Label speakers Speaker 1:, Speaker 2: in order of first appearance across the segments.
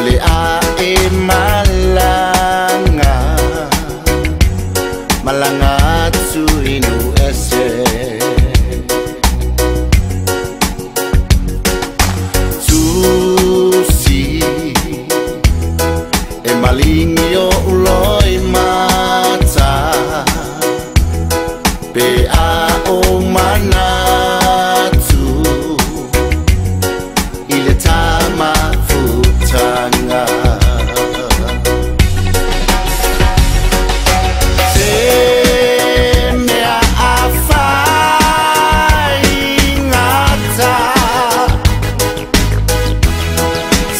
Speaker 1: Le a e malanga malanga atu inu ese Susi e malingi o uloi mata pe a o manatu i le tamafutanga. Se mea a faigata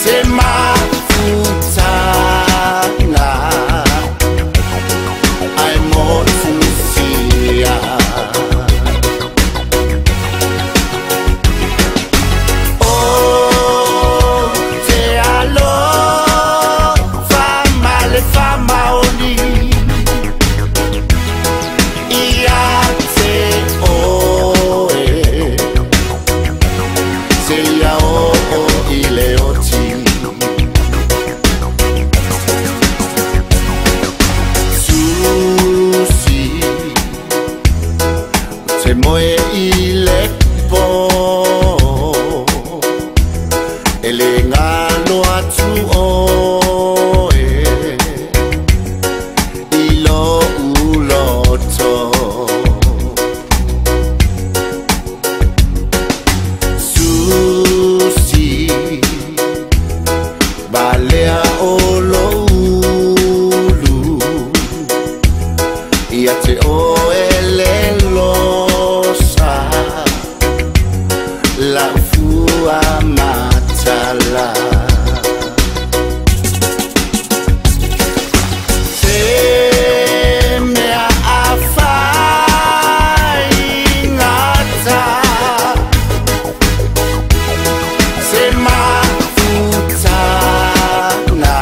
Speaker 1: se mafutanga ai motusia. Te moe i le po e le ngalo atu oe i lo uloto. Susi balea o lo ulu ia te oe le losa la fua matala. Se mea a faigata se mafutanga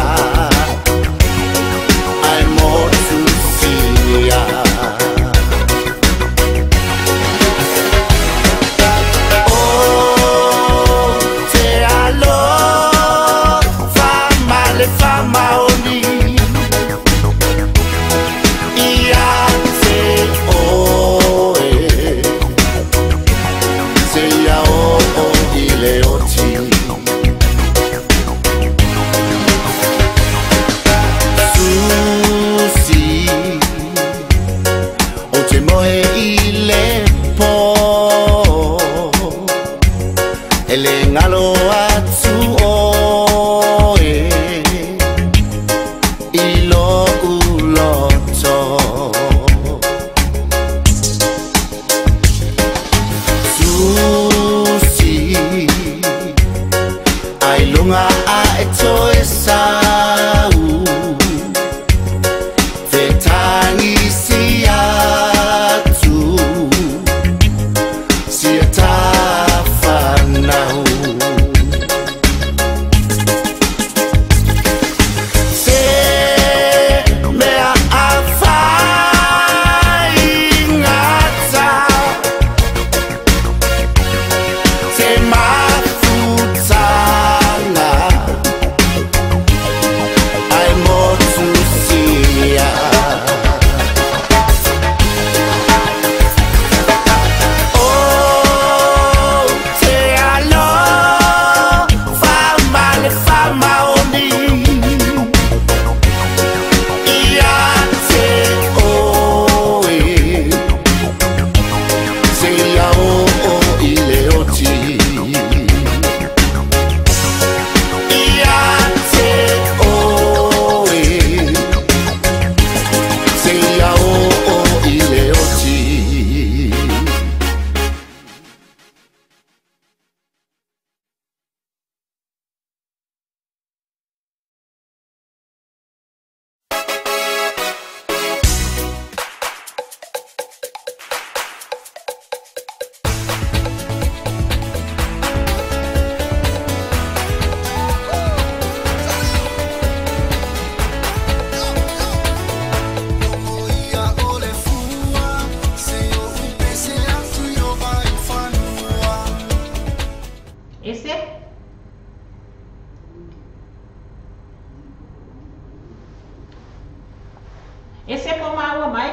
Speaker 2: po maua mai.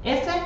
Speaker 2: Ese?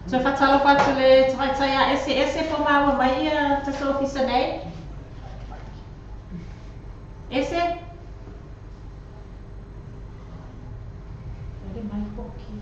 Speaker 2: So whatalo atu le tamaitaia ese ese po maua mai ia tatou ofisa nei. Ese? Ere mai poki.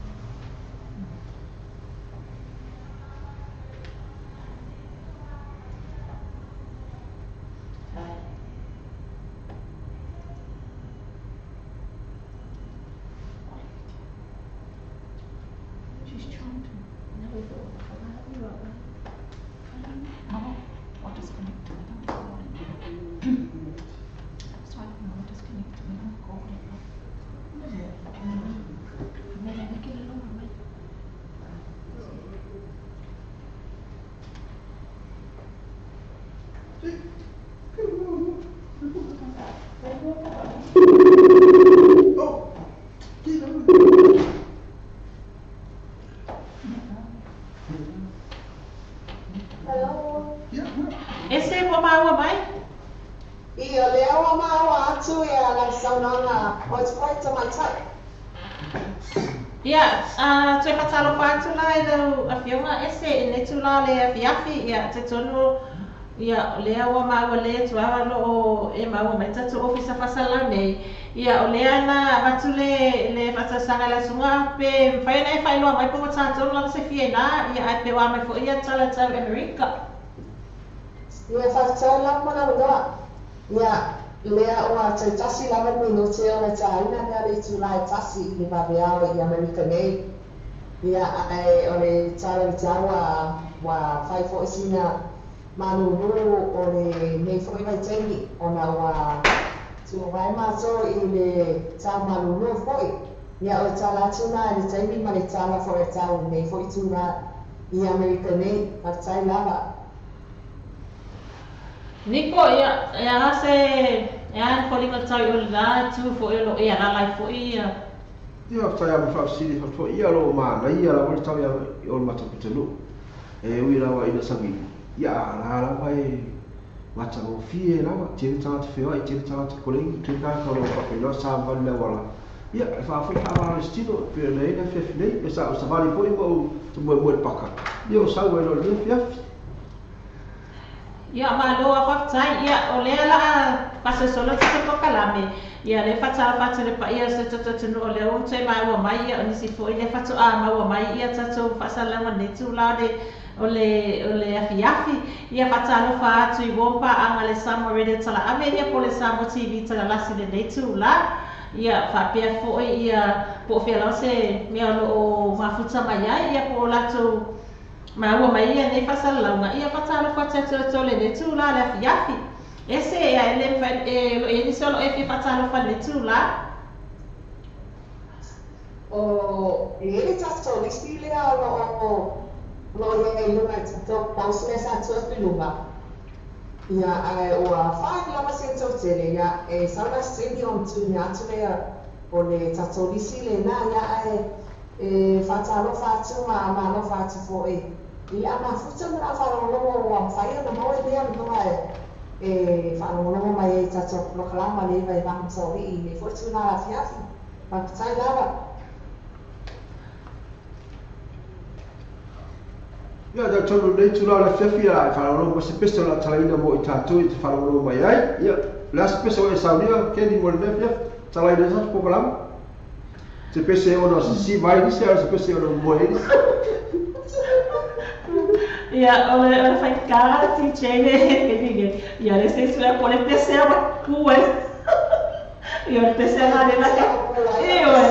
Speaker 2: Ese po maua mai?
Speaker 3: Ia lea ua maua atu ia lau saunoaga o te tamaitai.
Speaker 2: Ia, toe whatalofa atu la i lau afioga ese i le tula le afiafi, ia te tonu, ia lea ua maua le tuawa lo o e maua mai tatu ofisa fasalau nei. Ia o lea na avatu le whatasaga la sunga pe mwhai na e whailoa mai po tātou lava se fie nā, ia ai pe wā mai fo ia tala tau Amerika.
Speaker 3: Ia whakatau lau mana manoa. Ia lea ua tautasi lava minuti o le tāina mea le tula e tasi i le vaveao i Amerika nei. Ia ai o le tala i tāua wa whai fo isina manunu o le nei fo i vaitaimi ona ua tua wai mātou i le tau manunu foi. Ia o tala atu nā i le taimi ma le tala fo e tau nei fo i tūra i Amerika nei. Whakatau lava.
Speaker 2: Niko, ia, ia se, ia fo linga tau i o la tu fo i lo ia la fo ia.
Speaker 4: Ia whai a whafsiri whafo ia lo mana ia la wale tau ia o le mataputanu. E ui lawa ina sangi. Ia la lawa e mata o fie lawa, tele tangata whewa, tele tangata kolengi, tele tangata lo whapenoa sa wale la wala. Ia, e whafo wha wale stino, pera nei na fiafi nei, e sa o savali fo i mo te moe moe paka. Ia o sau e lo le fiafi.
Speaker 2: Ia malo a faafetai. Ia o lea la faasolosolo se polokalame. Ia le faatalofa atu le paia o se tatou atunuu o lea ua toe maua mai ia o nisi foi lea faatoa maua mai ia tatou faasalalauga i lenei itula o le o le afiafi. Ia faatalofa atu i uo paaga le Samoa Radio Talaave ia po o le Samoa TV Talalasi i lenei itula. Ia faapea foi ia po o fea lava se mea o lo o mafuta mai ai ia po o latou maua mai ia nei faasalalauga. Ia faatalofa atu ia te outou i lenei itula le afiafi. Ese ia e le mafai e lo o i ai nisi o lo o e fia faatalofa i lenei itula.
Speaker 3: O e i ai le tatou lisi lea o lo o o lo o i ai i luga i tatou post lea sa tuu atu i luga. Ia ae ua fai lava se toatele ia e sau la se taimi ona tuuina atu lea o le tatou lisi lena ia ae e faatalofa atu ma malofa atu foi i le au mafuta ma le aufaalogologo ua mafai ona maua lenei avanoa e faalogologo mai ai i tatou polokalama le iva e vaga masoalii i lenei foi itula afiafi. Faafetai lava.
Speaker 4: Ia, talitonu i lenei itula o le afiafi a e faalogologo mai se pese o le a talaina mo i tatou i te faalogologo mai ai. Ia, o le a se pese ua e saunia, Kenny, mo lenei afiafi? Talaina ai se polokalama? Se pese ono sisiva ai nisi, a o se pese ono momoe ai nisi?
Speaker 2: Ia, o le faigata DJ le Kenny ia le se isi po o le pese ua ku ai. Ia o le pese la le la ioe.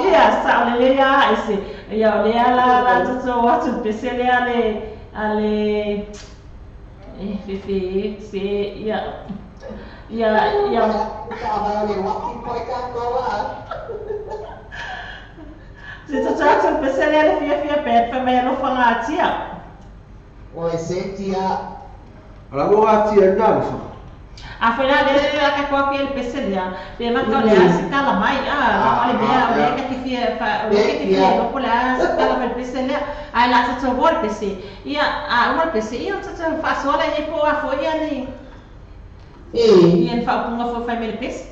Speaker 2: Ia sao lelei lava ese. Ia o lea la la tatou atu le pese lea le a le e fefe se ia ia ia se tatou atu le pese lea le fiafia band fai mai alofa gatia.
Speaker 3: Oi se tia.
Speaker 4: O la ua gatia i lena alofa.
Speaker 2: A foi la lea le ka koa pia le pese lea, pe maka o le a se tala mai, a, o le mea o lea ka te fia, fa, o lea ka te fia iloa po o le a se tala mai le pese lea, ae o le a tatou oa le pese, ia, a uma le pese, ia ona tatou faasoa lea i ai po o a foi ia ni, ia ni faaupuga foi e fai mai le pese.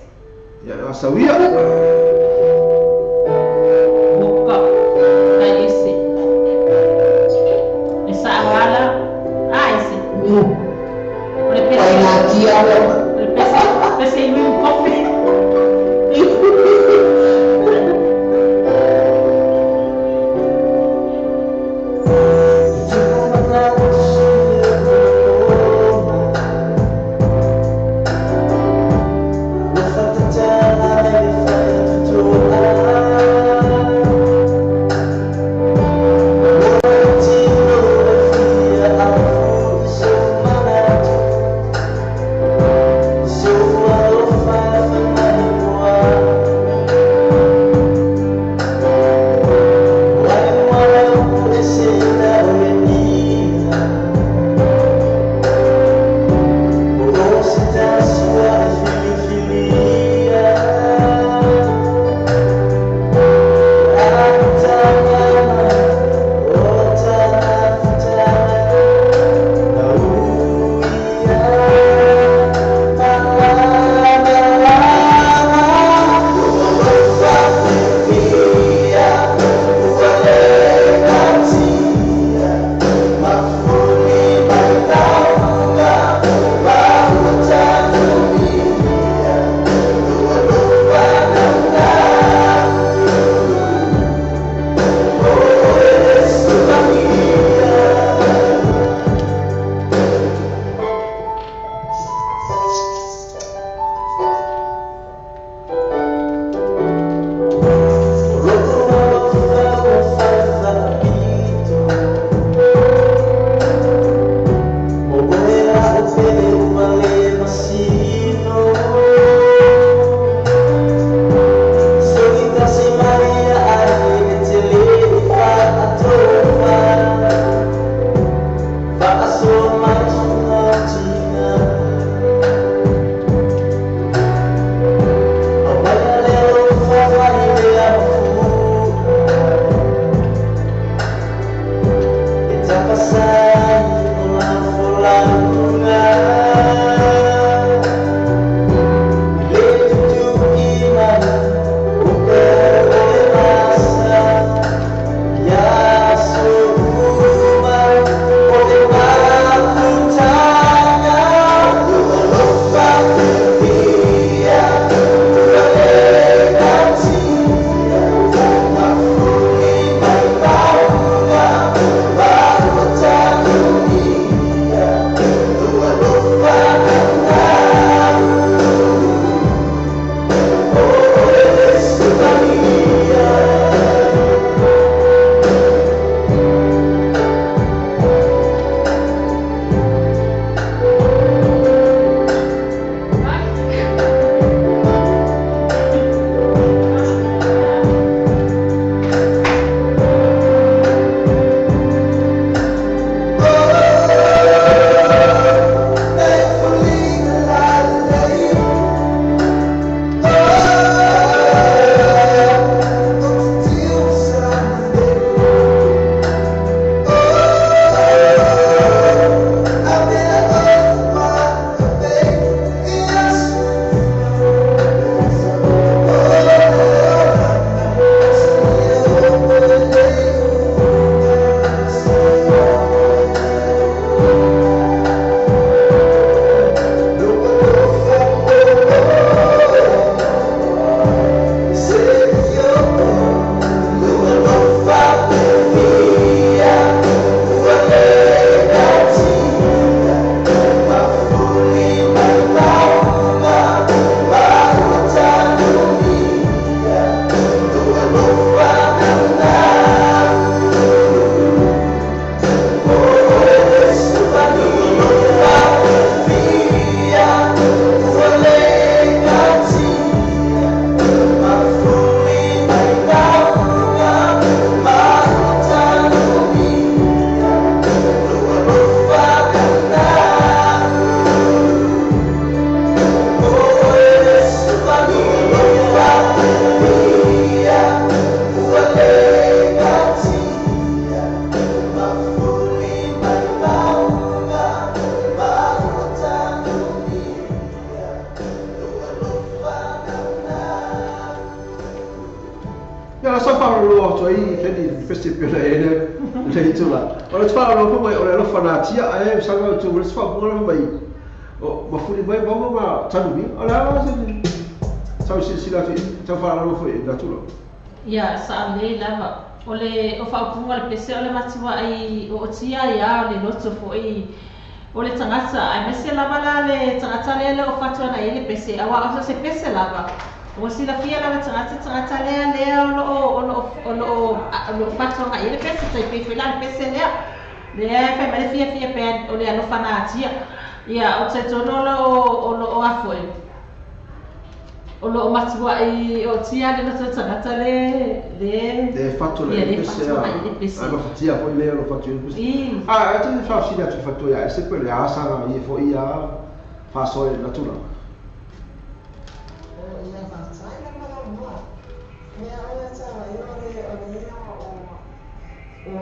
Speaker 4: Ia, o sauia.
Speaker 2: Oka, tai ese. E sao ala, a ese. O le pese. O le pese, pese i ui kofi.
Speaker 4: atu ai keni pese pe le le le tula. O le tfa lo mai o le alofa na tia e sa ga tu le tfa mo mai. O mafuli mai ba ma tanu mi. O la se tau si si la fi tau fa lo foi na tula.
Speaker 2: Ia sa le lava. O le o faaupuga le pese o le matua ai o tia ia o le loto fo'i o le tagata aemaise lava la le tagata lea le o fatuana ai le pese auā o se pese lava ua silafia lava tagata tagata lea lea o loo o loo o loo o loo fatuaga i le pese taipei foi la le pese lea lea e fai mai le fiafia pea o le alofa na atia ia o talitonu o loo o loo afo'i o loo matua'i o tia le loto tagata le le
Speaker 4: Le fatu le
Speaker 2: ia le
Speaker 4: pese
Speaker 2: fatuaga i le pese
Speaker 4: a ma fatia foi le lo fatu le pese.
Speaker 2: I
Speaker 4: A e te fa si atu fatu ia se pe le asa na i foi ia fa so na tula.
Speaker 3: O ia faafetai lava launoa. Mea o ia tau ai o le o le ia o o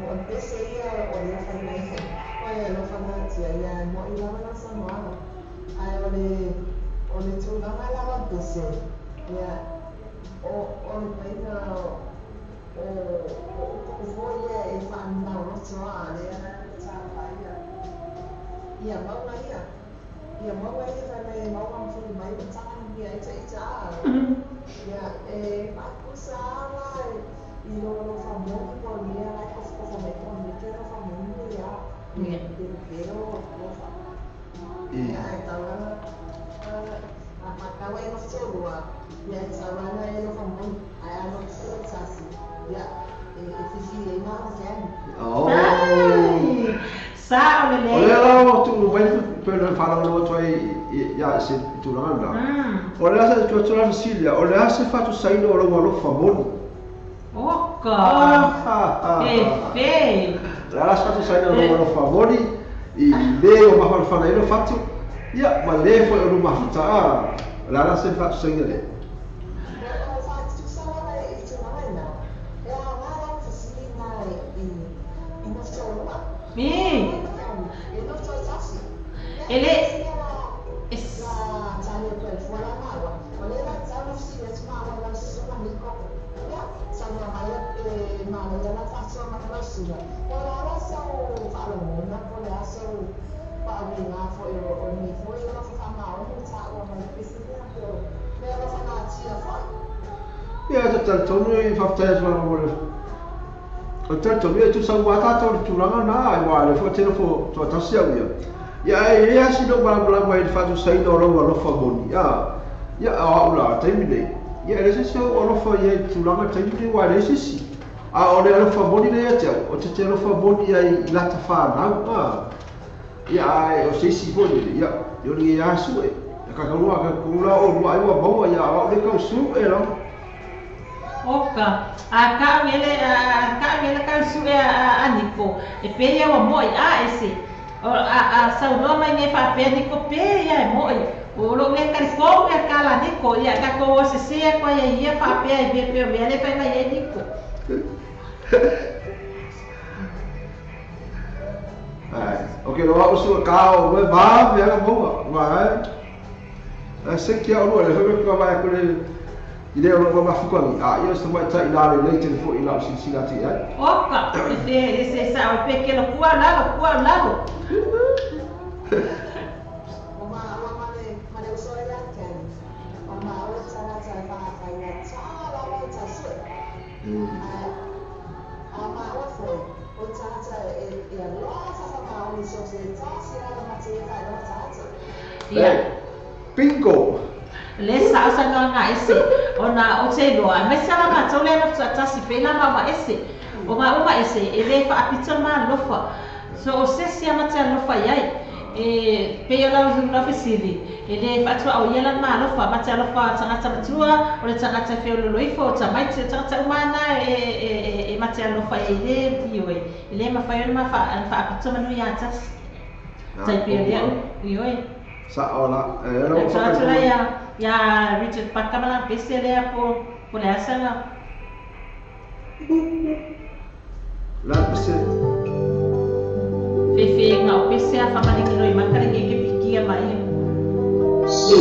Speaker 3: o le pese ia o le fai mai o le alofa natia ia e mo'i lava lau saunoaga. Ae o le tulaga lava o le pese ia o o le paiga o o upu foi ia e faamaoloto a lea tapa ia ia mauga ia ia mauga ia fai mai e mauga ma fuli mai ma taga na mea ita ita a ia e faapusa ala i lo alofa moni po o le mea la e kofokofo mai po o le mea ke alofa moni ia
Speaker 2: ia
Speaker 3: pelopelo alofa
Speaker 4: I
Speaker 3: ia e taulaga a patau ai nofo ia e taulaga e alofa moni ae a nofo tasi ia e e fifi ai na o ke
Speaker 4: Oh.
Speaker 2: Ai sa o le
Speaker 4: O le
Speaker 2: lei
Speaker 4: la tu mai pe le fa lo tu ai ia se tulaga na. O le asa tu tu la Sicilia, o le asa fatu saino o lo alofa moni.
Speaker 2: Oka
Speaker 4: Ah ah ah.
Speaker 2: e fe
Speaker 4: La la fatu saino o lo alofa moni i le o mafa fa le fatu. Ia ma le foi o lo mafuta a. La la se fatu saino le.
Speaker 3: O faatusa lava i tulaga ina e aoga la fesili na i i nofo
Speaker 2: i
Speaker 3: e nofo tasi
Speaker 2: e le
Speaker 3: la tane pe fua la maua o le la tau fesili atu maua lau susuga niko ia saunoa mai e manaia la faasoa mai lau susuga o le a la sau faalogona po o le a sau faauiga foi o lenei foi alofa faamaoni ua taua mai le pese lea pe o le alofa natia foi.
Speaker 4: Ia te talitonu i faafetai atu lava mo le o le talitonu ia tusa ua tatou le tulaga na ai ua le foi tele fo toatasi au ia. Ia e e asi lou malamalama i le faatusaina o lou alofa moni. A ia o au la taimi nei. Ia e le se isi ou alofa ia i tulaga taimi nei ua e leai se isi. A o le alofa moni lea ia te au, o te te alofa moni ai i lata whanau. A ia ai o se isi foi le ia o le ia su e. Ka ka lua ka kula o lua ai ua maua ia au le kau su e la.
Speaker 2: Oka, a ka ngele a ka ngele ka su e a niko. E pe ia wa moi a ese. O a saunoa mai nei faapea niko pe ia e moi. O lo le ka ko ia ka la niko ia ka ko se se ko ia ia faapea e pe pe o mea le fai mai e niko.
Speaker 4: Ai, o ke loa usu ka o me va me ga maua. Ma ai. A se kia o lua le foi ka vai ko le i le o ma fuka ni. A ia se mai tai la le le te fo i la si si la ti ai.
Speaker 2: Oka, e fe e se sa o pe ke lo kua lalo kua lalo.
Speaker 3: O maua ma le uso ia Ken. O maua tagata e fa'afaigata lava i tausu'e. Ae a maua foi o tagata e e alofa fa'amaoni so se tasi lava ma te faailoa tagata.
Speaker 2: Ia.
Speaker 4: Hey, bingo.
Speaker 2: Le sa o sa nga ese ona o te loa me sa la matou le no tasi pe la ma ese o ma uma ese e le fa apita ma lofa so o se sia ma te lofa iai e pe o la la fesili e le fa o ia la ma lofa ma te lofa tagata matua o le tagata fe o lo ifo o tamai te tagata umana e e e ma te lofa e le io e le ma fa ma fa fa apita ma no ia tasi tai pe o le io e
Speaker 4: Sa o la e la
Speaker 2: E
Speaker 4: o fa
Speaker 2: atu
Speaker 4: ko.
Speaker 2: la ia ia Richard Pakamala pese lea po po le asaga.
Speaker 4: La se
Speaker 2: Fefe nga o pese a whamariki no i makare ke ke pikia mai.
Speaker 3: C.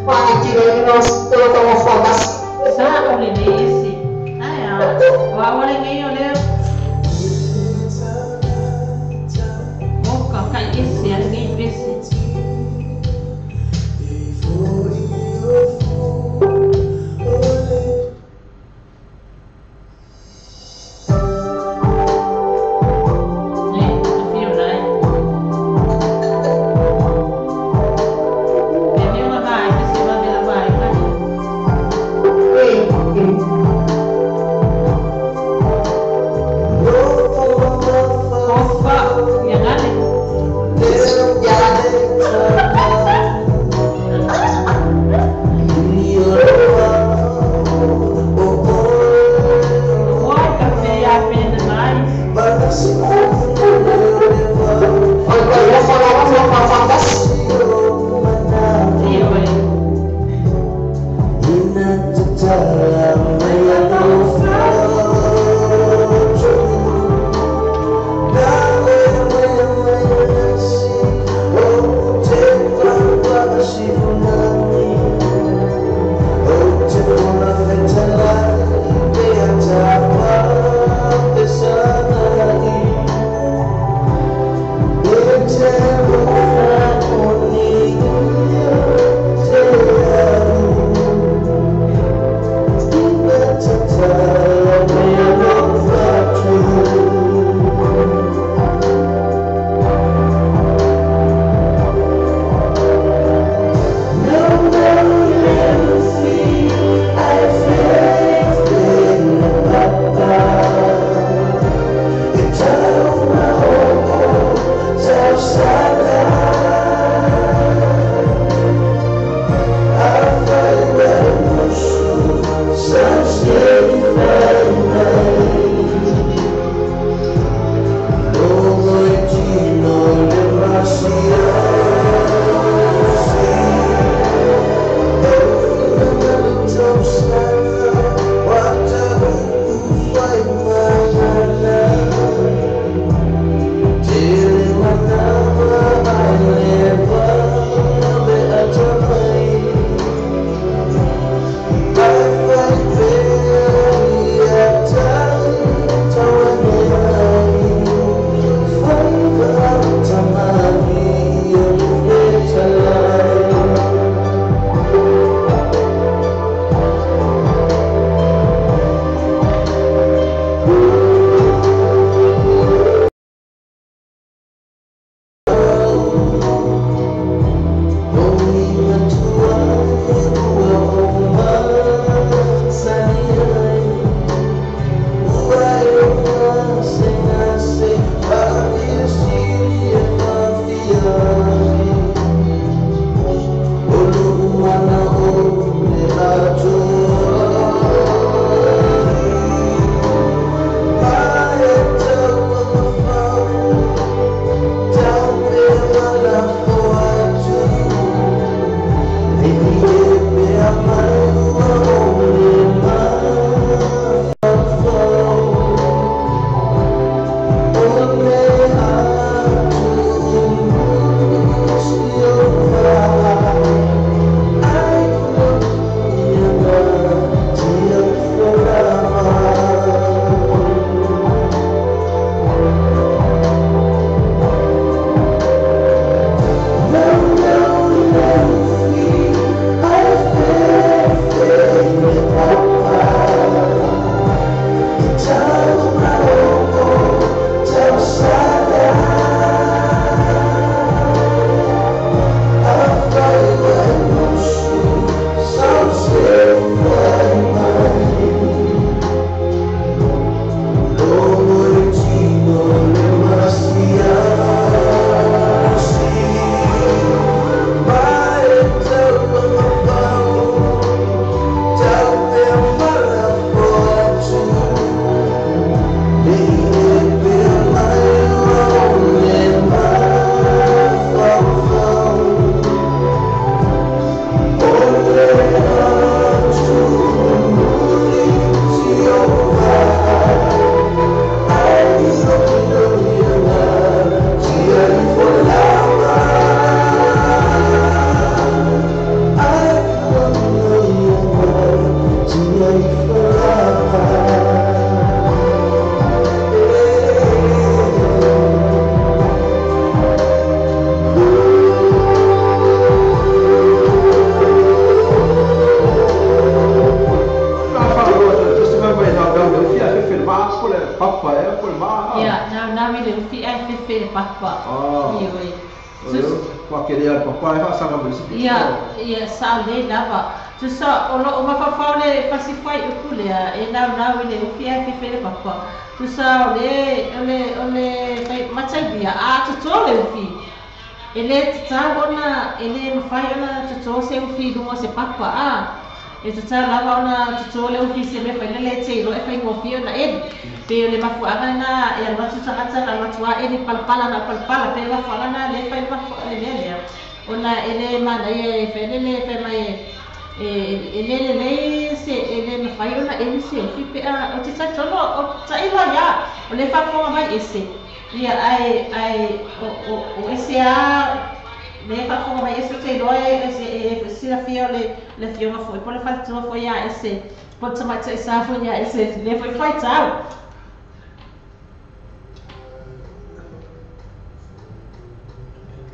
Speaker 3: Faatinoina o tagofoatasi.
Speaker 2: Sa'o lenei ese. Ae a o a'u lenei o lea oka kai ese a lenei pese. E afio nai e afioga vaai pese vave lava ai kai.
Speaker 3: E, e.
Speaker 4: papa e faasaga mai se
Speaker 2: Ia, ia sa'olelei lava. Tusa o lo'o mafaufau le fasifai upu lea e naunau i le ufi ae fefe le papa. Tusa o le o le o le mataulia a totō le ufi. E lē tatau ona e lē mafai ona totō se ufi i luga o se papa a. E tatau lava ona totō le ufi i se mea failele e te iloa e faigofie ona eli. Pei o le mafuaaga lena e alu atu tagata na alu atu lava eli palapala na o palapala. Pei o le mafuaaga lena lea e fai le mea lea ona e lē manaia e failele fai mai e e lē lelei se e lē mafai ona eli se ufi pe a ou te talitonu o taʻilo ai a o lea faafofoga mai ese ia ae ae o o o ese a lea faafofoga mai ese ou te iloa e se e silafia o le le afioga foi po o le faletua foi ia ese po o le tamaitai sa foi ia ese lea foi faitau.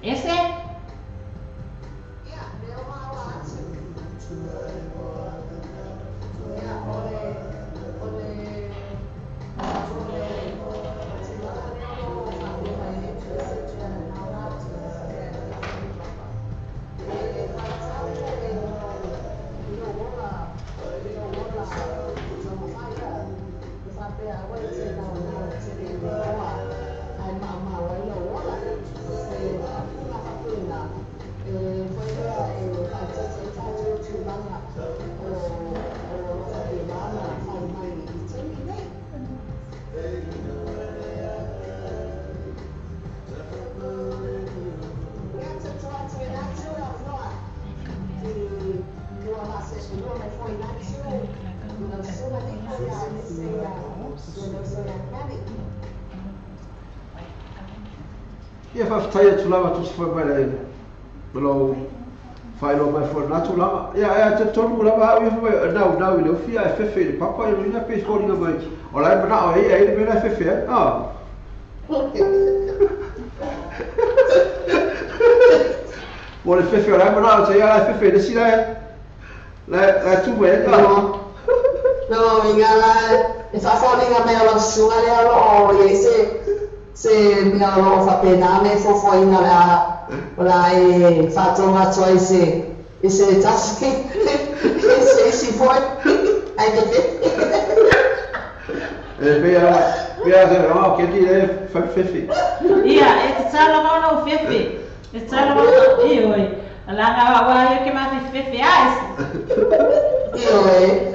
Speaker 2: Ese.
Speaker 3: Ia, lea ua maua atu. Ia, o le, o le, o le tulaga lea o lo o faapea mai ai se mea e maua atu se mea e fai i papa. E faitau e i lou ola, i lou ola taumafai ia. E faapea aua e te naunau tele i le toa ae maumau ai lou ola. Se faaupuga faapena, e foi lea e faaeteete ai tatou tulaga o o lo o faapena ona fai mai i taimi nei. Ia, tuutua atu e Natiu le avanoa i lua lua mai foi Natiu i lau susuga Niko ia aemaise ia lau usoga Kenny.
Speaker 4: Ia faafetai atu lava tusa foi mai le lou faailoa mai foi i lena tulaga. Ia ae talitonu lava au ia fai mai e naunau i le ufi ae fefe i le papa ia lona pei foliga mai o la e manao ai e ai le mea la e fefe ai. Ah. Mo le fefe o la e manao atu ai a la e fefe i le isi la e la e tu mai ai. Ah.
Speaker 3: No, no, uiga la e faafoliga mai o lau susuga lea o lo o i ai se se mea o lo o faapena ona e fuafuaina o le a o le a e faatoga atu ai se i se tasi i se isi foi ae te fefe.
Speaker 4: E pei a pei a se oh ke ti le fai fefe.
Speaker 2: Ia, e tatau lava ona ou fefe. E tatau lava ona, ioe. Leaga aua ai ou ke mafefefefe a ese.
Speaker 3: Ioe.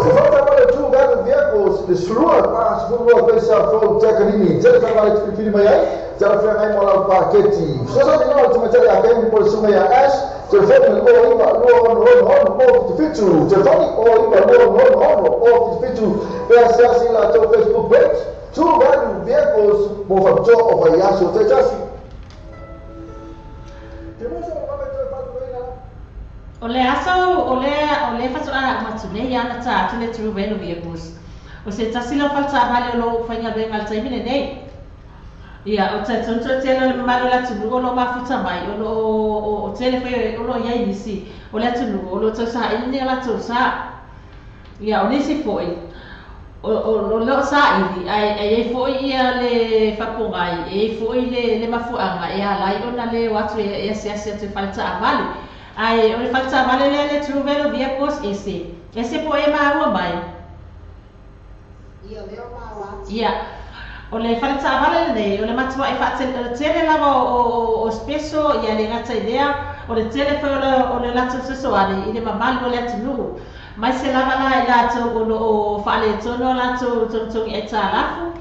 Speaker 5: E fata mai le tu galu vehicles le slua pa sefulu lua pesa fou Jacarini tele taavale e filifili mai ai tala feagai mo lau paketi. Fesoasoani loa le tamaitali ia Kemi mo le susuga ia Ash. Telefoni 09 266 0 77 Telefoni 09 266 0 77 Pe asiasi i latou Facebook page True Value Vehicles mo faapitoa o vaiaso taitasi. Temosa o vave toe faatupeina.
Speaker 2: O le aso o lea o le faatoa uma atu nei ana tā atu le True Value Vehicles. O se tasi lea o fale taavale o lo o faigaluega i le taimi lenei. Ia, o talitonu toatele o le mamalu o le atunuu o lo o mafuta mai, o lo o o tele foi o lo o i ai nisi o le atunuu o lo o tausaili ni a latou sa. Ia, o nisi foi o o lo o saili ae e i ai foi ia le faapogai, e i ai foi le le mafuaaga e ala ai ona le o atu e asiasi atu i fale taavale. Ae o le fale taavale lea le True Value Vehicles ese, ese po o e maua mai.
Speaker 3: Ia, lea o maua atu.
Speaker 2: Ia, o le fale taavale lenei, o le matuaʻi faatele, o le tele lava o o o speso, ia le gata i lea, o le tele foi o le o le latou fesoasoani i le mamalu o le atunuu. Mai se lava la i latou o lo o faaletonu a latou togitogi aitalafu,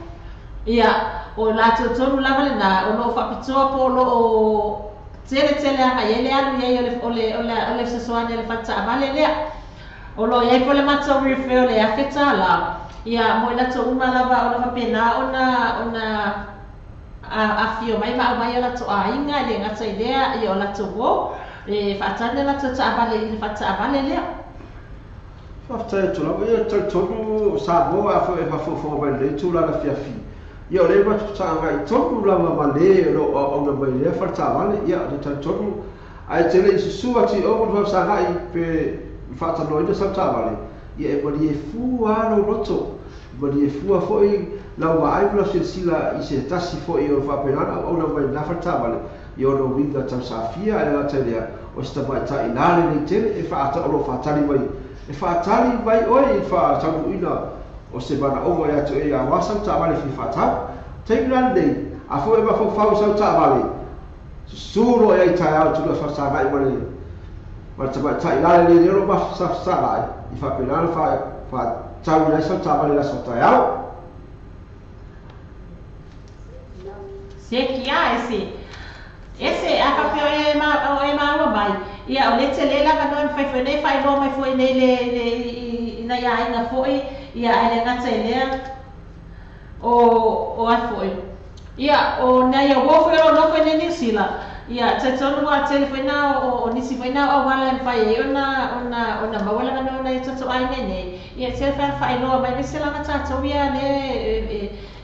Speaker 2: ia, o latou tonu lava lena o lo o faapitoa po o lo o tele tele agai ai le alu i ai o le o le o le o le fesoasoani a le fale taavale lea. O lo o i ai foi le matou referral e $1,000, ia, mo i latou uma lava o lo o faapena ona ona afifio mai ma aumai o latou aiga, e le gata i lea, ia o latou uo, e faatali a latou taavale i le fale taavale lea.
Speaker 4: Faafetai atu lava. Ia, talitonu o Samoa a foi e faafogafoga mai i lenei itula afiafi, ia o lea e matou fesagai tonu lava ma le o lo o auauna mai i lea fale taavale. Ia, ou te talitonu ae te le i susu atu i o ma fesagai pe faatalanoaina sau taavale, ia e malie fua lava lou loto. Malie fua fo'i lau vaai ma lau silasila i se tasi fo'i o le faapena ona auauna mai lena faletaavale i ona uiga tausafia ae le gata i lea o se tamaita'i la lelei tele e o loo faatali mai e faatali mai oe i le faataunuuina o se manaoga ia te oe auā sau taavale fia faatau taimi la lenei a foi e mafaufau i sau taavale susū loa i ai taeao tulaga faafesagai ma le tamaitai la lelei lea o loo mafesagai i faapena ona faatauina ai sau taavale i le aso taeao.
Speaker 2: Se kia ese ese a faapea o e maua mai ia o le tele lava no e mafai foi nei faailoa mai foi nei le ina ia aiga foi ia ae le gata i lea o ai foi ia o nai uo foi o lo nofo i Niu Sila ia talitonu ua tele foi na o nisi foi na o auala e mafai ai ona maua le avanoa nai o tatou aiga nei ia tele foi faailoa mai aemaise lava tatou ia le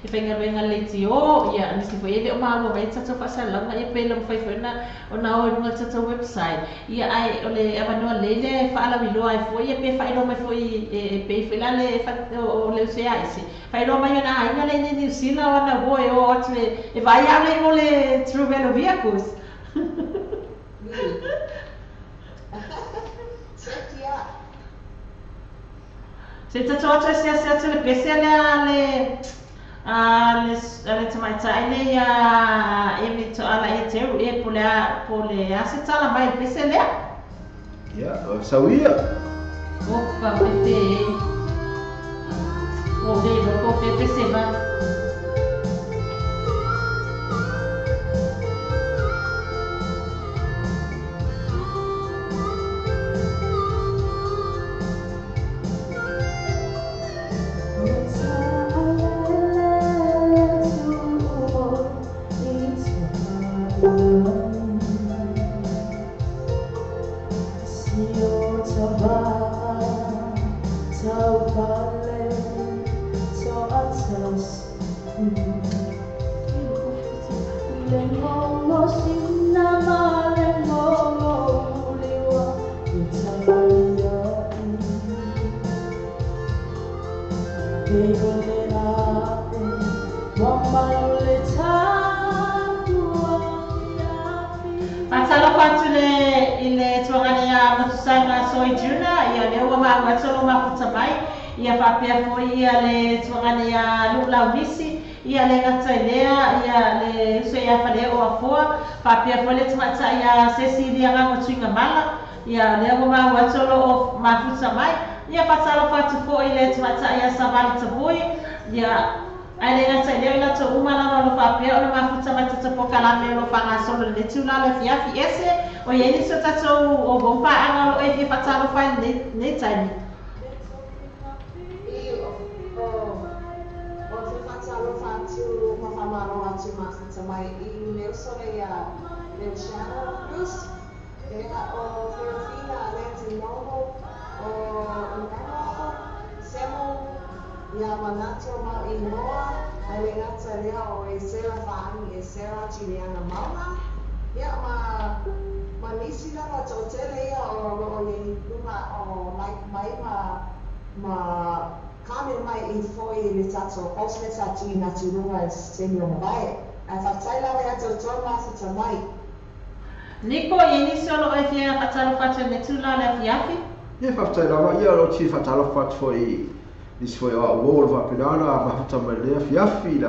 Speaker 2: e faigaluega le leitio ia nisi foi e le o maua mai tatou faasalalauga ia pe le mafai foi ona o i luga o le tatou website ia ae o le avanoa lelei le faalauiloa ai foi ia pe faailoa mai foi e pei foi la le o le uso ia ese faailoa mai ona aiga le i Niu Sila o ana uo e o atu e vaai au le o le True Value Vehicles. Se tatou atu e seasea atu le pese lea le tamaitai le ia Emi Toala ia Teru e po le a se tala mai le pese lea.
Speaker 4: Ia, sauia.
Speaker 2: Opa, pepe. O le ko pepe se va. Faatalofa atu le i le tuagana ia Matusanga Soi Juna ia lea ua maua atu o lo mafuta mai ia faapea foi ia le tuagana ia Lu'ulau Nisi ia le gata i lea ia le uso ia Falea o Afoa faapea foi le tamaitai ia Cecilia Gago Tuigamala ia lea ua maua atu o loo mafuta mai ia faatalofa atu foi le tamaitai ia Savali Tavui ia ae le gata i lea i latou uma lava o lo faapea ona mafuta mai tatou pokalame o lo faagasolo lenei tula le afiafi ese o iai nisi o tatou o paaaga o loo e fia faatalofa ai lenei taimi.
Speaker 3: O te faatalofa atu ma faamalo atu mafuta mai i le uso le ia Luciano Cruz ea o Serafina Lentinovo o Emmanuel Semo ia manato mau inoa ae le gata lea o e Sera Faagi e Sera Juliana Mauna ia ma nisi lava to'atele ia o loo iai luga o like mai ma comment mai i foi le tatou post le sa tuuina atu i luga i se taimi o mavae ae faafetai lava ia toutou mafuta mai.
Speaker 2: Niko i nisi o loo e fia faatalofa atu i le tula le afiafi.
Speaker 4: Ia faafetai lava ia o loo tifia faatalofa atu foi nisi foi o au uo o le faapena ona mafuta mai lenei afiafi i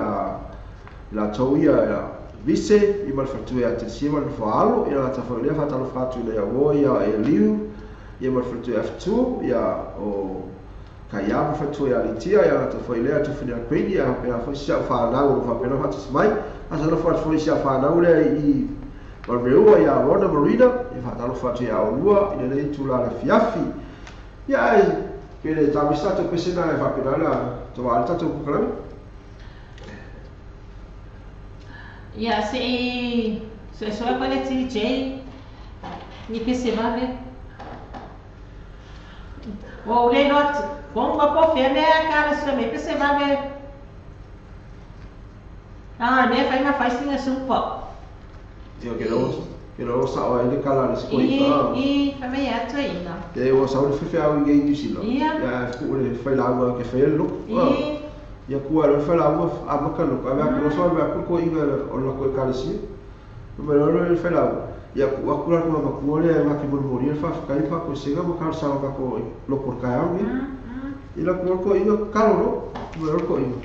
Speaker 4: latou ia Vise i ma le faletua ia Tesia ma le nofo alo ia lata foi lea faatalofa atu i le auo ia Eliu ia ma le faletua ia Fetu ia o Kaia ma le faletua ia Litia ia lata foi lea Tufuni Alpeini ia faapena foi si au fanau o lo faapena faatasi mai faatalofa atu foi si au fanau lea i Malmeua ia Rona Marina ia faatalofa atu ia olua i lenei tula le afiafi ia ae pe le taavesi tatou pese na e faapena ona tovaai le tatou pokalame.
Speaker 2: Ia se'i suesuea foi le TJ ni pese vave. Ua ou le iloa atu foga po o fea mea kala sue mai pese vave. Ah, mea fai ma fai sina supa.
Speaker 4: Ia ke lo sa'o ai le kala le
Speaker 2: I
Speaker 4: sikoipa.
Speaker 2: i fai mai atu e ina.
Speaker 4: Ke ua sau le fefeau i New Zealand.
Speaker 2: Ia
Speaker 4: Ia fu'u le failauga ke faia le loko.
Speaker 2: I
Speaker 4: Ia kua lo fa la mo a maka lo ka ko so ba ko ko inga o la ko ekalesia. Ma lo lo fa la ia ku akura ko ma ku le ma ki mo mo fa fa kai fa ko sega mo ka sa ka ko lo por ka au ni. I la ku ko inga ka lo mo lo ko inga.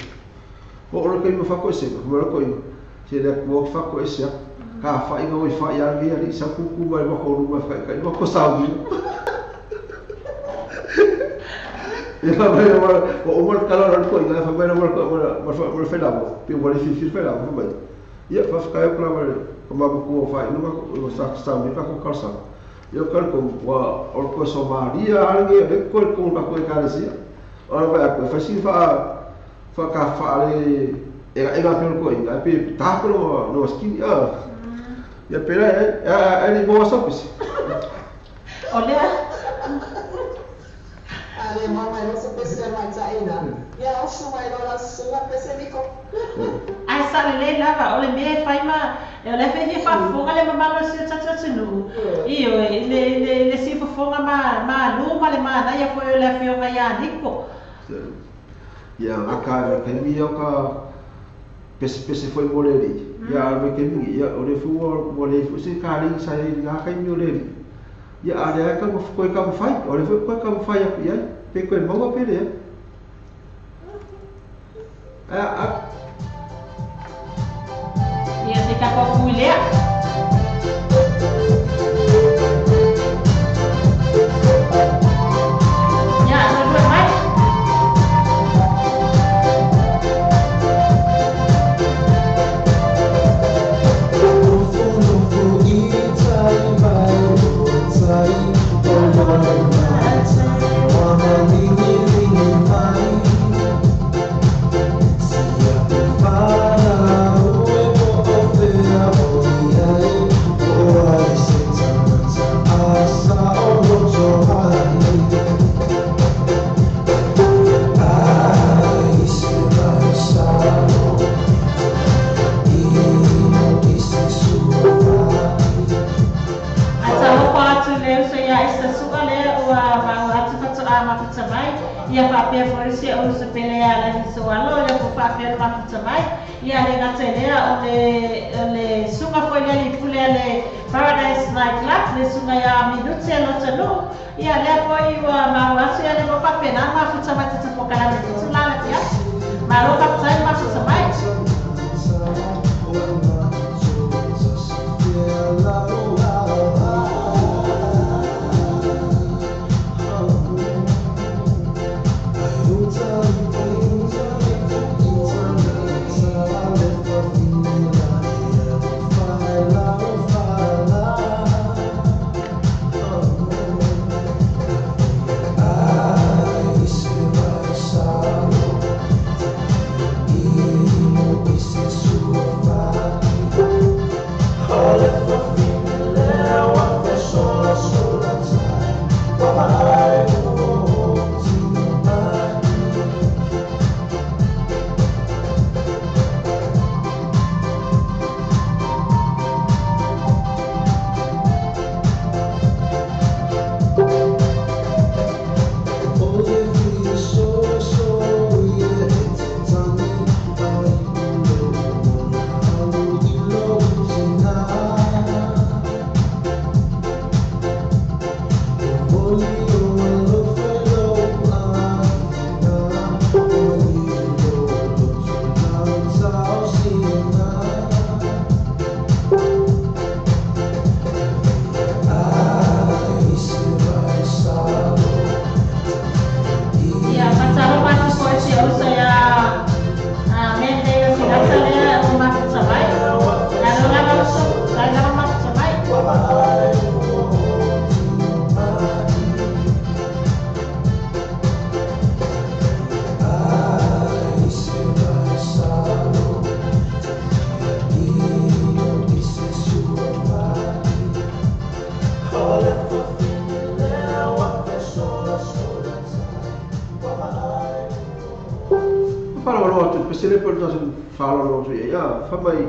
Speaker 4: O lo ko fa ko sega mo lo ko inga. Se le ku fa ko ese ka fa inga o fa ia ni ali sa ku ku ba ko lu ma fa kai ko sa ni. Ia mai o o mo kala ro ko inga fa mai mo ko mo fa la mo pi mo le fi fa la mo mai ia fa fa ka ko la ko ma ko fa ino ko sa sa mi ka ko ka sa ia ka ko wa o ko so Maria alge le ko ko ka ko ka sia ora ba ko fa si fa fa ka fa le era era ko inga pi ta ko no ski ia ia pera e ni mo sa pisi
Speaker 2: olha
Speaker 3: Ale mama não se pese mai taina. Ia osu mai lola sua pese niko.
Speaker 2: Ai sa le lava o le me fai ma e le fe fa foga le mama lo se tata tunu. Io le le si foga ma ma lu ma le ma na ia foi le fio ga ia niko.
Speaker 4: Ia aka ke mi o ka pese pese foi moleri. Ia me ke mi ia o le fu o le fu se ka ri sa i na kai mi o le. Ia ale ka mo foi ka mo fai o le foi ka mo fai ia pe ko mo pe le a
Speaker 2: ia se ka ko ku le ia no no mai ia papea forisi o se pelea la so alo ia ko papea ma futsamai ia le gatelea o le sunga foi le pule le Paradise Night Club le sunga ia minute lo talo ia le foi wa ma wasu ia le ko papea na ma futsamai tsa pokala le tula la ia ma ro papea ma futsamai.
Speaker 4: Fa mai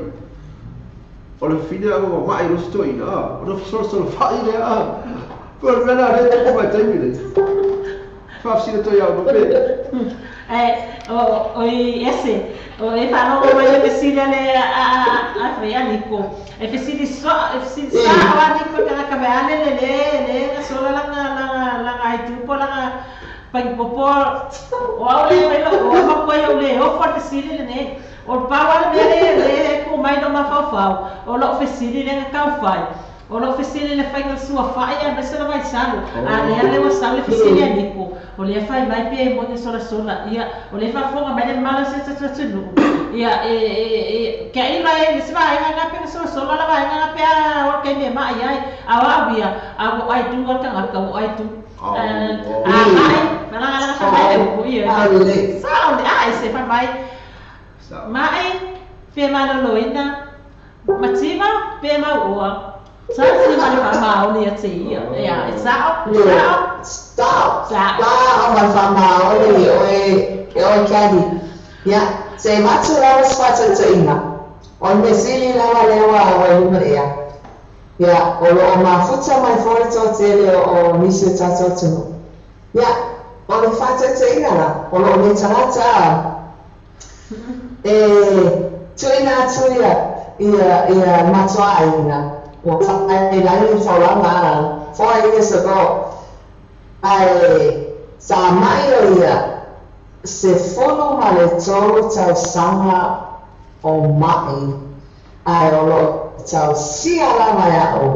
Speaker 4: o le fina o mai lo sto ina o lo so so fa ile a por mena re ko mai taimi le fa si to ya no pe
Speaker 2: O oi ese o e faalogo mai le fesili a le a fai a Niko e fesili so e fesili sa o a Niko tagata vaeane le lē lē gasola laga laga laga aitu po laga pagipopo o au le fai o makua iou lē ofo le fesili lenei o le pau a le mea le lē ku mai lou mafaufau o loo fesili lega taufai o loo fesili le faiga suafa'i aemaise le vaisalu a lea le ua sau le fesili a Niko o lea fai mai pe moe solasola ia o le faafofoga mai le mala se tatuatunuu ia e e keaʻi mai le se vaega ga pe solasola la vaega ga pe a o le kaimi e maʻi ai a o au ia a ua ai tu a le tagata ua ai tu a maʻi malagalaga fai mai le upu ia sao le a ese fai mai maʻi pe maloloina mativa pe mauoa sa si ma le faamaoni ia te ia ia e sao sao
Speaker 3: sao sao ma le faamaoni oe e oe Kadi ia se matu lava se faatautaʻiga o le mesili lava lea ua ua i luga ea ia o loo mafuta mai foi le toatele o nisi o tatou atunuu ia o le faatautaʻiga la o loo le tagata e tuuina atu ia ia ia matuaʻaiga ua faailagi le faulaga 4 years ago ae sa mai o ia 13 tausaga o maʻi ae o loo tausia lava iaʻu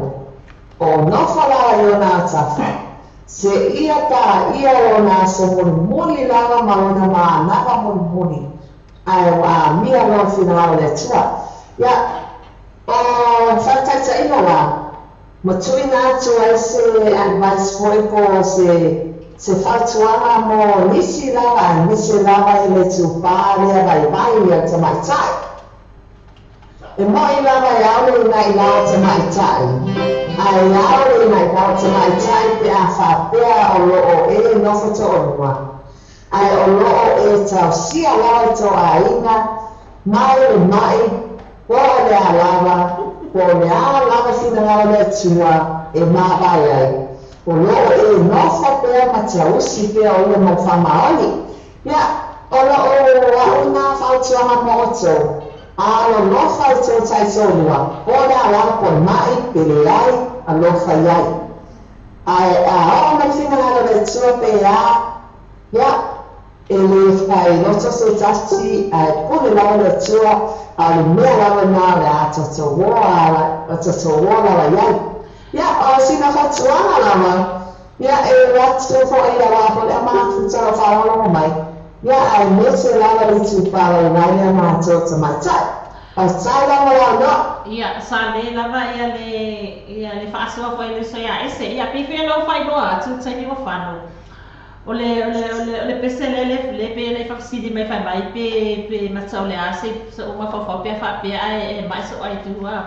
Speaker 3: o nofo lava i ona atafa se ia paia lona aso mulimuli lava ma lona manava mulimuli ae ua amia loa finagalo le Atua ia o faataitaʻiga la ma tuuina atu ai se advice foi po se se fautuaga mo nisi lava aemaise lava i le tupā lea vaivai ia tamaʻitaʻi e moʻi lava e ao le inaʻi lao tamaʻitaʻi ae ao le inaʻi lao tamaʻitaʻi pe a faapea o loo e nofo toʻolua ae o loo e tausia lava i tou aiga mai le maʻi po o le a lava po o le a lava finagalo le Atua e māvae ai o loo e nofo pea ma tausi pea o ia mau faamaoni ia o loo aʻu na fautuaga mo outou a lolofa i tou taitolua po o le a lava po o le maʻi pe leai alofa iai ae a oo mai finagalo le Atua pe a ia e lē failoto se tasi ae pule lava le Atua a o le mea lava na o le a tatauoa tatauoa lava iai ia o sina fautuaga lava ia e atu foʻi ia wā foʻi a mafuta o faalogologo mai ia aemaise lava le itupā vaivai lea matou tamaitaʻi faafetai lava lau
Speaker 2: Ia sa lē lava ia le ia le faasoa foi le uso iā ese ia pei foi ona ou faailoa atu taimi ua fano o le o le o le o le pese le le le pe le faafesili mai fai mai pe pe matau le a se soʻu mafaufau pe faapea ae e maʻi soʻu aitu a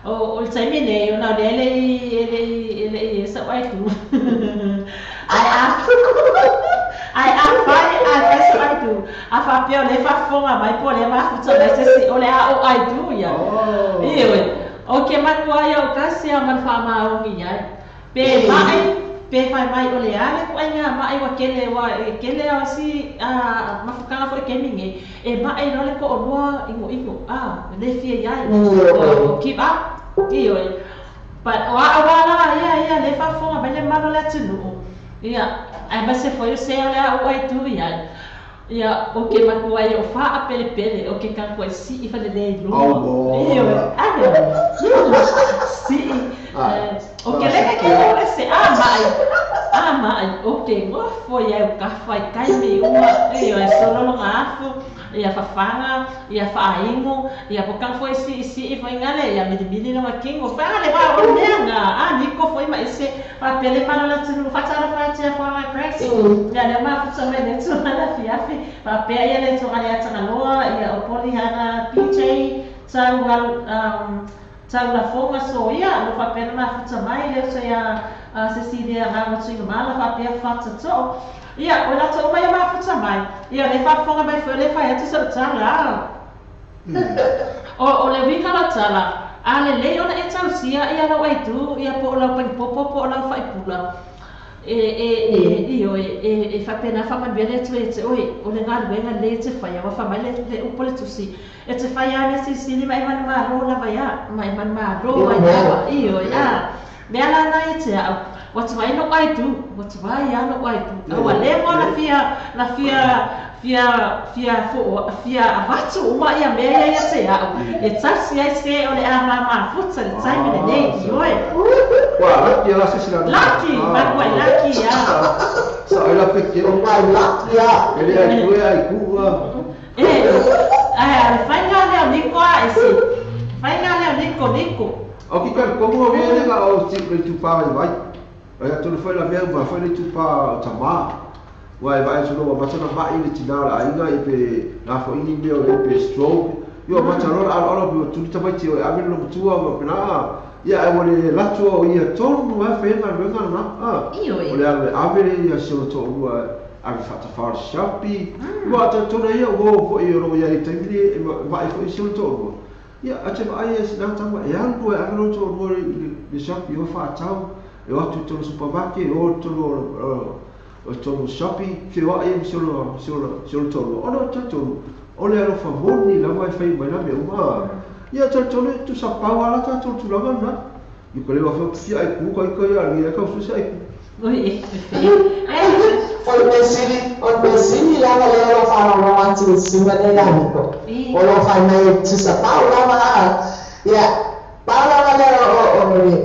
Speaker 2: o o le taimi nei ona o lea e leʻi e leʻi e leʻi e soʻu aitu ae a ae afai afai soʻu aitu a faapea o le faafofoga mai po o le mafuta mai sesi o le a o aitu ia ioe o ke makua ia o kasi a ma le faamaoni ai pe maʻi pe fai mai o le a le kuaiga maʻi ua kele ua e kele a si a mafukaga foʻi kemi nei e maʻi loa le toʻalua inoino a le fia iai o keep up ioe but o aʻu ala ia ia le faafofoga mai le malo le atunuu ia aemaise foi o se o le aʻu ai tu iai ia o ke makua ia o faapelepele o ke kakuai siʻi falelē i luga ioe ave siʻi o ke leka ke o se a maʻi a maʻi o ke gofo ia o kafa i kaimi uma ioe solologa afu ia fafaga ia faaigo ia po kang foi siʻi siʻi foi gale ia milimili loga kingo faga le va o meaga a niko foi ma ese faapea le malo le atunuu faatalofa atu foaga Grace ia lea mafuta mai le tulaga afiafi faapea ia le toga le atagaloa ia o Polihana PJ tau tau lafoga so ia lo faapea na mafuta mai le uso ia Cecilia Gaga Tuigamala faapea fatatoo ia o latou mai mafuta mai ia le faafofoga mai foi le fai atu soʻu tala o le uiga la tala a lelei ona e tausia ia lau aitu ia po o lau pagipopo po o lau faipula E io e faapena faamanuia le Atua ia te oe o le galuega lelei e te faia ua faamai le upu le tusi e te faia a mea silisili ma e manumalo lava ia ma e manumalo ai lava ioe a mea lana ia te a'u ua tuai lo'u aitu ua tuai a lo'u aitu a ua leva ona fia na fia fia fia fo'o fia avatu uma ia mea ia ia te a'u e tausi ai se o le a mamafuta le taimi lenei ioe.
Speaker 4: Ua laki la se sila.
Speaker 2: Laki, makuai laki ia.
Speaker 4: Sa ai la peke.
Speaker 3: O mai laki ia.
Speaker 4: Ele ai kue ai kua.
Speaker 2: E, ai le faiga lea o Niko a ese. Faiga lea o Niko Niko.
Speaker 4: O ki ka komo o le ga o ti le tu pa vai. Ai atu le foi la mea ma foi le tu pa tama. Ua e vai sulo ma tana mai le tina la aiga i pe la fo ini mea o le pe stroke. Yo ma tana ala ala pe tu tamai ti o ave lo tua ma pena. Ia e o le latua o ia tonu a whenga wenga na. O le ave ave ia se o to'olua ave fa'atafā le siapi. Ua talitonu ia ua oo fo'i o loo ia i taimi e vaai fo'i se o le to'olua. Ia a te vaai e sinā tama e alu e ave lo to'olua i le siapi o fa'atau e o atu i tolu supermarket e o tolu o tolu siapi feoa'i e se o se o se o le to'olua. Ona o talitonu o le alofa moni lava e fai mai la mea uma. Ia talitonu e tusa pau ala tatou tulaga na. I ka lewa fia fia ai ku ka ika ia ni ka fusi ai ku.
Speaker 2: Oi.
Speaker 3: O le mesili, o le mesili lava lea o lo faalogologo atu i le susuga lea ia Niko. O lo fai mai e tusa pau lava a. Ia, pau lava lea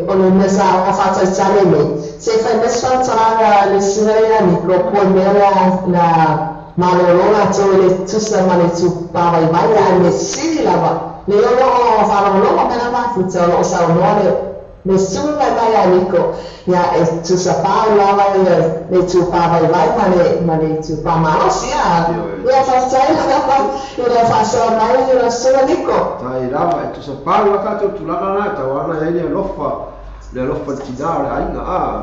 Speaker 3: o le mea sa faataitali nei. Se fai mai se faamatalaga a le susuga lea ia Niko, po o le mea lea na malolo latou i le tusa ma le tupā vaivai, ae mesili lava. Le o loo faalogologo mai la mafuta o loo saunoa le le susuga mai ia Niko, ia e tusa pau lava ia le tupā vaivai ma le ma le tupā malosi a. Ia faafetai lava i le faasoa mai i lau susuga Niko.
Speaker 4: Tai lava e tusa pau la tatou tulaga na tau ana ai le alofa le alofa le tina o le aiga a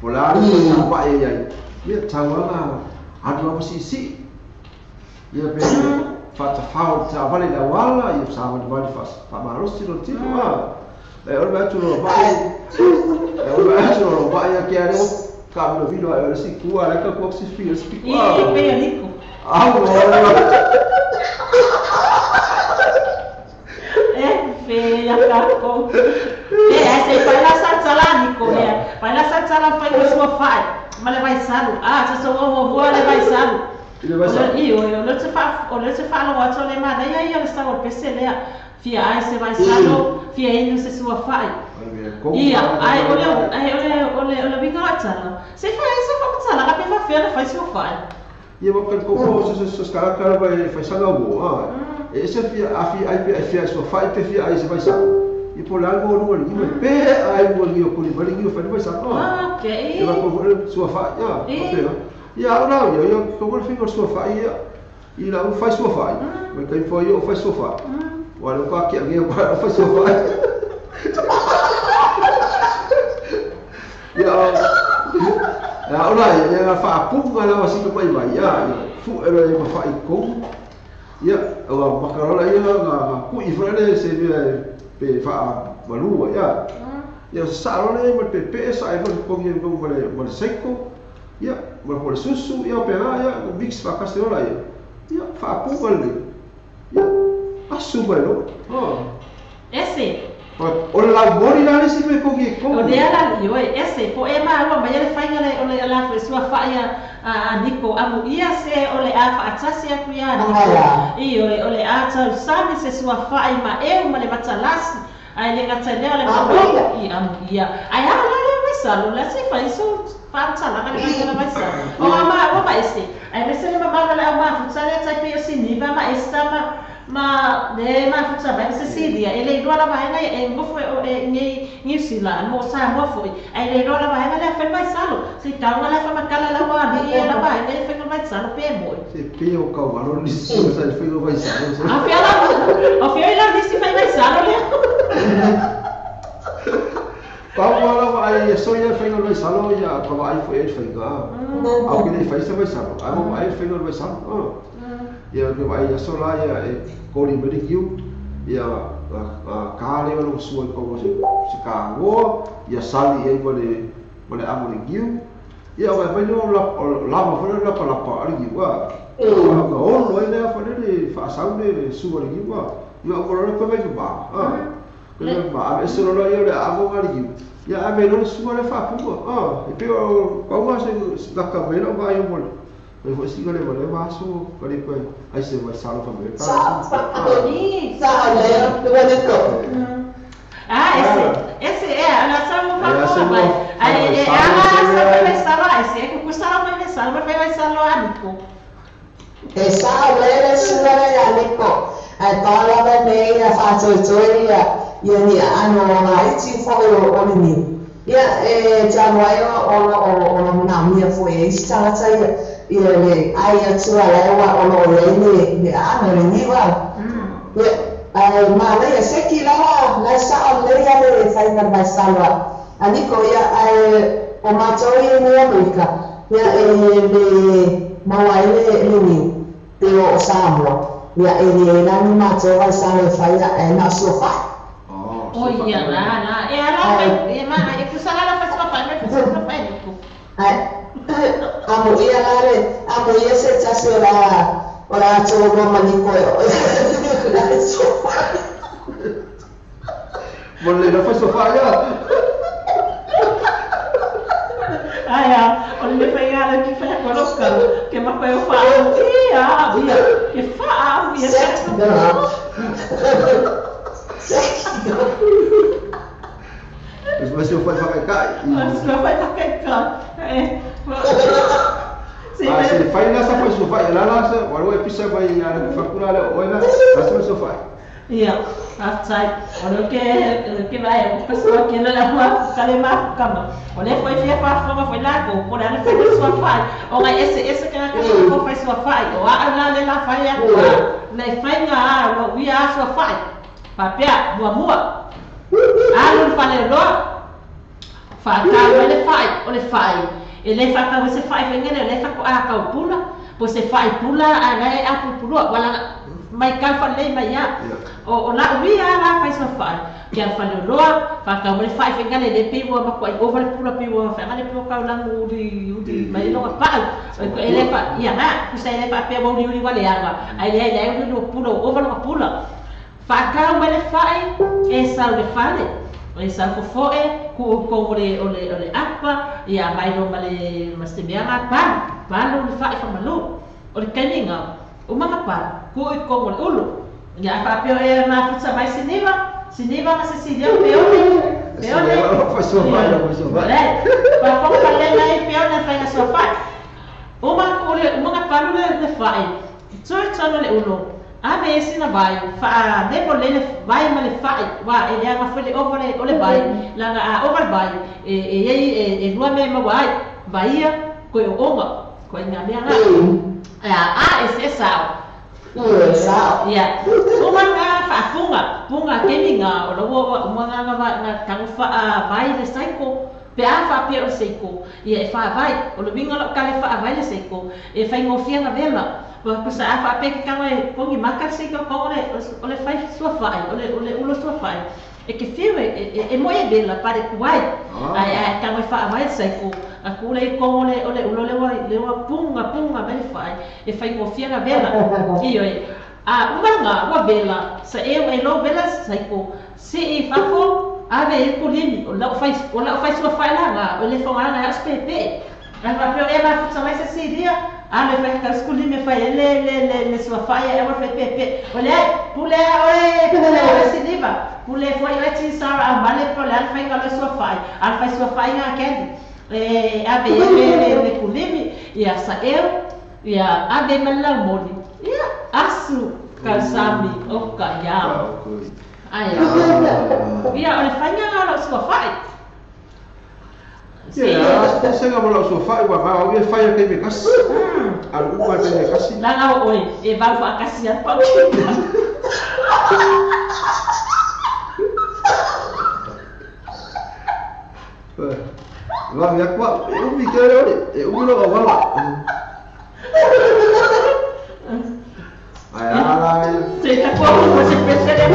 Speaker 4: po le a le faatapae ai ia tau ana alu lava siisii ia pe faatafao le taavale i le auala ia savalivali faamalosi lona tino a e o le vaai atu lona vaai e o le vaai atu lona vaai a ke ale kavilovilo ae o le sikua le ka kuak sifi o sipi
Speaker 2: I pe o Niko.
Speaker 4: Au
Speaker 2: E fe ia kako. E ai se fai la sa la Niko ia. Fai la sa la fai ko sua fai. Ma le vai salu. A sa so o o le vai salu.
Speaker 4: I le vai salu.
Speaker 2: I o le te fa o le te fa lo atu le mana ia ia le sa o pese lea. Fia ai se vai salu, fia inu se sua fai. Ia, ai o le ai o le o le o le winga tala. Se fai se fa tala ka pe fa fia fai sua fai.
Speaker 4: Ia ma ka ko se se se ka ka vai fai sanga wo a. E se fia a fi ai pe fia sua fai pe fia ai se vai sa. I po la go no ni pe ai mo ni ko ni vai ni fai vai sa.
Speaker 2: Ah, okay.
Speaker 4: E va ko sua fai ia. Pe. Ia ora ia ia ko mo fi sua fai ia. I la u fai sua fai. Mai kai foi o fai sua fai. Wa lo ka ki ngi wa fai sua fai. Ia ia ora ia faapuga lava sina mai mai ia fu'e loa ia ma fa'aikogu ia ua makalola ia ga ku'i foi le se mea pe fa'amalua ia ia sa'a loa le ma le pepe'e sa'a ai foi totogi ai ma le seiko ia ma le po le susu ia pega ia mix fa'akasi loa laia ia fa'apuga lelei ia asu mai loa.
Speaker 2: Ese.
Speaker 4: O le laumoli la le isi mea kogi e kogi.
Speaker 2: O lea la ioe, ese, po e maua mai le faiga le o le la foi sua fai a Niko amu ia se o le a fa'atasi atu ia Niko. Ioe, o le a tausami se sua fai ma eu ma le matalasi. Ai le gata lea o le maua i amu ia. Ai a la le vaisalo la se fai so fa'amatalaga le faiga la vaisalo. O a maua ma ese. Ai mese le mamalo le au mafuta le tai pe o siniva ma esa ma ma le mafuta mai se silia e le iloa lava vaega e nofo e nei Niu Sila mo Samoa foi ai le iloa lava vaega lea fai vaisalo se tauga lea faamakala lau alii ia lava vaega e faiga vaisalo pe moi
Speaker 4: se pe o kauvalo nisi o sa faiga vaisalo
Speaker 2: a fia la o fia ila nisi fai vaisalo lea
Speaker 4: pau lava ai e soia faiga vaisalo ia ka vaai foi e faiga au ke le fai sa vaisalo ai mo ai faiga vaisalo ia ke vaai aso la ia e koli mai le kiu ia ka le o sua i pau se ka goa ia sali ai ma le amo le giu Ia o mai no la lava foi la palapa ali giwa. O o no ile fa le fa sau le su ali giwa. Ia o lo ko mai ba. Ah. Ko ba a se lo ia le a mo ali giwa. Ia a me lo su le fa pu. Ah, e pe o pa se da ka me lo ba yo mo. E foi si le le va su ko le ko ai se vai salo fa me.
Speaker 3: Sa sa le le le ko.
Speaker 2: Ah, esse é, ela sabe falar, aí ela sabe esse é que custa uma vez só, mas vai ser lo amigo.
Speaker 3: Esa le sua le amigo. Ai pala va nei a fa toi ia ia ni ano mai ti fo o o ni. Ia e ta mai o o o na mia foi esta ta ia ia le ai a tua le wa o lo le ni ni ano le ni wa. Ia ai ma le se ki la la sa o le ia le fai na mai salwa. Aniko ia ai o matoi ni Amerika. Ia e le maua le le ni te o Samoa. Ia e le la ni matoi vai sa le fai e na sofa.
Speaker 2: Oh ia la la e ala e ma e kusa la fa sofa me fa sofa e ko.
Speaker 3: Ai amo ia la le amo ia se ta se la ora to mo maniko e.
Speaker 4: Mo le la fa sofa ia.
Speaker 2: Ai o le fai ala ki fai coloca que ma fai o fa ia ia que fa ia
Speaker 4: Mas eu fui para cá.
Speaker 2: Mas eu fui para cá. É.
Speaker 4: Ah, se fai nessa foi sofá, lá lá, o episódio vai a faculdade, olha, essa sofá.
Speaker 2: Ia, aftai, olha que vai, o pessoal que não é uma kalema kama. Olha foi fia fa foi lá, por ela foi sua fai. Olha esse que ela foi sua fai. O a lá le la fai a. Le fai na o ia sua fai. Papia, mua mua. Alu fale lo. Fa ta le fai, o le fai. Ele fa ta você fai vengene, ele fa a ka pula, você fai pula a lá a pula, wala mai ka fa le mai ya. O la ui a la fai sua fai. Ke fa le lo, fa ka le fai vengene le pe wa ma ko over pula pe wa fa le pe ka la uri uri mai lo pa. Ele fa ya na, você ele fa pe wa uri uri wale ya. Ai le le uri pula over lo pula. Fa ka le fai e sa le fale. E sa fofo e ku ko ole ole ole apa ia mai lo male mastemia pa pa lo fa fa malu o le kaninga o manga pa ku i ko ole ulu ia fa pio e na futsa mai siniva siniva na Cecilia pio pio le
Speaker 4: fa sua fa sua fa
Speaker 2: le pa ko pa le mai pio na fa sua fa o manga ole o manga pa lo le fa e tso tso le ulu a me sina vai fa devo le vai ma le fa wa e le ma foi over le ole vai la a over vai e e e lua me ma vai vai ko o onga ko ina me ana a ese sao ya o ma fa funga funga ke ninga o lo o ma nga nga ka fa vai le saiko pe a fa pe o seiko e fa vai o lo binga lo ka le fa vai le seiko e fa ngofia na vela Pois a fa pe ka e pongi maka se ko ole ole fai sua fai ole ole ulo sua fai e que fiu e moi bela para kuai ai ai ka fa vai sai ko a kule ko ole ole ulo le wa le wa punga punga me fai e fai ngofia na vela e oi a uma wa vela sa e e lo vela sai ko se e fa fo a ve ko limi o la fai sua fai la nga ole fo nga na spp a fa pe e ma futsa mais seria ah, le fai ka skuli me fai le le le le sua fai e wa fai pepe. Olha, pule oi, pule siniva. Pule foi vai te sara a male pole al fai ka sua fai. Al fai sua fai nga kendi. E a ve le le kulimi ia sa eu ia a ve mala moli. Ia asu kalsami o ka ya. Ai. Ia ole fai nga la sua fai.
Speaker 4: Ia, se nga mo sua fai wa ma o ia fai ke me kasi. Al u vai me kasi.
Speaker 2: La nga oi, e va fa kasi a pa.
Speaker 4: Va me kwa, e mi ke ore, e u lo wa la. Ai ai.
Speaker 2: Se ta ko mo se pese le.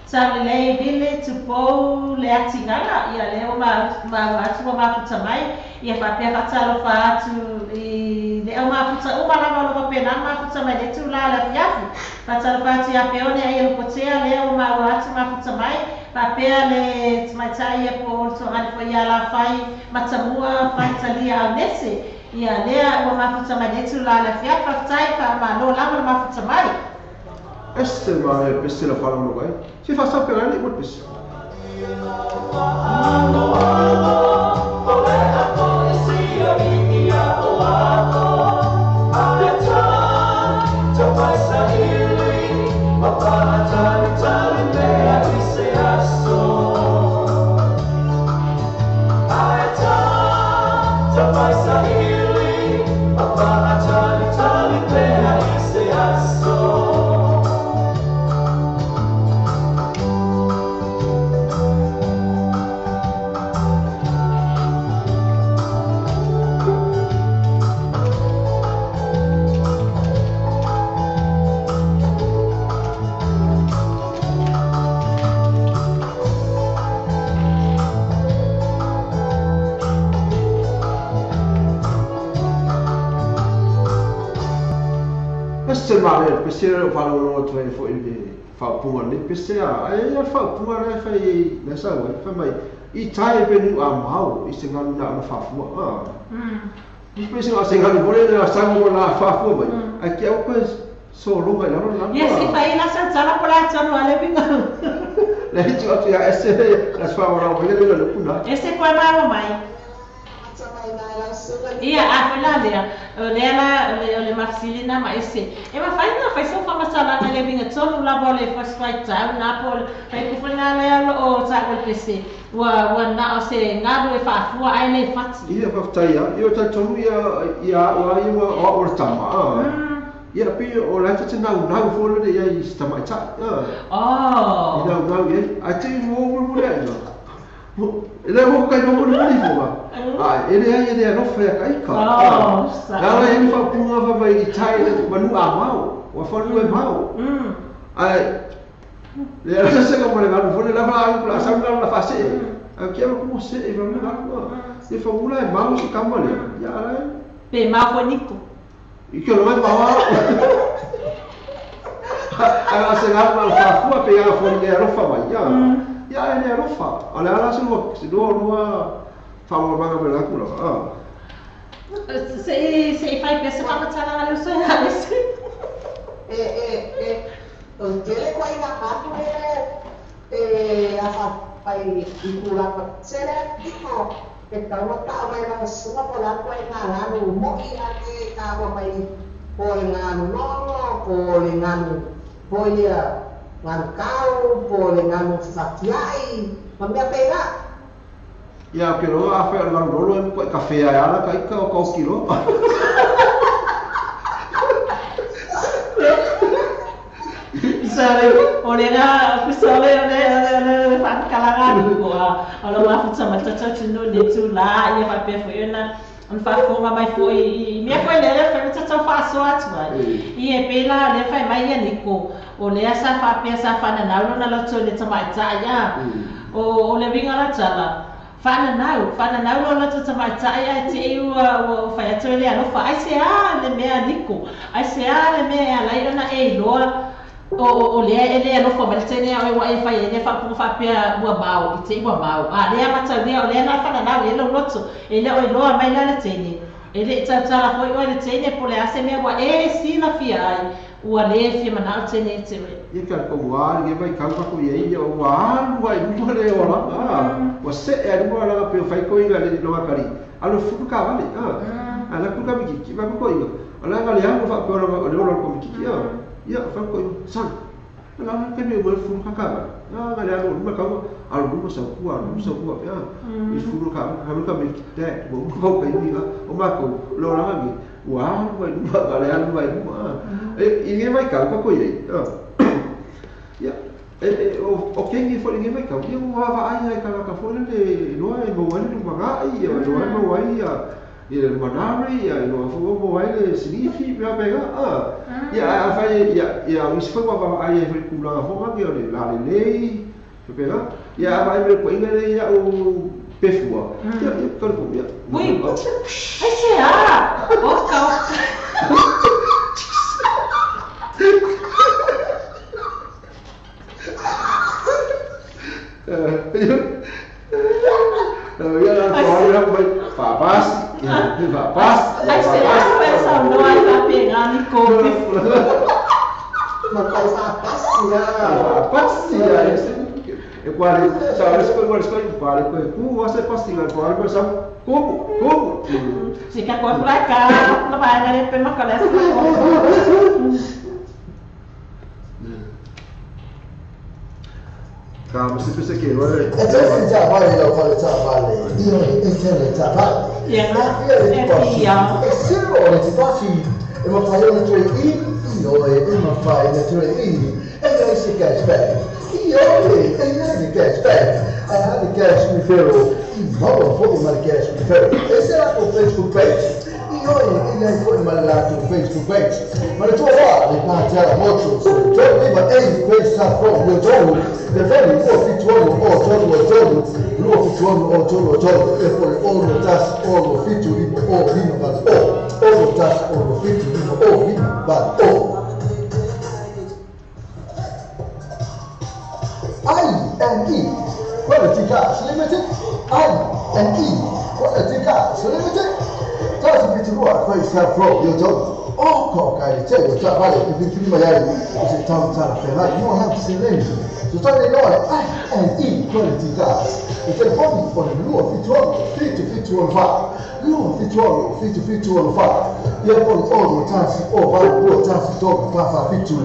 Speaker 2: Saulelei vile tupou le atigala ia lea ua maua atu ua mafuta mai ia faapea faatalofa atu i le aumafuta uma lava o lo faapena mafuta mai le itulā le afiafi faatalofa atu ia Feone ai Lupotea lea ua maua atu mafuta mai faapea le tamaitai ia po o le toagali foi ia Lafai Matamua Faitalia Aunese ia lea ua mafuta mai le itulā le afiafi faafetai faamalo lava le mafuta mai.
Speaker 4: Este ma pese la fala no gai. Si fa sa per ali pese. Pese o falo no tu foi de fa punga le pese a e fa punga le fa i le sa wa fa mai i tai pe nu a mau i se nganu na na fa fua a i pese a se nganu bole na sa mo na fa fua mai a ke o ko so lo mai la la
Speaker 2: yes i fa ina sa tala pola tonu ale binga
Speaker 4: le tu a tu ya ese la fa ora o le le kuna
Speaker 2: ese ko ma mai ia a foi la lea lea la o le mafsilina ma ese e ma fai na fai so fa masala na le binga tonu la bole first flight down na pol fai ku foi na lea o ta o pese ua ua na o se ngalu e fa fua ai le fati
Speaker 4: ia fa tai ia ia ta tonu ia ia o ai o o tama ia pi o la te na na fo le ia i tama ta
Speaker 2: oh
Speaker 4: ia na ia a te mo mo le ia ele mo kai no mo le fo a ele ai ele no fa kai ka la la ele fa punga fa mai tai manu a mau wa fa lu mau ai le la se ko le nganu fo le la fa la sa la fa se a ke ko se e va me la e fa mula e mau se kama le ya la
Speaker 2: pe ma fo niko
Speaker 4: i ke lo mai ma a se nganu la fa fu pe ya fo le ro fa mai ya ya ele ro fa ala la se lo se lo lo fa mo banga pe la kula a
Speaker 2: se se fai pesa ma matala le so ya se
Speaker 3: e o tele ko ina pa e a fa pai i kula pa sere diko e ka wa ta mai na suma po la ko ina la no mo i a ke ka wa mai po le nganu no po le nganu po ia nganu kau po le nganu fatiai ma mea pega
Speaker 4: ia pero a fe al rolo en café a la kai ka o kilo
Speaker 2: sare olera kusole ole ole fa kalaga ko a lo ma futsa matata tinu le tu la ia fa pe fo yona on fa fo mai fo i mea foi le fa tata fa so atu ai i e pela le fa mai ia niko o le sa fa pe sa fa na na na lo to le tamai ta ia o le vinga la tala fa na lo lo to mai ta ia te ua fa ia to le alo fa ai se a le mea niko ai se a le mea la ina e lo o le ele alo fa mai tene o e fa ele fa pu fa pe ua mau i te ua mau a le ma ta le o le na fa na le lo loto ele o lo mai la le tene ele ta ta la foi o le tene po le ase mea ua e si na fia ai ua le fia mana o tene te
Speaker 4: ia ka ko wa le mai ka ko ia ia wa wa i mo le o la wa se e mo la pe fai ko inga le lo ka ri alo fu ka va le a la ku ka mi ki va ko inga ala ga le ha fa ko lo lo ko mi ki ia fa ko san la ke me mo fu ka ka va ga le alo ma ka alo mo sa ku alo sa ku ya i fu ka ka ka mi te mo ko ka inga o ma ko lo la mi wa wa ga le alo vai mo e i mai ka ko ia ia e o kengi fo ngi mai ka ia wa va ai ka ka fo le lo ai mo ai lo va ai lo ai mo ai ia Ia le manari ia lo fo mo ai le silifi mea mea ia a fai ia ia usi foi wa ai foi kula fo ma o le la le lei pega ia a vai me ko inga le ia o pefua ia ia ka ko ia
Speaker 2: ui ai se a oka oka
Speaker 4: ia la ko ia mai papas ia papas
Speaker 2: ai se a pensa no ai va pegar ni ko
Speaker 3: ma fai passi
Speaker 4: passi e quale sabe se quale quale ku você passi quale coisa como
Speaker 2: fica com pra cá não vai ganhar pela cabeça.
Speaker 4: Calma, se pensa que agora
Speaker 5: é já vale não vale já vale io e já vale e se o ti passi e ma fai una tre i io e ma fai una tre i e se cash back io e cash back I have the cash referral no foi my cash referral esse era o Facebook page io e foi my lato Facebook page ma le tua va le parte alla moto so to ma e questa from your to the very o fituano o todo todo lo fituano o todo todo e foi o tas o fitu o lima but o o tas o fitu o lima but o I and E Quality Cars Limited I and E Quality Cars Limited tasi fiturua questa from your to o ko kai te o ta vale e prima ieri se tam tara ferrari no have silenzio so tale no I and E Quality Cars e telefoni con il luo fituano fitu fitu fa luo fituano fitu fitu fa e poi o tasi o vale o tasi to fa fa fitu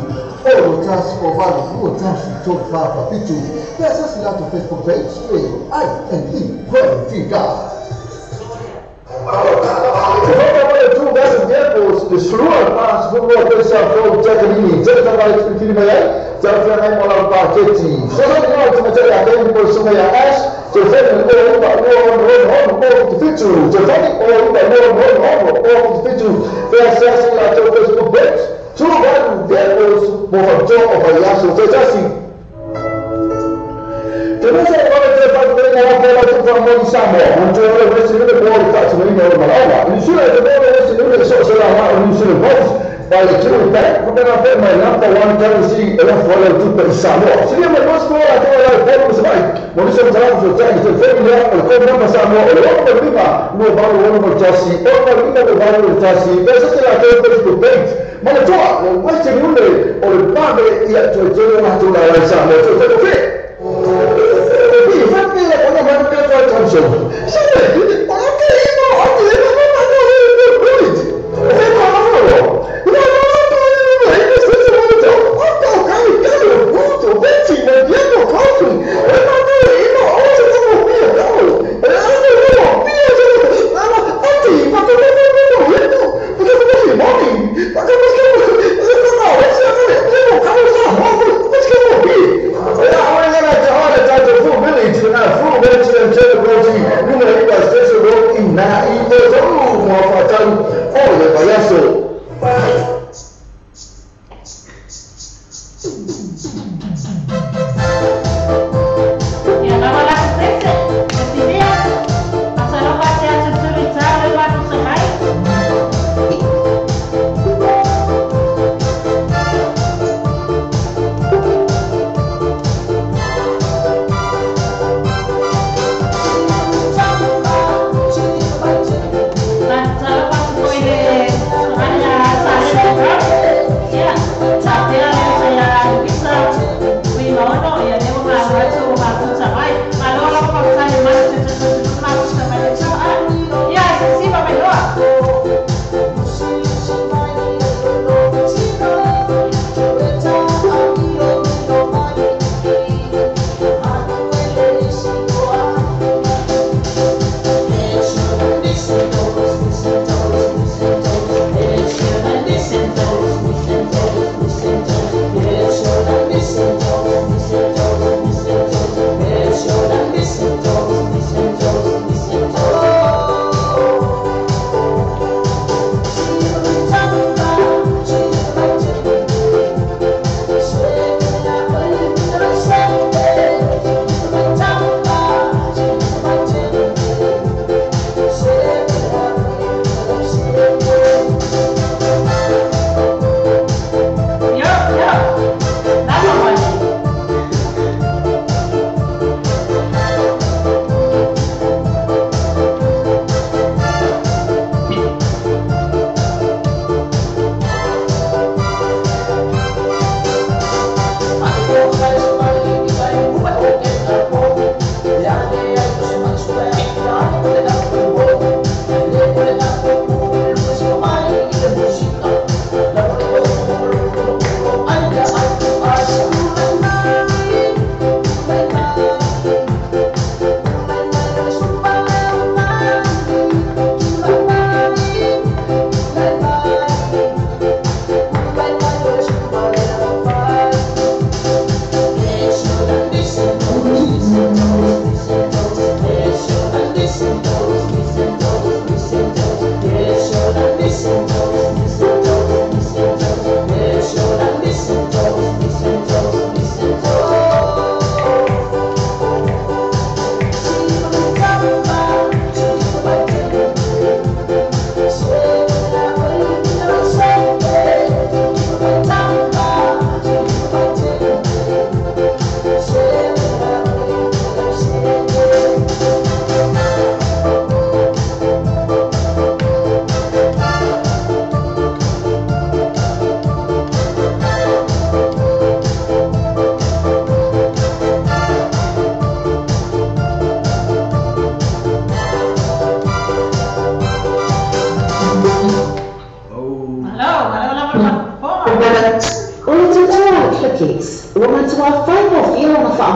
Speaker 5: o tasi o vale o tasi to fa fa fitu questo è lato Facebook page I and E Quality Cars.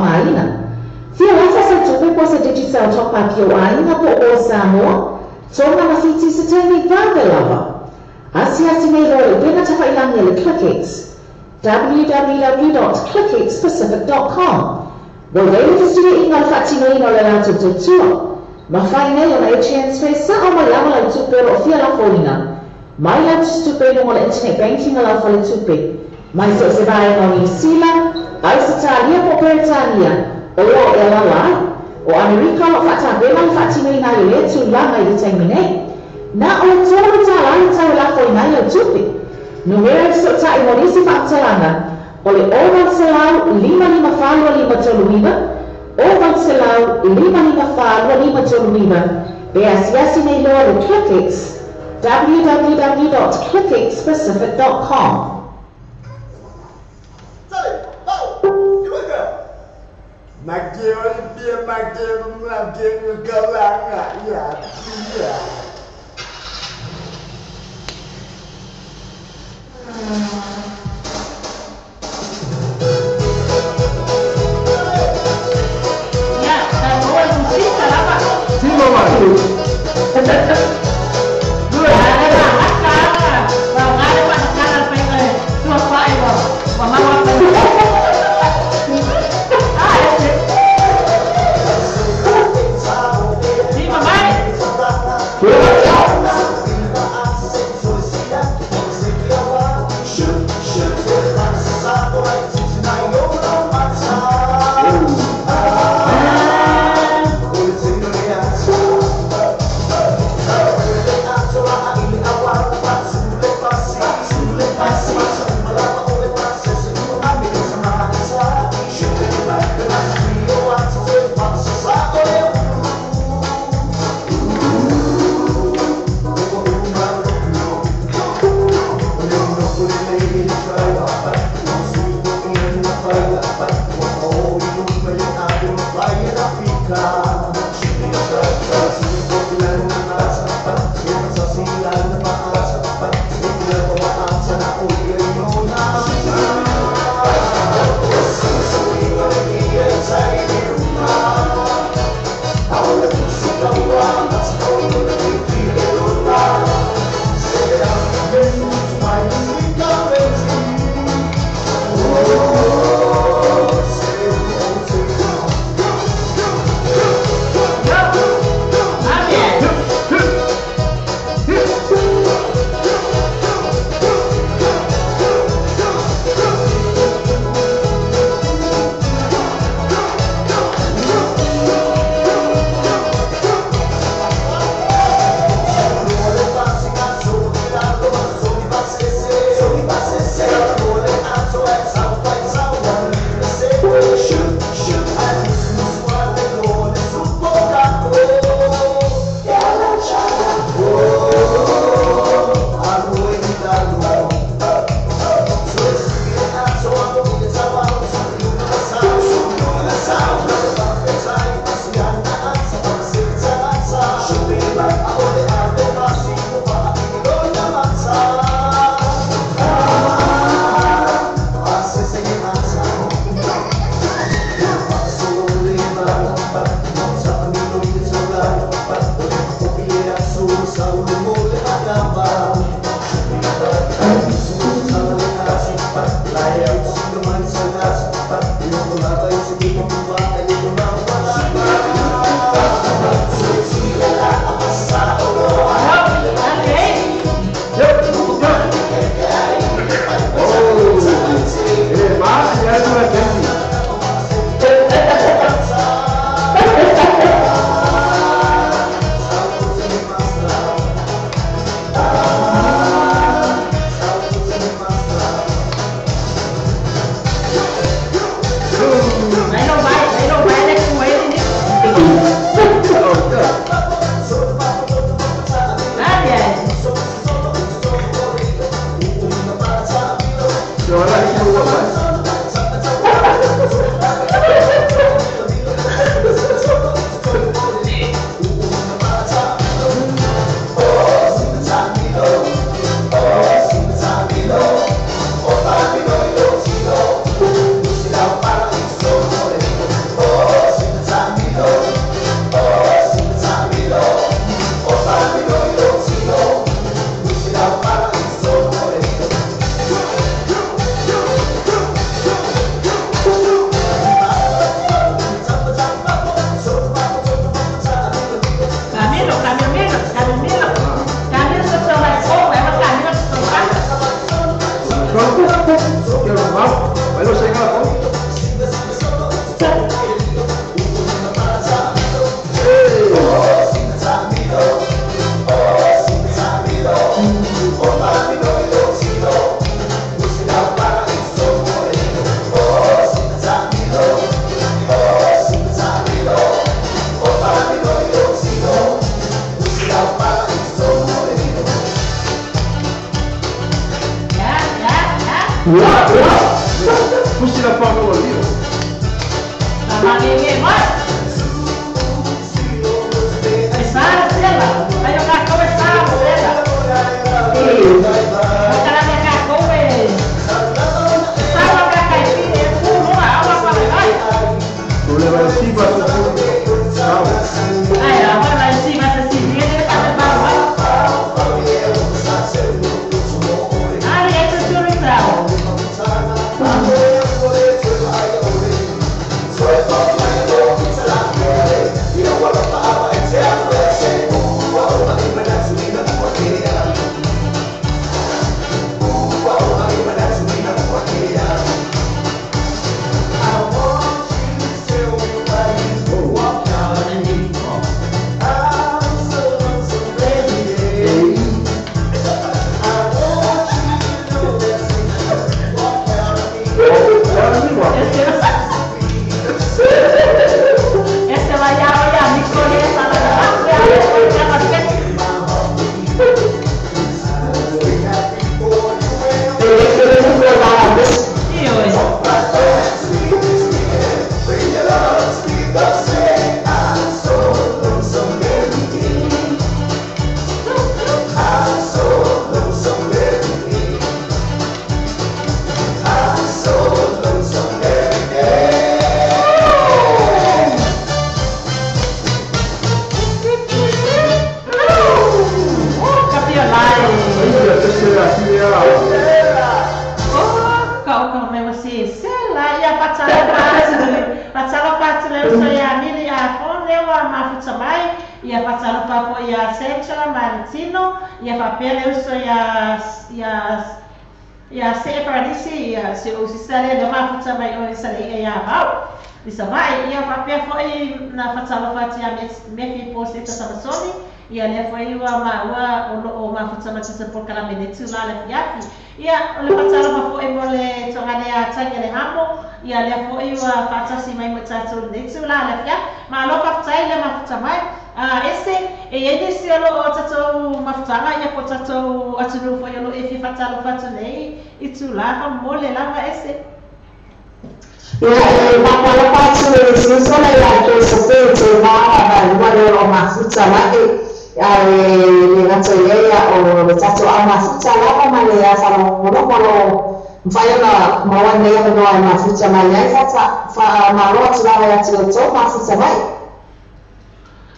Speaker 6: faaaogāina. Fia lafa se tupe po se Digicel top up i ou aiga po o Samoa, Tonga ma Fiti se taimi vave lava. Asiasi nei loa i le upega tafailagi a le ClickX, www.clickxpacific.com. Ua i ai le fesuiaiga o le faatinoina o le latou tautua. Mafai nei ona e transfer sa'o mai lava lau tupe o loo fia lafoina mai lau tusitupe i luga o le internet banking a lau faletupe mai so o se vaega o Niu Sila, Ausetalia po o Peretania o loo e alaala ai. O Amerika o loo faatapena le faatinoina ai o lea tulaga i le taimi nei. Na o le $3 le tau e lafoina ai lau tupe. Numera e fesootai mo nisi faamatalaga o le 0800 554 2539, 0800 554 2539, pe asiasi nei loa le ClickX, www.clickxpacific.com.
Speaker 2: Ia, tatou e tusita lava.
Speaker 4: Sima mai.
Speaker 2: A le lagaka faaaogā le faatatala le faiga e tuafa'i ua ua maua faiga. A ese. Sima mai.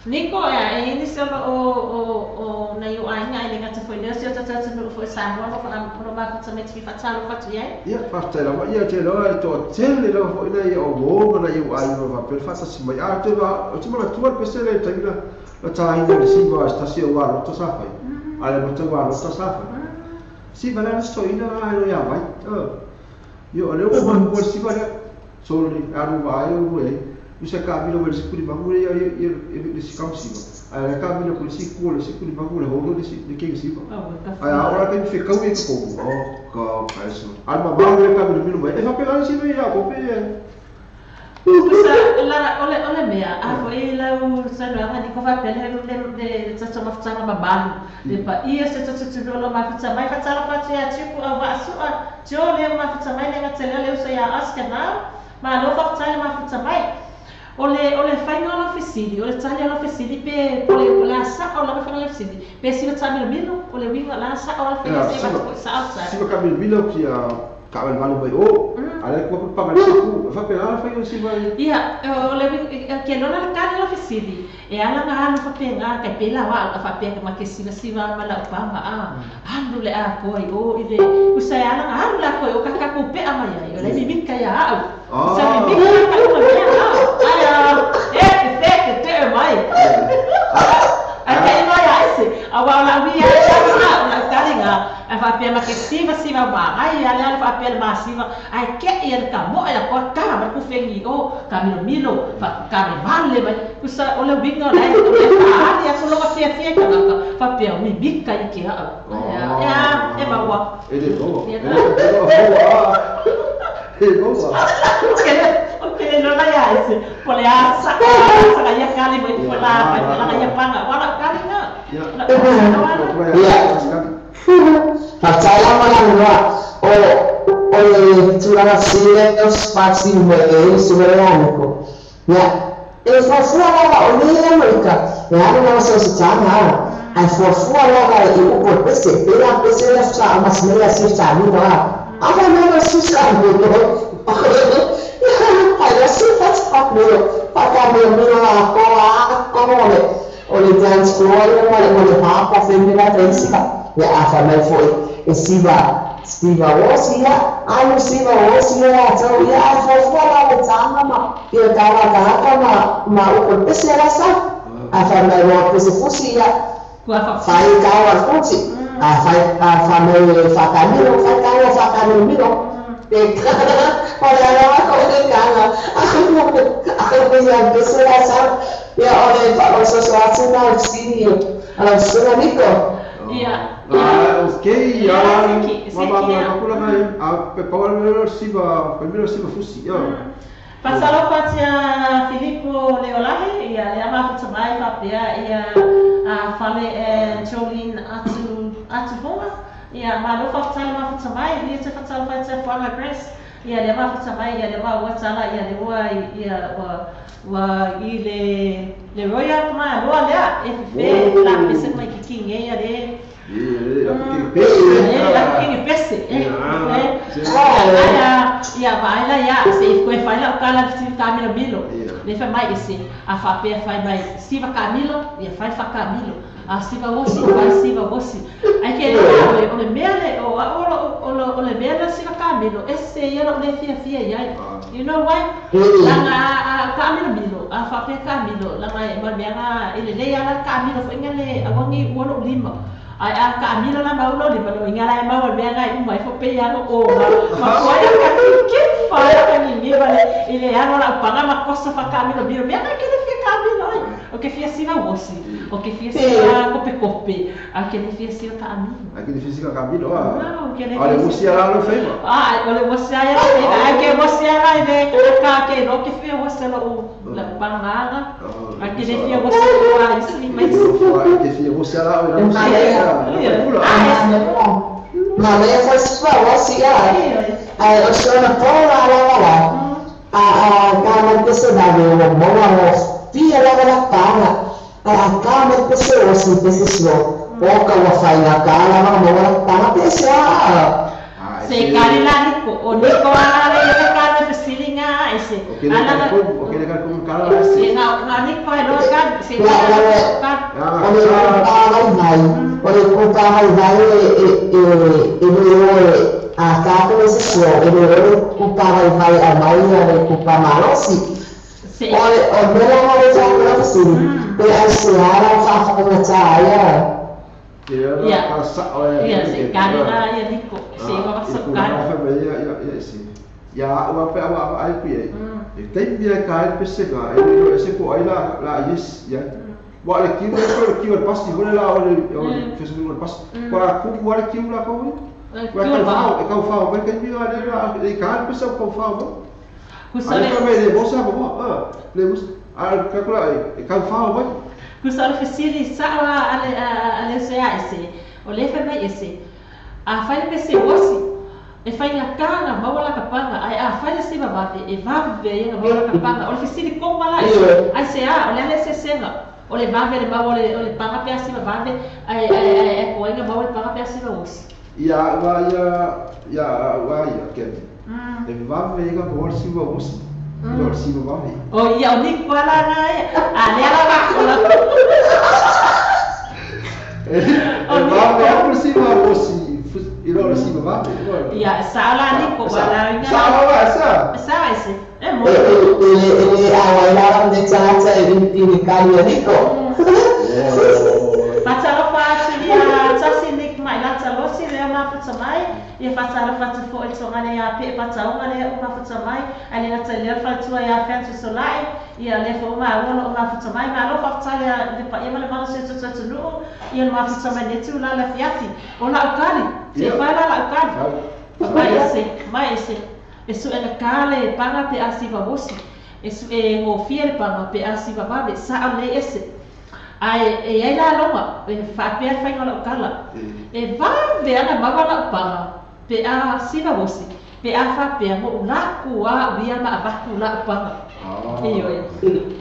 Speaker 2: Niko e ini se o na iu ainga e lenga te foi leo se o tata no foi sa mo fa mo ma fa me ti fa talo fa tu ia.
Speaker 4: Ia fa te la ia te lo to tele lo foi na ia o mo na iu ainga fa per fa sa mai a te va o te mala tua pe se le te na la ta ina le si va sta si o wa to sa fa. A le mo te wa to sa fa. Si va la sto ina a lo ia vai. Io le o mo mo si va le so le aru vai o e Usa ka milo le sikuli mangule ia le sikausiva. Ai ka milo le sikuli le sikuli mangule holo le le kengsiva. Ai ora ke fe kau e ko o ka paiso. Ai ma ma le ka milo milo mai. E fa pe la si ia ko pe.
Speaker 2: Usa la ole ole mea a foi la u sa no ni ko fa pe le le le tsa ma tsa ma balu. Le pa ia se tsa tsa lo ma tsa mai fa tsa la fa tsa tipo a va su a jo le ma tsa mai le tsa le usa ia aska na. Ma lo fa tsa ma tsa mai. Ole fainga la fesili, ole tali la fesili pe ole la sa o la fainga la fesili. Pe si tsa milo milo, ole winga la sa o la fainga se va sa o sa.
Speaker 4: Si ka milo milo ki a ka wel malu mai o, ale ko pa ma ku, fa pe la fainga si va.
Speaker 2: Ia, ole ke no la ka la fesili. E ala nga alu fa pe nga ka pe la wa fa pe ma ke si si va ma la pa ma a. Alu le a ko ai o ile usa ala nga alu la ko o ka ka ko pe a mai ai. Ole mi mi ka ya au. Usa mi mi ka ka me a.
Speaker 3: Ia, e fuafua lava o le Amerika, e alu lava se ositaga ao, ae fuafua lava i upu o le pese, pe a pese lea faatoa amasi nei a siva tamilo a. Afa mai o susa milo. Ai o siva tamilo. Whakamilomilo a koa a kono o le dance floor ia ma le o le hapa whenua taisika. Ia a mai foi e siva siva osi ia alu siva osi ia tau ia a fuafua la le tāna ma ia kāla kāka ma ma upo le pese la sa. A wha mai roa pese fusi ia whai kāwa fusi. A whai a wha mai whakamilo whakawa whakamilomilo. E o le alawa ko le kanga. Aku ia pese la sa. Ia o le whaososo atu na o sini ala suna niko.
Speaker 2: Ia.
Speaker 4: Ok, ia ma ma kula mai a pe pawa melo siva, pe melo siva fusi. Ia.
Speaker 2: Pasalo fatia Filippo Leolahi ia le ama futamai papea ia a fale e Jolene atu atu fonga. Ia ma lo faftala ma futamai ni te fatalo fatia fuanga Grace. Ia le ama futamai ia le wa watala ia le wa ia wa wa i le le royal ma lo lea e fe la pese mai kikinge ia le la kingi pese ia vai la ia se ko fai la kala si kamilo milo le fa mai ese a fa pe fai mai siva kamilo ia fai fa kamilo a siva wosi fai siva wosi ai ke o le mele o o le mele siva kamilo ese ia lo le fia fia ia you know why la a kamilo milo a fa pe kamilo la mai ma mea ele le ia kamilo fo ingale awangi wo lo lima ai a kamilo la mau lo lima lo ingala mau mea ngai mai fo pe ia o ma ko ia ka ke fa ka ni ni vale ele ano la paga ma kosa fa kamilo milo mea ngai ke le fia kamilo ai o ke fia siva wosi o ke fia siva kope kope a ke le fia siva kamilo
Speaker 4: a ke le fia siva kamilo a
Speaker 2: no ke le
Speaker 4: a le wosi ala lo feima
Speaker 2: a o le wosi ala a ke wosi ala le ka ke lo ke fia wosi lo o la panganga a ke le fia wosi a isi mai
Speaker 4: ke fia wosi ala o la wosi
Speaker 3: Ma lei foi sua wosi a ai o sona pola la la a a ka se da o mo o fia la la panga a ka me pese wosi pese so o ka wa fai la ka la mo la panga pese a
Speaker 2: se kali la niko o niko ala le ka le fesilinga ese
Speaker 4: ala o ke le ka ko kala
Speaker 2: se na na niko e lo ka se ka
Speaker 3: o le ka mai o le ko ka mai vai e e e a ka ko se so e le ko ka mai vai a mai le ko pa malosi o o me la mo ta ko se pe a se ala fa fa ko ta ya
Speaker 4: ia
Speaker 2: ia se kali la ia niko se wa sa ka
Speaker 4: ia ia se ia wa pe wa ai pi e te mia ka ai pese ga e lo ese ko ai la la yes ia wa le kiu ko le kiu pasi ho la o le Facebook le pasi kwa ku wa le kiu la ko wa ka fa e ka fa o ke mia le la e ka pese ko fa o
Speaker 2: ku sa
Speaker 4: le me le bosa bo a le bus a ka ko e ka fa o
Speaker 2: ku sa le fesili sa ale ale se a ese o le fa mai ese a fai pese osi e fai nga kanga mawala ka panga ai a fai se baba e va ve nga mawala ka panga o le fesili ko mala ai se a o le ale se senga o le va ve le mawala o le panga pe asi va ve ai ai ai ko nga mawala panga pe asi osi
Speaker 4: ia wa ia ia wa ia ke e va ve nga mawala si va osi o si va ve
Speaker 2: o ia o ni ko la na a le ala va
Speaker 4: o va ve a si va osi i lo si va
Speaker 2: ia sa la ni ko la
Speaker 4: sa la sa
Speaker 2: sa ese e mo
Speaker 3: ele a la de tata e i kali niko
Speaker 2: Fatalo fatu ia tasi nik mai la talosi le ma futa mai ia fatalo fatu fo e tonga le ia pe pataunga le o ma futa mai ai le tali fatu ia fatu solai ia le fo ma o lo ma futa mai ma lo fatale le pa ia le ma se to to no ia ma futa mai ne tu la la fiati o la ukali se fa la la ukali mai ese mai ese e su ena kale panga pe asiva wosi e su e mo fiel panga pe asiva vabe sa le ese ai e ai la longa e fa pe fa ngola kala e va ve ana mawala panga pe a siva wosi pe a fa pe mo la ku a via ma va ku la panga Ioe.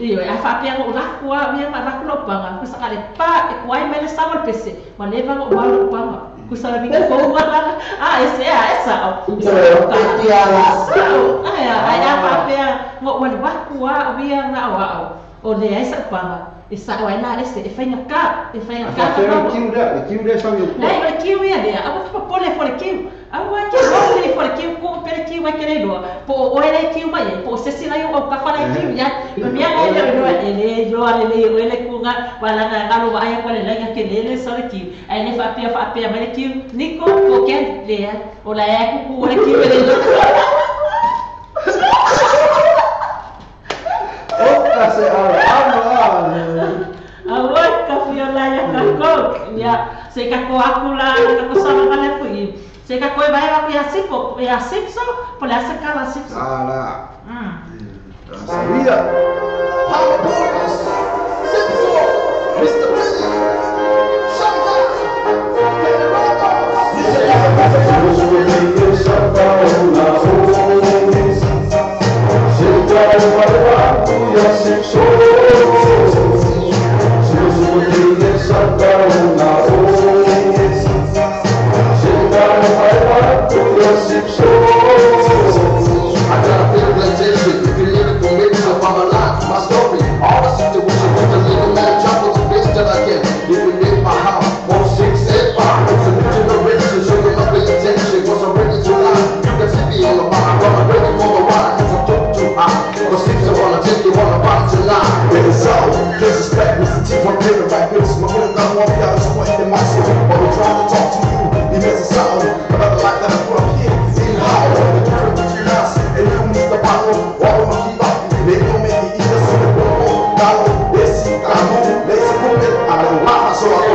Speaker 2: Ioe, a faapea lo'u laku a mea ma laku la'u paga, kusa le pa e kuai mai le sao o le pese, ua leva lo'u mau lo'u paga. Kusa le vinga fou ala, a e se a e sa'o. Sa'o, ai ai a faapea ngo'u alu aku a uia na o a'o. O leai sa'u paga, e sa'o ai la ese, e faiga ka, e faiga ka.
Speaker 4: A faapea o le kiu lea, le kiu lea sau i
Speaker 2: Atua. Leai, o le kiu ia lea, aua te popole fo le kiu. Aua e te popole fo le kiu, kuu pea le kiu ai ke le iloa, po o oe la e kiu mai ai, po o se isi la i ou aukafa la e kiu i ai. Ma mea la e le o iloa, e le iloa lelei e oe le kuga, ua laga galo vaai aku a le laiga ke le le sao le kiu, ae le faapea faapea mai le kiu, Niko, po o Ken, leai, o la e ae kuku le kiu e le iloa.
Speaker 4: Oka se ala ama a.
Speaker 2: Aua ka fia la ia kākou. Ia, se i kākou aku la kākou saunoaga lea foi i. Se i kākou e vae aku iā Sipo, iā Sipso, po o le a se kala a Sipso.
Speaker 4: Ala. Salia.
Speaker 5: Power Boys, Sipso, Mr. P, Shaka, Kenny I got a bit of plantation. If you live it for me, so I'm alive. My story, all the situation with the little man, trouble the best that I can. If you live my house, 1, 6, 8, 5. It's a new generation, so you must pay attention. 'Cause I'm ready to lie. You can see me on the mind, but I'm ready for the ride. 'Cause I'm talking too high. The sleeps I wanna take you on a body tonight.
Speaker 1: It is all disrespect, Mr. T. One minute right here, my minute got one out, just point in my city. While we trying to talk to you, he messes something about the life that I put up here. In how the current between us and you, Mr. Palo, all my keep up. They don't make it either, so the Galo, esse carro, nesse I so I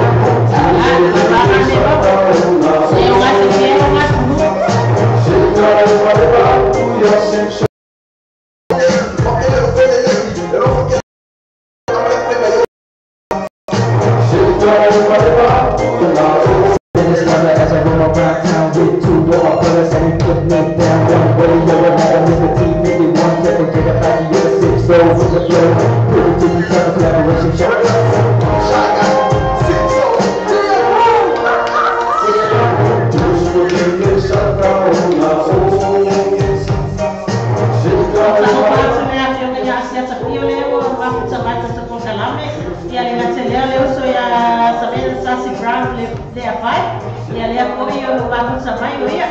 Speaker 7: As I roam around town with two of my brothers and we putting it down one way or another. Mr. T, 51, 7, J, 5, 6, 0, with the flow. Put it to me, type of collaboration.
Speaker 2: Sassy Brown le le afai ia lea foi o mafuta mai o ia.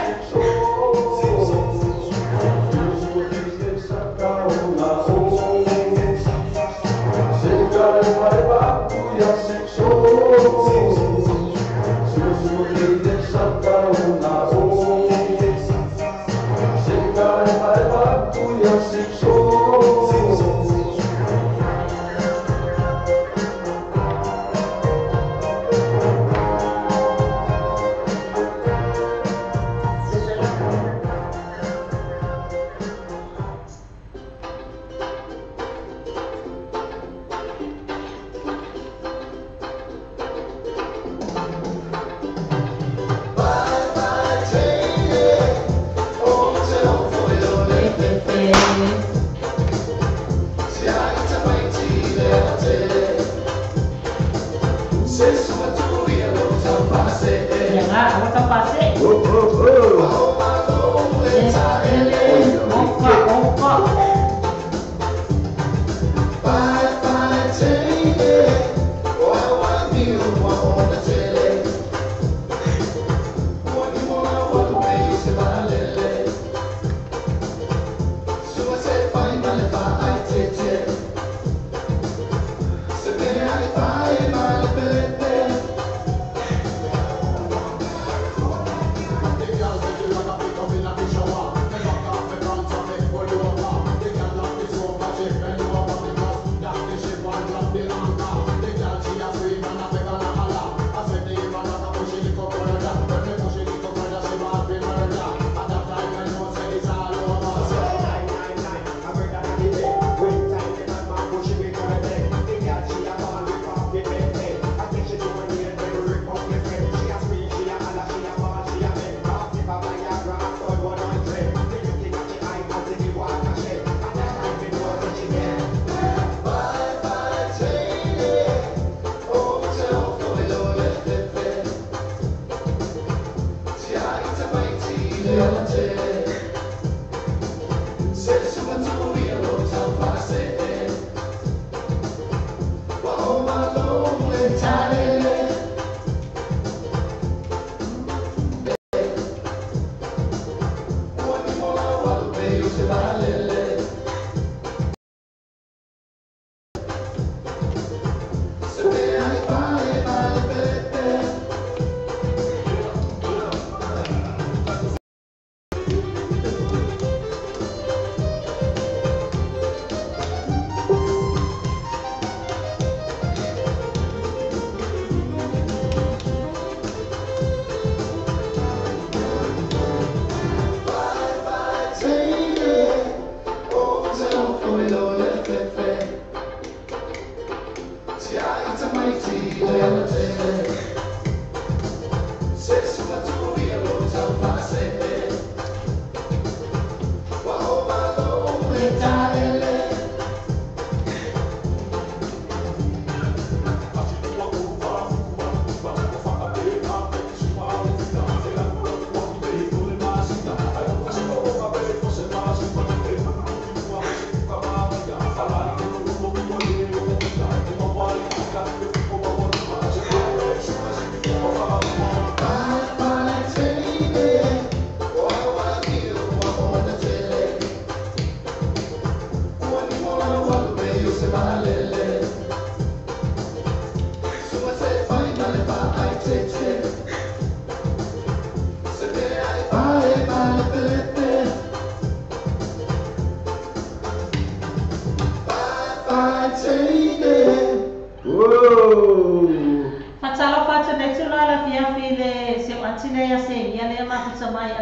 Speaker 2: Ia ga, ua taupase. Oka, oka.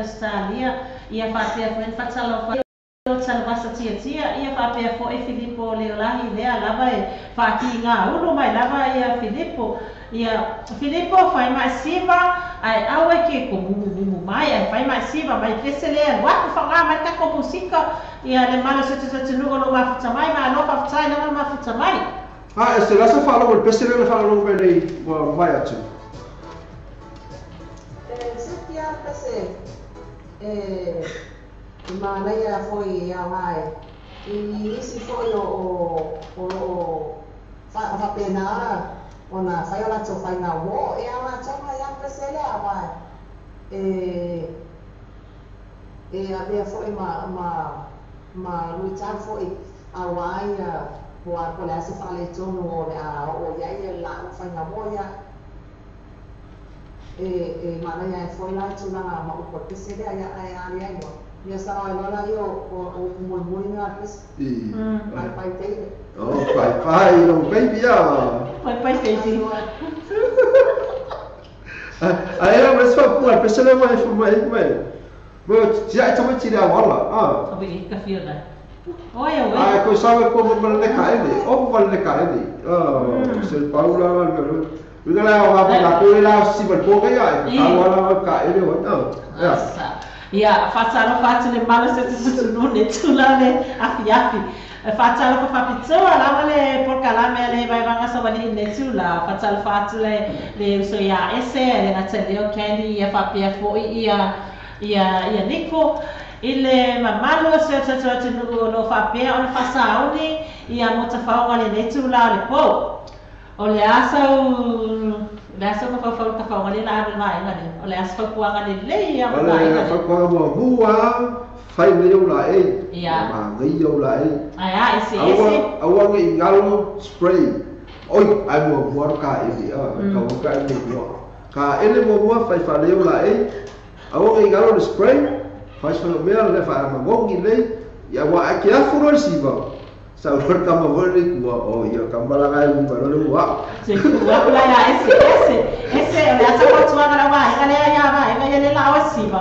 Speaker 2: Australia ia faapea foi na faatalofa talvasa tiatia ia faapea foi Filipo Leolahi lea lava e faatigaulu mai lava ia Filipo ia Filipo fai masiva ai aue ke ko mai ai fai masiva mai pese lea wa fa mai ta ko musika ia le malo se se no lo ma mai ma lo fa tai na ma fa mai
Speaker 4: ah este la sa fa lo pese le fa lo mai mai atu
Speaker 3: manaia foi a mai i isi foi o faapena ona fai o latou faiga uo e a latou mai a pese lea mai e avea foi ma luitau foi auā ia po le a se faaletonu o le a oo iai ia le laau faiga uo ia e manaia e foi la tulaga ma upu o le pese lea ia ae ali ai loa ia sa ai loa laia o mulimuli na pese pai pai baby
Speaker 4: oh pai pai lo baby ya
Speaker 2: pai pai baby
Speaker 4: ai era mas fa pua pese le mai mai mai bo tia ta mai tira wala ah
Speaker 2: o ka fiona oi oi
Speaker 4: ai ko sabe como me le cae o me le cae ah se paula Uga la wa la ko la si ba ko ya ka wala ka ele wa no
Speaker 2: ya ia faatalofa atu le malo se tututu le tula le afiafi faatalofa faapitoa lava le polokalame a le vaevaga savali'i le tula faatalofa atu le uso iā ese le gata Candy ia faapea fo'i ia ia Niko i le mamalu o se o tatou atunuu o loo faapea ona faasauni ia mo tafaoga lenei tula o le pou o le asa mafaufau tafaoga le la ave vaega le o le asa faupuaga lelei ia
Speaker 4: o le faupuaga muamua fai lelei ou laei manaia ou laei
Speaker 2: ae a eseese
Speaker 4: aua nei galo spray oi ae muamua ro kaele kaua kaele muamua kaele muamua fai faalelei ou laei aua nei galo le spray fai mea le faamagogi lelei ia ua ae ke afu loa le siva sa ur kama vole kua o ia kambala ngai ni ba le wa
Speaker 2: se kua la ya ese ese ese o le asa fautuaga la vaega lea ia vaega ia le la o siva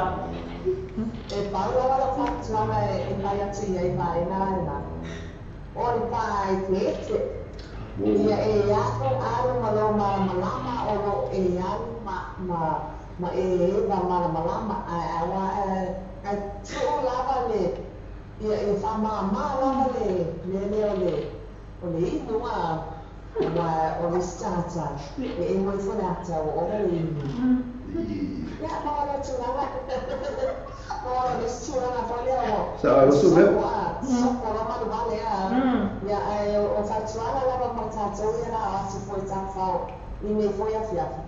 Speaker 3: e pau lava la fautuaga e mai atu iai vaega lena o le faaeteete ia e alu alu ma lou malamalama o loo e alu ma e eva malamalama ae auā e tuu lava le ia e faamāmā lava le mea lea o le inu a ua o le sitata e e moi fo le ata ua ova le inu ia ma o le tulaga ma o le tulaga foi lea o soko la maluvale a ia ae o fautuaga lava ma tatou ia la atu foi tafao i mea foi afiafi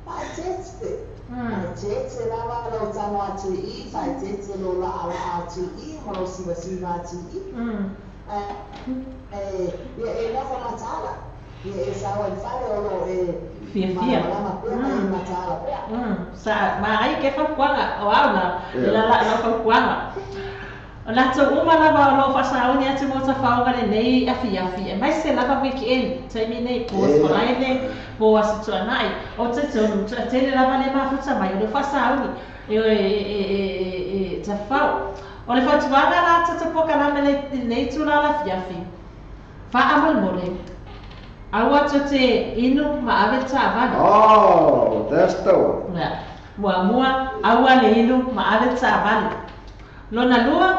Speaker 3: faaeteete faaeteete lava lou tago atu i i faaeteete lou laalaa atu i ma lou sivasiva atu i ia e nofo mataala ia e sao ai fale o loo e malamalama pea ma e mataala pea
Speaker 2: sa maai ke faupuaga o au la le lalaa lau faupuaga o latou uma lava o loo faasauni atu mo tafaoga lenei afiafi e maise lava weekend taimi nei po aso Friday po aso Tuanai o tetonu tele lava le mafuta mai o le faasauni e tafao o le fautuaga la tatapokalame lenei tula lafiafi faamolemole Aua te inu ma ave ta'avale.
Speaker 4: Oh, that's the one.
Speaker 2: Ia. Muamua, aua le inu ma ave ta'avale. Lona lua,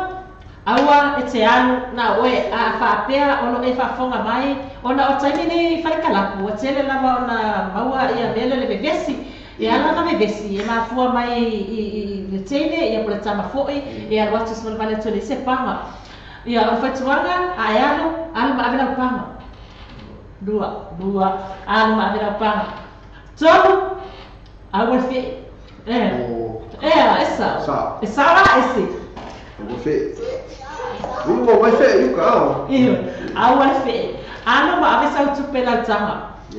Speaker 2: aua e te alu na oe a whaapea ono e whaafonga mai ona o taimi nei wharekalapu, a tele lava ona maua ia mele le vevesi. E ala na vevesi, e mafua mai i le teine, ia pole tama foi, e alu atu se atu le se panga. Ia o whaituanga, a e alu, alu ma ave lau panga. Lua, lua, alu ma ave lau panga. Tolu, aua le fee. Esa. E sao a ese.
Speaker 4: Aua fee. Ua mai fee yuka.
Speaker 2: Iyo, aua le fee. Alu ma ave sau tupe lau tanga.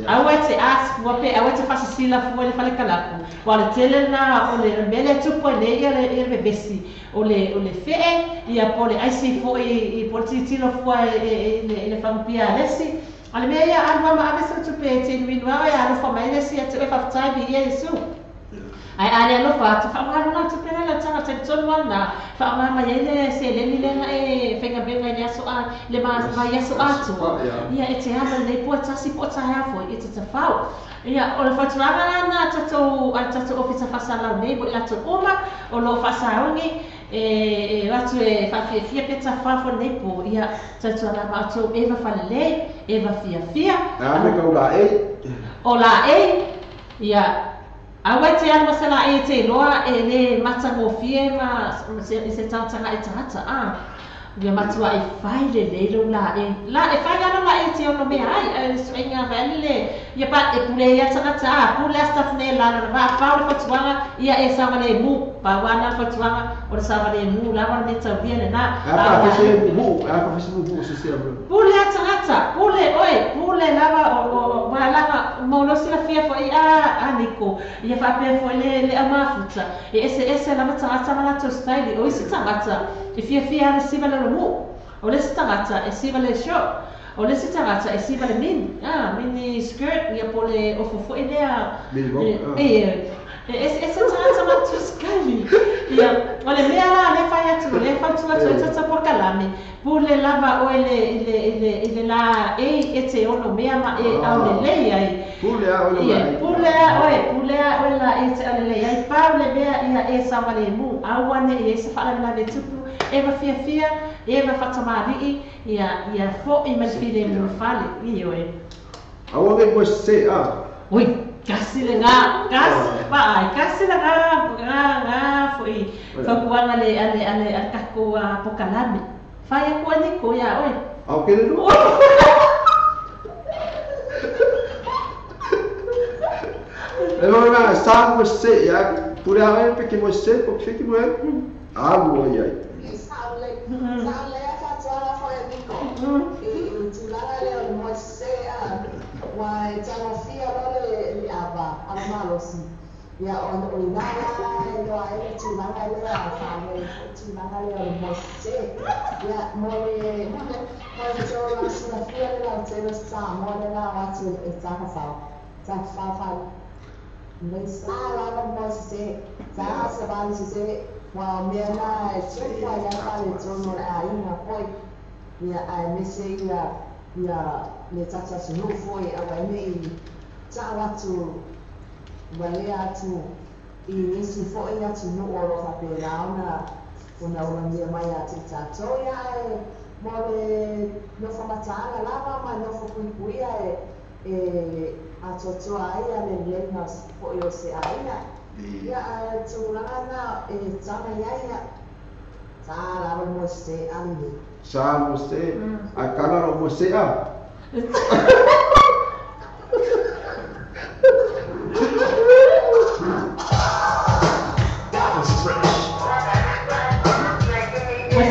Speaker 2: Aua te as fua pe, aua te fasisila fua le whalekalapu. Wa le tele na o le mele tupu le ia le vevesi. O le fee, ia po le aisi fua i po le titilo fua i le whangupia alesi. O le mea ia alu ma ave sau tupe e te inuinu au e alofa mai le si atu e whawhatai bi ia Yesu. Ai ale alofa atu whaamalo na tupe la tanga te tonu ana whaamama ia le se leni lenga e whenga benga i aso a le mai aso atu. Ia e te ama nei pua tasi po tae afo i te tawhau. Ia o le whatuanga na tatou a tatou ofisa whasalau nei mo i latou oma o lo whasaongi e atu e whawhiawhia pe tawhafo nei po ia tatou ana mātou e whawhalelei e whawhiawhia.
Speaker 4: A me kau la e.
Speaker 2: O la e ia aua te alu masala e te loa e le matangofie ma se tangata e tangata a. Ia matua e fai le lelo la e. La e fai lalo la e te ono mea ai. E suenga vale le. Ia pa e pule ia tangata a. Pule a staff ne la na va pau le fatuanga ia e sawa le mu. Pa wana fatuanga o le sawa le mu la wana me tauia le na.
Speaker 4: A pa fese mu. A pa fese mu se se.
Speaker 2: Pule a tangata. Pule oe. Pule lava o malanga maulosi la fia foi a niko. Ia whapea foi le amafuta. E ese ese lava tangata ma latou style. O isi tangata. E fia fia le siva le mu. O le isi tangata e siva le short. O le isi tangata e siva le mini. Ah, mini skirt ia po le ofofo e lea. E ese tangata ma tu skali. Ia o le mea la le fai atu le fai atu e tata po kalame. Pule lava o ele la e e te ono mea ma e au le lei ai.
Speaker 4: Pule a o le
Speaker 2: lei. Pule a oe, pule a oe la e te au le lei ai. Pau le mea ia e sawa le mu. Au ane e se whaala la le tupu. E wa fia fia, e wa whatamari'i, ia fo i malfile mu fale. I oe.
Speaker 4: Aua me mo se a.
Speaker 2: Ui, kasi le ngā, kasi, paai, kasi le ngā, ngā, ngā, foi. Whakuanga le, ale, ale, ale kako a pokalame. Whai aku ani ko ia oe.
Speaker 4: Au kere lu. Le mo sa mo se ia, pure a pe ke mo se, po ke mo e. Alu oi ai.
Speaker 3: Sa le, sa le a fatuanga foi niko. I tulaga le o mo se a. Wa e tangofia lo le ava, ala malosi. Ia o ina la e loa e tulaga le a whale, tulaga le o mo se. Ia mo le, mo le tō sina fia le lau tēlo sa, mo le lau atu e tāwhawhau, tāwhawhau. Me sa lava mo se, tā sa vali se, wa mea nā e tūpua ia whale tōno le a inga poi. Ia a mese ia, ia le tata sunu foi a waine i tāu atu, walea atu i nisi foi atu nu o lo whapera ona ona ulangia mai a te tātou ia e mo le nofo mataanga lava ma nofo puipuia e atoatoa ai a le lenga foi o se aina. Ia a tūlanga na e tanga ia ia tā lava mo se alini.
Speaker 4: Sa mo se, a kana ro mo se a.
Speaker 1: That was fresh.
Speaker 2: Sa le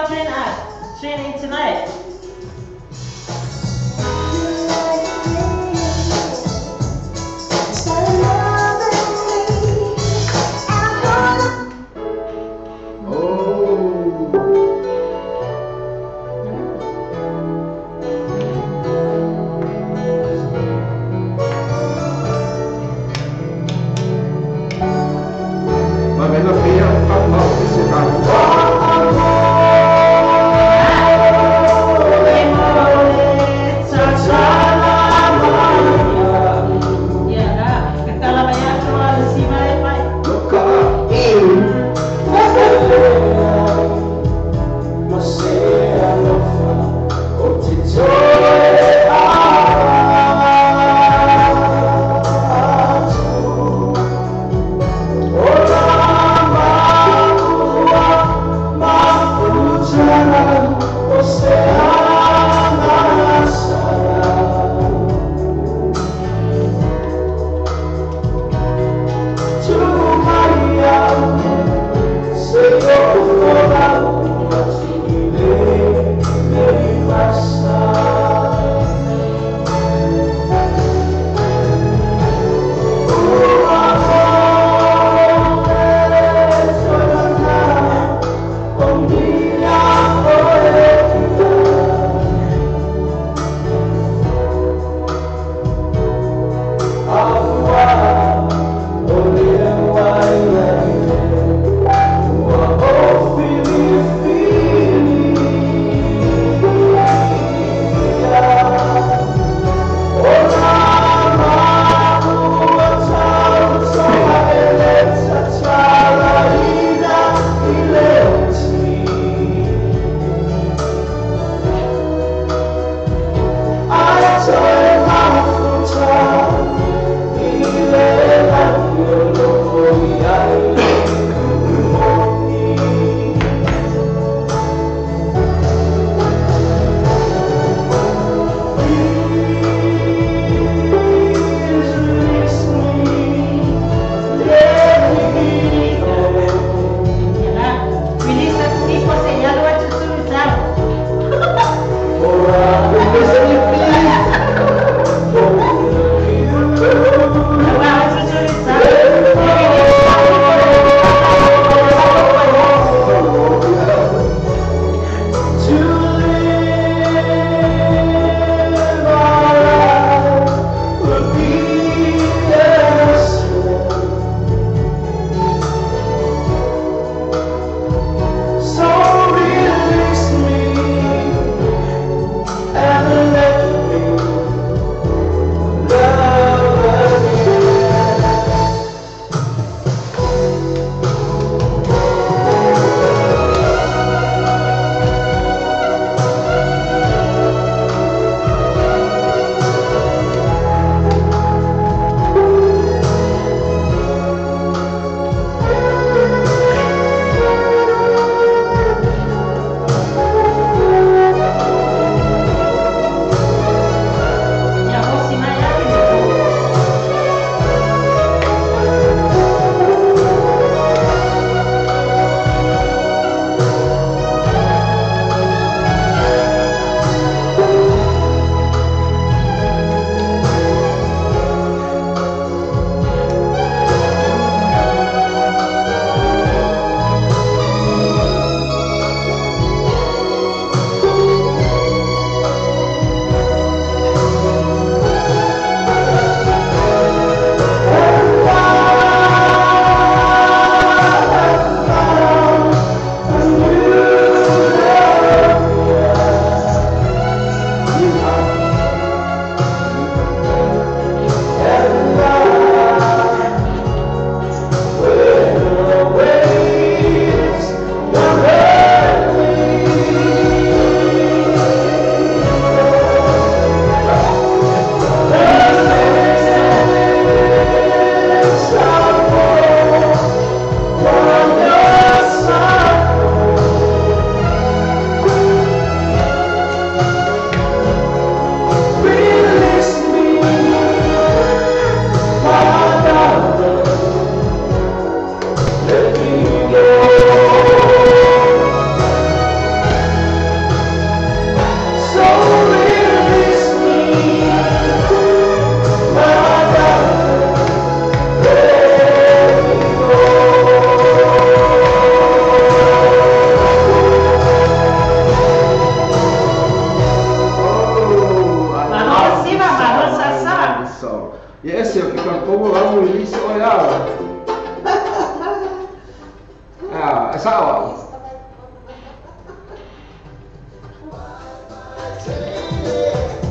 Speaker 2: y'all tune in tonight.
Speaker 4: Oh. Ma vena feia, fa mal, se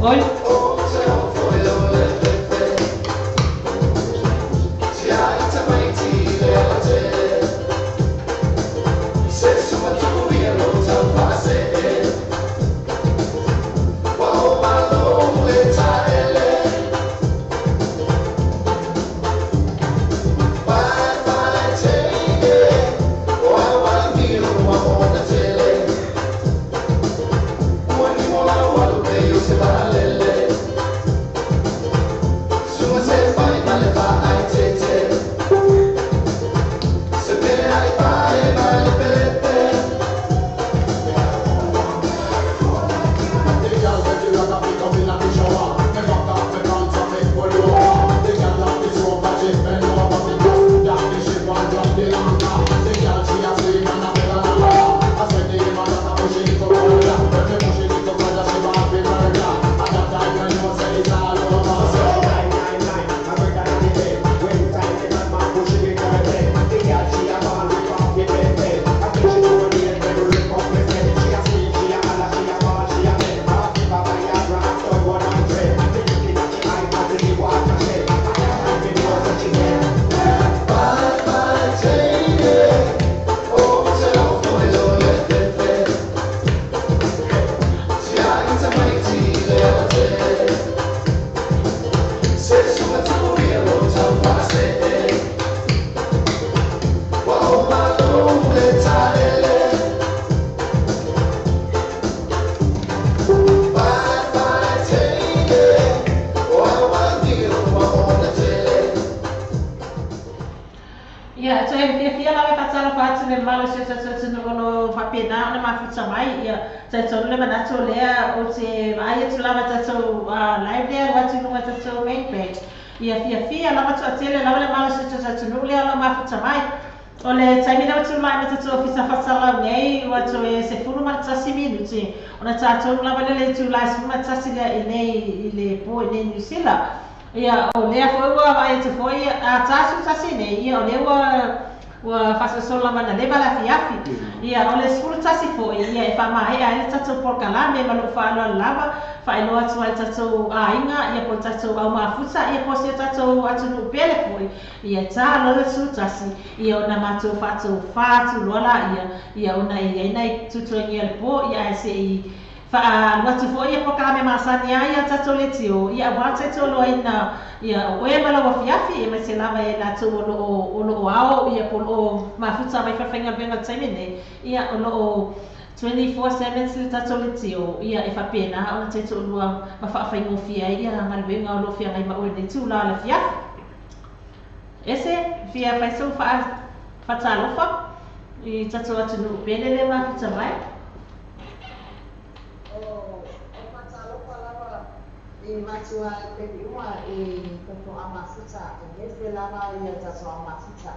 Speaker 2: Oi. Ia, toe fiafia lava e faatalofa atu le mamalu o si o tatou atunuu o lo o faapena ona mafuta mai. Ia, talitonu le manatu o lea ou te vaai atu lava i tatou live lea alu atu i luga o tatou main page. Ia, fiafia lava toatele lava le mamalu o si o tatou atunuu lea o lo o mafuta mai. O le taimi lea ua tulai mai tatou ofisa faasalau nei, ua toe 11 minute ona tatou lava lea le itula e 11 lea i nei i le po i nei Niu Sila. Ia, o lea foi ua vaai atu foi a tasu tasi nei, ia, o lea ua faasolosolo lava na leva le afiafi. Ia, o le 11 foi, ia, e faamaea ai le tatou polokalame ma lou faaaloalo lava, faailoa atu ai le tatou aiga, ia, po o le tatou au mafuta, ia, po o si o tatou atunuu pele foi. Ia, ta loa le 11, ia, ona matou faatofā atu loa laia, ia, ona e i ai nai tutuagia o le po, ia, ae se i faalu atu foi ia polokalame masani ai ia tatou leitio, ia aua le taitoloaina ia o oe ma lau afiafi, aemaise lava ia i latou o lo o ao ia po o lo o mafuta mai faifaigaluega i le taimi nei, ia o lo o 24/7 le tatou leitio, ia e faapena ona taitoalua ma faafaigofie ai ia galuega o lo o feagai ma oe i lenei tulaga o le afiafi. Ese fia fai sou faatalofa i tatou atunuu pele lea mafuta mai.
Speaker 3: O faatalofa lava i matua taimi uma i tatou au mafuta, e nefe lava ia tatou au mafuta.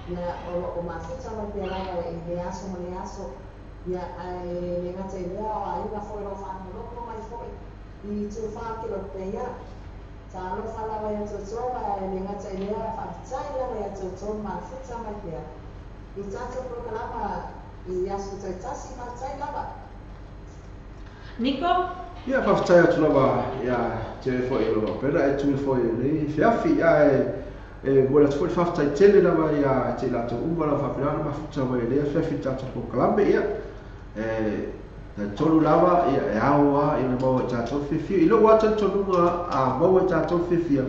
Speaker 3: Ia, o lo o mafuta mai pea lava i lea aso ma lea aso. Ia, ae le gata i lea, o aiga foi o lo o faalogologo mai foi i tufā kilo pea. Talofa lava ia toutou, ae le gata i lea, faafetai lava ia toutou mafuta mai pea i tatou polokalama i aso taitasi, faafetai lava.
Speaker 2: Niko?
Speaker 4: Ia, faafetai atu lava ia te oe foi o lo o faapena e tu foi i lenei feafi, ae e momoli atu foi le faafetai tele lava ia te i latou uma lava faapena ona mafuta mai i lenei afiafi i le tatou polokalame. Ia, e talitonu lava ia e ao lava ina maua e tatou le fiafia. I lou lava talitonuga a maua e tatou le fiafia,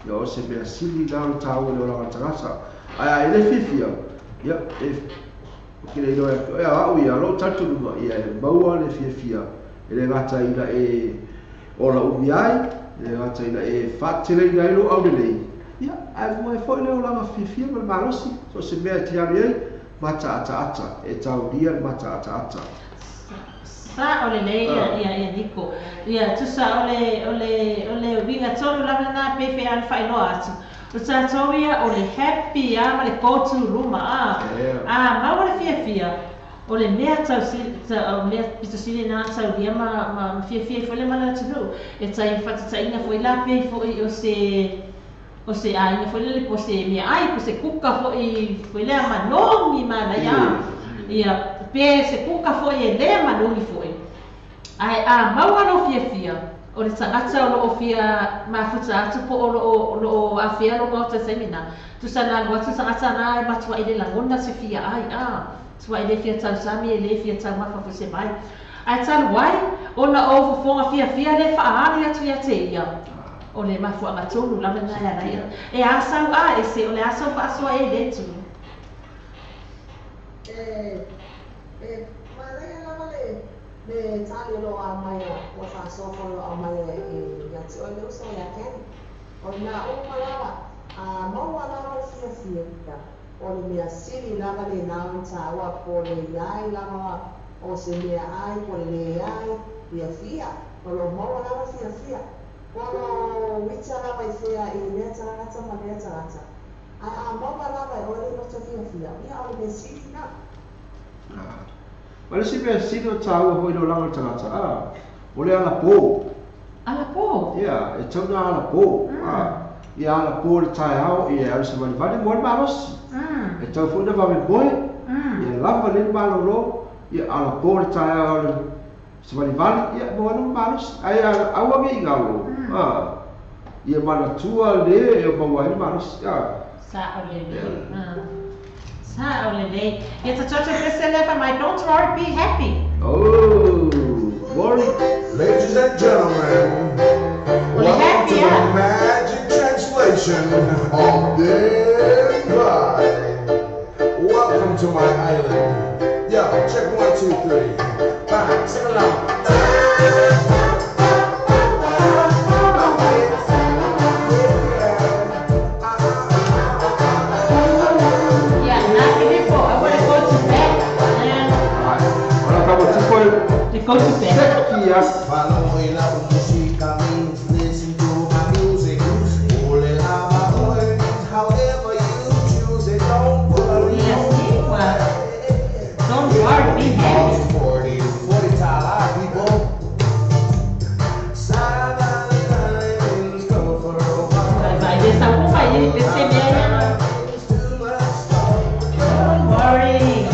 Speaker 4: ia o se mea sili la ona taua i le olaga o le tagata. Ae a e le fiafia, ia e ou te le iloa ia te oe, a o au ia, lou talitonuga ia e maua le fiafia e le gata ina e ola umi ai, e le gata ina e faateteleina ai lou aulelei, ia, ae maua ai foi le olaga fiafia ma le malosi. So o se mea e te alu i ai, mataataata, e taulia le mataataata.
Speaker 2: Sa o lelei ia ia ia Niko. Ia tusa o le o le o le uiga tonu lava lena pei fea ona faailoa atu. O tatou ia o le happy a ma le go to luma a. A maua le fiafia o le mea tau o mea pito sili na taulia ma ma fiafia ai foi le ma le atunuu. E tai faatataina foi la pei foi o se o se aiga foi lele po o se meaai po o se kuka foi foi lea manogi manaia. Ia, pe se kuka foi e le manogi foi. Ae a maua lou fiafia, o le tagata o lo o fia mafuta atu po o lo o o lo o afea lou maota i le taimi lena, tusa na alu atu le tagata lena e matuai le lagona se fia ai, a, matuai le fia tausami, e le fia taumafa foi se vai. Ae talu ai ona o ou fofoga fiafia lea e faaali atu ia te ia, o le mafuaaga tonu lava lena e ala ai ona e a sau a ese, o le a sau faasoa ea i lea itu.
Speaker 3: E, e manaia lava le Le tali o lo o aumai ua faasoa foi o lo o aumai ia te oe le uso ia Kenny. O lena uma lava, a maua lava le fiafia, o le mea sili lava lena ona taua po le iai lava o se mea ai po le leai fiafia, o lo o maua lava le fiafia. O lo o uita lava i fea i lea tagata ma lea tagata, ae a maua lava e oe le loto fiafia, ia o le mea sili lena.
Speaker 4: Ma le isi mea sili ona taua foi i le olaga o le tagata, a, o le alapō.
Speaker 2: Alapō?
Speaker 4: Ia, e tatau ona alapō, a, ia alapō i le taeao, ia e alu i savalivali moe le malosi. E tatau foi ona vave moe, ia lava lelei le malolo, ia alapō i le taeao alu savalivali, ia maua ai lou malosi. Ae aua ne i galo, a, ia manatua le e maua ai le malosi, a.
Speaker 2: Sao lelei, a. Sao lelei. Ia tatoto pese lea fai mai, Don't worry, be happy.
Speaker 4: Oh, worry.
Speaker 1: Ladies and gentlemen,
Speaker 2: O le
Speaker 1: welcome
Speaker 2: happy
Speaker 1: to the
Speaker 2: a.
Speaker 1: magic translation of Big Guy. Welcome to my island. Yo, check 1, 2, 3. Bye. Sing along.
Speaker 2: Ia, na Filipo, I wanna go to bed.
Speaker 4: Ai, o le faamatupu e
Speaker 2: Le go to bed.
Speaker 4: seki atu.
Speaker 2: Ia si, ua. Don't worry, be happy. Vai, vai, le sau uma aí, le se mea ia na. Don't worry.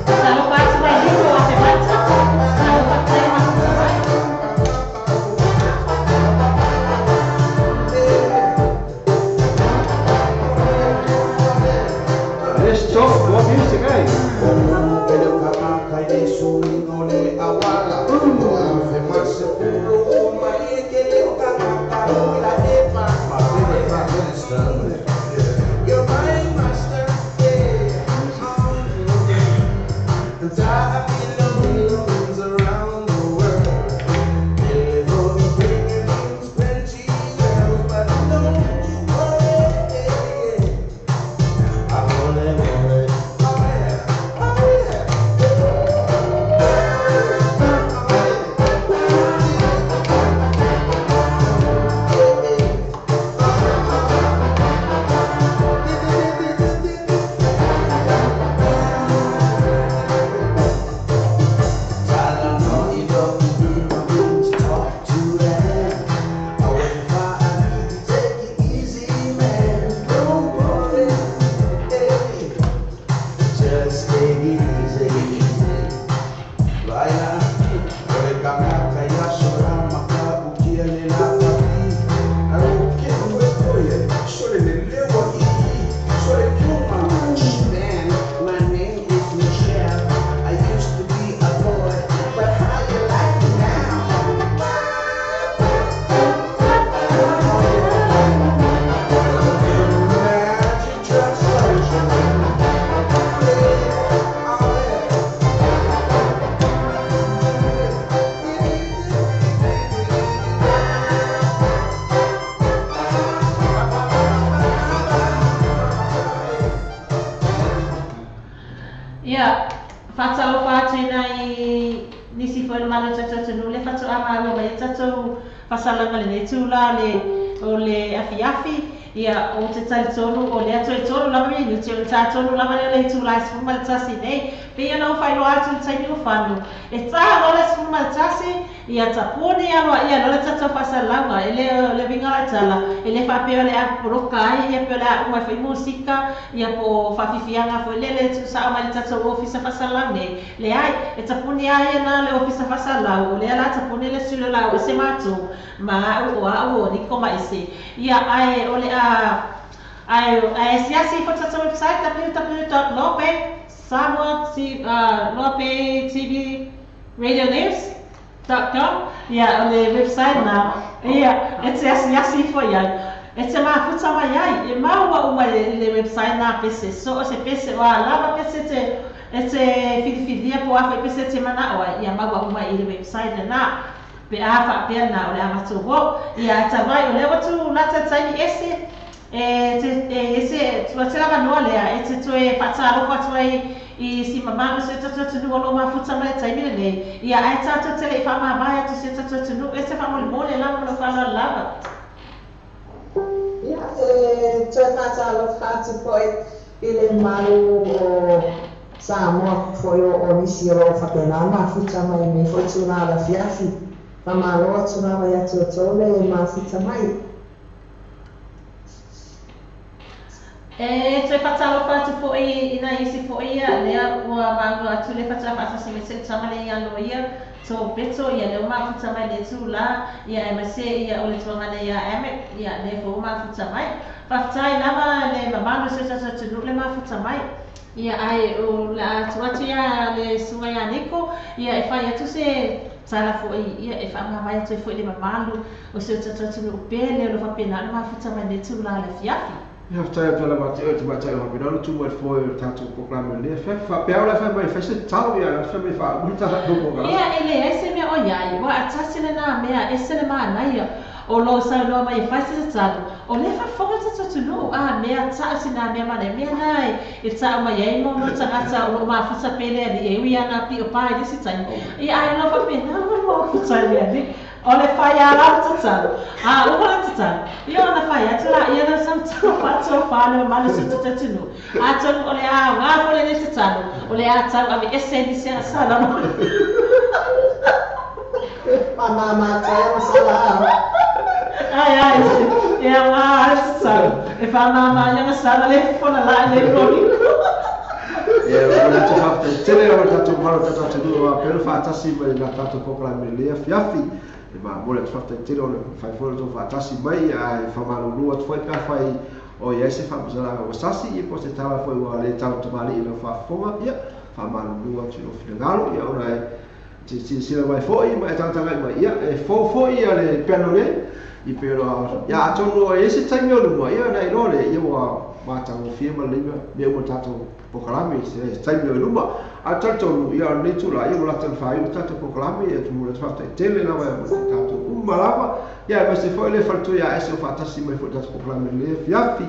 Speaker 2: Talofa atu mai Liko a te mata. Talofa tai mafuta mai.
Speaker 4: Let's talk more music, eh?
Speaker 2: Ia, faatalofa atu i nai nisi foi o le Malo tatou atunuu lea faatoa maua mai ai tatou faasalaga i lenei itula o le o le afiafi. Ia, o te talitonu, o lea toe tolu lava minute, o le tatonu lava lea le itulā e 11 nei. Pei ona ou faailoa atu i le taimi ua fano, e ta loa le 11, ia tapuni aloaia loa le tatou faasalalauga. E le o le uiga o le tala, e le faapea o le a poloka ai, ia pe o le a uma ai foi musika, ia po o faafiafiaga foi lele e tuusao mai i le tatou ofisa faasalalau nei. Leai, e tapuni lava ia na le ofisa faasalalau, o lea o le a tapuni le sui o le a oo ese matou, ma au o au o Niko ma ese. Ia, ae o le a ae ae asiasi ifo i le tatou website www.lope samoa lope tv radio news dot com ia o le website na ia e te asiasi ifo i ai e te mafuta mai ai e maua uma i le website na pese so o se pese o a lava pese te e te filifilia po o a foi pese e te manao ai ia maua uma i le website lena. Pe a faapea na o le a matou o, ia e tavai o lea ua tu lata taimi ese e te e ese ua te avanoa lea e te toe faatalofa atu ai i si mamalu o si o tatou atunuu o lo o mafuta mai le taimi lenei, ia ae tatou te le i faamavae atu i si o tatou atunuu e te faamolemole lava ma lou faaaloalo lava.
Speaker 3: Ia, e toe faatalofa atu foi i le malu o Samoa foi o nisi o lo o faapena mafuta mai i lenei foi tulaga o le afiafi. Faamalo atu lava ia te outou le mafuta mai.
Speaker 2: E toe faatalofa atu foi i nai isi foi ia lea ua maua atu le faatoa faatasi mai se tama lea ia Loia Tō Peto ia lea ua mafuta mai le tū la ia aemaise ia o le tuagana ia Emmett ia lea foi ua mafuta mai. Faafetai lava le mamalu o si o tatou atunuu le mafuta mai. Ia ae o le a tuu atu ia le susuga ia Niko ia e fai atu se tala foi ia e faamavae atu ai foi le mamalu o si o tatou atunuu pele o lo o faapena ona mafuta mai nei tulaga i le afiafi.
Speaker 4: Faafetai atu lava te oe tamaitai o Hapinona tu mai le foe o le tatou polokalame o lenei afiafi. Faapea o le a fai mai e fai se tatalo ia le a fai mai e faauma le tatou polokalame.
Speaker 2: Ia e leai se mea o i ai, ua atasi lena mea, ese le manaia o lou saunoa mai e fai se tatalo, o lea e faafofoga le tatou atunuu, a mea tau sina mea manaia, mea na e tau mai ai mo tagata o loo mafuta pea le alii e ui ana pio pa i le isi taimi, ia ae o loo faapena mo le mafuta i le alii. O le fai a lau tatalo, a uma le tatalo, ia ona fai atu laia lau sautala faatofa le mamalu o si o tatou atunuu. Atonu o le a aoga foi lenei tatalo, o le a tau aveese ai nisi ana sala mo
Speaker 3: Faamama atu ai ana sala ao.
Speaker 2: Ai ai, e aoga lava le tatalo, e faamama ai ana sala le fofola la i le foligo.
Speaker 4: Ia, o le atu faafetai tele lava i le tatou mamalu o le tatou atunuu o faapea ona faatasi mai i la tatou polokalame i lenei afiafi. E momoli atu faafetai tele ona mafai foi ona outou faatasi mai, ae faamalulu atu foi pe afai o i ai se faamatalaga ua sasi, ia po o se tala foi ua le tau tamalii i lau faafofoga, ia, faamalulu atu i lou finagalo, ia ona e te silasila mai foi ma e tagatagai mai, ia, e fou foi ia le piano nei, i pei ona, ia, atonu o i ai se taimi o luma, ia ona iloa lea, ia ua matagofie ma lelei mea uma o le tatou polokalame i se taimi o i luma. Ae talitonu, ia, o lenei itula, ia, ua lata i le faaiu le tatou polokalame, ia, momoli atu faafetai tele lava ia tatou uma lava, ia, aemaise foi le faletua ia Ese o faatasi mai foi i le tatou polokalame i lenei afiafi,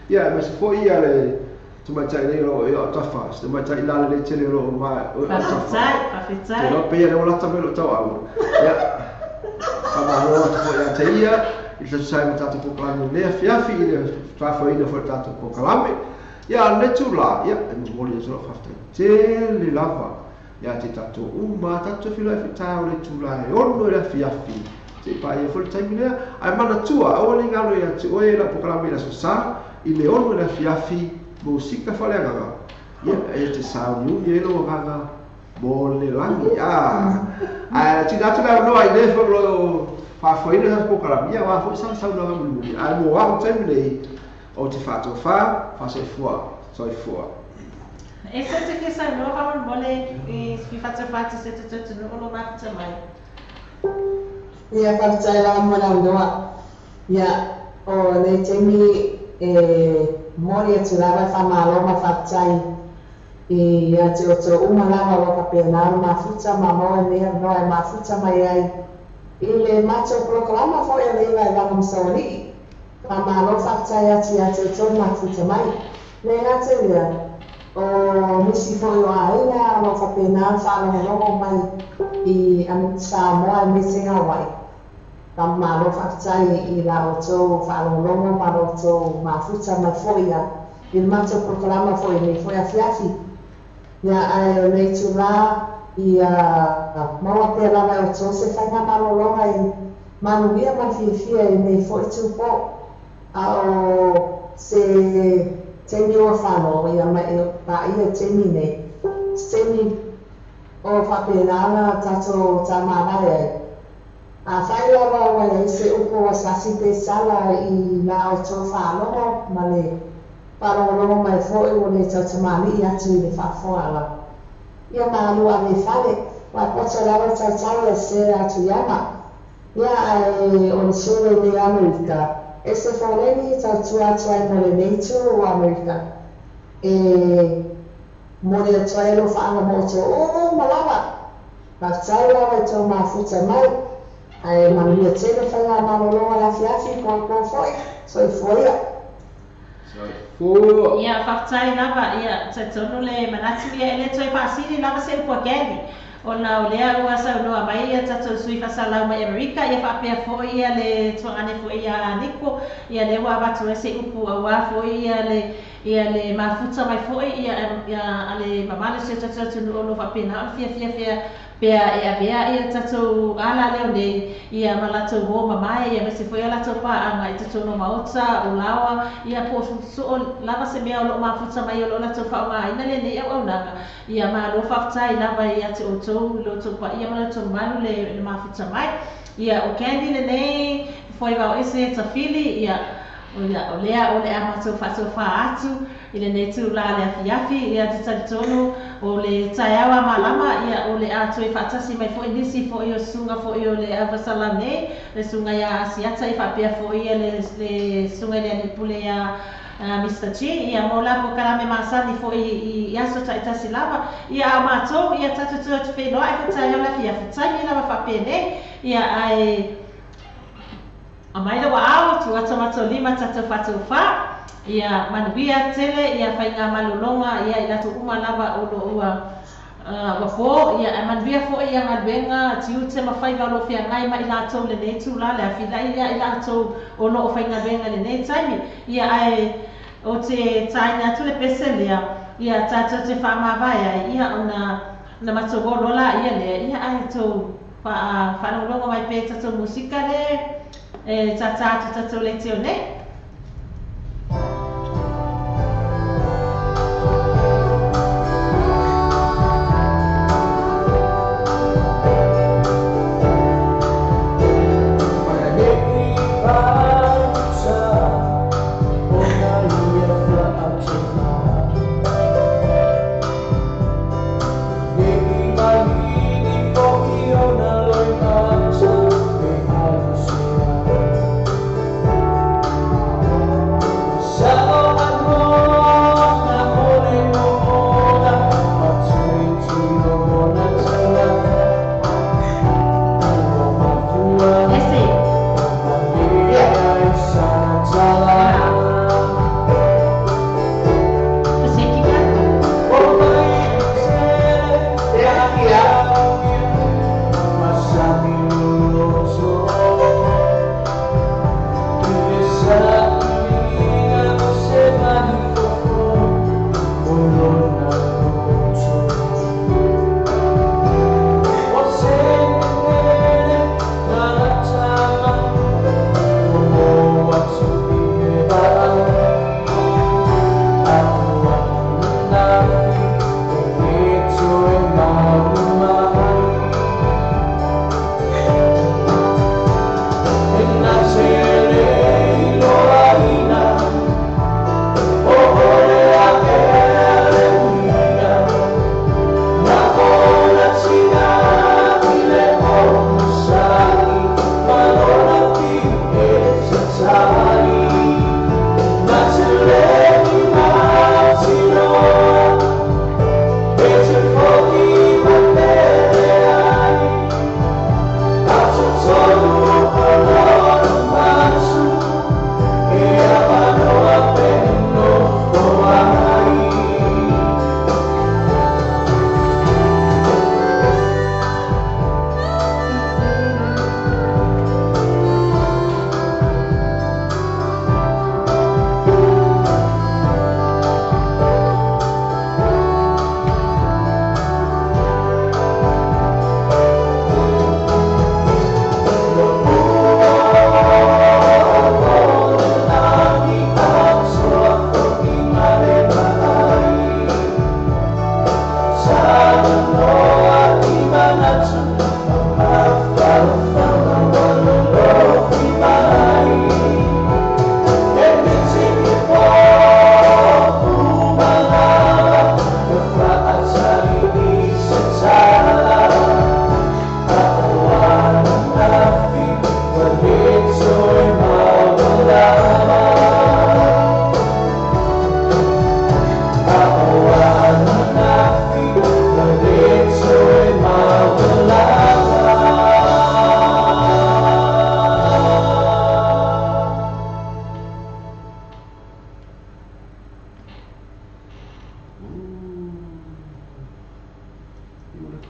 Speaker 4: ia, aemaise foi ia le tamaitai nei o lo o i autafa, se tamaitai la lelei tele o lo o ma i autafa.
Speaker 2: Faafetai, faafetai.
Speaker 4: Te iloa pei o lea ua lata mai lou tauau. Ia, faamalo atu foi ia te ia i le tusa ai ma tatou polokalame i lenei afiafi i le faafoeina foi o le tatou polokalame. Ia, a o lenei tula, ia, e momoli atu lau faafetai tele lava ia te tatou uma, tatou toe feiloai foi taeao i le itula e 6 i le afiafi, seia paia foi le taimi lea. Ae manatua, aua ne i galo ia te oe lau polokalame i le Aso Sa, i le 6 i le afiafi, musika faaleagaga, ia, e te sauniuni ai lou agaga mo le lagi. A, ae tuuina atu le avanoa i le foi o lo o faafoeina le tatou polokalame, ia, aua foi sa saunoaga mulimuli. Ae mo au i le taimi nei, ou te faatofa, faasoifua, soifua.
Speaker 2: E se te fia saunoa faamolemole i fatofa atu se tatou atunuu o lo o mafuta mai.
Speaker 3: Ia, faafetai lava mo le avanoa. Ia, o lenei taimi e momoli atu lava le faamalo ma le faafetai ia te outou uma lava o lo o faapena ona mafuta ma maua lenei avanoa e mafuta mai ai i le matou polokalama foi o lenei vaevaga ma Saualii. Faamalo faafetai atu ia te outou le mafuta mai. Le gata i lea, o nisi foi o aiga o lo o faapena ona faalogologo mai i Samoa aemaise Hawaii. Faamalo faafetai i la outou faalogologo ma la outou mafuta mai foi ia i le matou polokalama foi lenei foi afiafi. Ia ae o le itulā ia maua pea lava e outou se faigamalologa i manuia ma le fiafia i lenei foi itupō. A o se taimi ua falo ia ma e paia i taimi nei, se taimi o faapena ona tatou tamāvae ai. Afai lava ua i ai se upu ua sasi pe sala i la outou faalogo ma le faalogologo mai foi ua le tautamalii atu i le faafofoga ia malu ave i fale, ua poto lava le tautai a se atu iama. Ia ae o le sulu nei Amerika, e se foleni tautua atu ai mo lenei itu o Amerika. E momoli atu ai alofaaga mo outou uma lava. Faafetai lava i tou mafuta mai, ae manuia tele faigamalologa le afiafi poapoa foi. Soifua ia.
Speaker 4: Soifua.
Speaker 2: Ia, faafetai lava. Ia, talitonu le manatu ia e le toe faasili lava se upu a Candy, ona o lea ua saunoa mai ia tatou sui faasalau mai Amerika, ia faapea foi ia le tuagane foi ia Niko, ia lea ua avatu ai se upu auā foi ia le ia le mafuta mai foi ia ia a le mamalo o si o tatou atunuu o lo o faapena ona fiafia fea pea e avea ia tatou ala leo nei ia ma latou uo mamae ia aemaise foi a latou paaga i totonu o maota o laoa ia po o soo lava se mea o lo o mafuta mai o lo o latou faaaogaina lenei auaunaga. Ia malo faafetai lava ia te outou i lo outou paia ma lo outou mamalu le le mafuta mai. Ia o Candy lenei foe vao ese tafili ia ia o lea o le a matou faatofā atu i lenei itulā le afiafi ia te talitonu o le taeao a malama ia o le a toe faatasi mai foi nisi foi o susuga foi o le aufasalau nei le susuga ia Asiata ia faapea foi ia le le susuga i le alii pule ia Mister G ia mo la polokalame masani foi i aso taitasi lava ia a o matou ia tatou toe atu feiloai foi taeao le afiafi taimi lava faapenei ia ae aumai lau aao tuu atu matou lima tatou faatofā ia manuia tele ia faigamalologa ia i latou uma lava o lo o ua ua po ia ae manuia foi ia galuega tiute ma faiva o lo o feagai ma i latou i lenei itulā le afilai ia i latou o lo o faigaluega i lenei taimi ia ae ou te taina atu le pese lea ia tatou te faamavae ai ia ona ona matou o loa laia lea ia ae tou faalogologo mai pea i tatou musika le e tātā atu tatou leitio nei.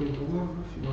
Speaker 4: Luga ma fiu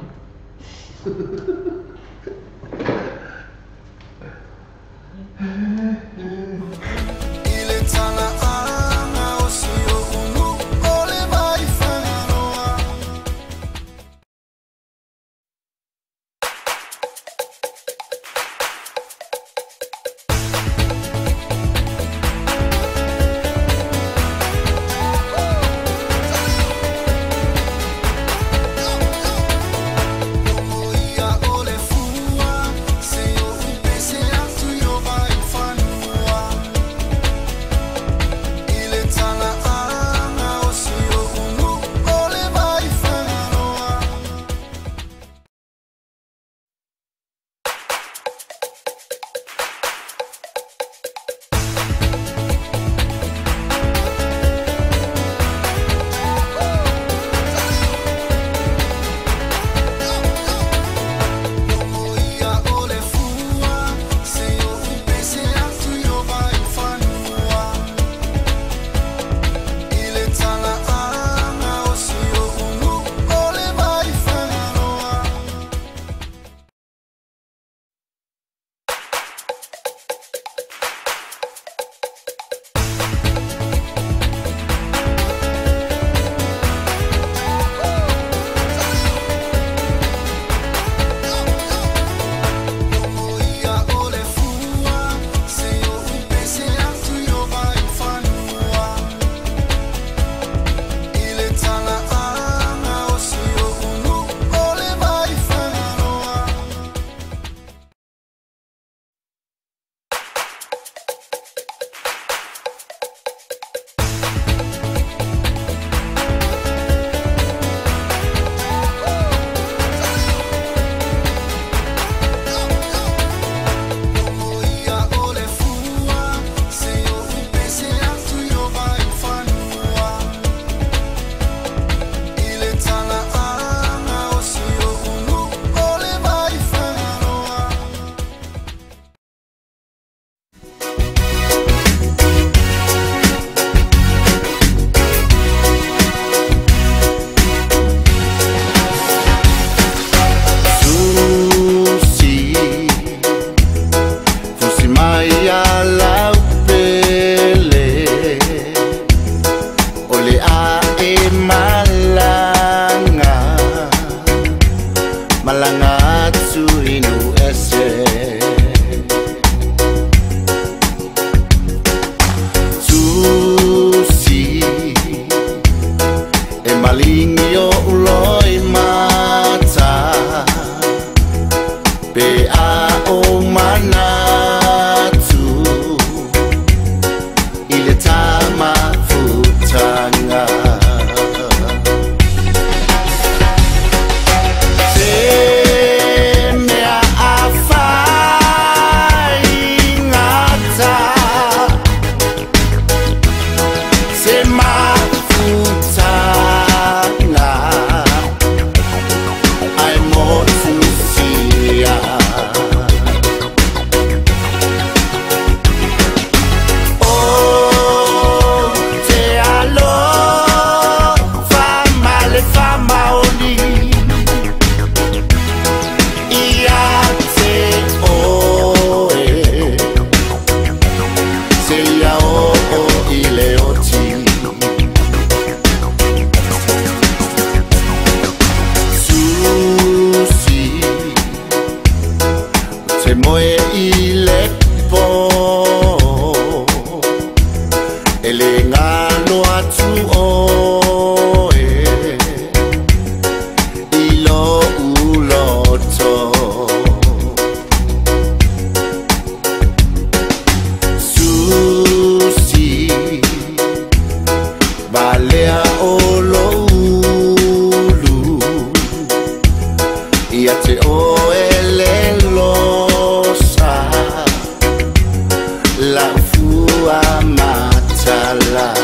Speaker 8: La fua matala.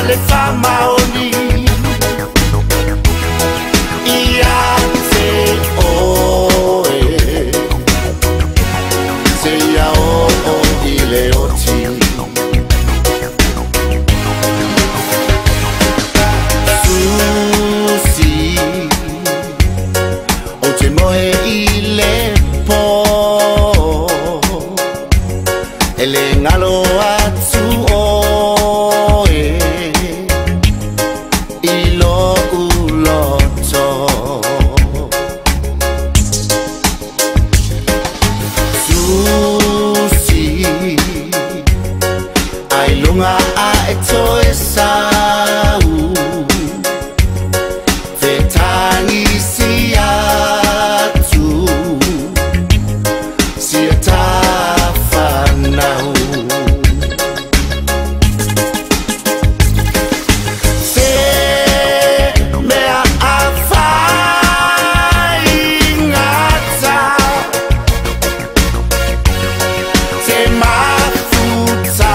Speaker 8: le faamaoni ia te oe seia oo i le oti. Susi o te moe i le pō e le ngalo atu oe i lo'u loto. Susi ai lunga a e toe sau fetangi si atu sia tafanau. Se mea a faigata te mafutanga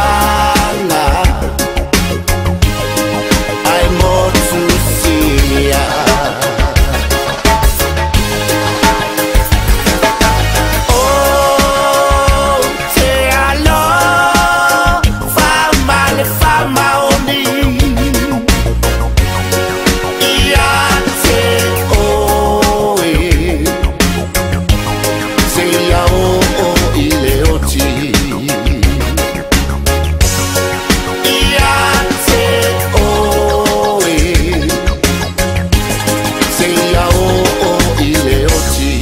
Speaker 8: ai motu sinia. O te alofa ma le faamaoni ia te oe seia oo i le oti. Ia te oe seia oo i le oti.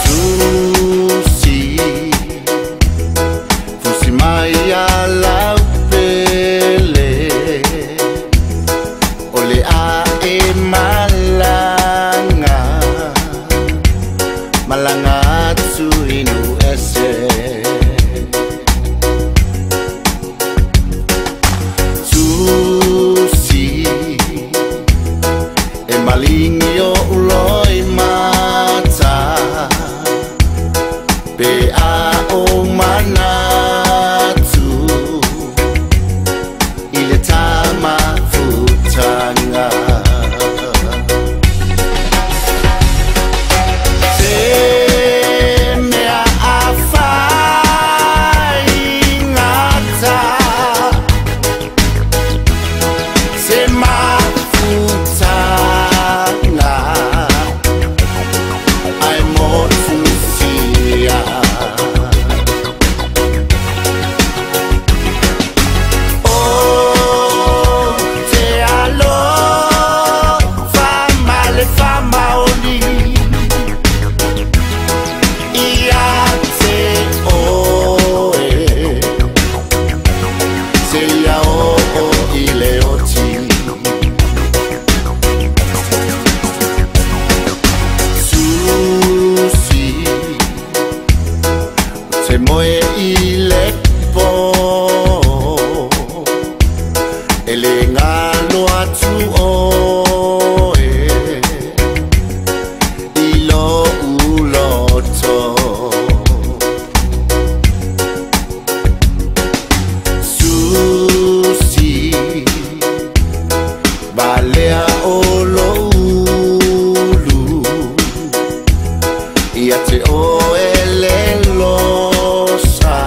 Speaker 8: Susi, fusi mai a lau pele o le a e malanga malanga atu inu ese. Susi e malingi o uloi mata pe a o manatu i le tamafutanga. Se mea a faigata se mafutanga ai motu sia. O te alofa ma le faamaoni ia te oe seia oo i le oti. Susi te moe i le pō e le ngalo atu oe i lo'u loto. Susi valea o lo'u ia te oe le losa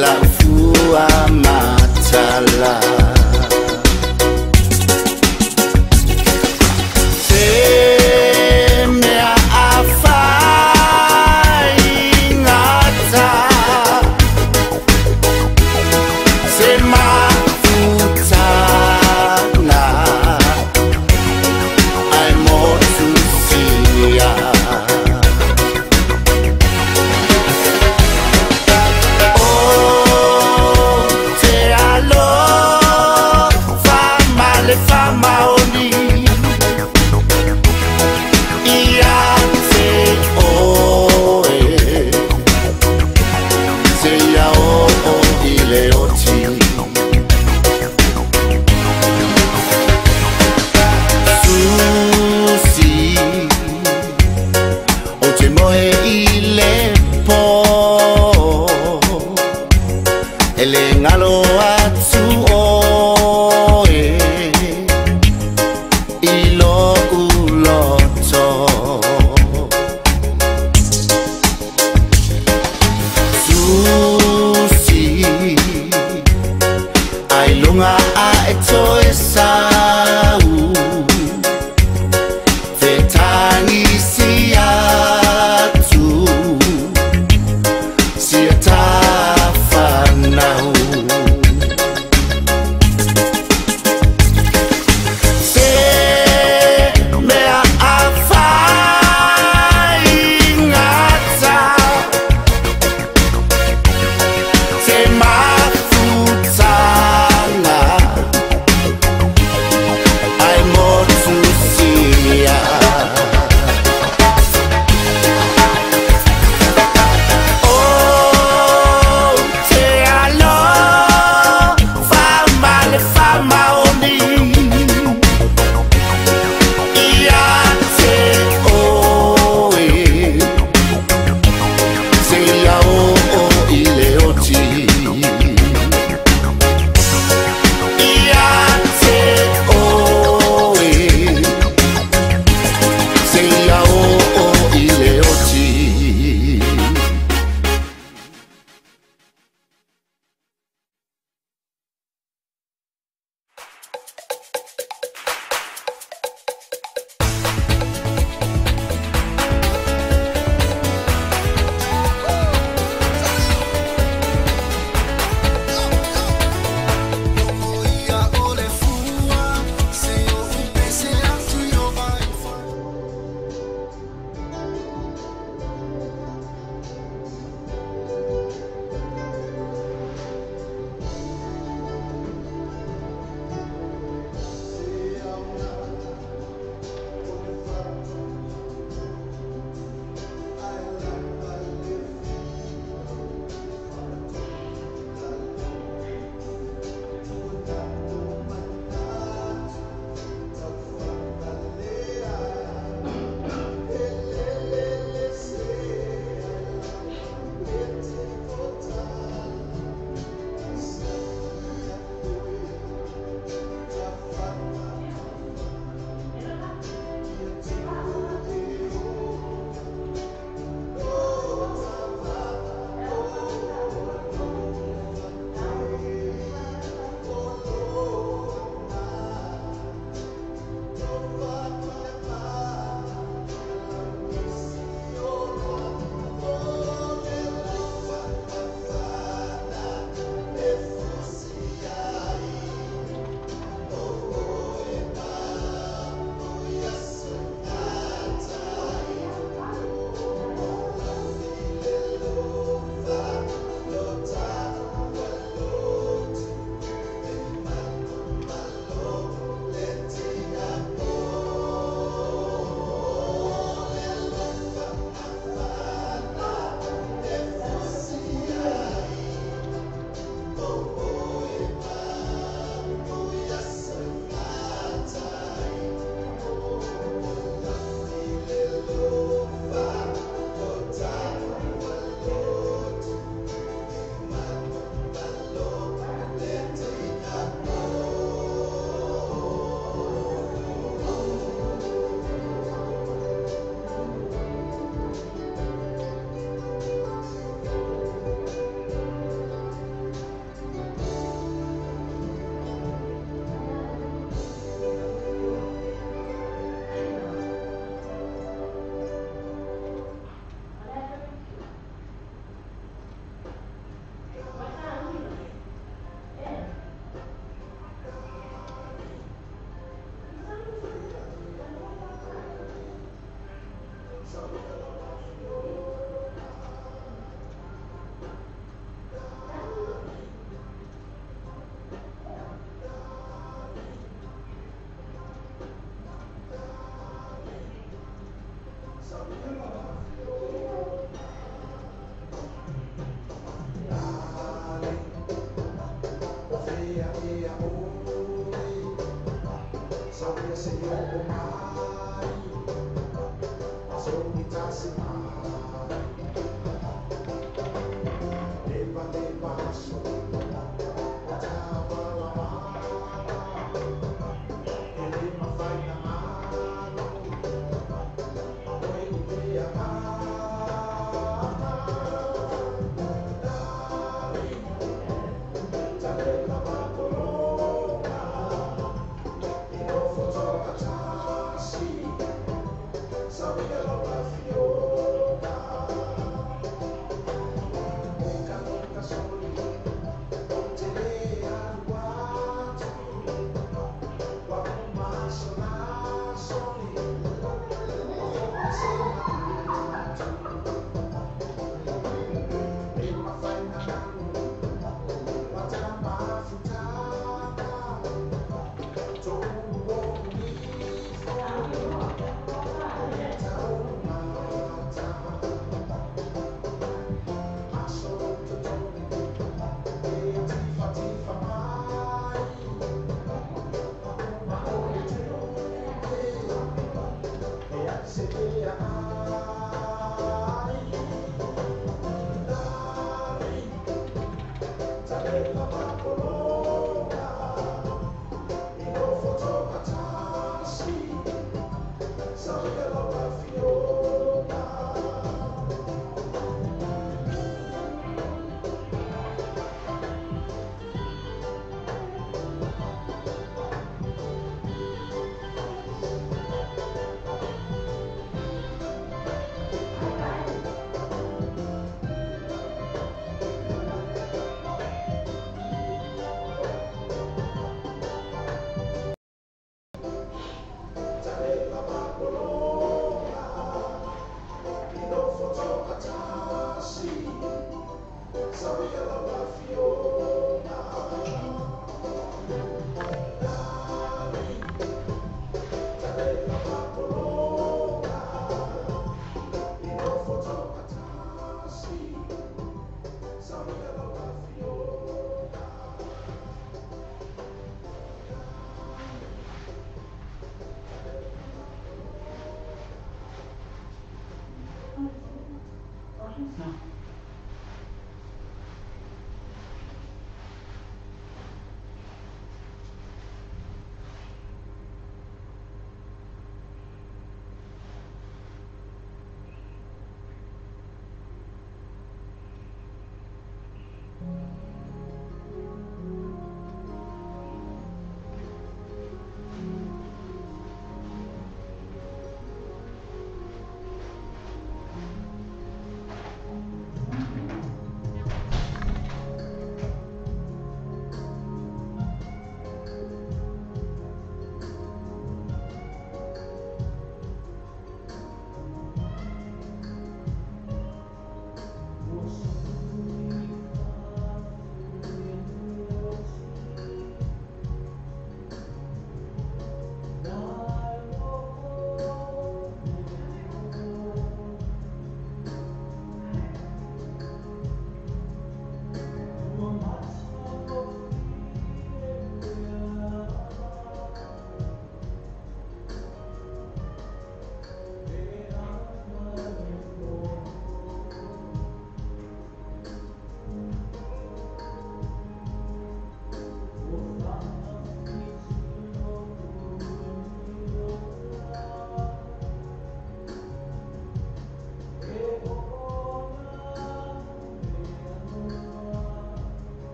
Speaker 8: la fua matala. Se mea a faigata se mafutanga ai motu sia.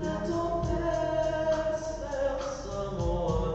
Speaker 9: Let all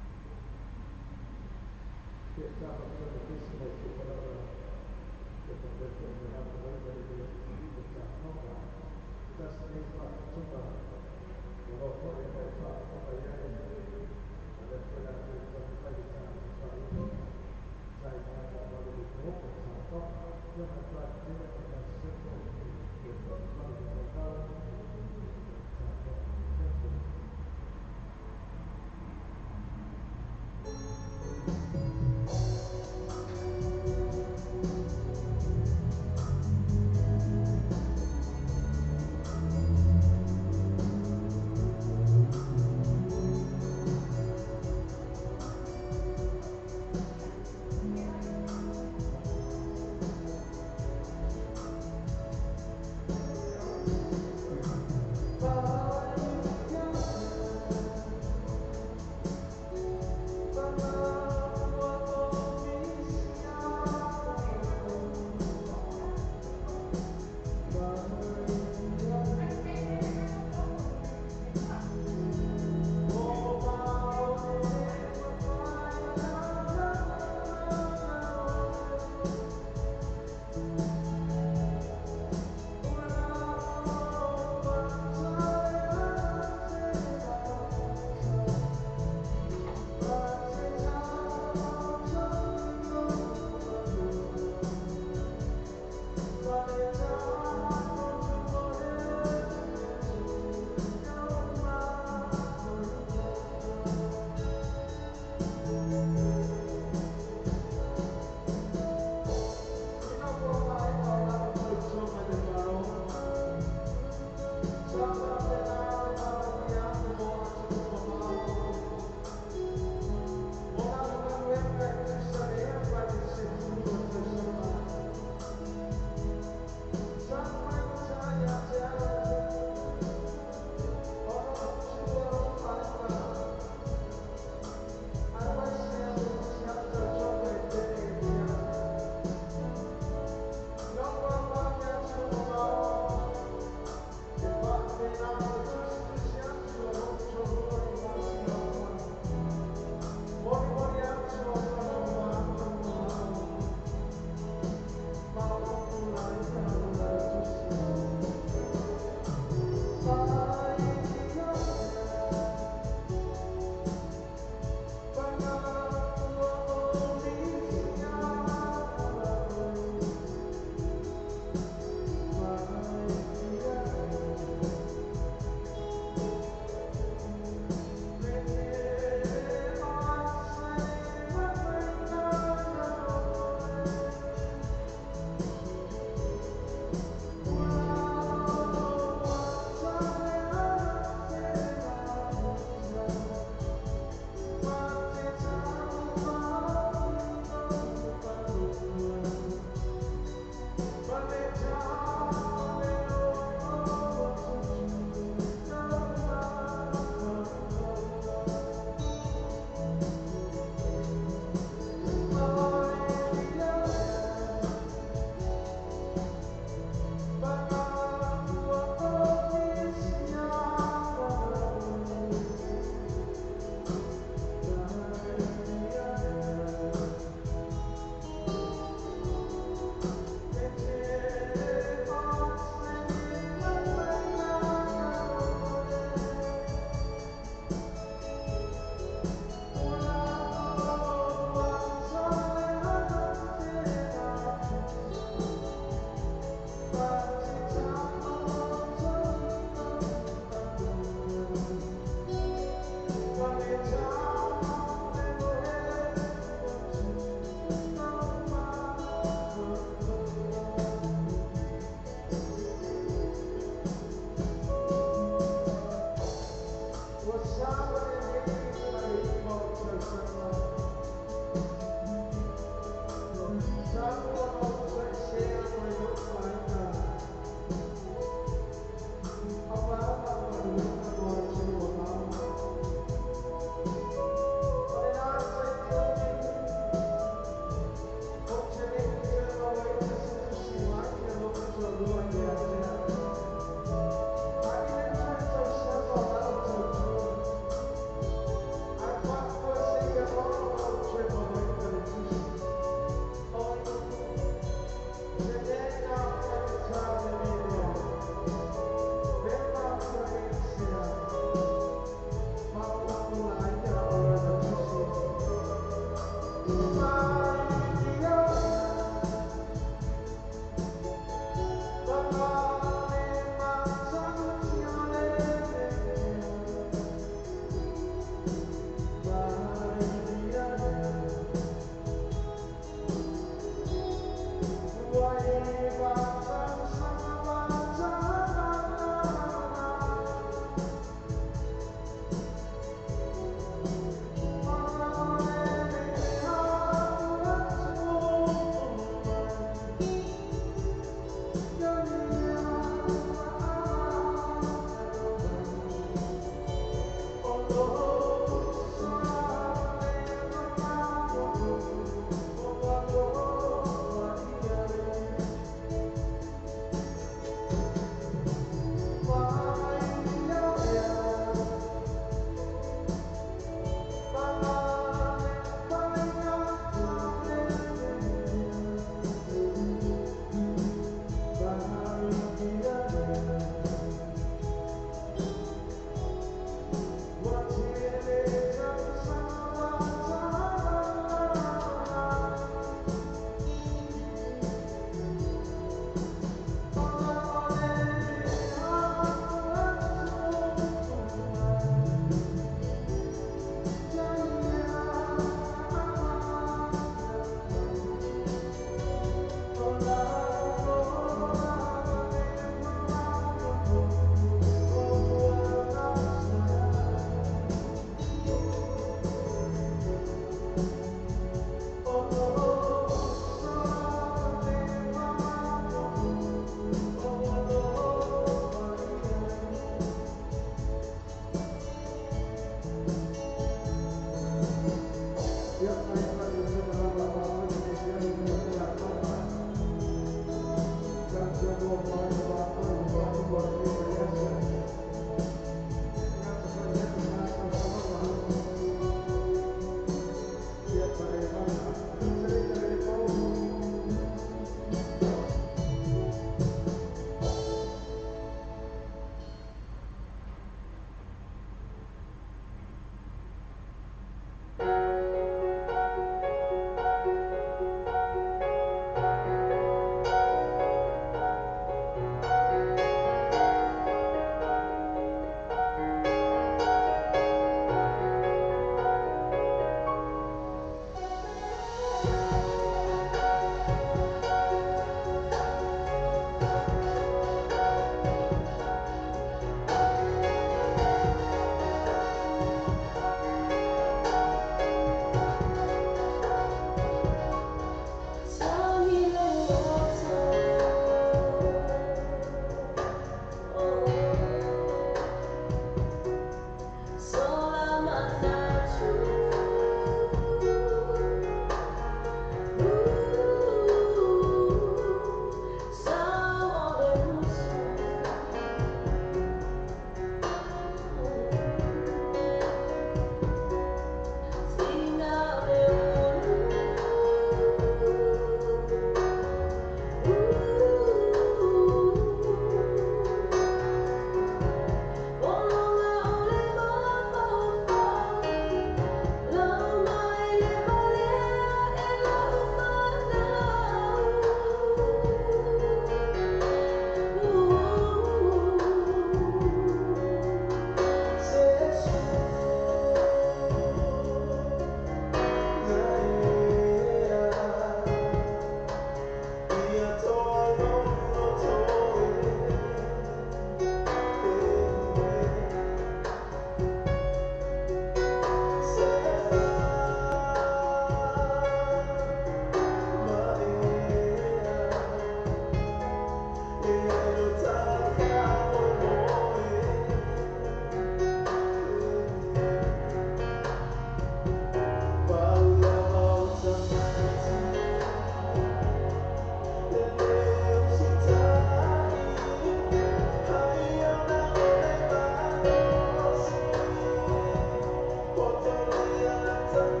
Speaker 7: Baby,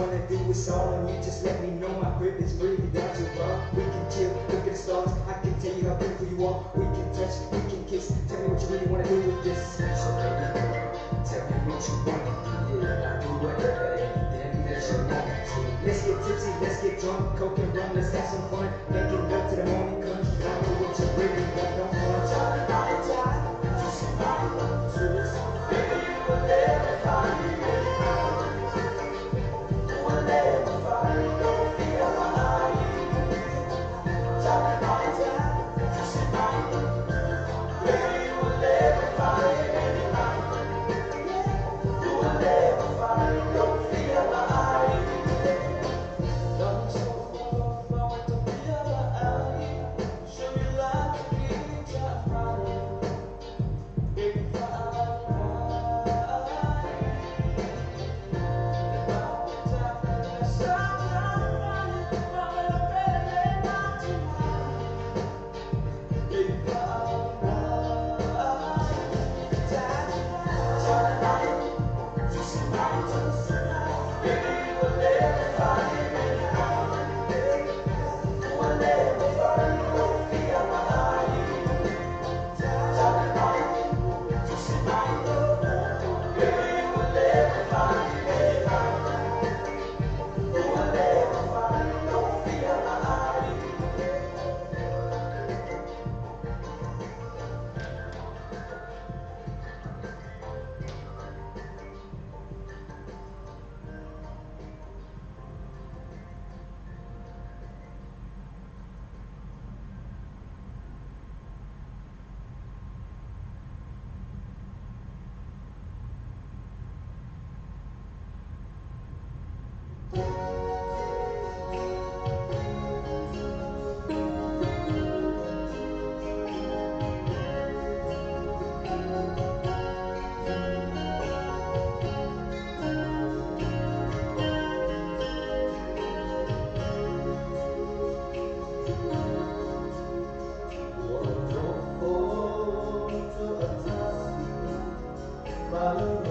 Speaker 7: Wanna do, it's all on you. Just let me know my crib is really down to rock. We can chill, look at the stars. I can tell you how beautiful you are. We can touch, we can kiss. Tell me what you really wanna do with this. So baby, tell me what you wanna do. Yeah, I'll do whatever, anything that you want me to. Let's get tipsy, let's get drunk, coke and rum, let's have some fun. Making love till the morning comes. I know what you really want, don't want. Baby, you will never find me. You will never find me. Don't feel my. Baby, you will never find anybody. You will never find me. Don't feel my.
Speaker 1: Bye.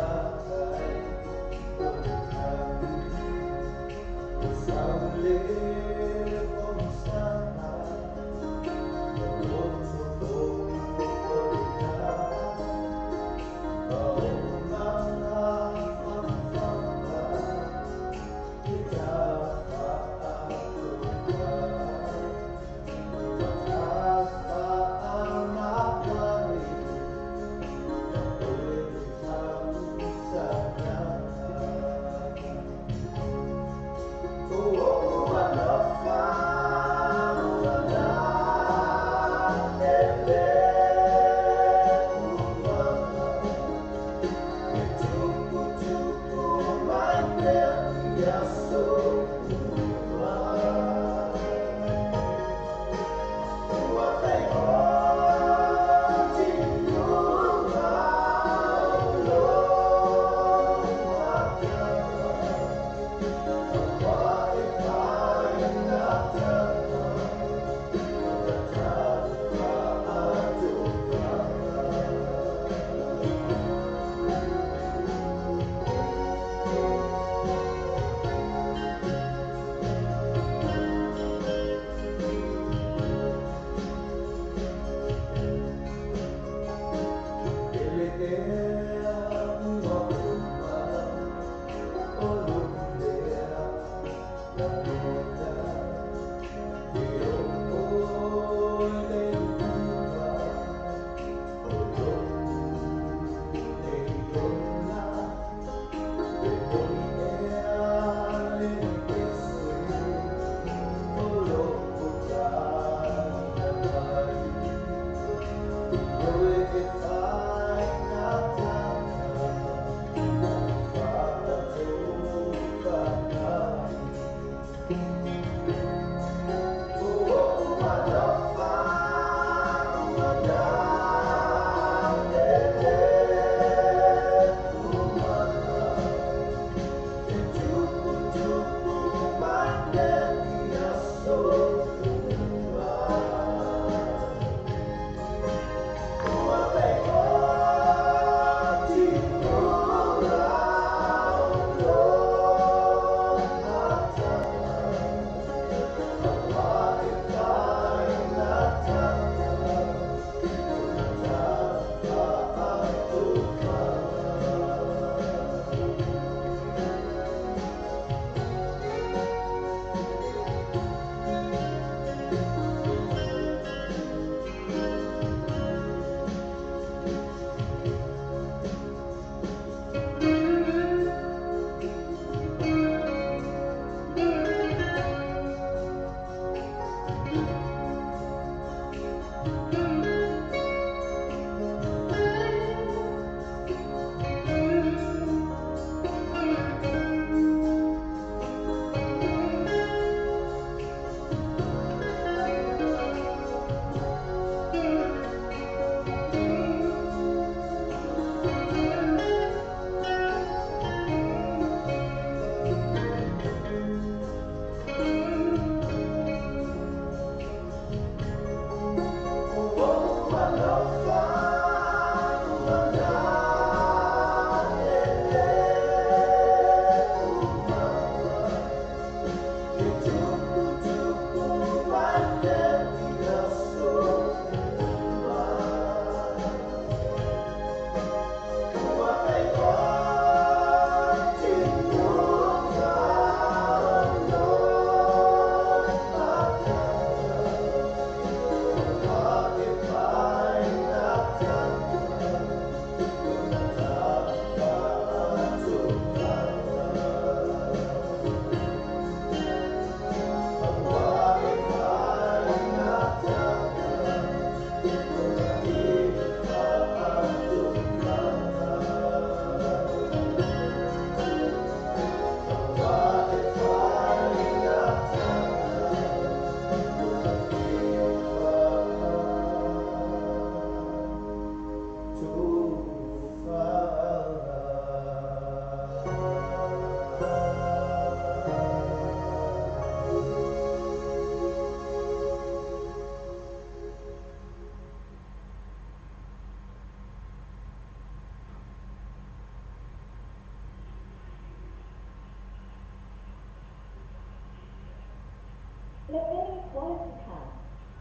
Speaker 9: Le Any Quality Cars,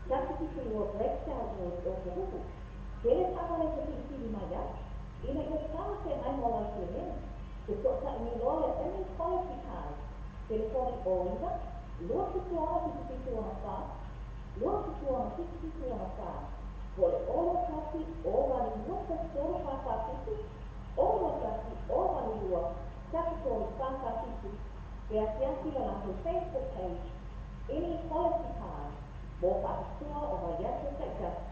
Speaker 9: 172 Blackstone Road, Ōtāhuhu. Tele taavale te filifili mai ai, ina ia talafeagai mo lau seleni. Fesootai nei loa le Any Quality Cars, telefoni 09 276 7764, 276 7764, po o le 0 1 0 8 2 1 3 4 4 7, 0 1 0 8 2 1 3 4 4 7, pe asiasi le latou Facebook page, Any Quality Cars, mo faapitoa o vaiaso taitasi.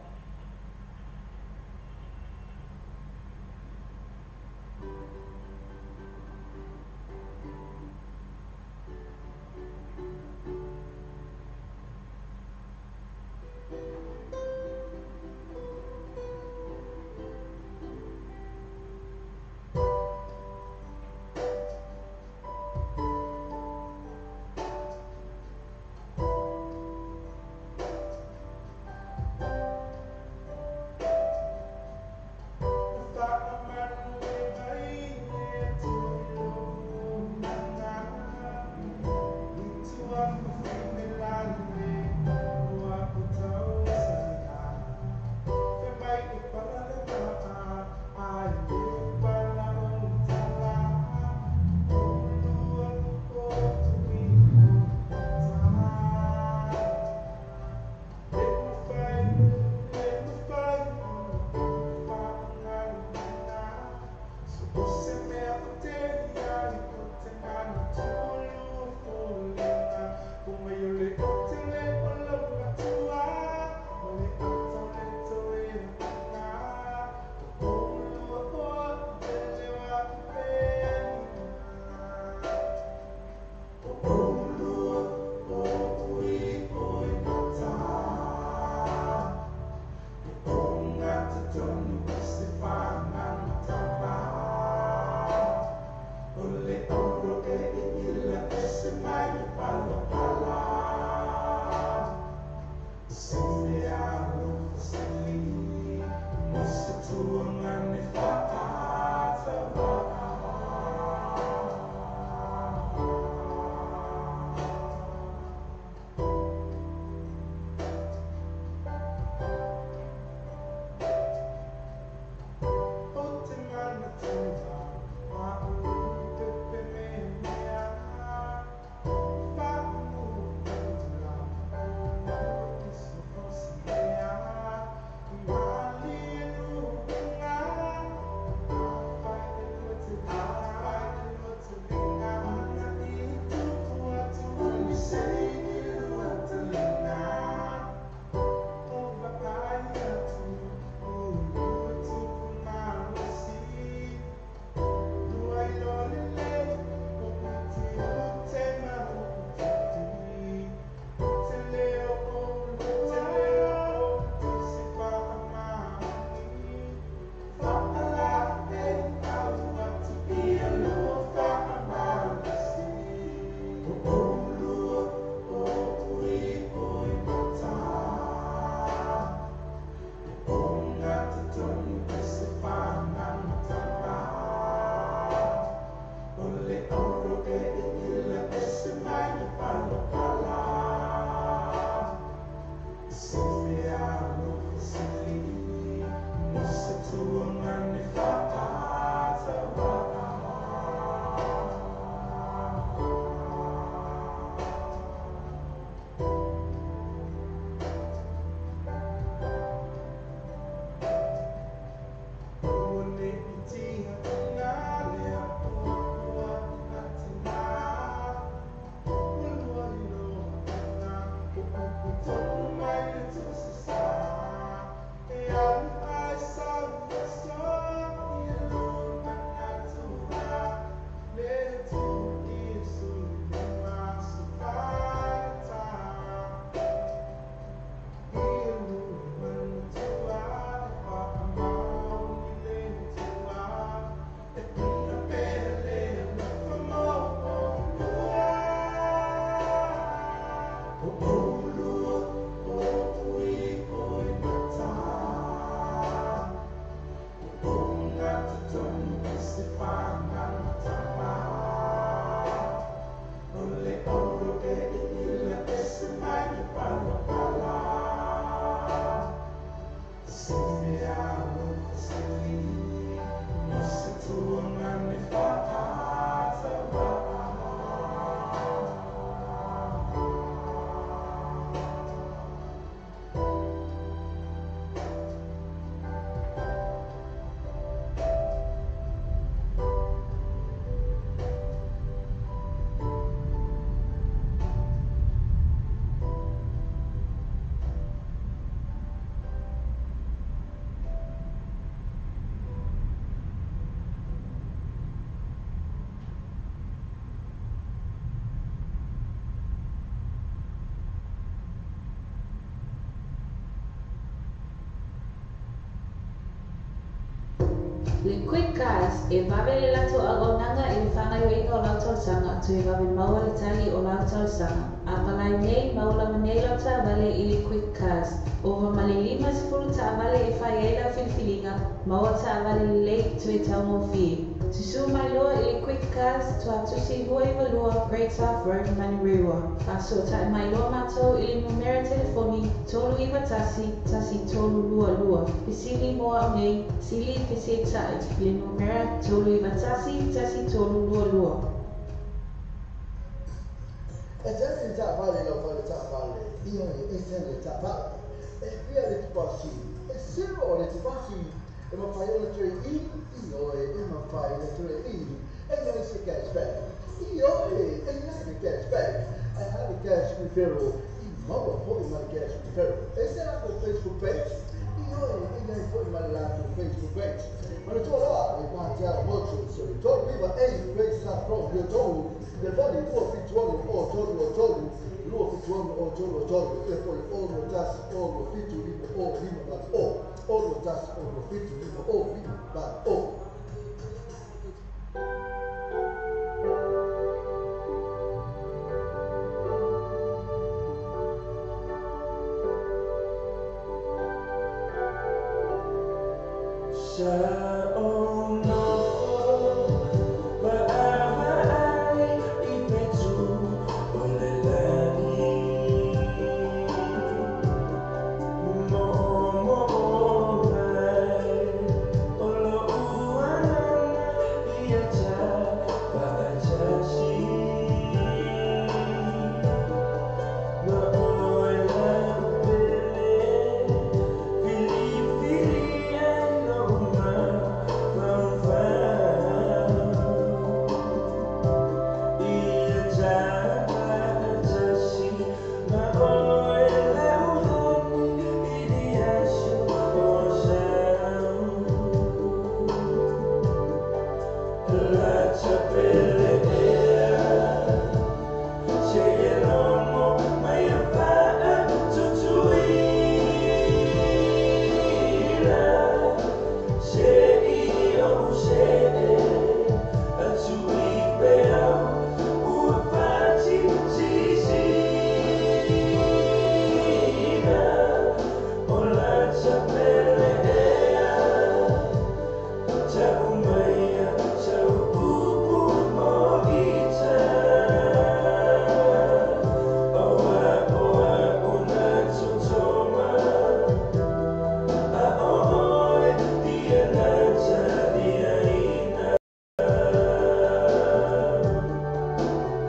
Speaker 10: Le Quick Cars, e vave le latou auaunaga i le faagaoioiga o lau talosaga, toe vave maua le tali o lau talosaga. Apalai nei, maua lava nei lau taavale i le Quick Cars. Ova ma le 50 taavale e fai ai lau filifiliga, maua taavale lelei toe taugofie. Susū mai loa i le Quick Cars, Tuatusi 292 Great South Road, Manurewa. Faasootai mai loa matou i le numera telefoni 391 1322. Fesili mo au nei, sili fesetai, le numera 391 1322.
Speaker 5: E tele le taavale i lau fale taavale, ioe, e tele le taavale. E fia le tupasi, e zero le tupasi. E mafai ona toe i, ioe, e mafai ona toe i. E i ai se cash back, ioe, e i ai le cash back. Ae a le cash referral, i maua foi ma le cash referral. E se latou Facebook page, ioe, e i ai foi ma le latou Facebook page. Manatua loa, le Patiala Motors, o le 39A Great South Road, Huatomu, telefoni 276 o 3 3, 276 o 3 3, ia po o le 6 6 7 5 o 5 8 o, 6 6 7 5 o 5 8 o.
Speaker 7: Sa o nofo vaavaai i fetu o le lagi Mo'omo'o mai o lo'u agaga ia ta fa'atasi Ma oe la'u pele filifili ai lo'u mafaufau Ia ta fa'atasi ma oe la'u hani i ni aso o sau Lata pele ea Seia logo mai a fa'atutuila Se'i ou se'e atu i peau ua fa'atisisina O lata pele ea Ta'u maia sau upu mo'ita Oa oa ona totoma A o oe ia na taliaina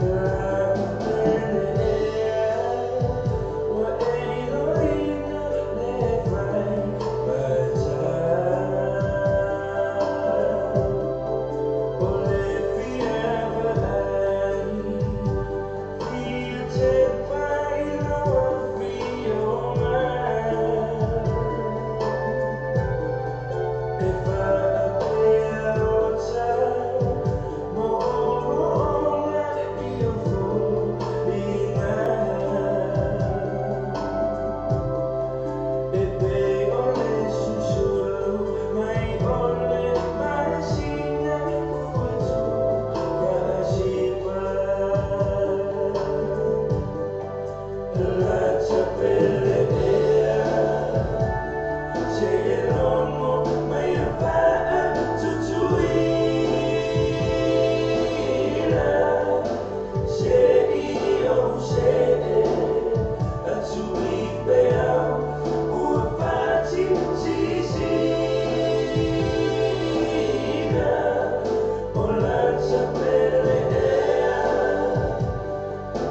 Speaker 7: La'u pele ea Ua e iloina le fai mata O le fia va'ai Fia tepa i lou afioga E fa'apea o ta mo'omo'oga i o foliga E pei o le susulu mai o le masina ua tufa'asiva Lata pele ea Seia logo mai a fa'atutuila Se'i ou se'e atu i peau ua fa'atisisina O lata pele ea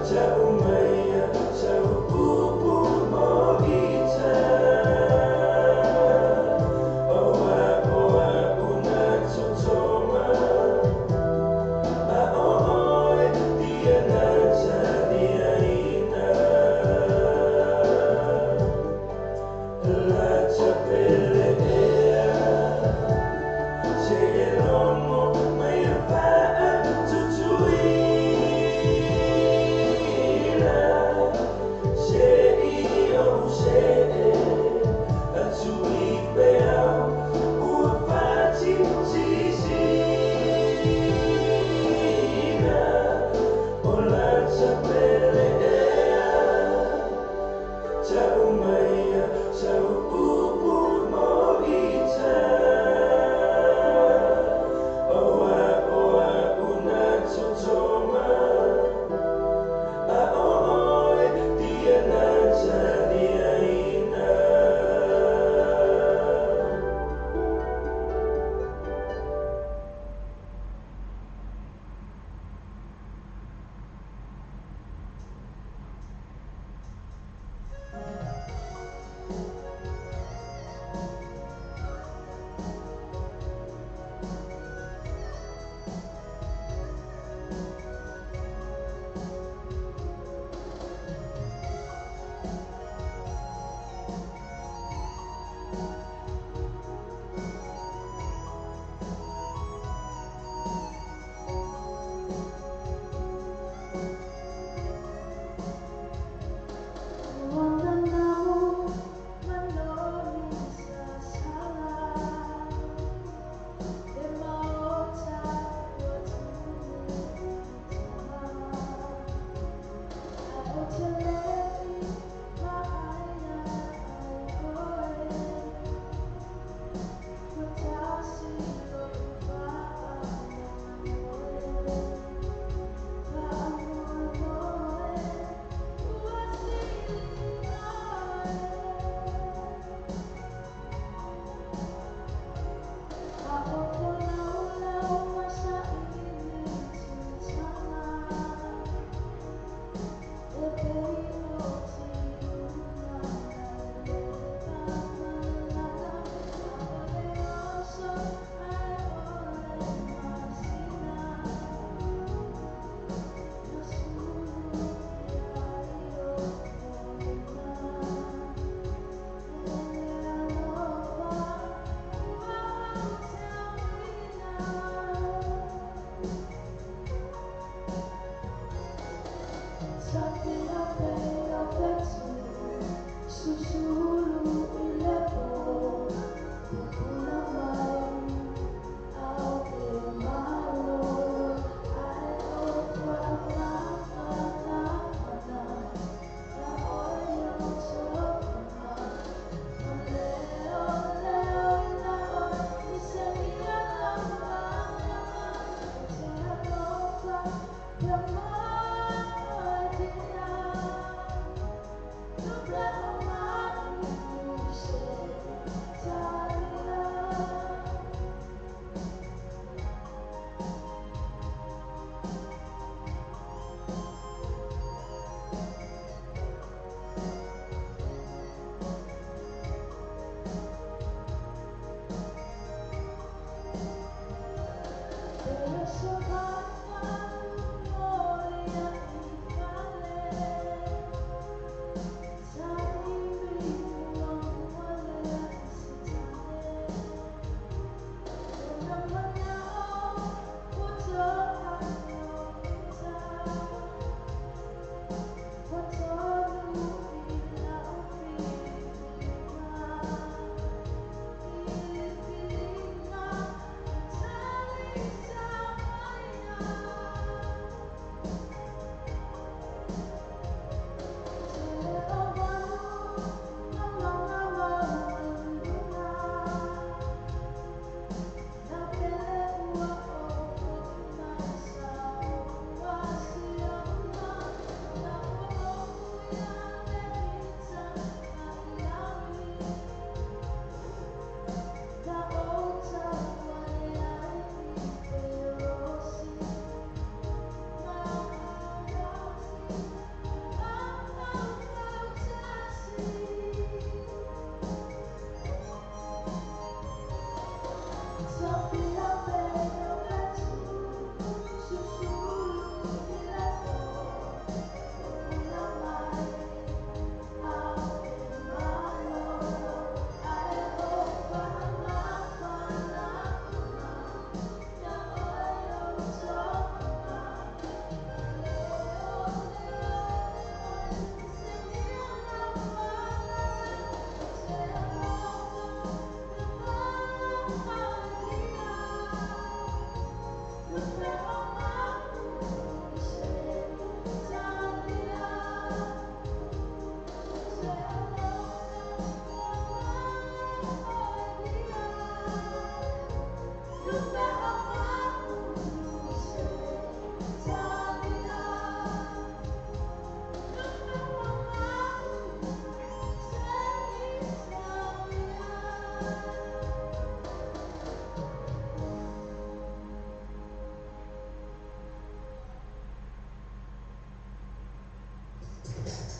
Speaker 7: Ta'u maia sau upu mo'ita Oa oa ona totoma A o oe ia na taliaina Lata pele ea Seia logo mai a fa'atutuila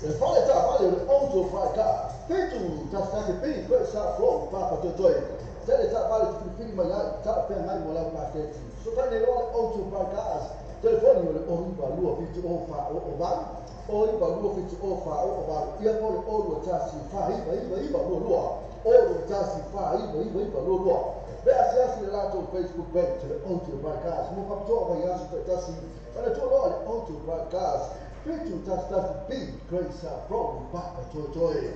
Speaker 5: Le fale taavale o le auto faika fitu tasi tasi B Great South Road Papatoetoe. Tele taavale te filifili mai ai talafeagai mo lau paketi. Fesoatai nei loa le auto faika telefoni o le 0 9 2 7 0 4 0 8 0 9 2 7 0 4 0 8 ia mo le 0 2 1 4 9 9 9 2 2 0 2 1 4 9 9 9 2 2. Pe asiasi le latou Facebook page le Auto Broadcast mo faapitoa vaiaso taitasi faletua loa le Auto Broadcast fitu tasi tasi B Great South Road Papatoetoe.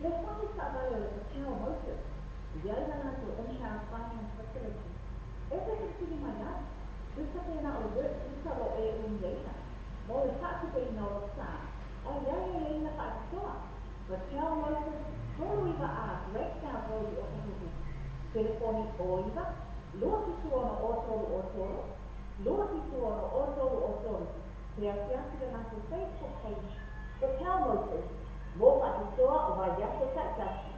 Speaker 9: Le fale taavale o le Patel Motors, e i ai la latou in-house finance facility. E te filifili mai ai, tusa pe na o le work visa o lo o e umiaina, mo le faatupeina o lou sa, ae i ai aiaiga faapitoa. Patel Motors, 39A Great South Road i Otahuhu. Telefoni 09 276 03 3, 276 0303, pe asiasi le latou Facebook page, Patel Motors, mo faapitoa o vaiaso taitasi.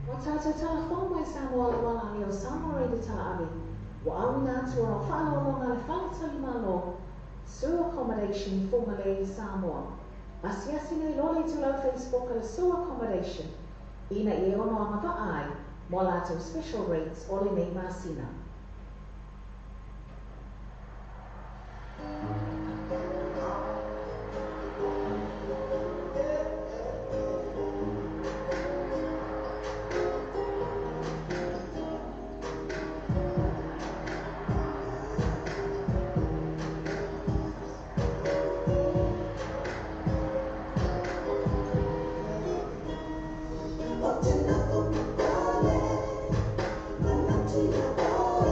Speaker 6: Ua tatou talafou mai Samoa le ualagi o Samoa Radio Tala Ave, ua auina atu ona o faaaloaloga a le Fale Talimalo, Sue Accommodation i Fugalei, Samoa. Asiasi nei loa le itulau Facebook a le Sue Accommodation ina ia e ono agavaa ai mo a latou special rates o lenei masina.
Speaker 11: Te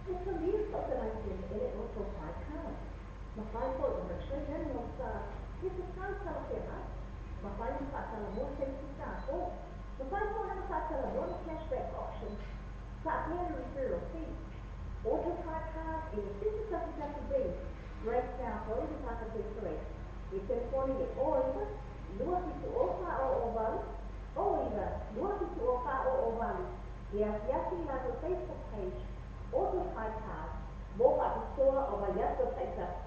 Speaker 9: Ua talia fesootaiga eleele Auto Hire Cars. Mafai foi ona trade in lau sa pepa kau talafeagai. Mafai ona faatalanoa se isi tatou. Mafai foi ona faatalanoa le cashback option faapea le referral fee. Auto Hire Cars i le 711 B, Gracetown Road i Takapū. E telefoni le 09 270 408 09 270 408. E asiasi i latou Facebook page Auto Hire Cars mo faapitoa o vaiaso taitasi.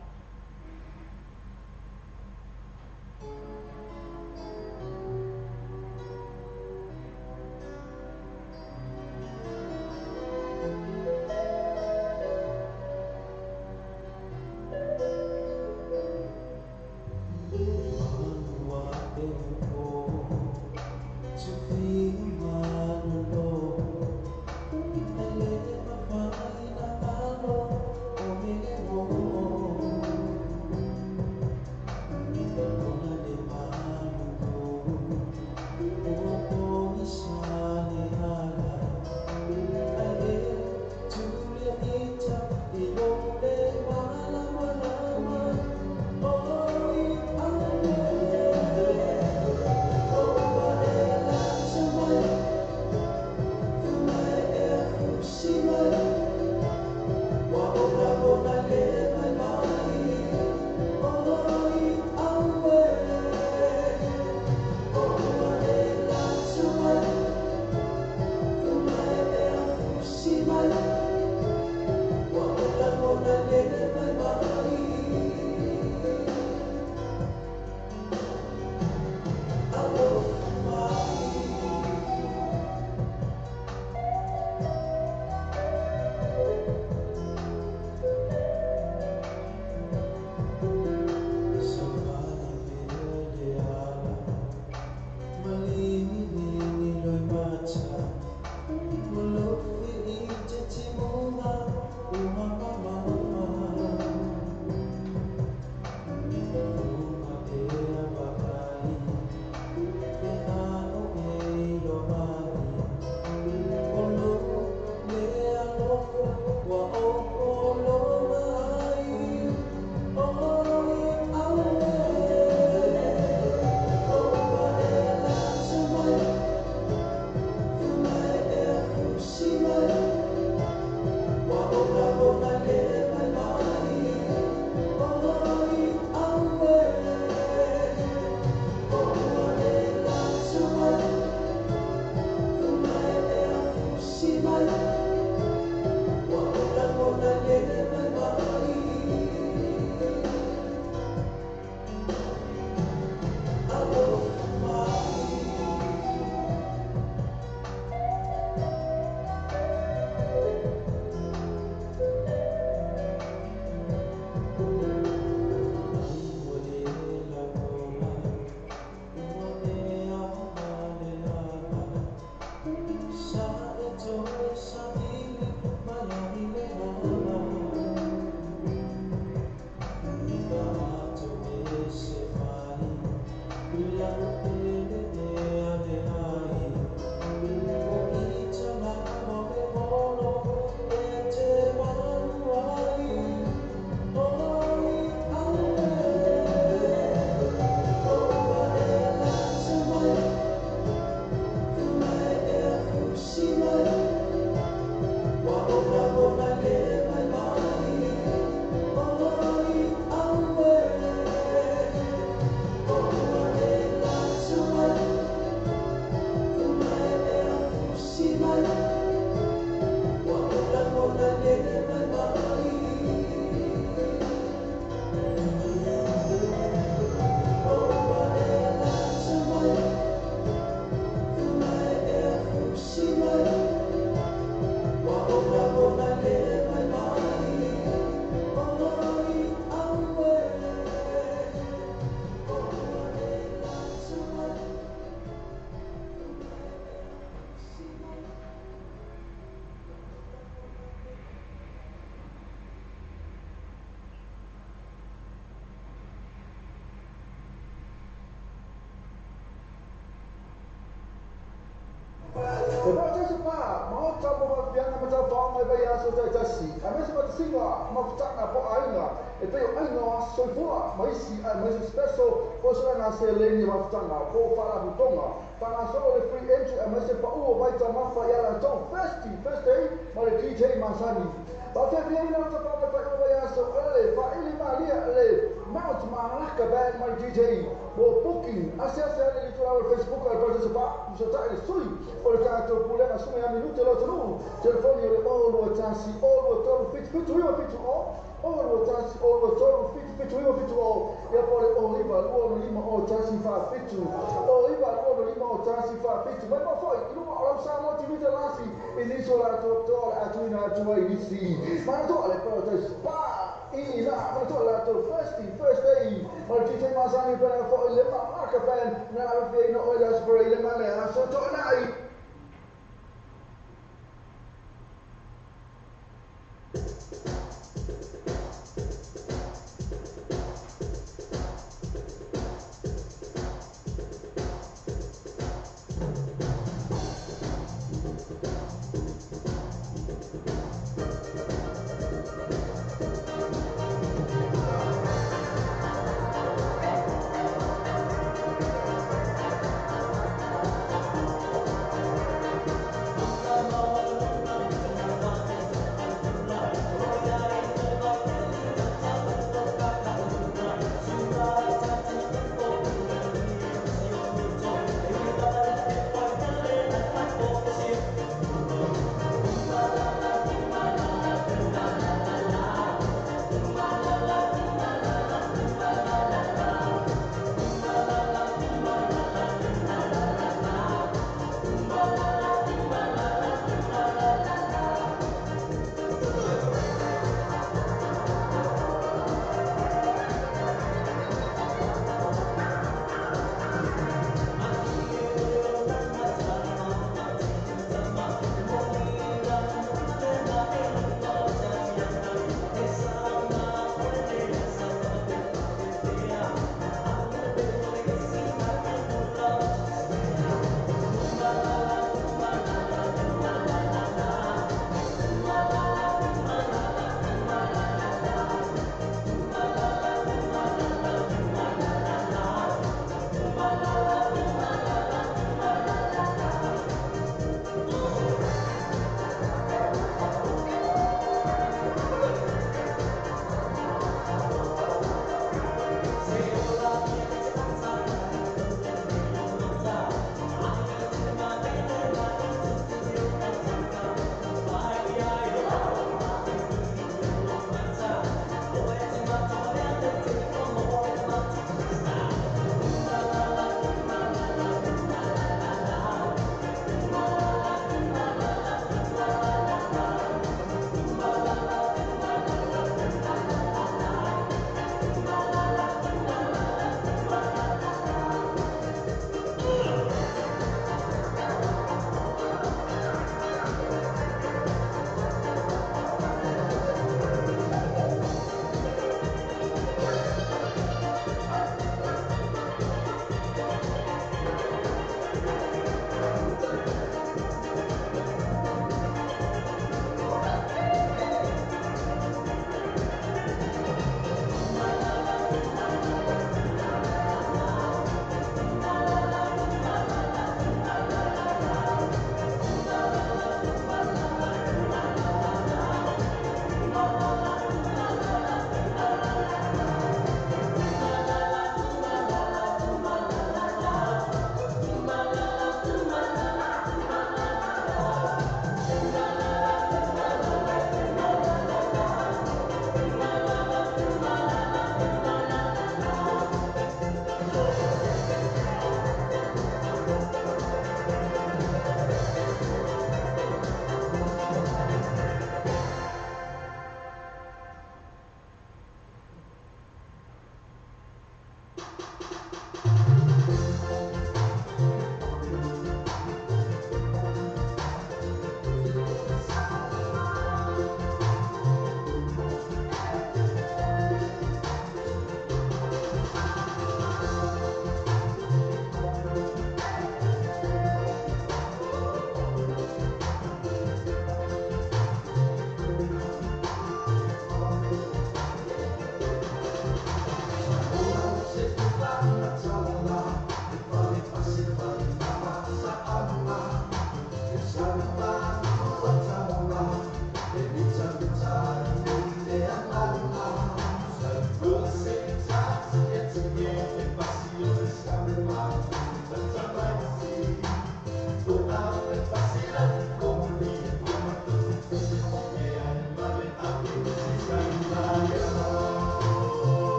Speaker 5: Samoa fianga ma tau mai vai aso tai tasi. A mese ma singa ma futanga po ainga. E pei o ainga o aso soifua ma isi a ma isi special po so na se leni ma futanga po fala futonga. Fanga solo le free entry a mese pa uo vai ta mafa ia la tau first day ma le DJ Masani. Pa fe fia ina ta pa mai vai aso ele fa ili malia le Mount Malaka band ma DJ mo booking ase ase le tura Facebook al participa so ta le sui o le tato pule na suma ya minuto lo tulu telefoni le o lo tasi o lo tolu fit fit o fit o o lo tasi o lo tolu fit fit o fit o ya pole o iba lo lima o tasi fa fit o iba lo lima o tasi fa fit ma ma foi lu o sa mo ti vita lasi e ni so la to to a tu na tu ai si ma to le po te spa i la ma to la to first day ma DJ Masani per fo le ma ma ka fan na fi no o la spray le ma le so to na.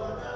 Speaker 1: Yeah.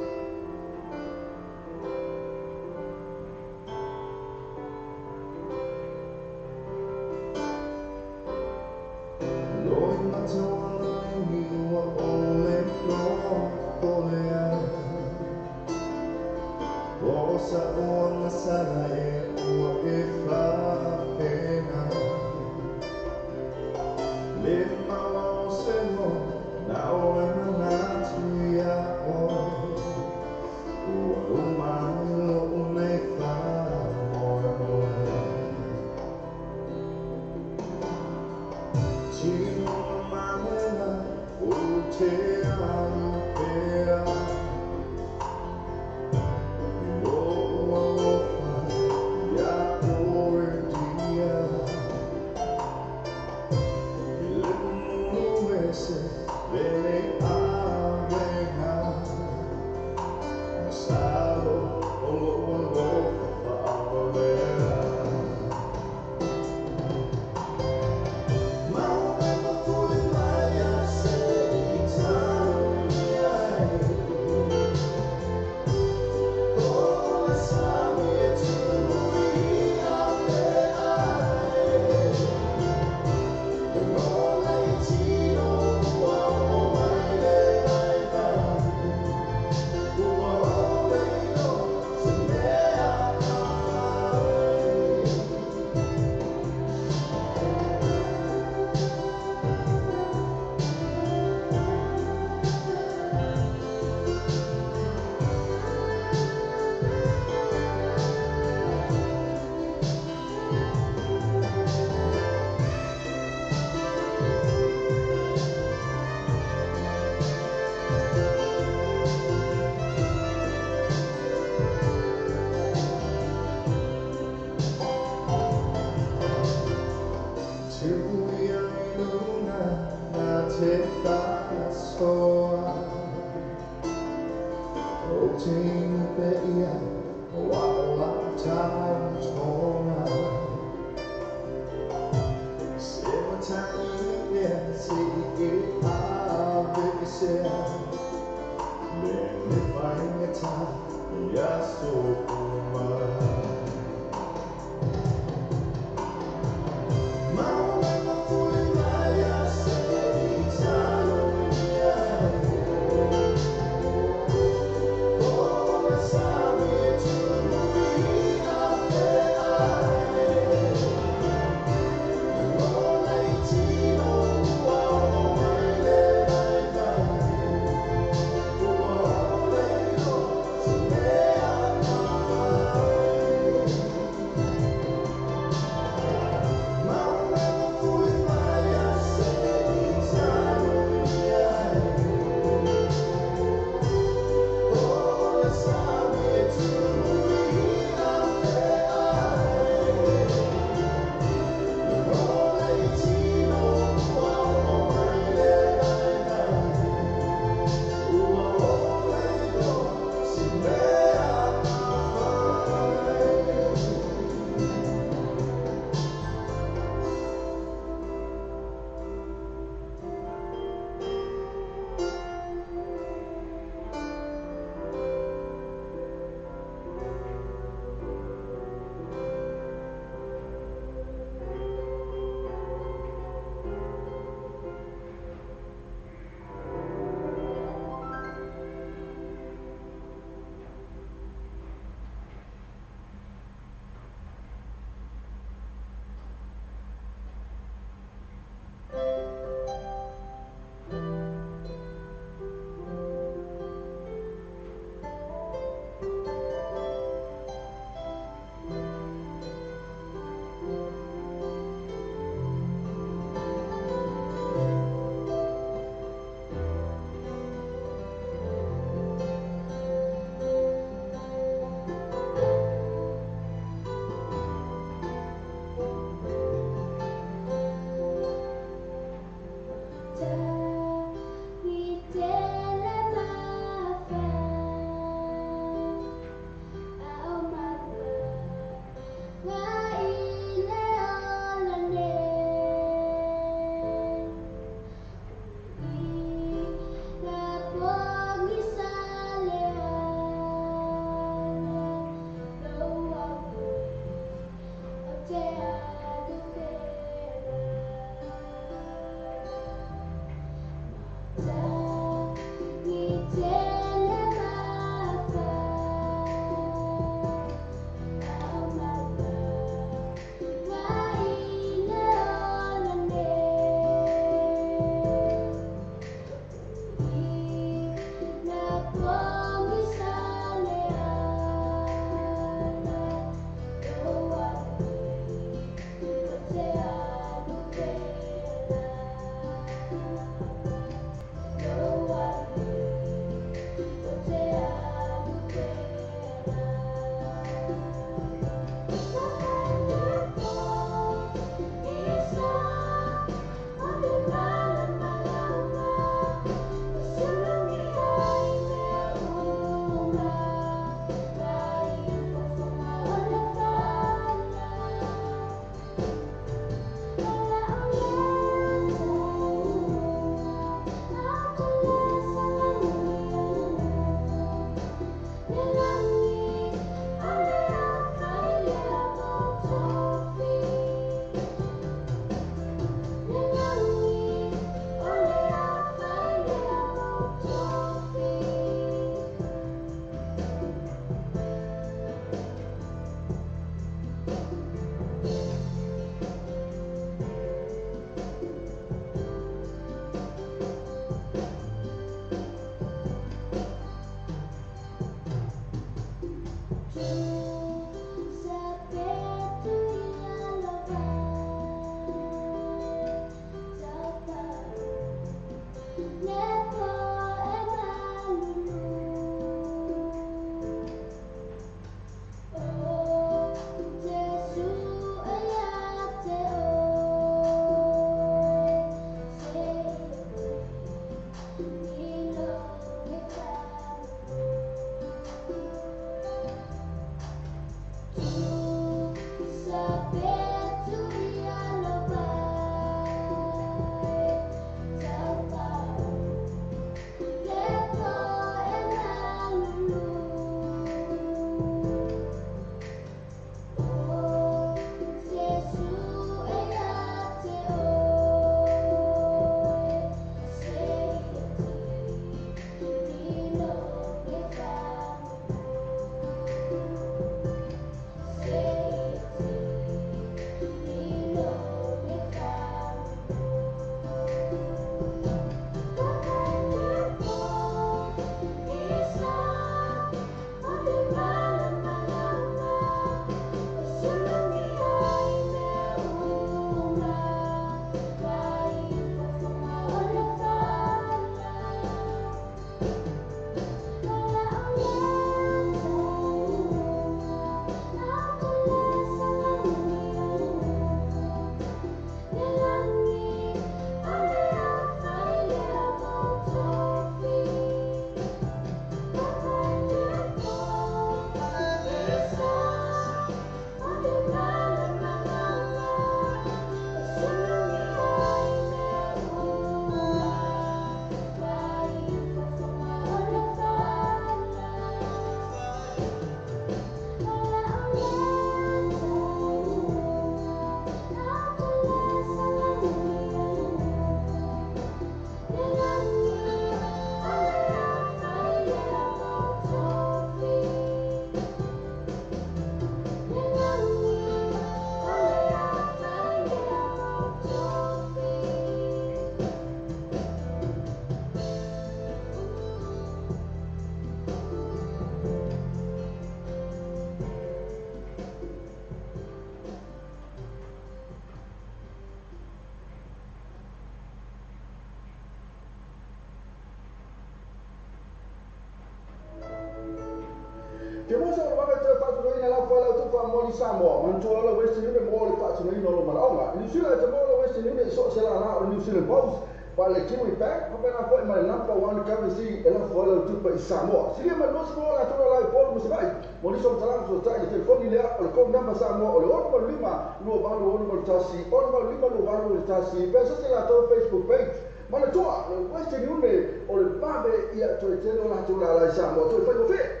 Speaker 5: Te mo sa o te faatinoina la fo lau tupa mo ni Samoa, manatua o le Western Union mo le faatinoina o lo malaonga. I New Zealand te mo le Western Union so se la la o New Zealand Post pa le Kiwi Bank, pa na foi mai number one currency e la fo lau tupa i Samoa. Silia mai losi mo la tula lai polu musai. Mo ni so talang so tai telefoni lea o le code number Samoa o le 65 28 61 65 28 1. Pesa se la tau Facebook page. Manatua le Western Union o le vave ia toe tele o la tula lai Samoa toe fai gofe.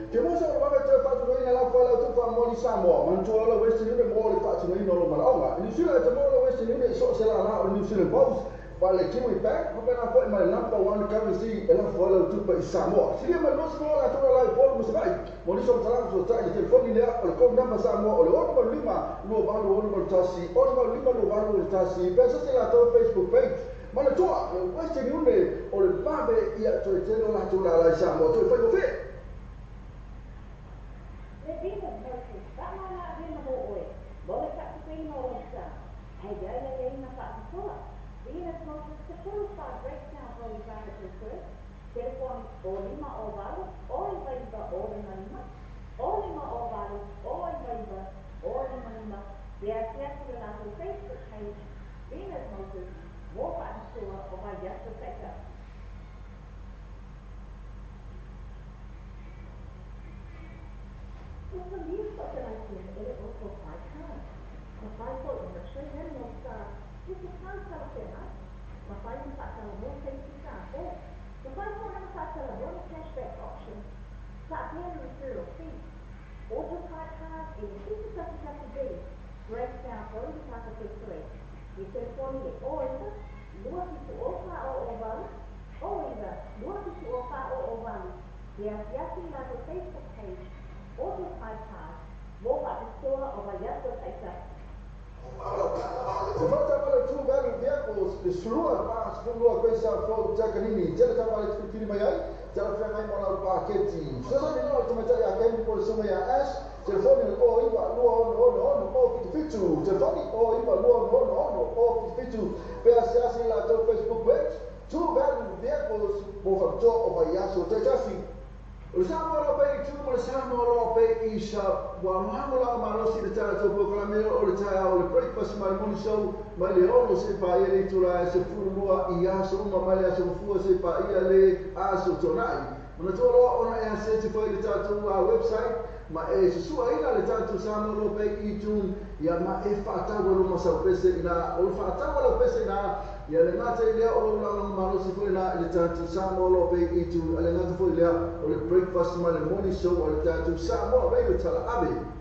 Speaker 5: Te mo sa o vave toe faatinoina la fo lau tupa mo ni Samoa, manatua o le Western Union mo le faatinoina o lo malaonga. I New Zealand te mo le Western Union so se la la o New Zealand Post pa le Kiwi Bank, pa na foi mai number one currency e la fo lau tupa i Samoa. Silia mai losi mo la tula lai polu musai. Mo ni so talang so tai telefoni lea o le code number Samoa o le 65 28 61 65 28. Pesa se la tau Facebook page. Manatua le Western Union o le vave ia toe tele o la tula lai Samoa toe fai gofe.
Speaker 9: Le Venus Motors, whaamala vena mo oe, mo le whaatupeina o lau sa, hei gaila le ina whaatutoa. Venus Motors te qualified breakdown road driver preferred, telefoni o lima o valu, o iwa iwa o lima lima, o lima o valu, o iwa iwa o lima lima, pe asiasi le latou Facebook page, Venus Motors, mo whaatutoa o vai aso taita. Ua lia whaatalaisia ele o ko whai kā. Ko whai ko i Richmond and North Star, i te kāntala whenai. Ma whai ni whaatala mō safety car o. Ma whai ko ana whaatala mō ni cashback option. Whaapea ni referral fee. Auto type cars i le 71 B. Gracetown Road i Takaputue. I telefoni le o iwa, 2 7 o wha o o walu, o iwa, 2 7 o wha o o walu. Te asiasi i latou Facebook page. Auto type cars, mo whaatutoa o vai aso taita.
Speaker 5: Te whata two value vehicles, le sulua pa sefulua pesa fo takanini, tele taavale filifili mai ai, te ala feagai mo lau paketi. Fesoasoani loa le tamaitai a Kemi po le suga ia Ash, telefoni le o iwa lua ono ono ono o fitu fitu, telefoni o iwa lua ono ono ono o fitu fitu, pe asiasi i latou Facebook page, two value vehicles mo whaatutoa o vai aso taitasi. O le Samoa loa pe i tu mo le Samoa loa pe i sa ua aloago laga malosi le tatou polokalame o le taeao o le breakfast ma le morning show mai le 6 se paia le itula e 12 i aso uma mai le aso mafua se paia le aso tonai. Manatua loa ona e aseti foi le tatou website ma e susuaina le tatou Samoa loa pe i iTunes ia ma e faataua luma saupese ina o le faataua lau pese ina ia le gata i lea o lou lagolago malosi foi la i le tatou Samoa loa pe i iTunes a le gata foi lea o le breakfast ma le morning show o le tatou Samoa Radio Talaave.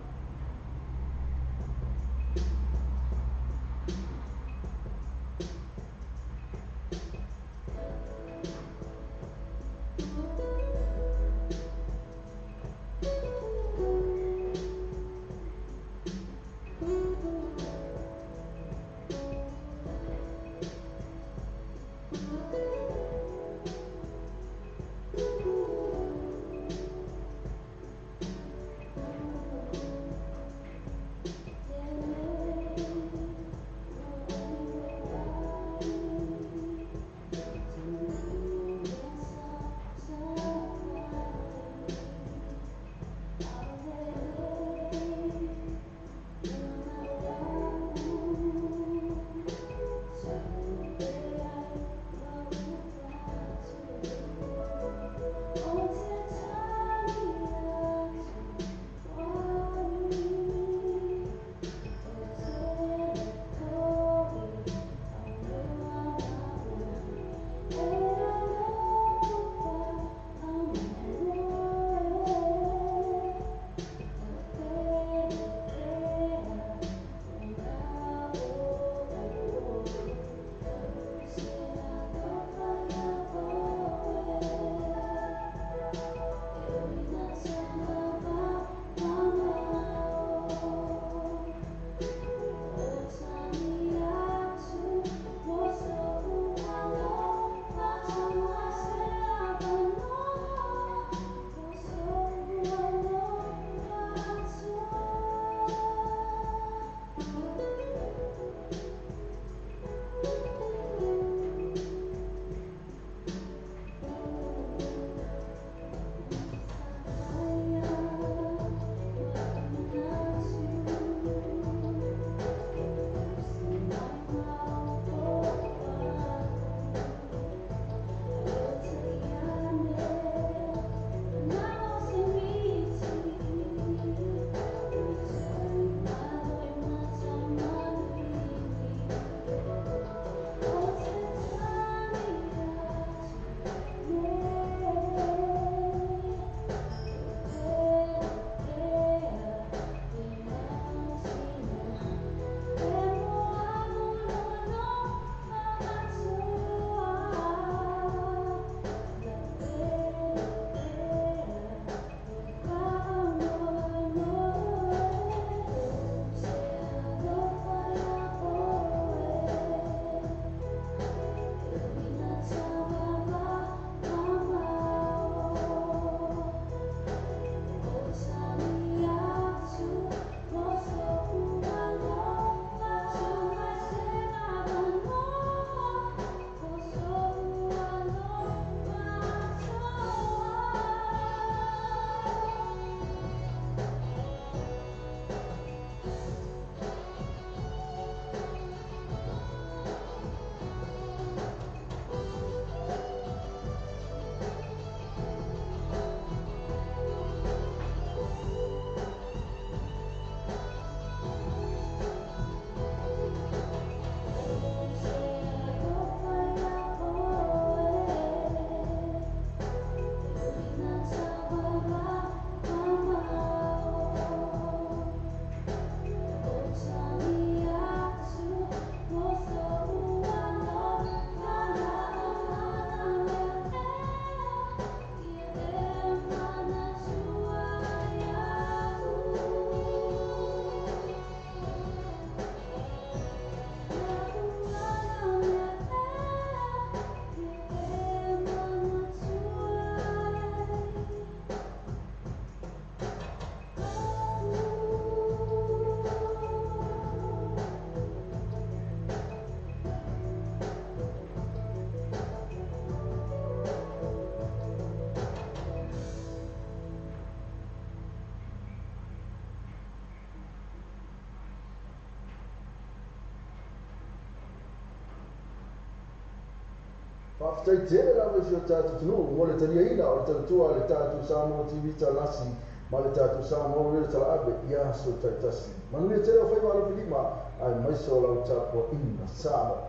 Speaker 5: Faafetai tele lava i si o tatou atunuu mo le taliaina o le tautua a le tatou Samoa TV Talasi ma le tatou Samoa Radio Talaave i aso taitasi. Manuia tele o faiva alofilima aemaise o lau tapuaiga Samoa.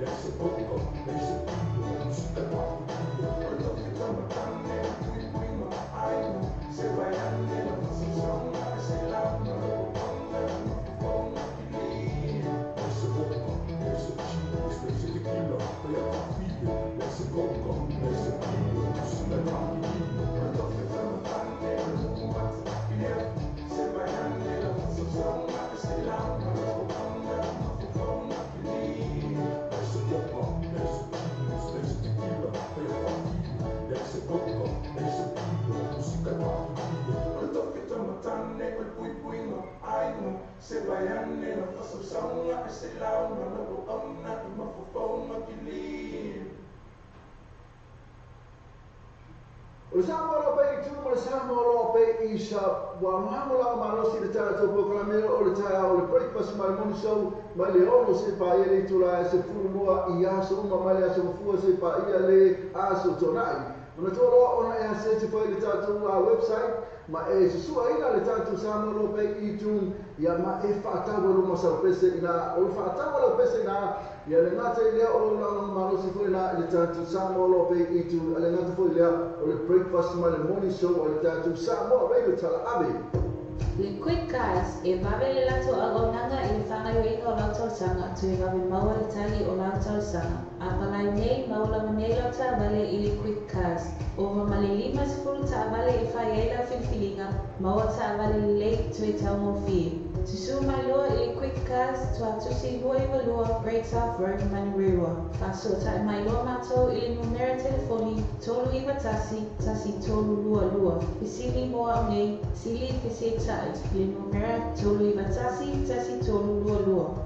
Speaker 1: Let's go. se lauga lau auauna i mafaufauga kili.
Speaker 5: O le Samoa loa pei i tu ma le Samoa loa pei i sa ua lagolago malosi i le tatou polokalame o le taeao o le breakfast ma le morning show mai le 6 seia paia le itula e 12 i aso uma mai le aso Gafua seia paia le aso Toonai. Manatua loa ona e asese foi i le tatou website ma e susuaina le tatou Samoa loa pei i tu ia ma e faatau ai lou masalopese ina o le faatau a lau pese ina ia le gata i lea o lou lagolago malosi foi la i le tatou Samoa Loa Pei iTunes a le gata foi lea o le breakfast ma le morning show a le tatou Samoa Radio Talaave.
Speaker 10: Le Quick Cars, e vave le latou auaunaga i le faagaoioiga o lau talosaga, toe vave maua le tali o lau talosaga. A palai nei, maua lava nei lau taavale i le Quick Cars. Ova ma le 50 taavale e fai ai lau filifiliga, maua taavale lelei toe taugofie. Susū mai loa i le Quick Cars, Tuatusi 292 Great South Road, Manurewa. Faasootai mai loa matou i le numera telefoni 391 1322. Fesili mo au nei, sili fesetai, le numera 391 1322.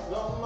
Speaker 1: Be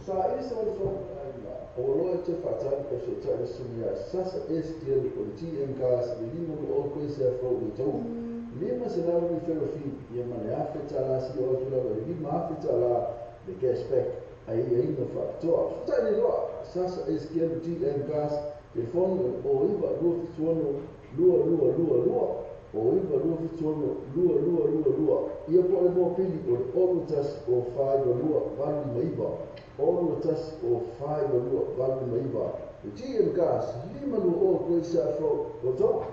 Speaker 5: Sa ili se wale whaanga o loa te whaatani o se tai le sunga sasa STL o le TM Cars le lima o koe se afro le tau. Lima se lau ni ferofi ia ma le afe tala si o atu lava le lima afe tala le cashback ai ai no whaatoa. Futai le loa sasa STL TM Cars telefoni o iwa 271 2222 o iwa 271 2222 ia po le mō pili o le 6 o 5 2 8 5 6 o 5 2 8 5 le GM Cars lima lua o koe se afro o tau.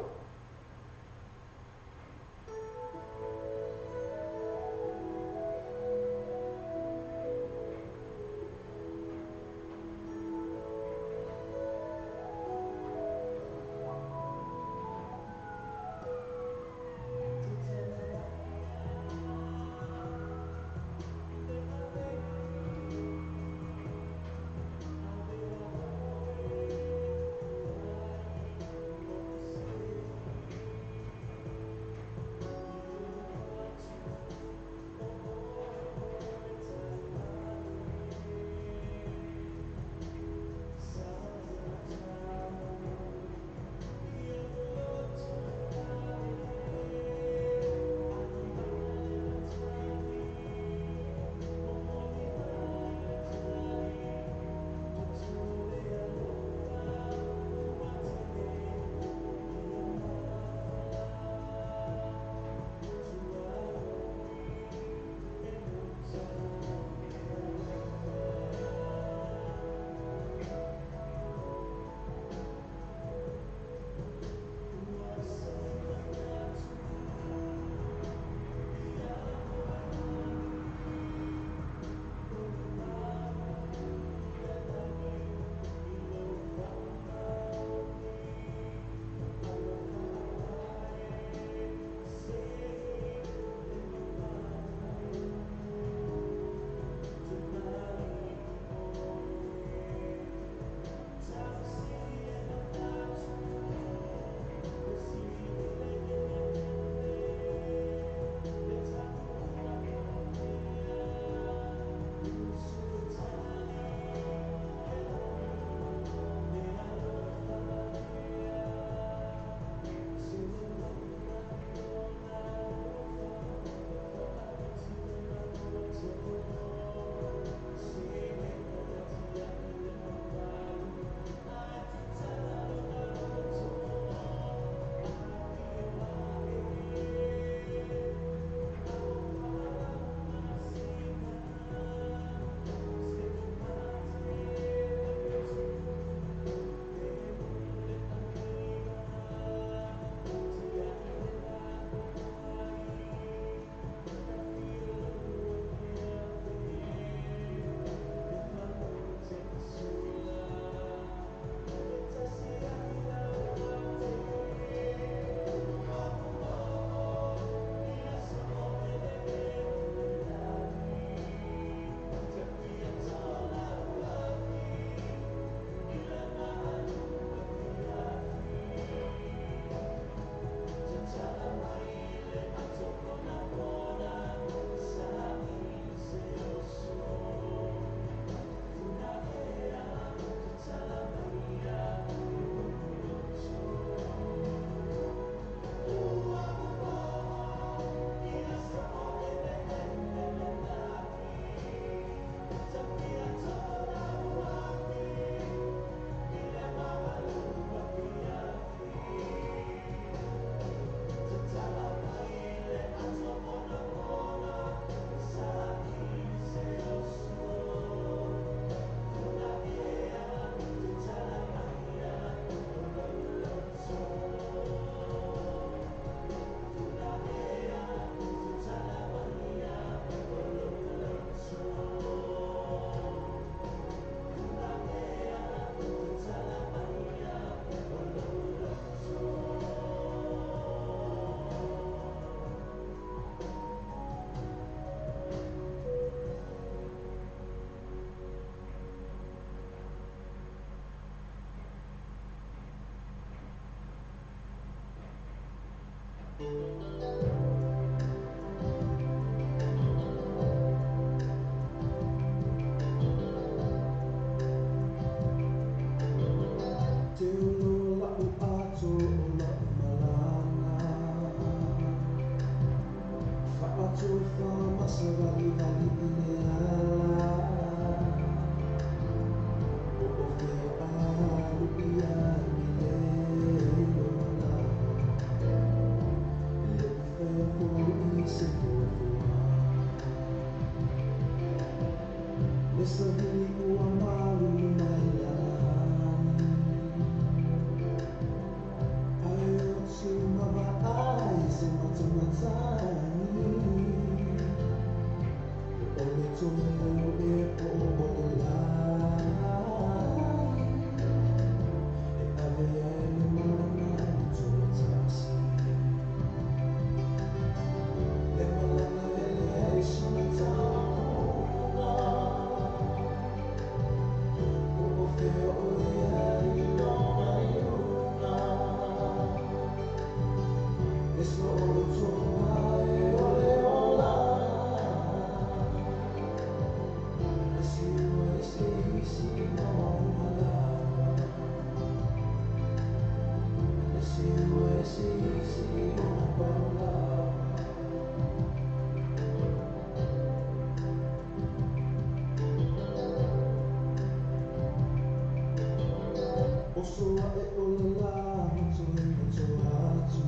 Speaker 11: Oso e o le la mato e mato atu.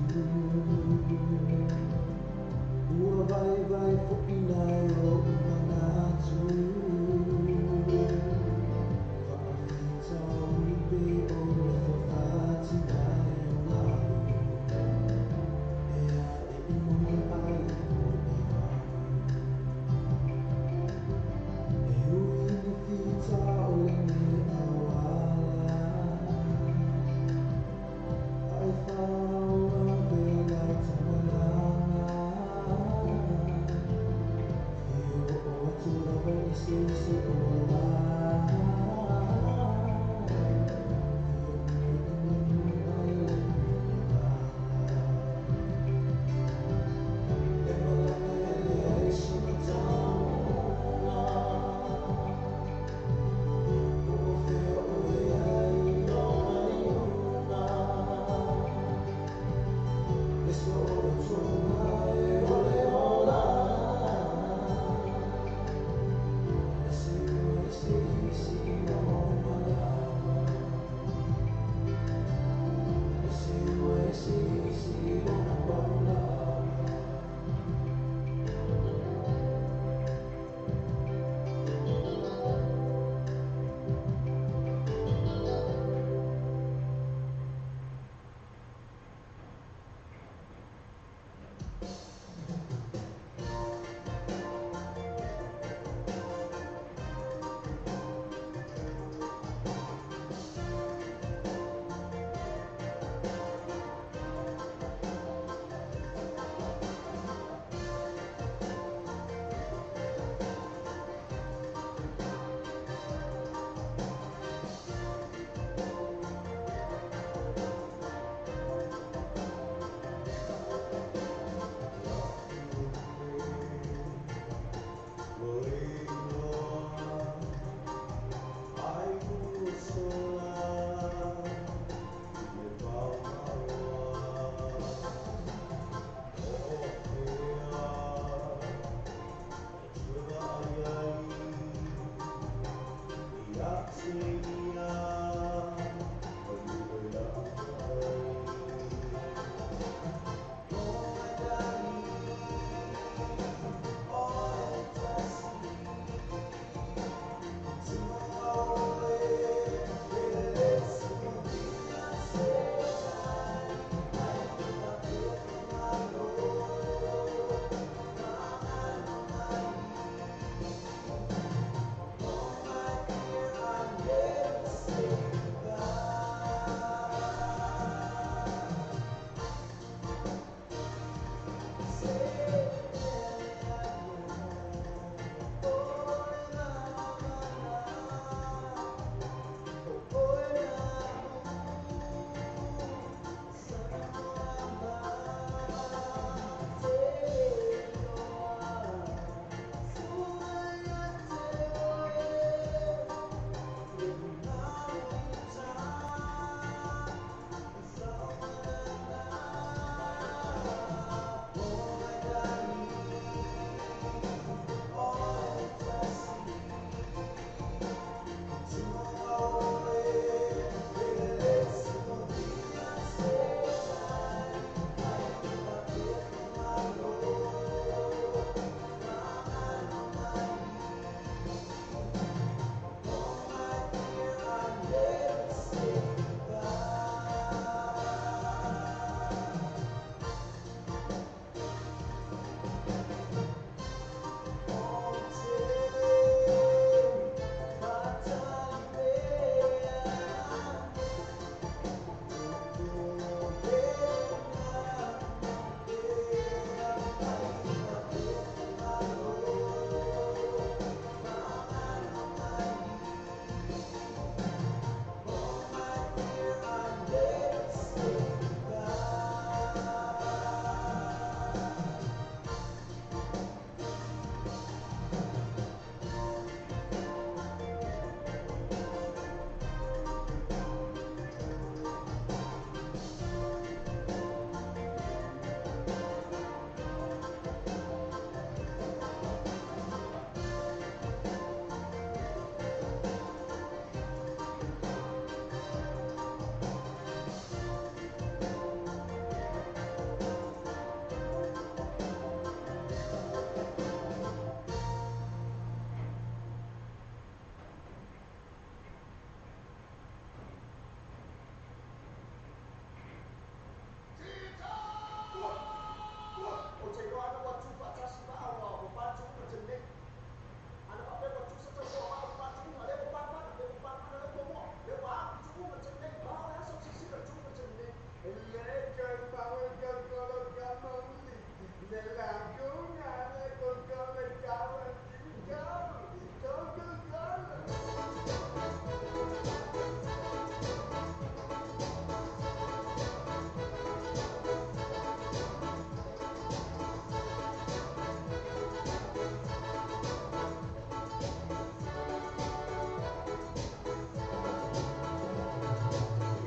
Speaker 11: Ua vai vai fo ina e o umanatu. Whaafita uli pe o le whawhati mai o lalu. Ea e imone ai o e walu. E ui ni whita o le ni awala. Ai whaua pe lau tamalanga. Fio o atu lava i se se o la.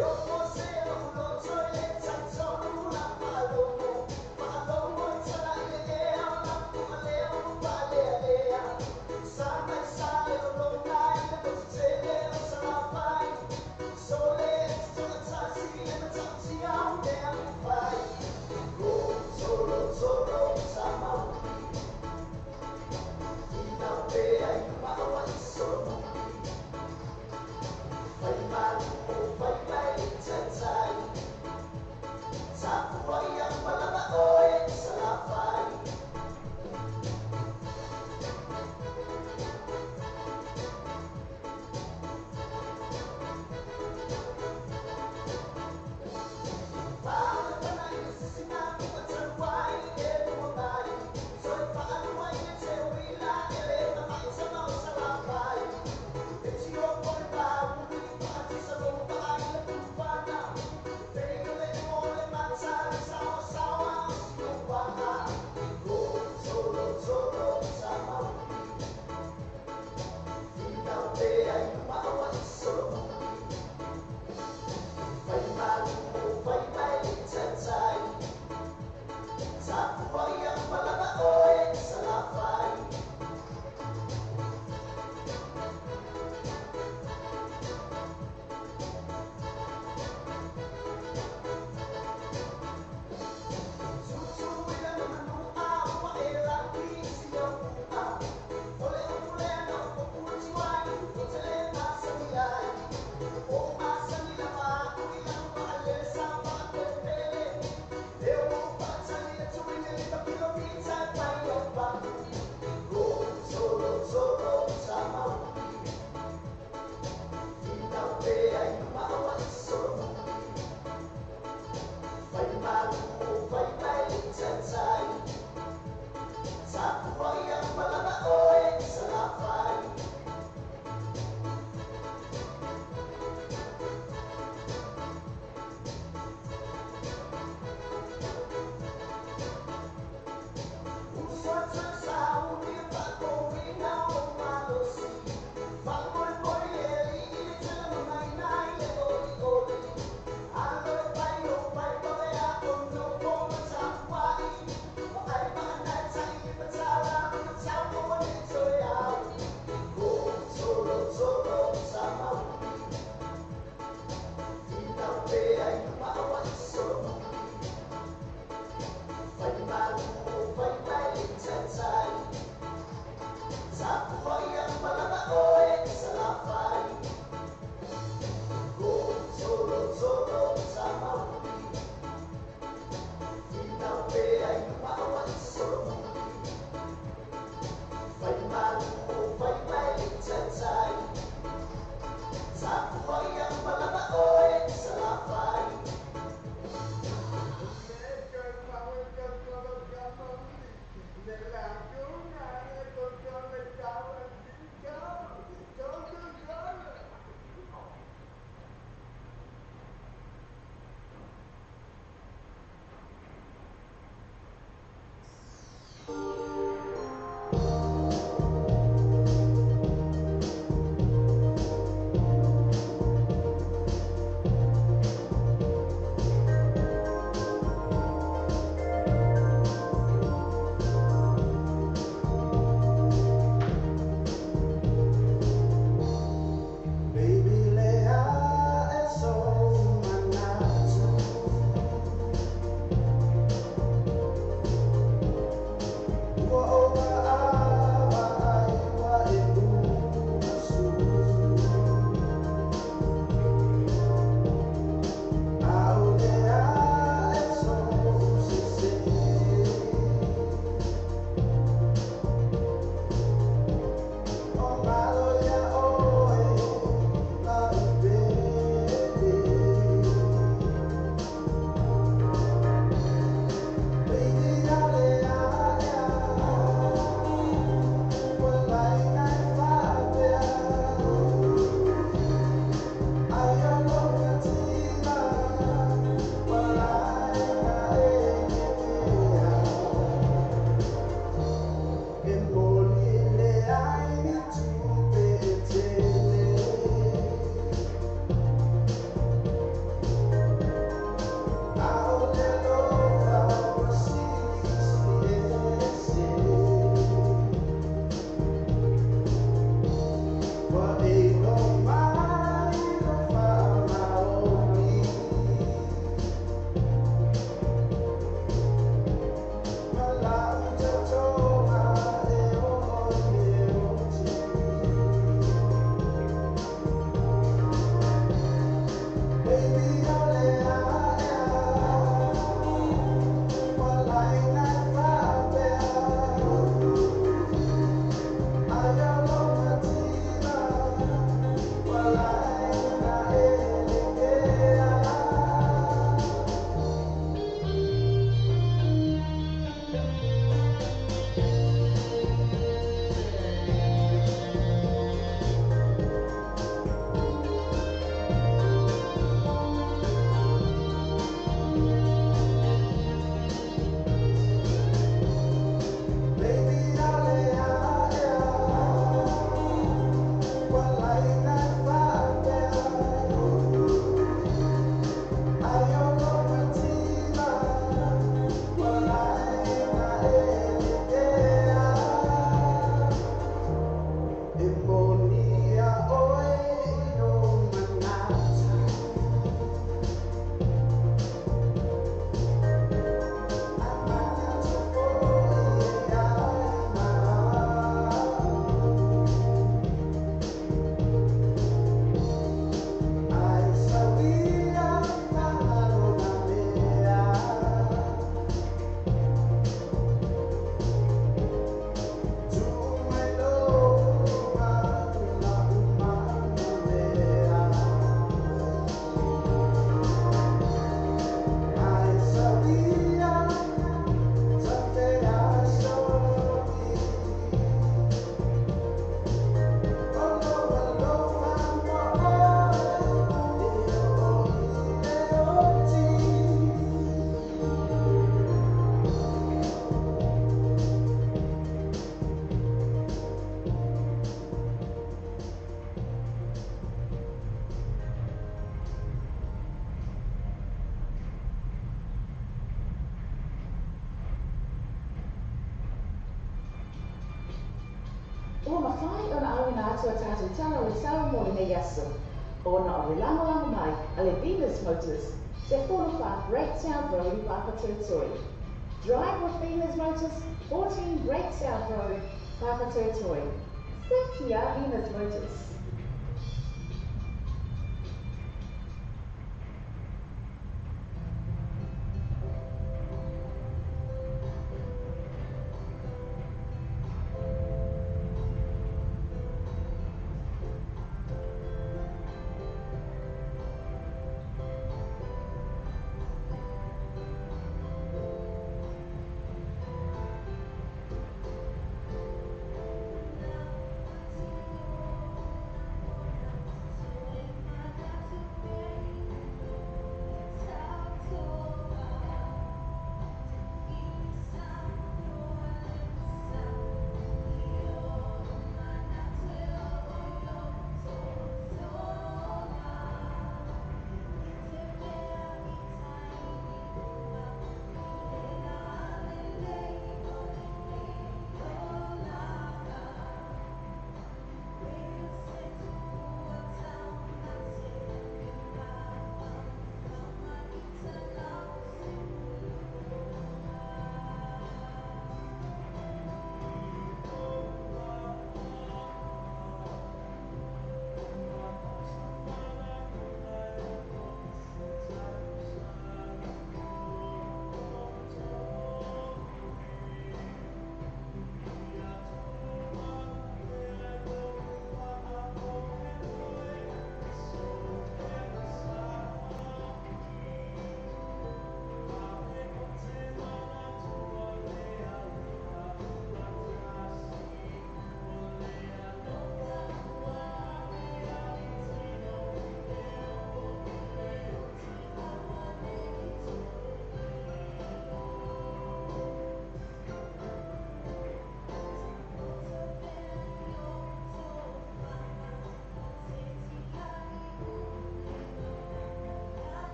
Speaker 1: Fai
Speaker 6: Ua mafai ona auina atu a tatou tala o le sao mo lenei aso, ona o le lagolago mai a le Venus Motors, 14 Great South Road i Papatoetoe. Drive with Venus Motors, 14 Great South Road, Papatoetoe. Sekia Venus Motors.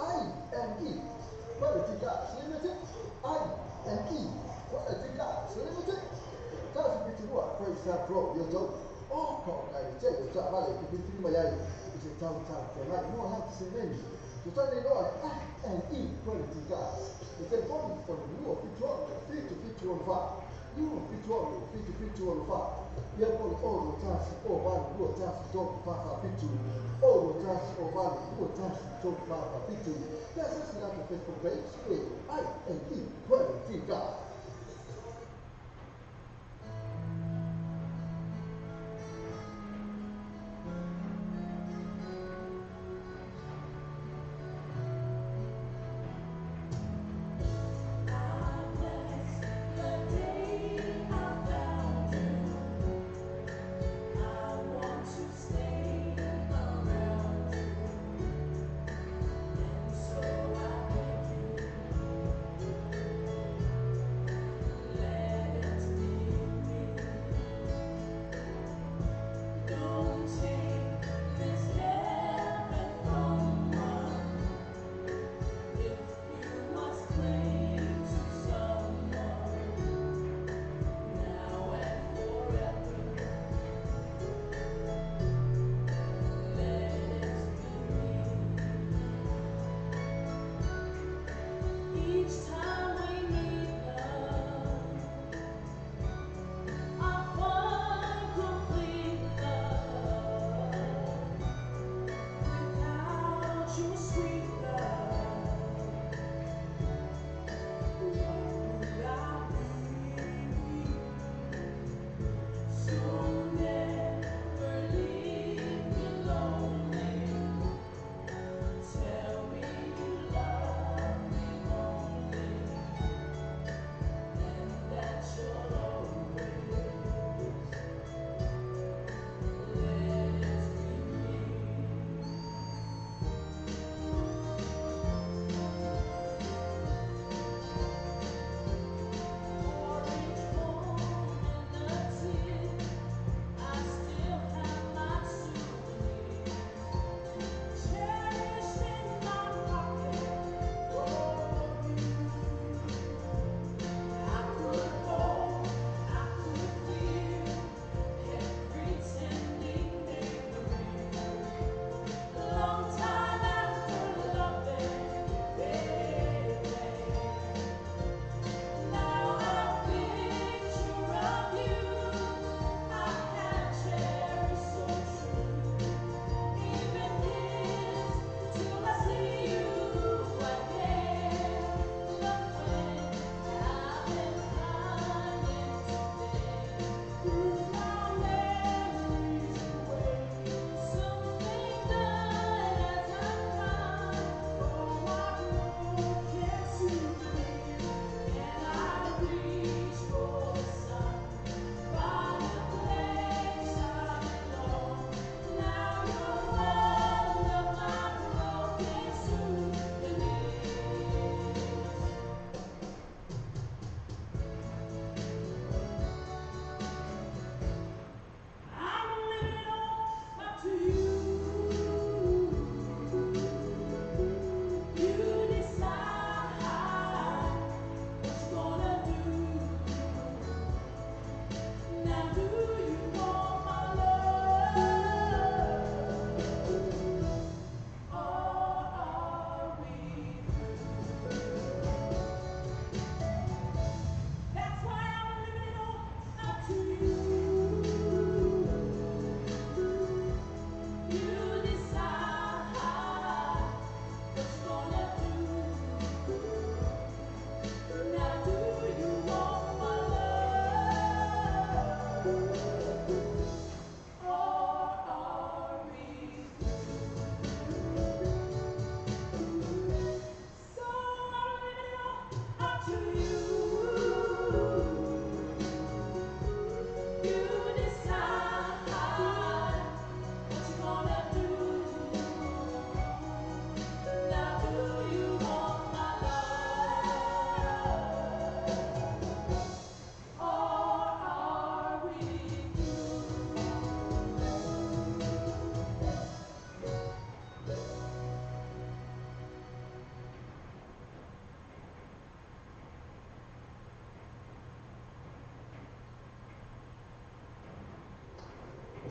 Speaker 5: I-N-E Quality Cars Limited. I-N-E Quality Cars Limited. Tasi fitu Great South Road, yo o ko ngai te o ta vale ki te mai ai i te tau tau te mai mo ha te neni. To tane no I-N-E Quality Cars. The telephone for the new 52 52 5. New 52 52 5. Ia po le o tasi o vale 2 tasi 3 4 7 o tasi o vale 2 tasi 3 4 7. That's us na Facebook page I-N-E Quality Cars.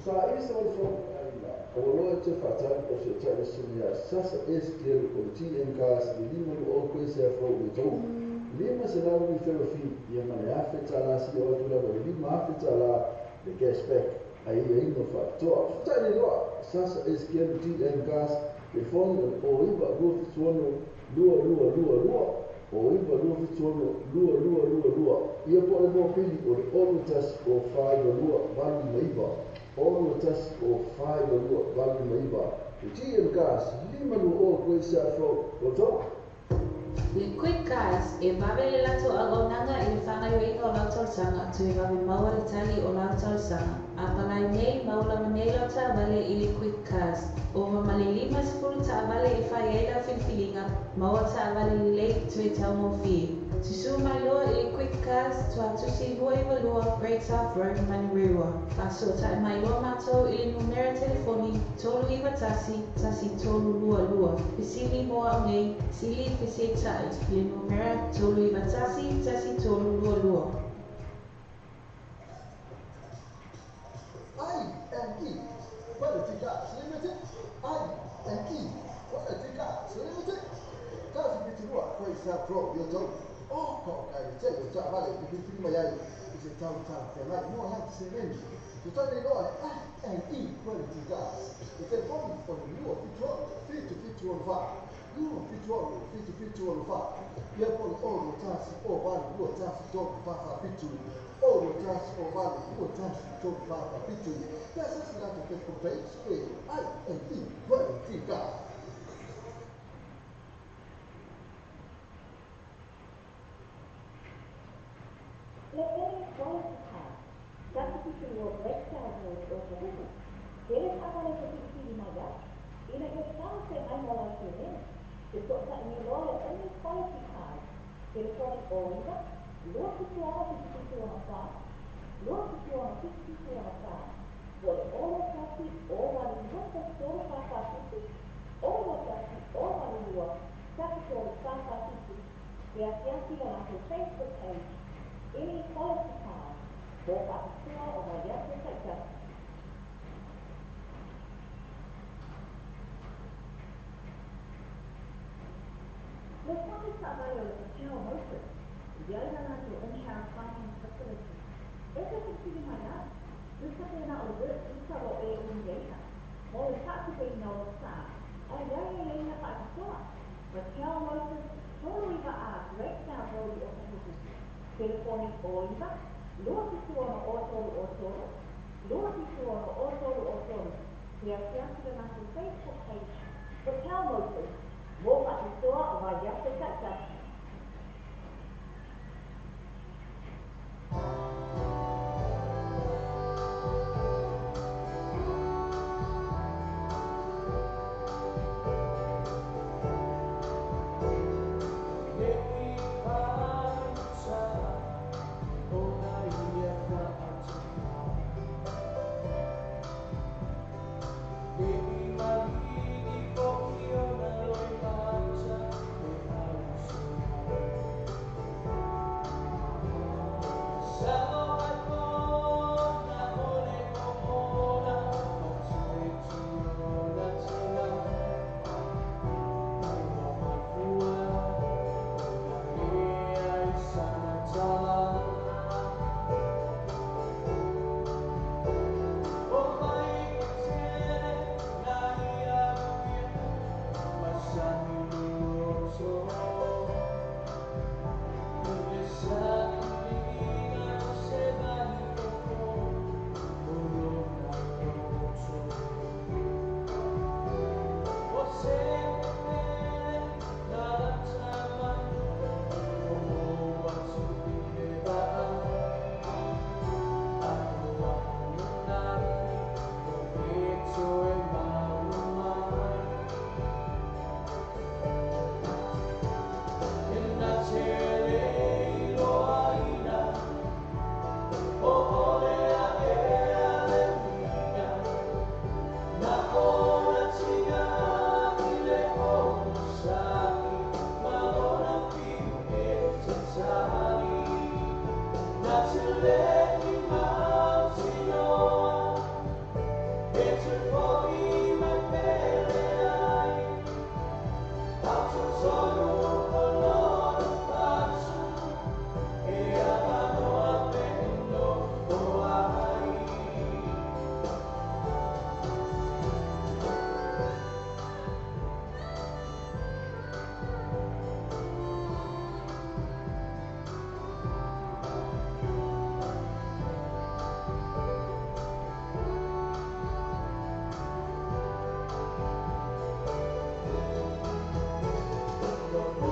Speaker 5: Sa isa o le o loa te whaatari o se tai sunia sasa SKL o le TM Cars le lima lu o koe se afro le tau. Lima se lau ni wherofi ia ma le afe tala si o atu lava le lima afe tala le cashback ai ia ino whaatoa. Futai le loa sasa SKL TM Cars le foni o iwa lua fituono lua lua lua lua o iwa lua fituono lua lua lua lua. Ia po le mōpili o le olu tasi o whai lua valu maiva. Olu tasi o whai lua valu maiva. Le TM Cars lima lua o koe se afro o tau.
Speaker 10: Le Quick Cars e vave le lato auaunaga i le fagaioiga o lau talosaga toe vave maua le tali o lau talosaga. A palai nei maua lava nei lau taavale i le Quick Cars. Ova ma le 50 taavale e fai ai lau filifiliga, maua taavale lelei toe taugofie. Susū mai loa i le Quick Cars Tuatusi 22 Great South Road, Manurewa. Faasoata'i mai loa matou i le numera telefoni 391 1322. Fesili mo au nei, sili feseita'i le numera 391 1322.
Speaker 5: I-N-E Quality Cars Limited. I-N-E Quality Cars Limited. Tasi fiturua koe sa pro yo tau. O ko kai te o ta vale i filifili mai ai i se tau tala whengai mo lau te seleni. Te tau nei loa le I-N-E Quality Cars. Le telefoni o le lua fitualu fitu fitu ono wha. Lua fitualu fitu fitu ono wha. Ia po le ono tasi o valu lua tasi tolu wha wha fitu. Ono tasi o valu lua tasi tolu wha wha fitu. Pea sasi lato Facebook page e I-N-E Quality Cars.
Speaker 9: Le Any Quality Cars, tasi fiturua Great South Road o Otahuhu. Tele taavale te filifili mai ai, ina ia talafeagai mo lau seleni. Te soata'i nei loa le Any Quality Cars, telefoni o iva, lua fituono fitu fitu ono wha, lua fituono fitu fitu ono wha, po le olo tasi o walu lua tasi tolu wha wha fitu, olo tasi o walu lua tasi tolu wha wha fitu. Te asiasi la latou Facebook page, Any Quality Cars, mo faapitoa o vaiaso taitasi. Le fale taavale o le Patel Motors, i ai la latou in-house finance facility. E te filifili mai ai, usa pena o le work visa lo e uniaina, mo le faatupeina o lo sa, ai ai e leina faapitoa. Patel Motors, tolu iva a Great South Road i Otahuhu. Telefoni o iva, lua fituono o tolu o tolu, lua fituono o tolu o tolu. Te asiasi le latou Facebook page, Patel Motors, mo faapitoa o vaiaso taitasi.
Speaker 11: Le i maligi fo i ona loi mata e auso. No.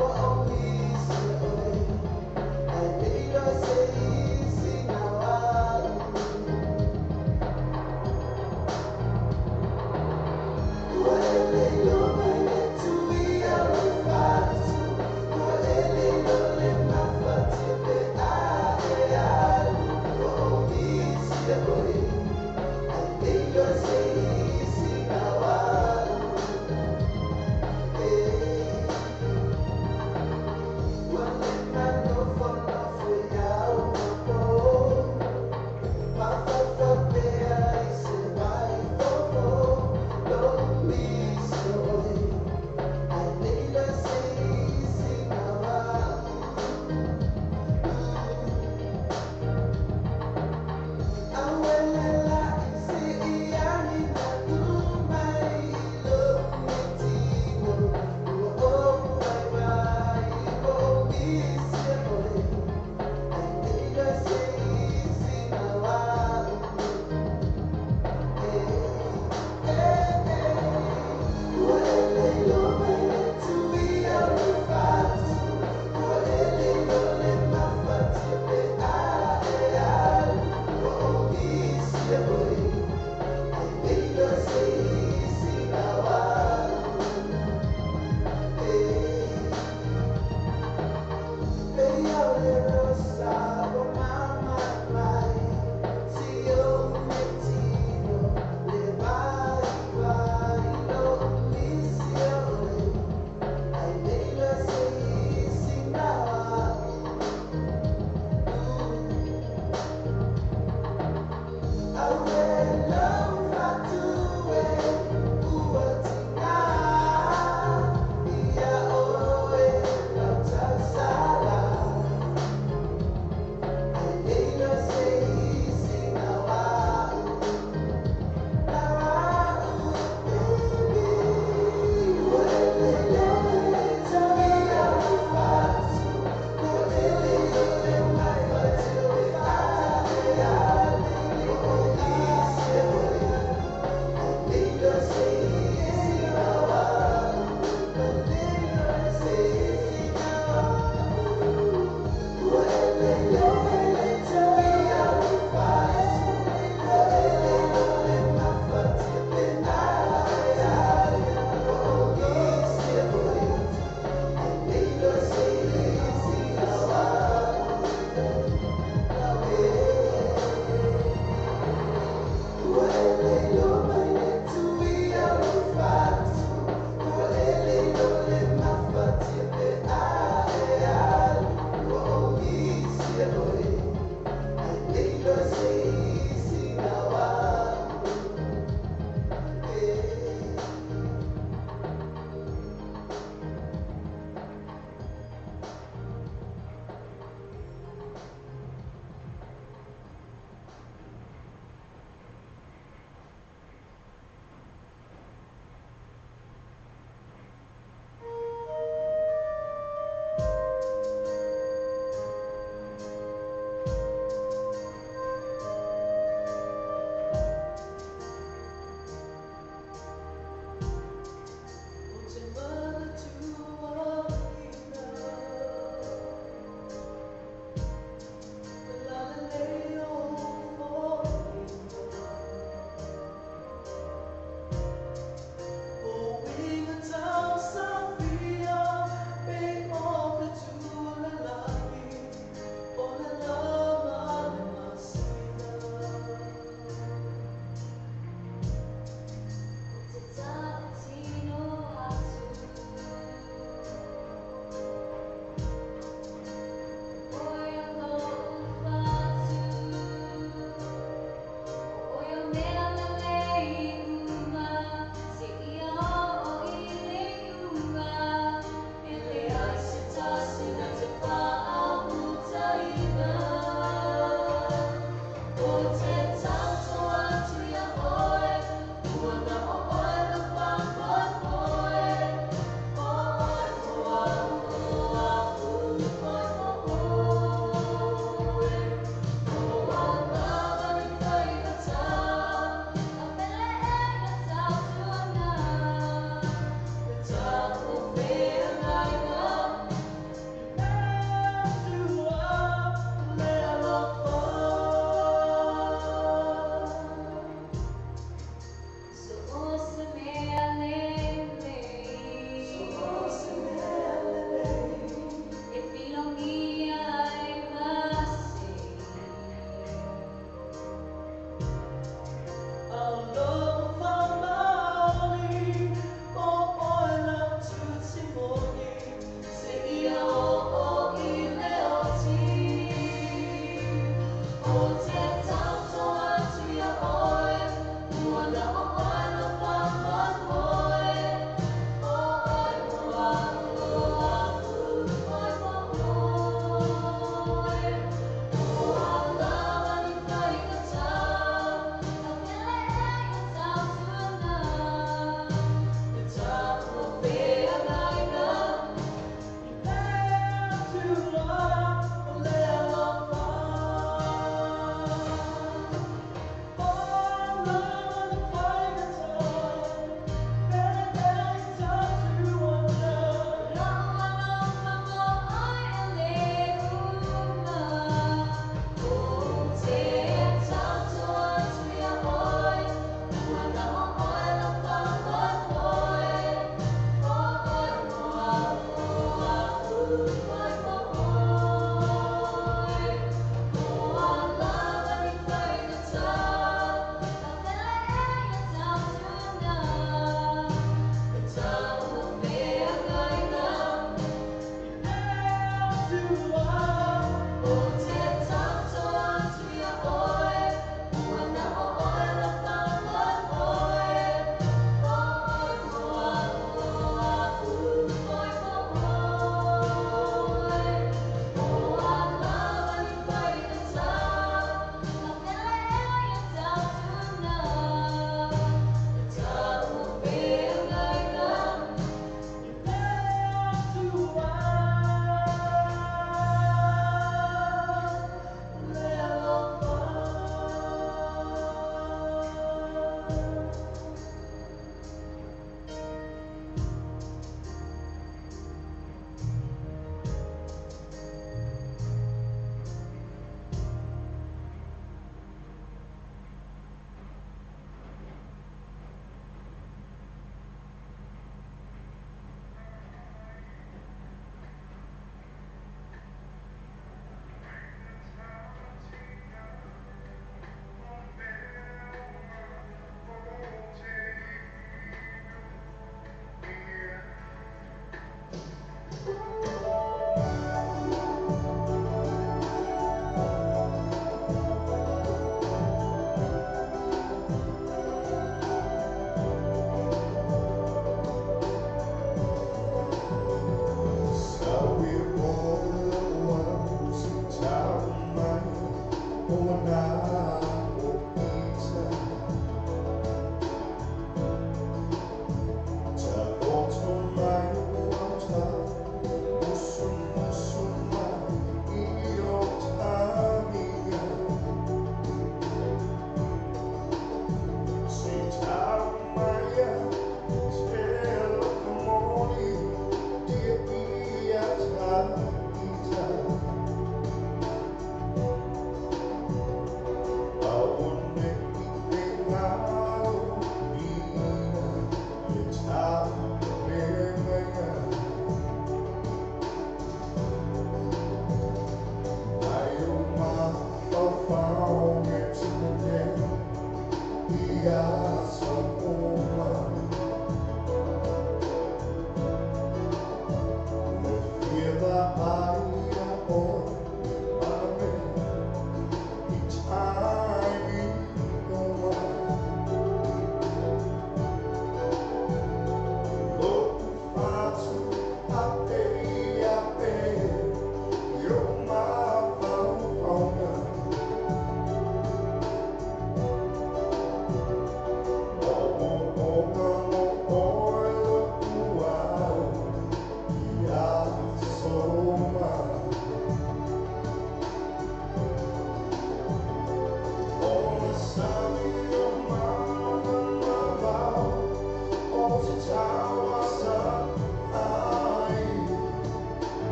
Speaker 11: Ua o nisi oe.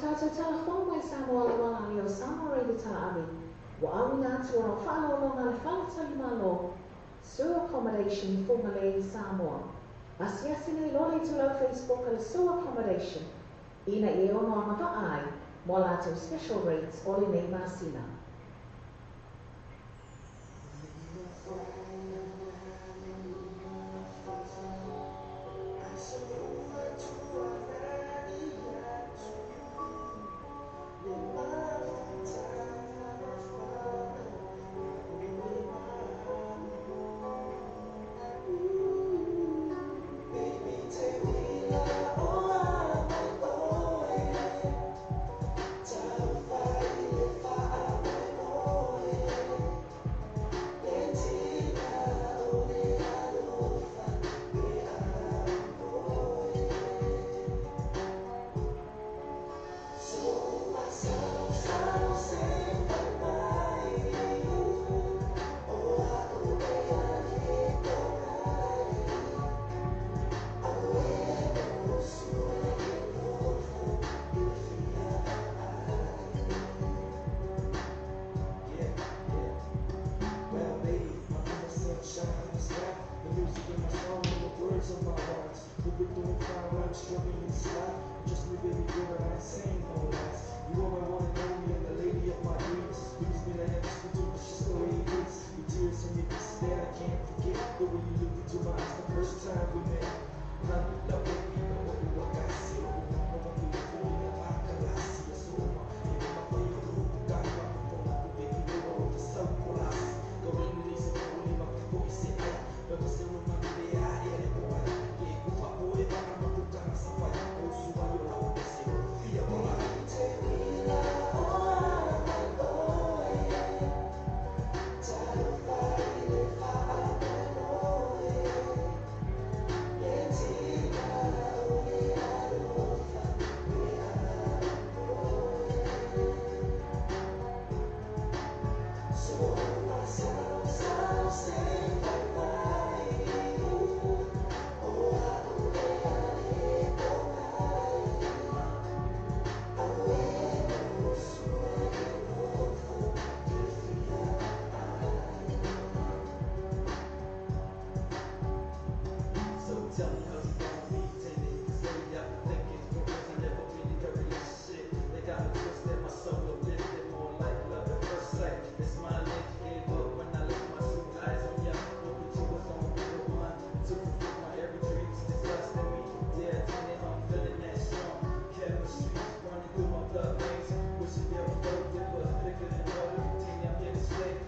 Speaker 6: Tātou telefon mai Samoa le wala o Samoa Radio Ta'avi. Wa au ngā tua o whaalolonga le whalatali malo, Sur Accommodation Fugalei Samoa. Asiasi nei lole tulau Facebook le Sur Accommodation. Ina e ono anga vaai, mo lātou special rates o le nei masina.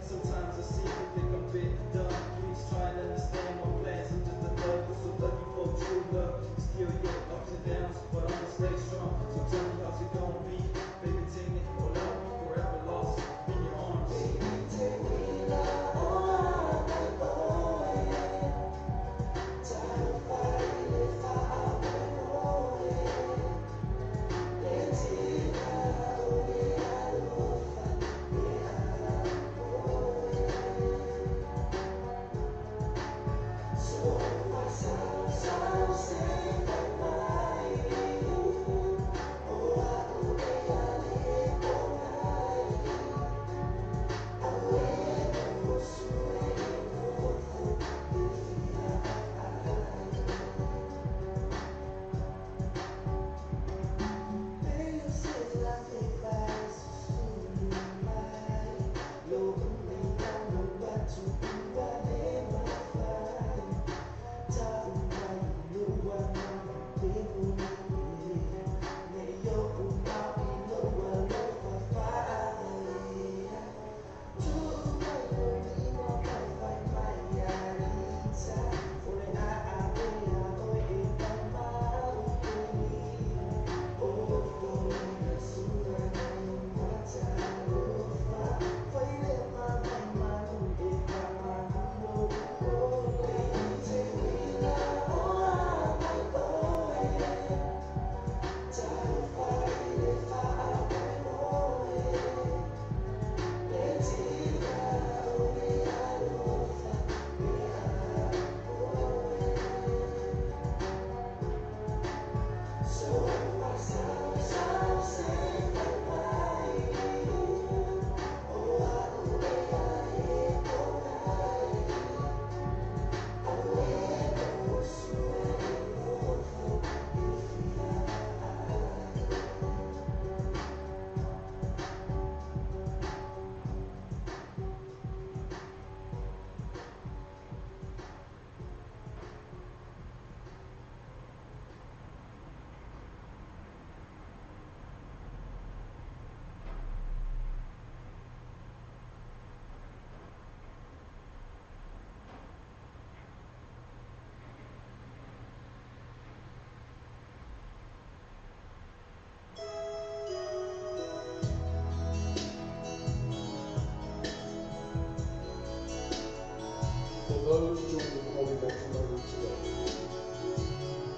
Speaker 11: Sometimes I see you think I'm bit dumb. Please try and understand my plans. I'm just a thug with some lucky folks.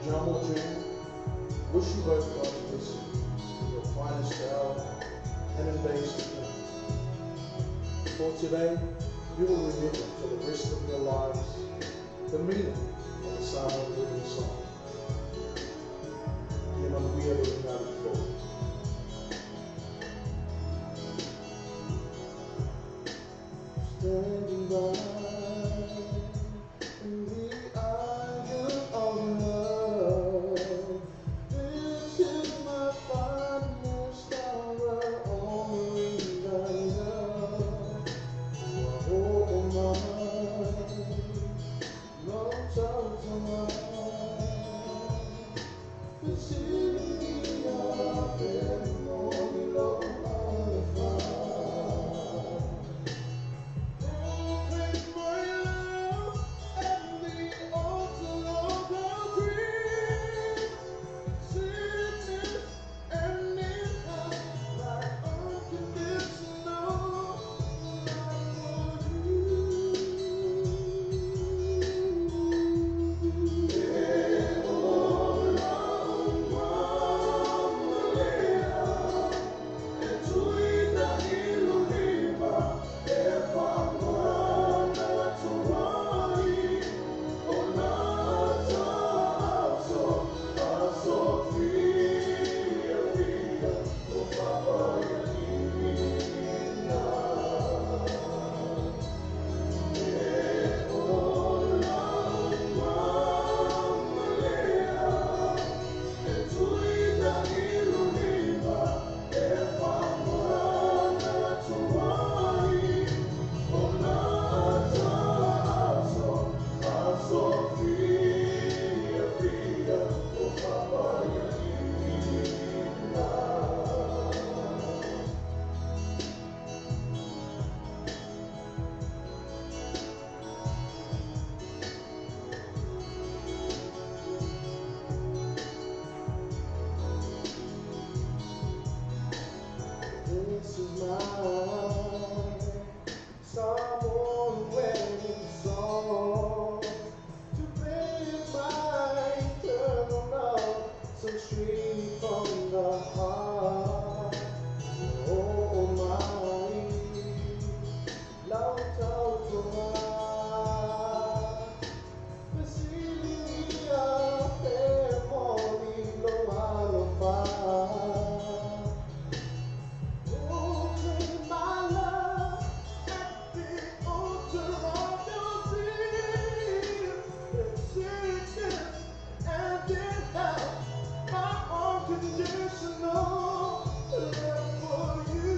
Speaker 12: John Jean, wish you both God's blessing in your finest hour and in days to come. For today, you will remember for the rest of your lives the meaning of the Samoan wedding song. Ia manuia le ulugalufou. Standing by in the eye of love, this is my finest hour, only thy love. Oh my, no doubt of mine. This is my Samoan wedding song, to bring my eternal love so straight from the heart. Oh my, love tautoa, Basilia pe moni lo alofa. Unconditional love for you.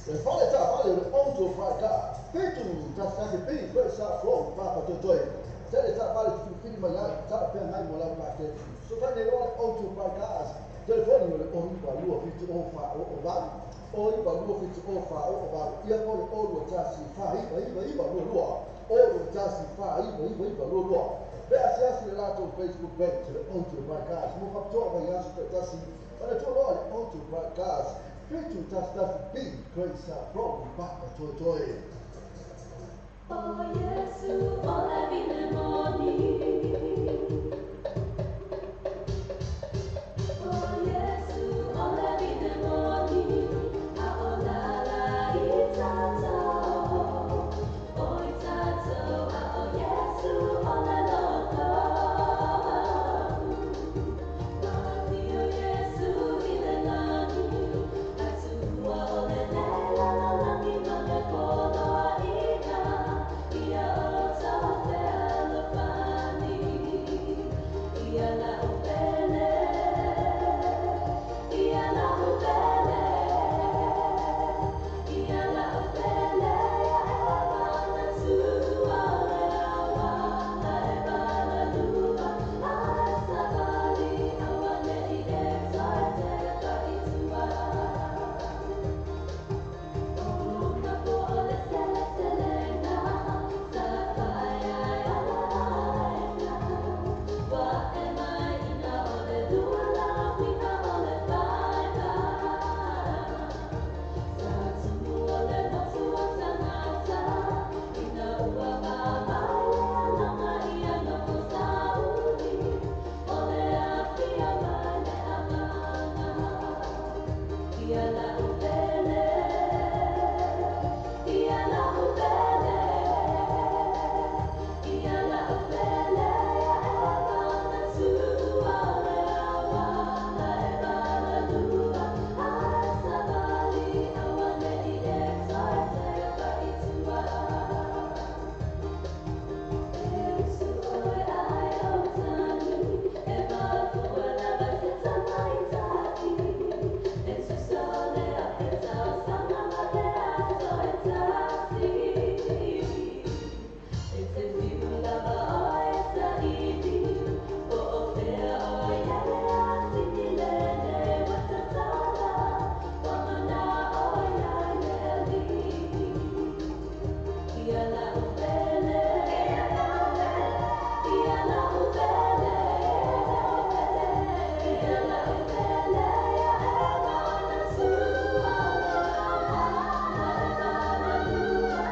Speaker 5: Le fale ta fale le auto fraka. Fitu ta sa ke pi ko sa flow pa pa to toi. Se le ta fale tu fili mai ai ta pe ngai mo la pa te. So ta ne lo auto fraka. Telefoni le o pa lu fitu o fa o o va. O i pa lu fitu o fa o o va. Ia ko le o lu ta si fa i ba i ba i ba lu lu. O lu ta si fa i ba i ba i ba lu lu. Pe asiasi le latou Facebook page le auto fraka. Mo fa to ba ia su ta si. Fa le to lo le auto fraka. 7 11 Be Great South Road i Papatoetoe.
Speaker 13: O Iesu o le vine moni. O Iesu o le vine moni, a o la la i tātou, o i tātou, a o Iesu o le loko. Afio Iesu i le lagi, ai tua o le lela la lagi ma le poloa ina, ia o tau fealofani, ia la upele, ia la upele, ia la upele, ia e mana tua le awa, na e malalua, ai savali, aua nei e toe te pa i tua. O ka po o le sele selenga, sa whai ai o le aena. Wa e mai ina o le lua la wina o le whaika. Sa tumu o le motu o tangata, ina ua mamai le alanga ia nofo sauli, o le afia mai le amanga. Ia la upele, ia la upele, ia la upele, ia e mana tua le awa, na e malalua, ai savali, aua nei e toe te pa i tua. E usu oe ai o tani, e mafua lava se tamaitai, e tusa o le afe tausaga ma le aso e tasi. E te whiu lava oe e saili, po o fea oe e le asini lene wa tatala, wa mana oe ai le alii. Ia la upele, ia la upele, ia la upele, ia e mana tua le awa, na e malalua,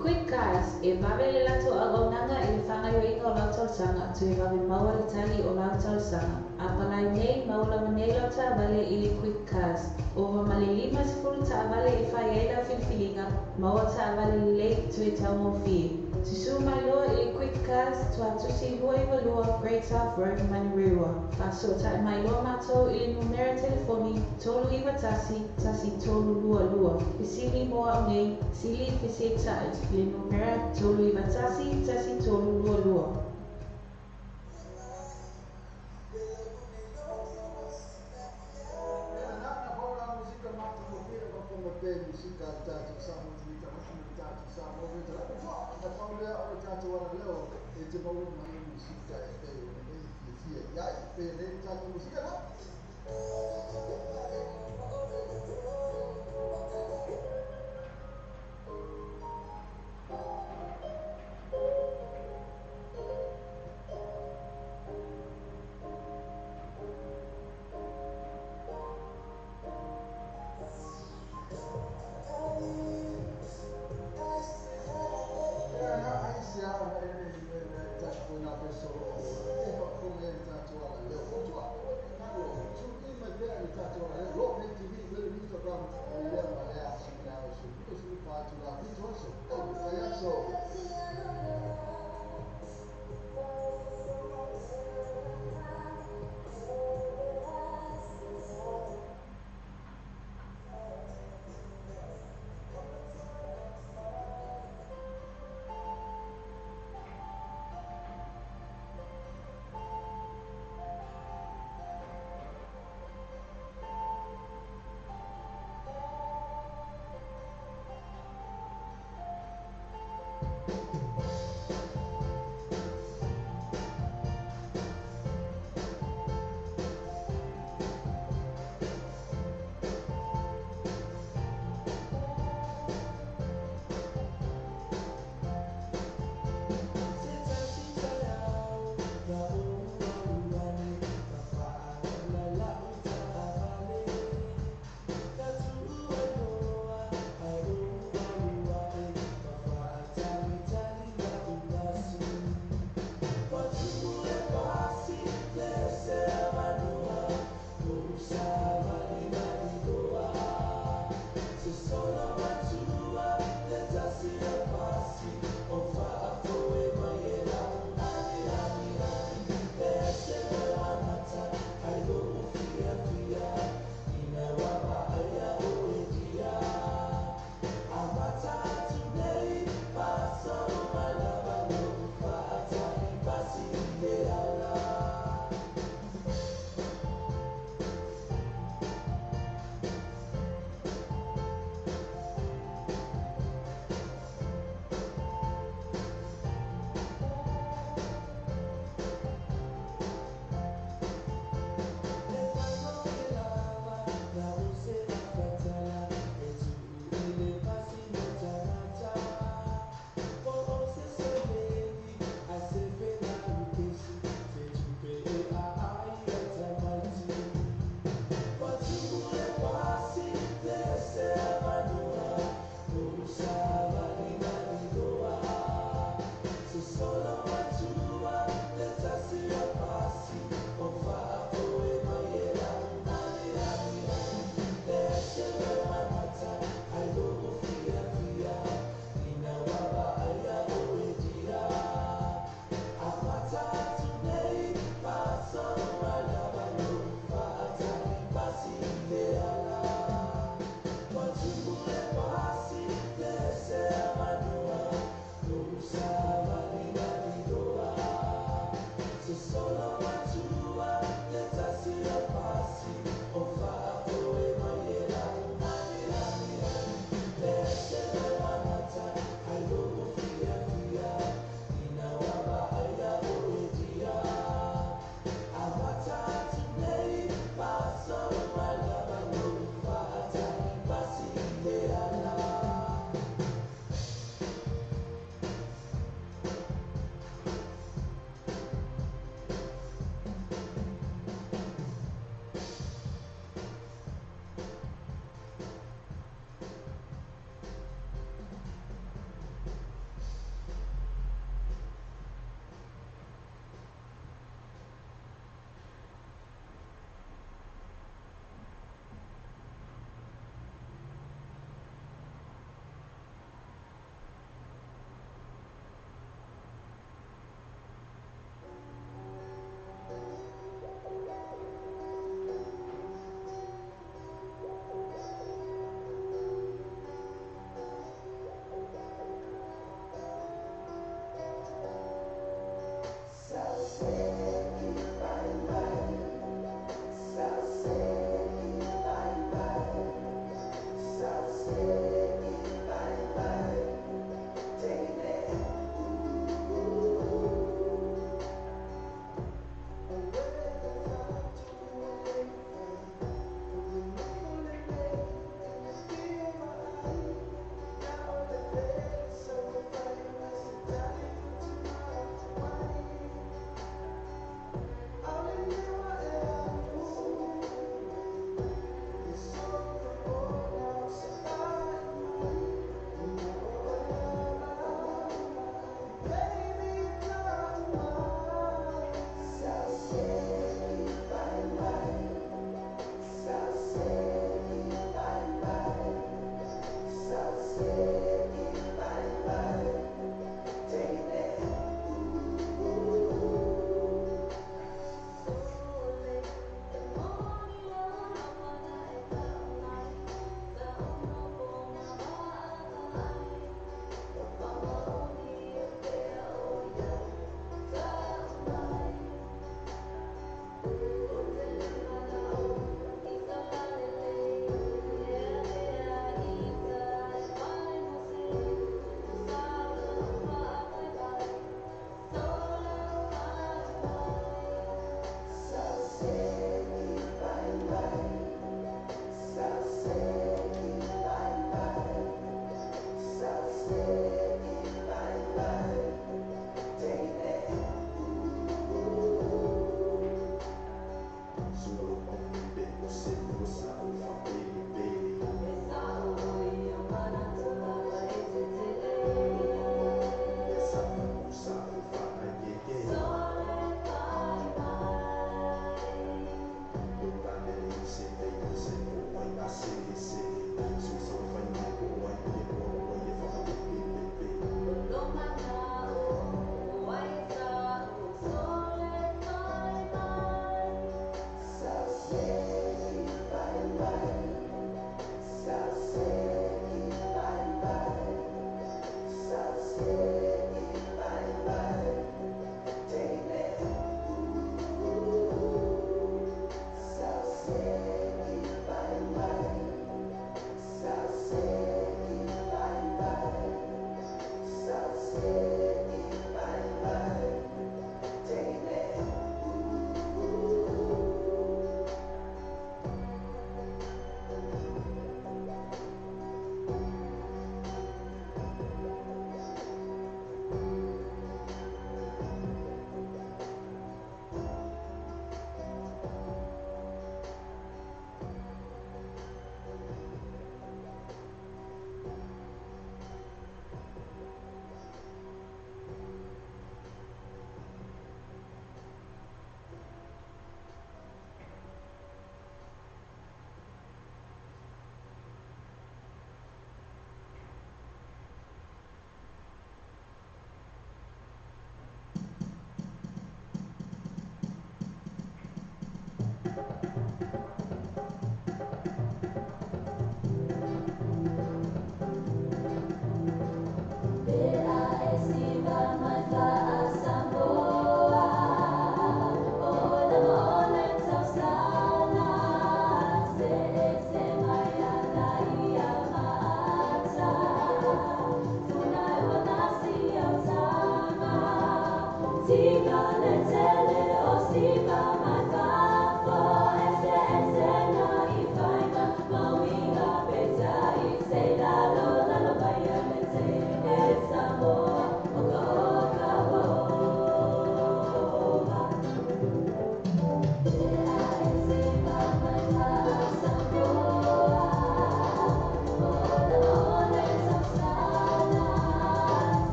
Speaker 10: Quick Cars, e vave le latou auaunaga i le faagaoioiga o lau talosaga, toe vave maua le tali o lau talosaga. Apalai nei, maua lava nei lau taavale i le Quick Cars. Ova ma le 50 taavale e fai ai lau filifiliga, maua taavale lelei toe taugofie. Susū mai loa i le Quick Cars, Tuatusi 292 Great South Road, Manurewa. Faasootai mai loa matou i le numera telefoni 391 1322. Fesili mo au nei, sili fesetai, le numera 391 1322.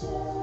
Speaker 11: South.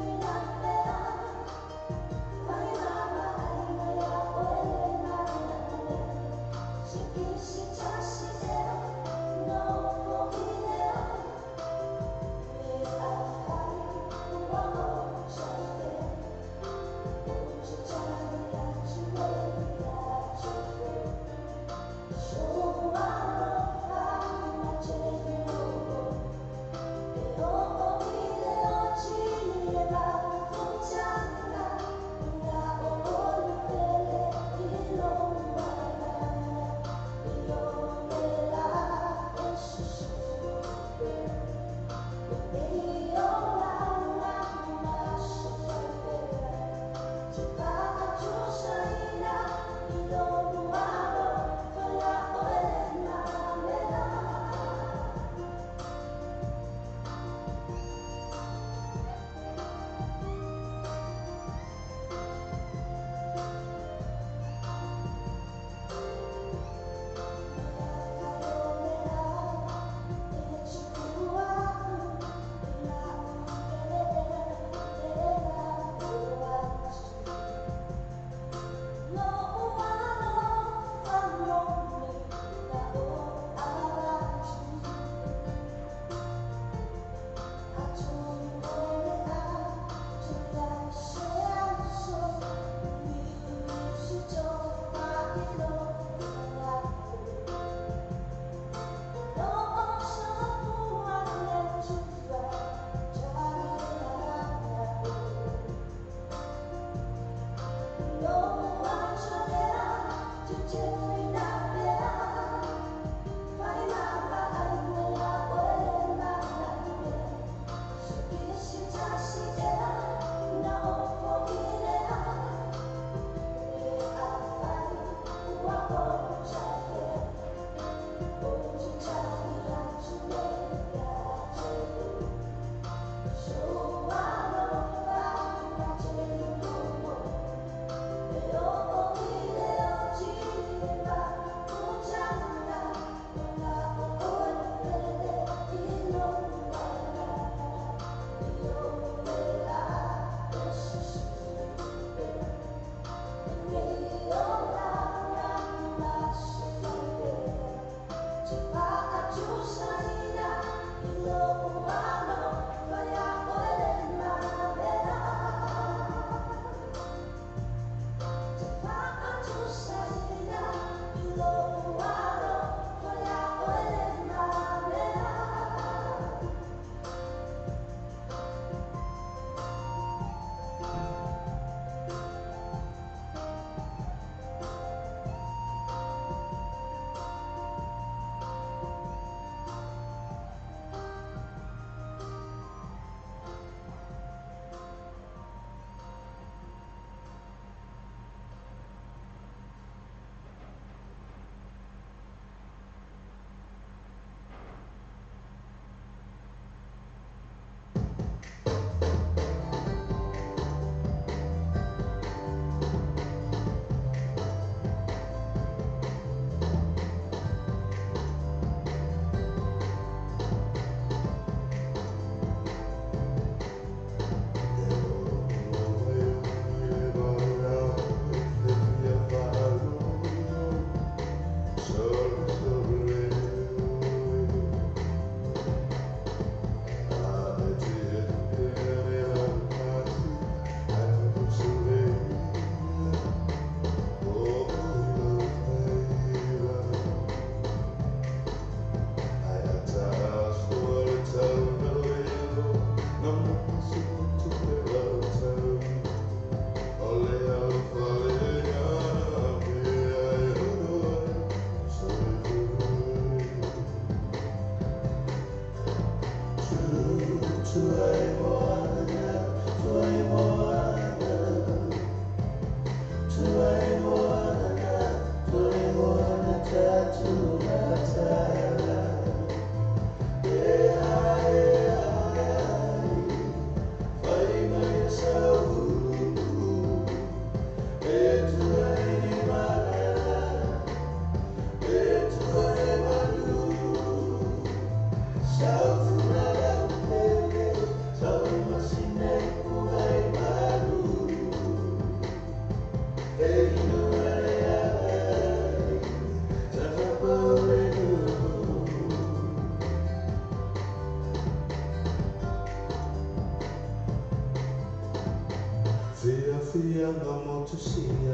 Speaker 11: Fianga motusia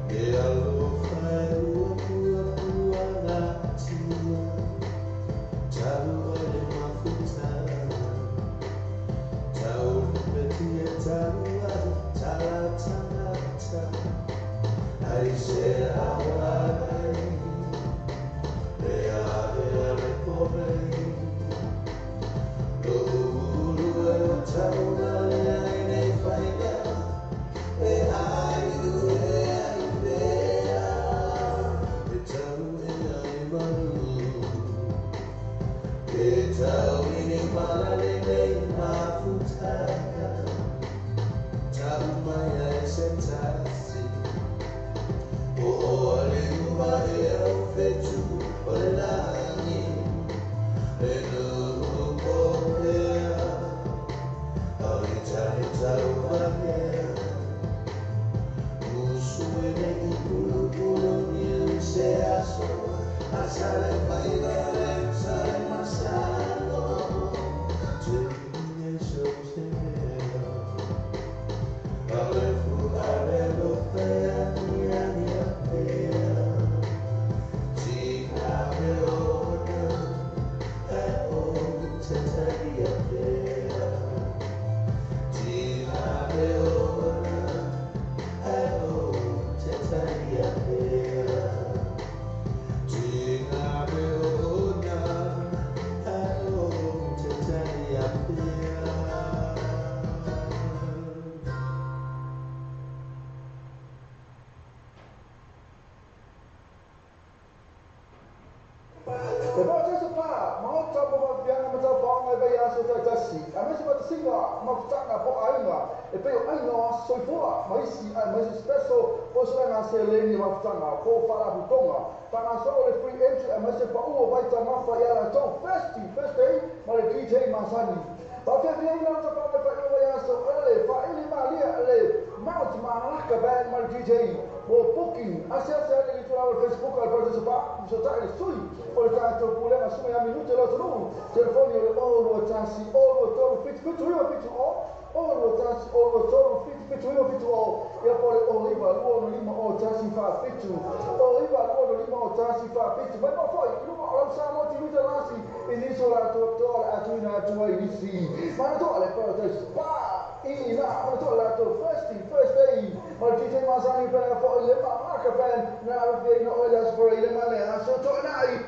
Speaker 11: E alofa e ua pua pua latia Talu ai le mafutana Tau lupetia talu ai tala tangata Ai se awa nei E a le povei Lo ulu e o tauna le ai nei whainga E ai u e ai pea E tau e ai maru E tau ini malale nei mafutanga Tau mai ai se tasi O o ale uma e au whetu o le langi E nuhu ko pea Au i tani tau mahea Usu e nei i pulu pulu niu se aso Asale mai le sale masalo Te i so se mea Ale fu ale lo pea nia nia pea Tina me ona e o te taria pea Tina me ona e o te taria pea Tina me ona e o te taria pea.
Speaker 5: E pa se pa, maota mo ma fianga ma tau paonga e vai aso tai tasi. A mese ma te singa, ma futanga po ainga. E peo ainga o soifua, ma isi, a ma isi special, po so nga se leni ma futanga, po whara hutonga. Tanga so le free entry, a ma se pa ua vai ta mafa i ala tau festi, first day, ma le DJ Masani. Pa fia fia ina ta paonga e whai vai aso, ele, fa ili malia, le Mount Malaka Band ma le DJ. Mo booking, ase ase ale i tula o Facebook al Paradise Pa, so ta le sui, o le tatou pulega suma ia minute lo tonu, telefoni o le o lua tasi, o lua tolu, fitu fitu iwa fitu o, o lua tasi, o lua tolu, fitu fitu iwa fitu o, ia po le o iwa, lua no lima o tasi fa fitu, o iwa, lua no lima o tasi fa fitu, mai ma foi, luma o lau sa mo ti mita lasi, i niso la to to le atuina atua i nisi, mana toa le Paradise Pa, i na, mana toa la to first day, ma le DJ Masani pena fo i le Malaka Band, na alu fia ina oile aso i le male aso to nai.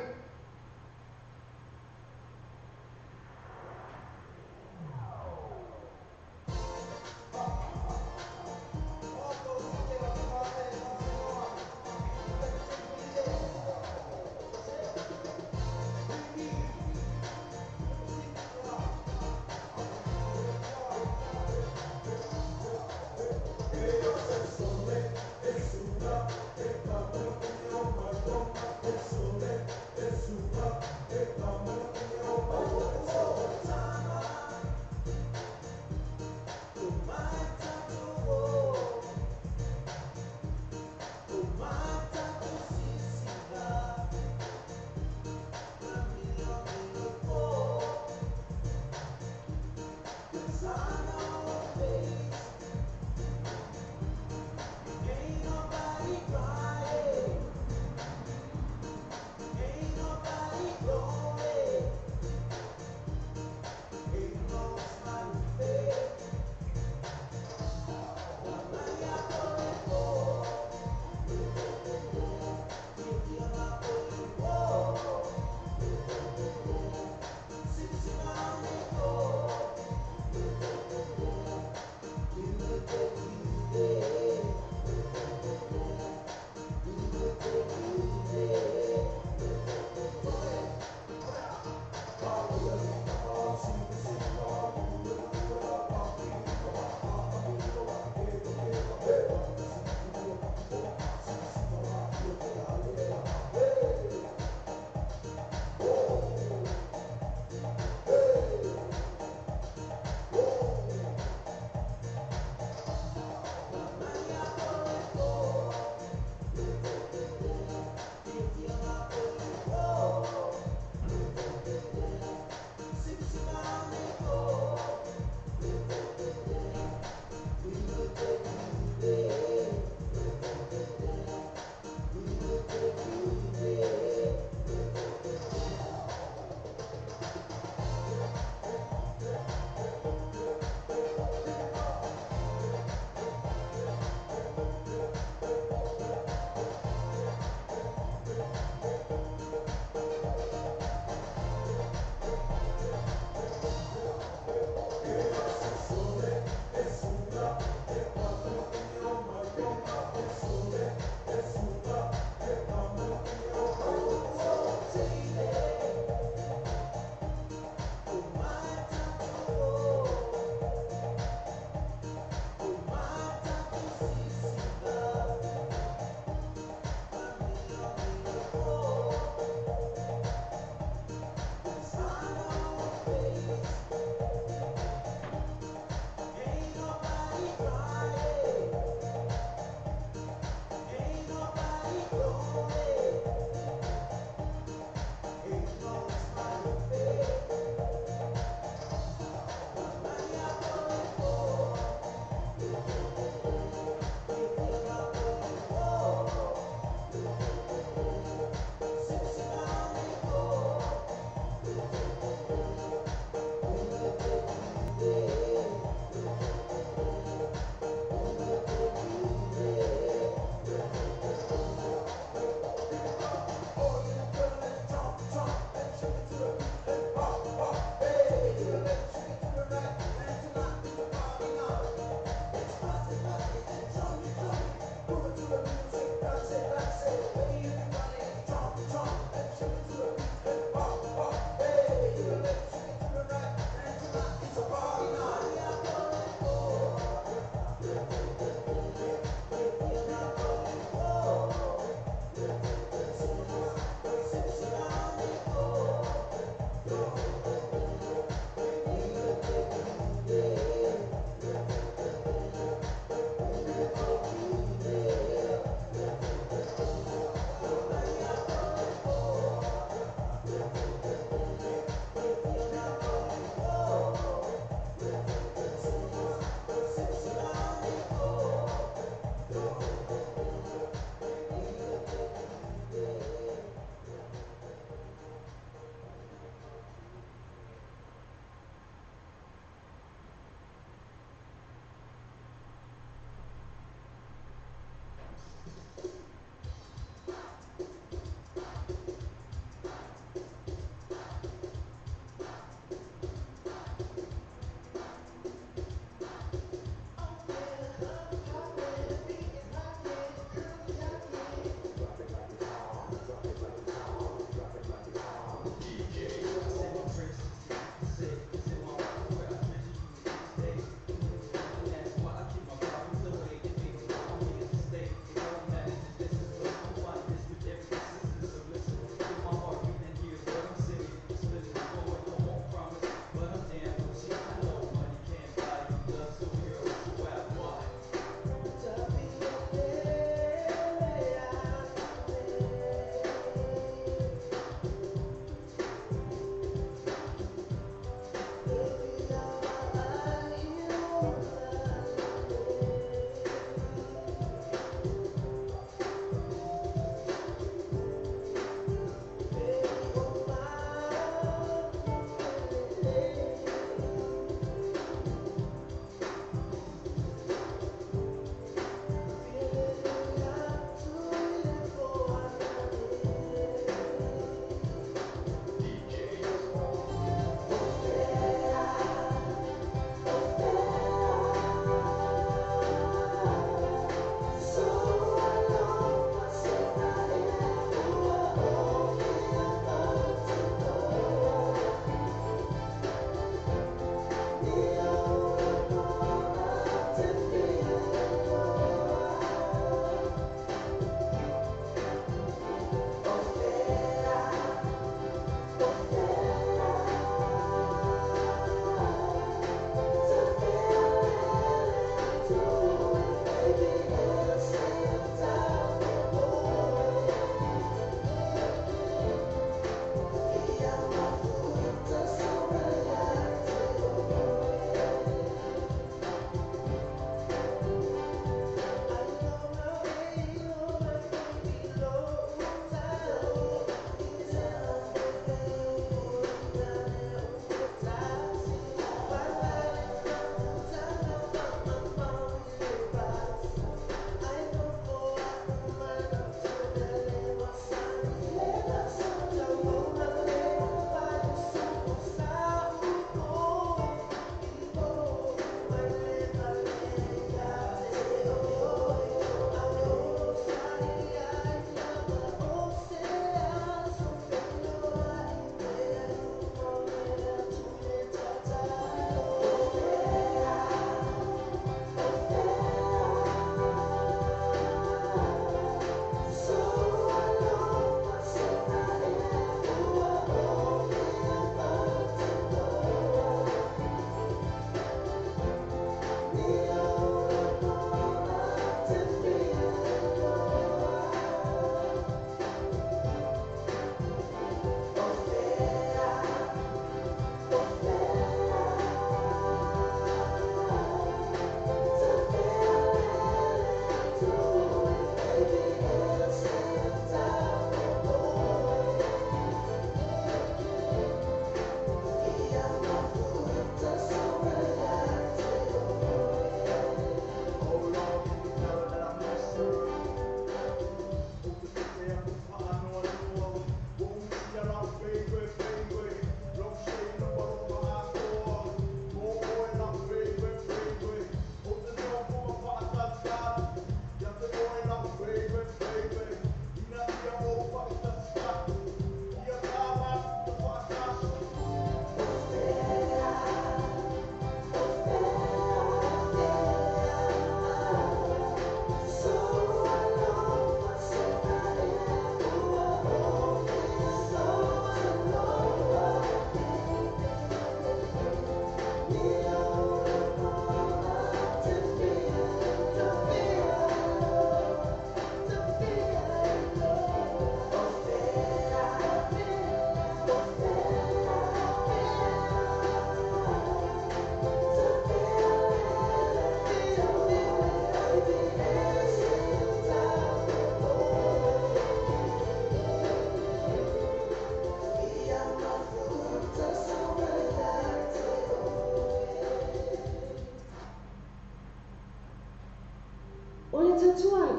Speaker 11: It's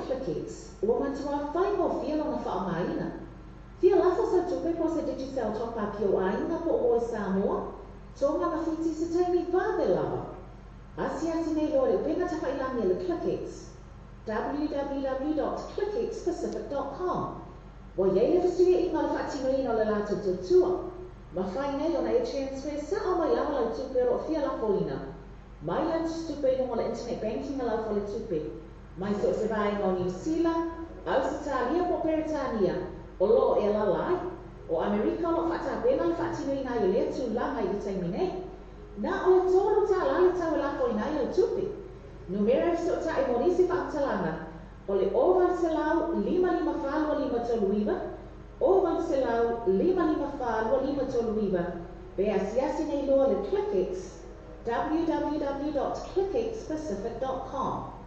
Speaker 6: ClickX, ua matuā faigofie lona faaaogaina. Fia lafo sau tupe po o se Digicel top-up i ou aiga po o Voice Samoa, Tonga ma Fiti i se taimi vave lava. Asiasi nei loa i le upega tafailagi a le ClickX, www.clickxpacific.com. Ua i ai le fesuiaiga o le faatinoina o le latou tautua. Mafai nei ona e transfer sao mai lava lau tupe o lo o fia lafoina mai lau tusitupe i luga o le internet banking a lau faletupe, mai so o se vaega o Niu Sila, Ausetalia po o Peretania o lo o e alaala ai. O Amerika o lo o faatapena le faatinoina ai o lea tulaga i le taimi nei. Na o le $3 le tau e lafoina ai lau tupe. Numera e fesootai mo nisi faamatalaga o le 0800 554 2539, 0800 554 2539, pe asiasi nei loa le ClickX, www.clickxpacific.com.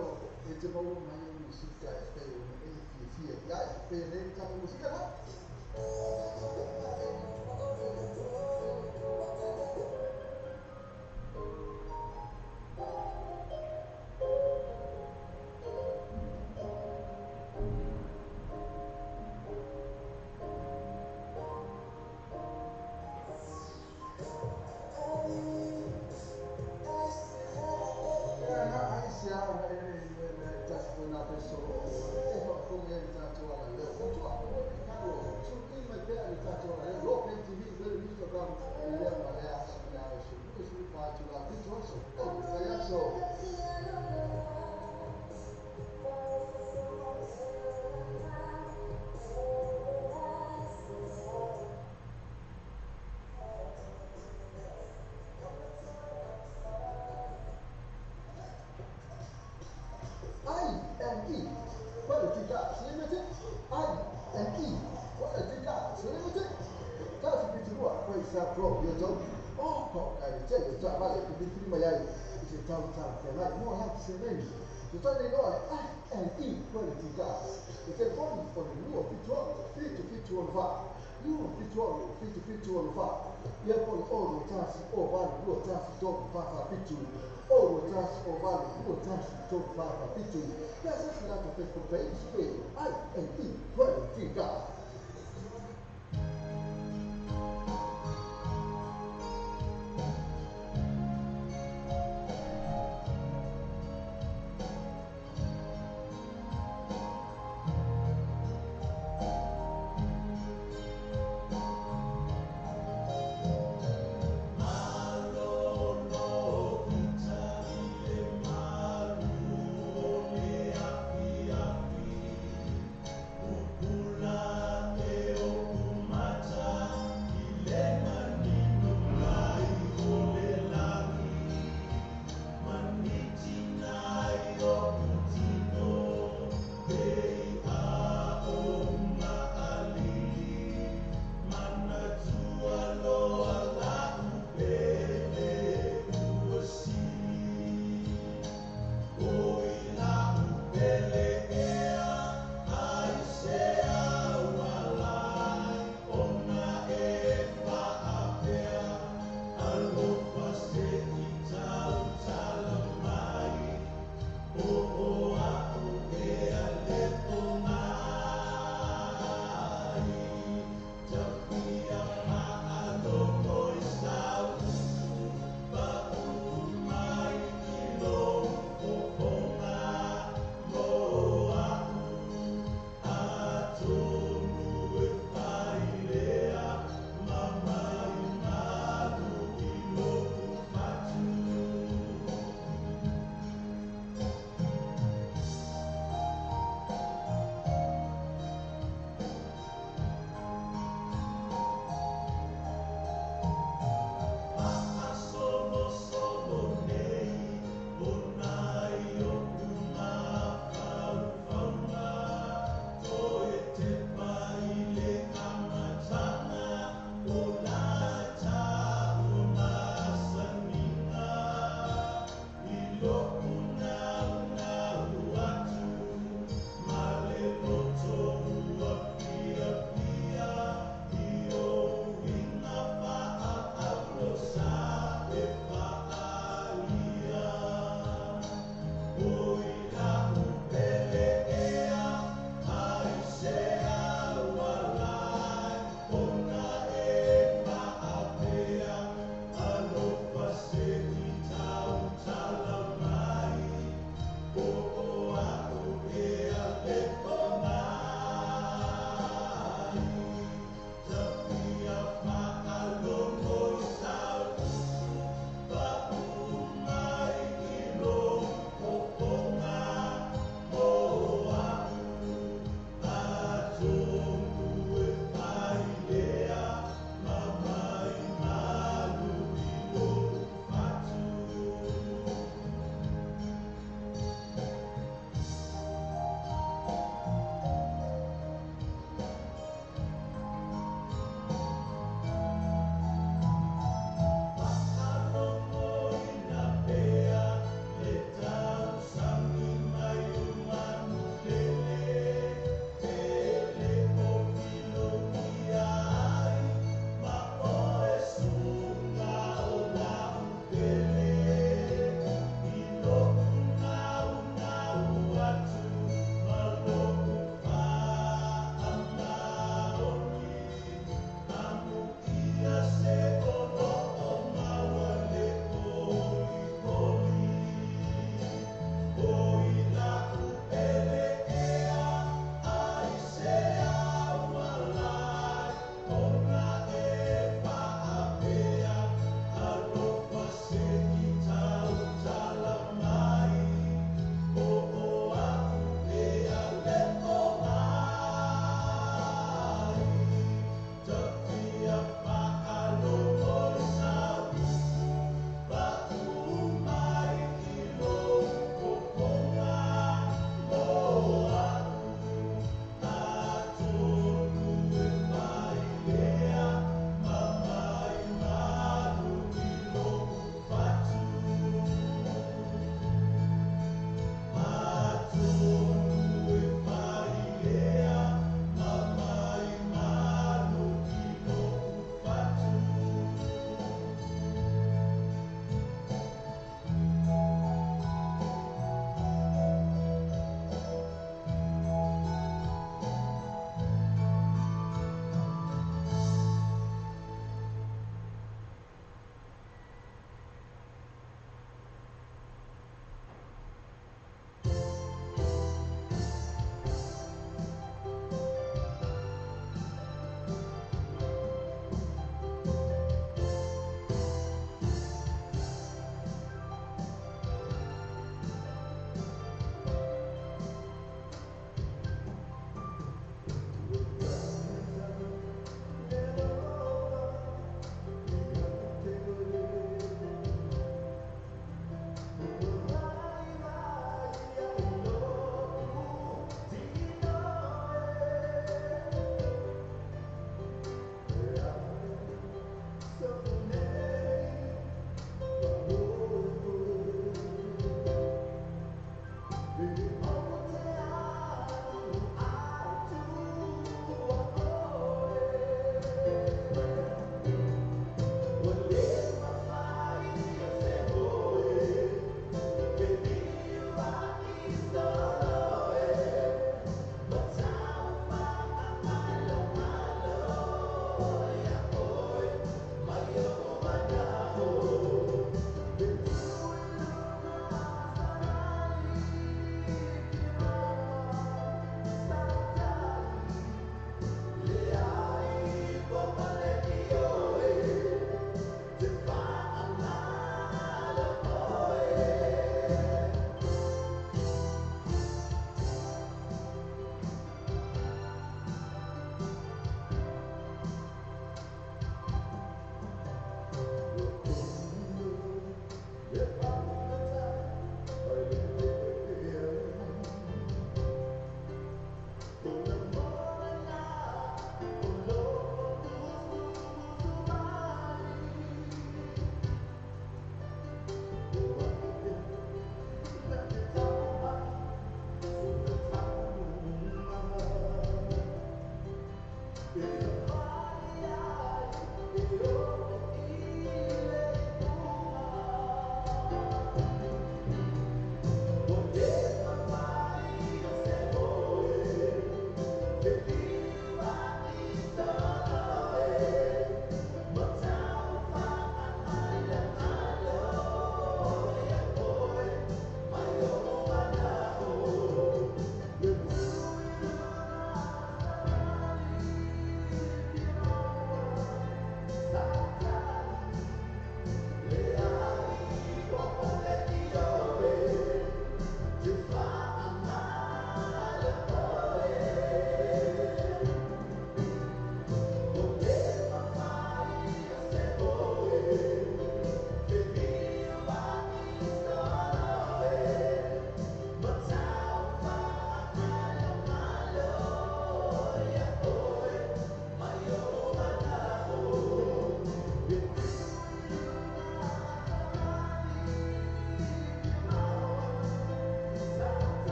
Speaker 5: o e te maua mai e musika e pe o e fiafia i ai pe nei tatou musika la. Facebook page I-N-E Quality Guys.
Speaker 11: Ula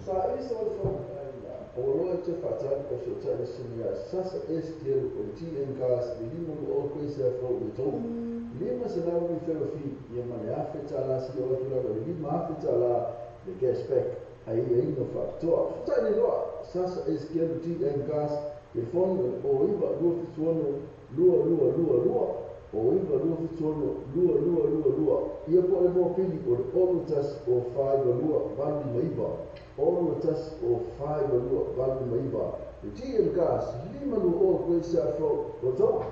Speaker 5: Sa ili sa wale o loa te whaatali o so tai le singa sasa STL o TN Gas le lima lu o koe se afro le tau. Lima se lau mi felo fi ia ma le afe tala si o atu lava le lima afe tala le gas pack ai ai no whaatoa. Futai le loa sasa STL o TN Gas telefoni o iwa 276 2222 o iwa 276 2222. Ia po le mō pili o le olu tas o 5 2 valu maiva. Olu tas o 5 2 valu maiva. Le TN Gas lima lu o koe se afro o tau.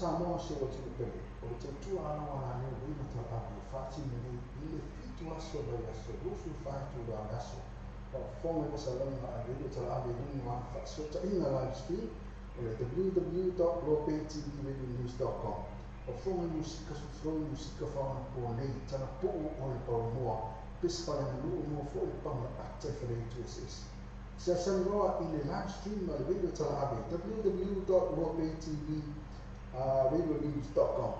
Speaker 5: Samoa se o tino pele, o le tautua ala wala ne o wina talaave whaati nei i le fitu aso vai aso, rufu whaitu la aso. O fonga ma salama a radio talaave lunga wa whaasota ina live stream o le www.lopetvradionews.com. O fonga musika sufroi musika whaona po nei, tana puu o le paumoa, pes whale na luu mua fo le panga ata i whale tu SS. Sia saniroa i le live stream ma le radio talaave www.lopetvradionews.com.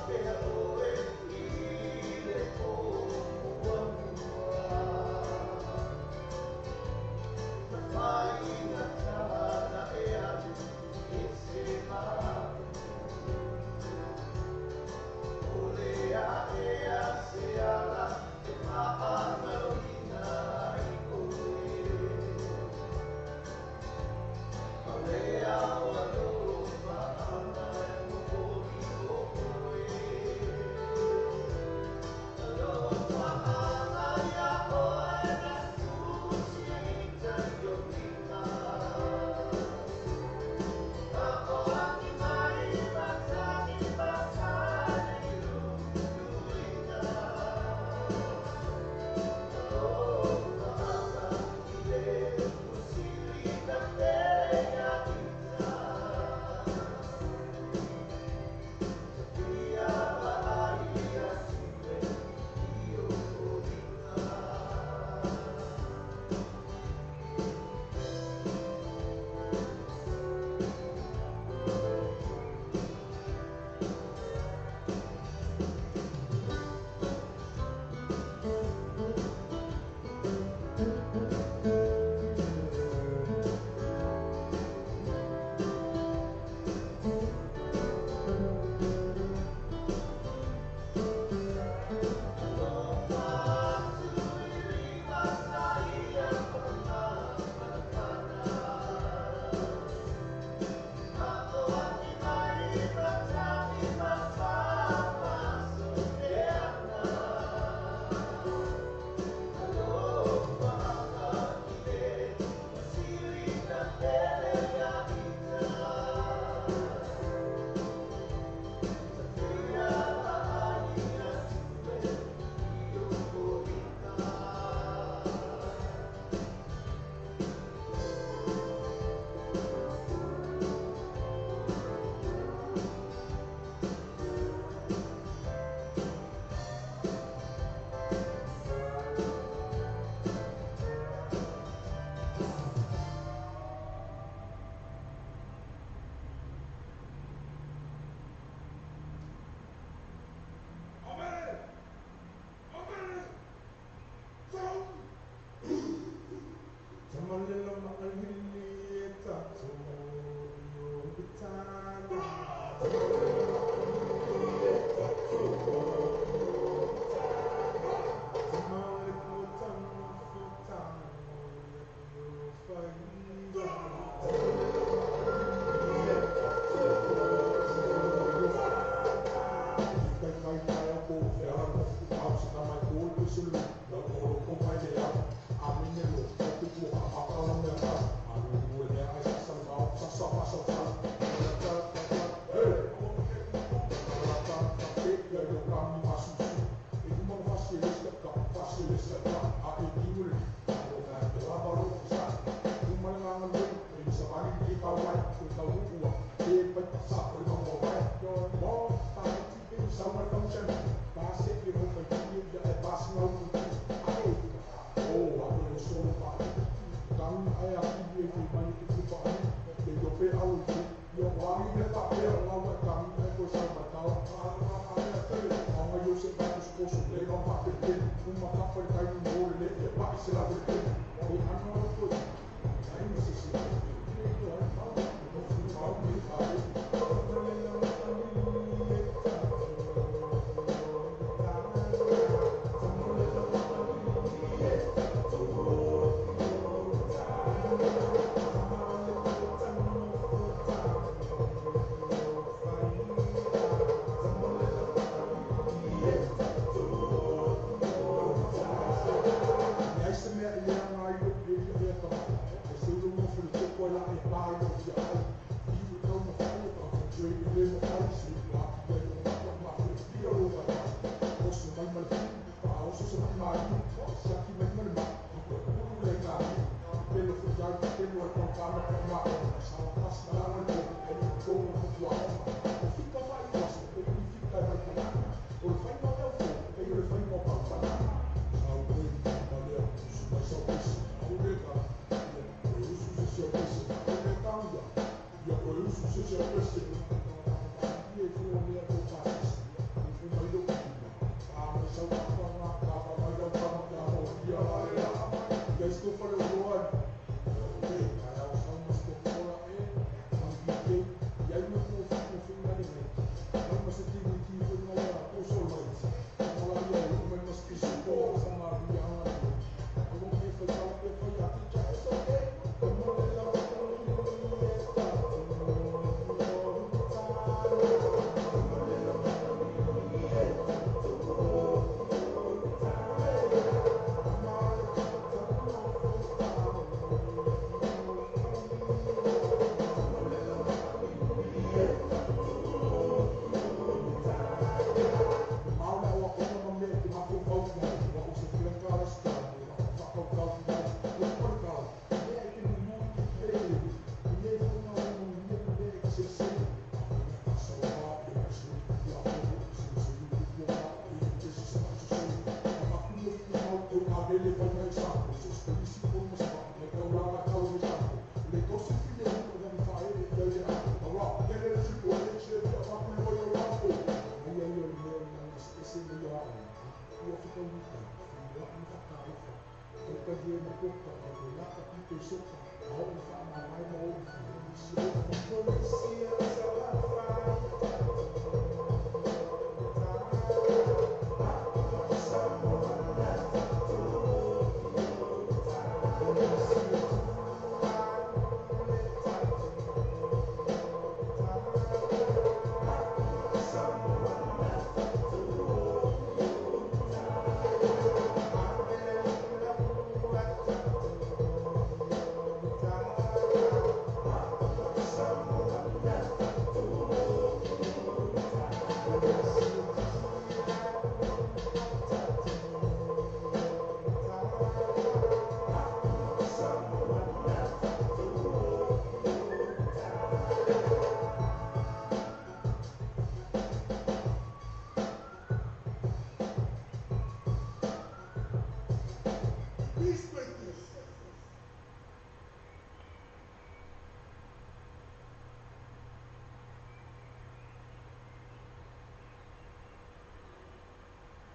Speaker 12: Mea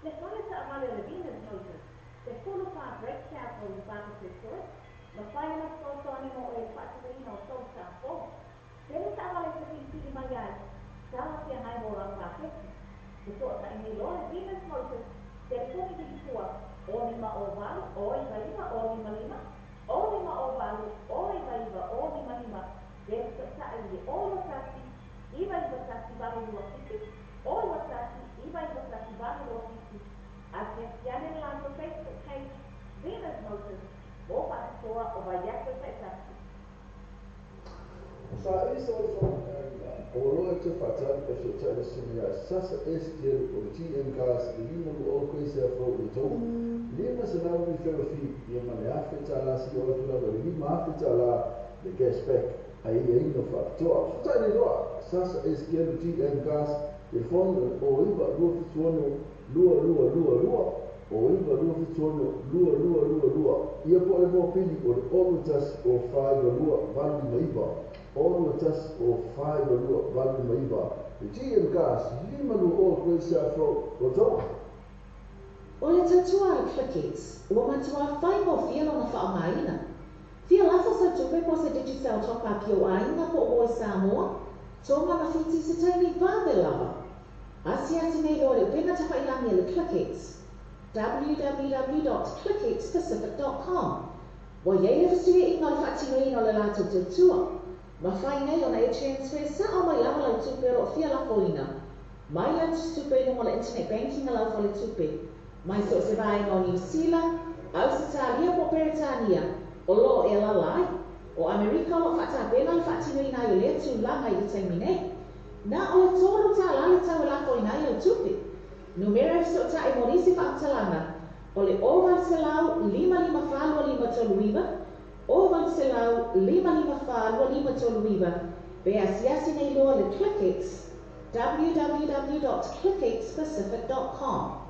Speaker 9: Le fale taavale o le Venus Motors, te 14 brake pads o le paketi ma fai na fesoasoani mo oe i le faatinoina o tausaga fou. Tele taavale e te filifili mai ai, talafeagai mo lau paketi. Fesootai nei loa le Venus Motors, telefoni vilitua o 5 o 8 o 9 9 o 5 5 o 5 o 8 o 9 9 o 5 5 pe fesootai i le o 91 9 9 1 8 2 7 o 91 9 9 1 8 2 7. Asiasi ane le latou Facebook page Venus Motors mo faapitoa o vaiaso taitasi.
Speaker 5: Sa isa o le faamatalaga o loa e te faatali pe fesoatai le susuga ia Sasa S. Gelu o le GM Cars i le 52 koise a fou i le tauga 500 fi ia ma le $1,000 sili o atu lava i le $5,000 le cashback ai aiaiga faapitoa. Fesoatai nei loa Sasa S. Gelu GM Cars telefoni o le 09 276 2222 o 9276 2222 ia po o le mopili o le 61 o 42 859 61 o 42 859 le GM Cars 52 Great South Road Rotorua.
Speaker 6: O le tautua a le Clickex, ua matuā faigofie lona faaaogaina. Fia lafo sau tupe po o se Digicel top up i ou aiga po o Voice Samoa, Tonga ma Fiti i se taimi vave lava. Asiasi nei loa le upega tafailagi a le Clickex, www.clickxpacific.com. Ua i ai le fesuiaiga o le faatinoina o le latou tautua. Mafai nei ona e transfer sao mai lava lau tupe o lo o fia lafoina mai lau tusitupe i luga o le internet banking a lau faletupe, mai so o se vaega o Niu Sila, Ausetalia po o Peretania o lo o e alaala ai. O Amerika o lo o faatapena le faatinoina ai o lea tulaga i le taimi nei. Na o le $3 le tau e lafoina ai lau tupe. Numera e fesootai mo nisi faamatalaga o le 0800 554 2539, 0800 554 2539, pe asiasi nei loa le Clickex, www.clickxpacific.com.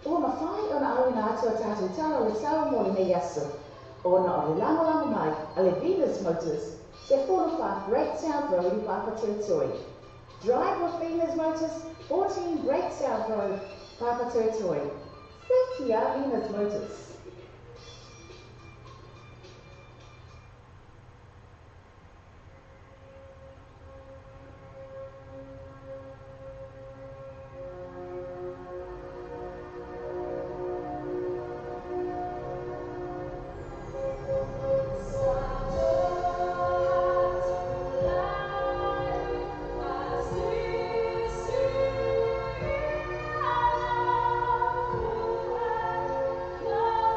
Speaker 6: Ua mafai ona auina atu a tatou tala o le sao mo lenei aso, ona o le lagolago mai a le Venus Motors, 14 Great South Road i Papatoetoe. Drive with Venus Motors, 14 Great South Road, Papatoetoe. Sekia Venus Motors.
Speaker 13: Yeah.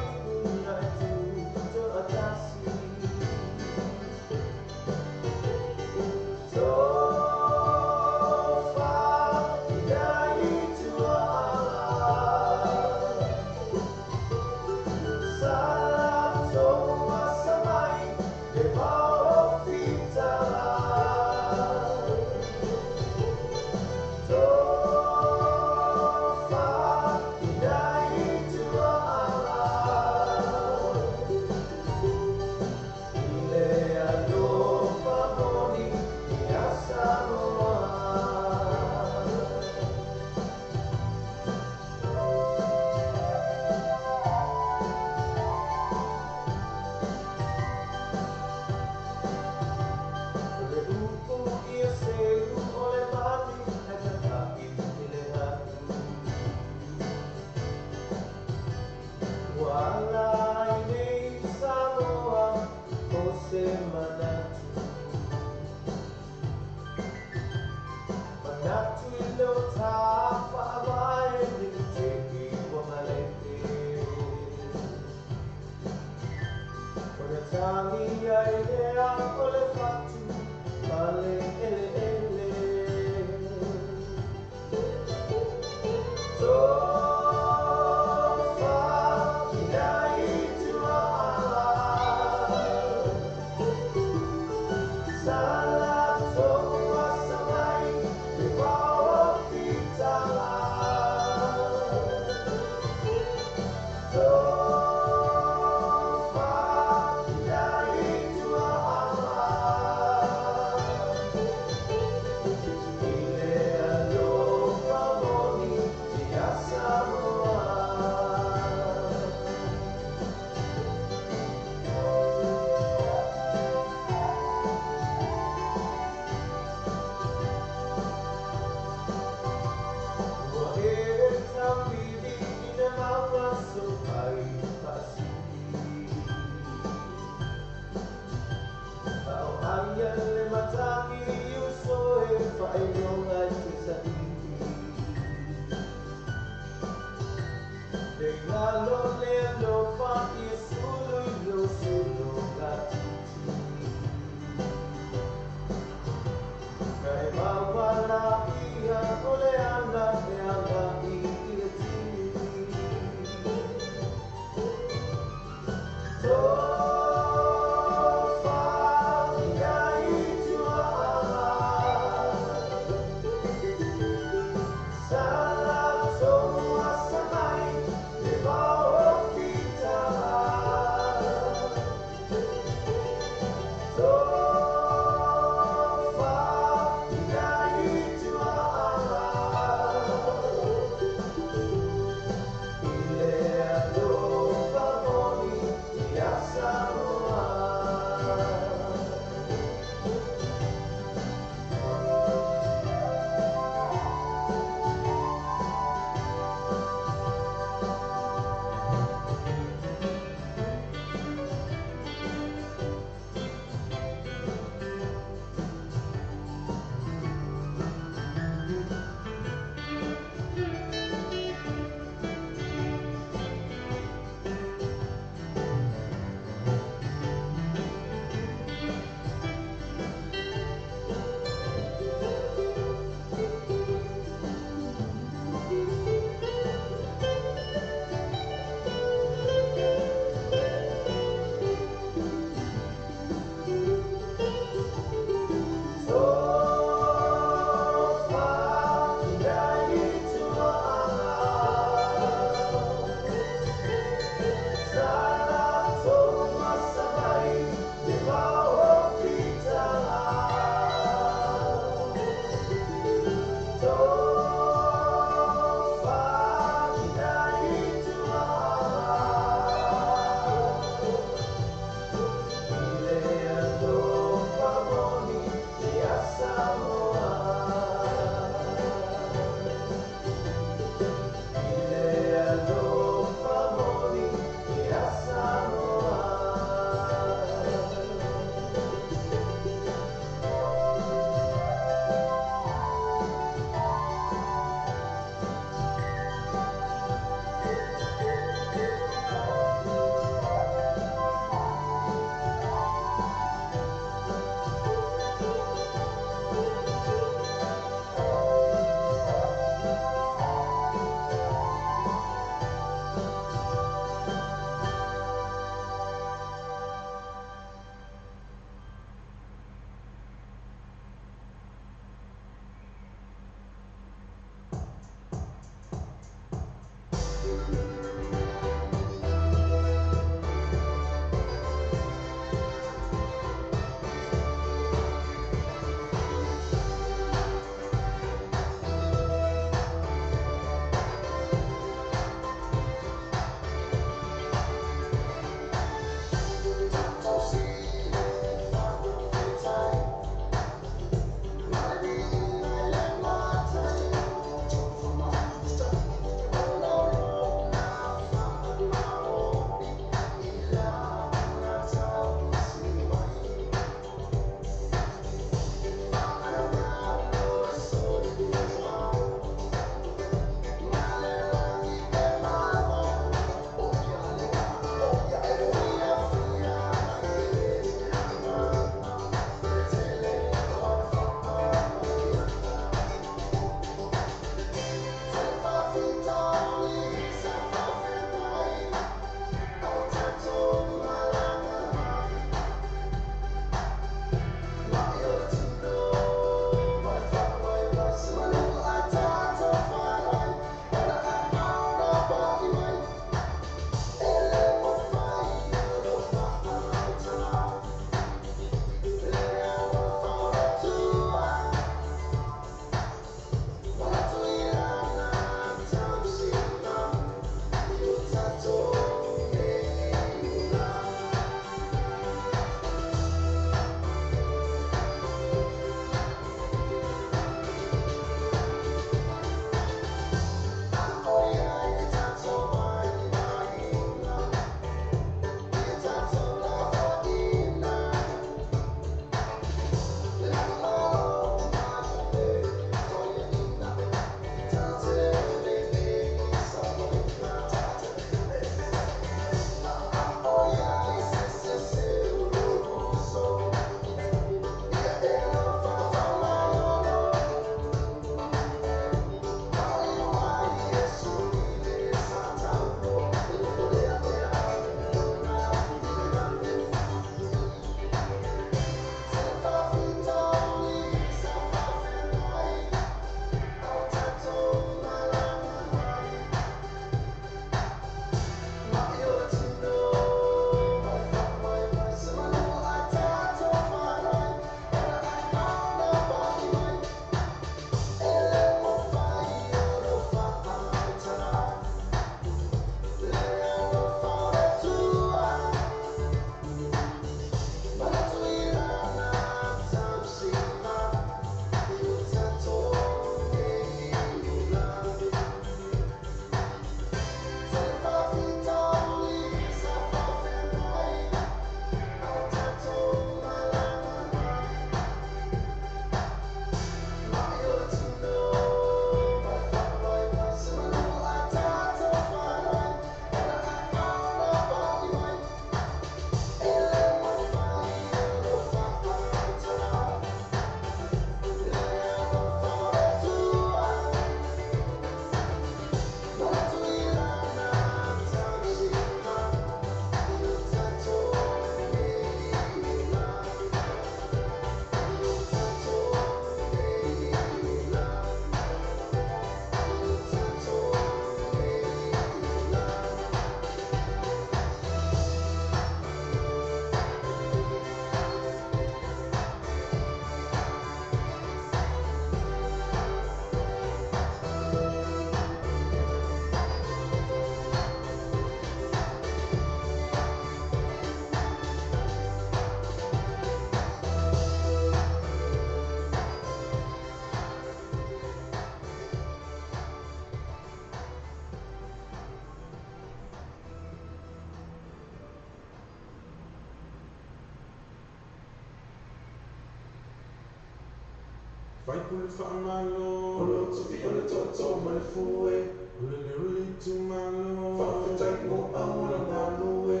Speaker 14: Faipule faamalo O le otofi o le toatoa ma le fue O le leo o le itumalo Faafetai mo au o la galue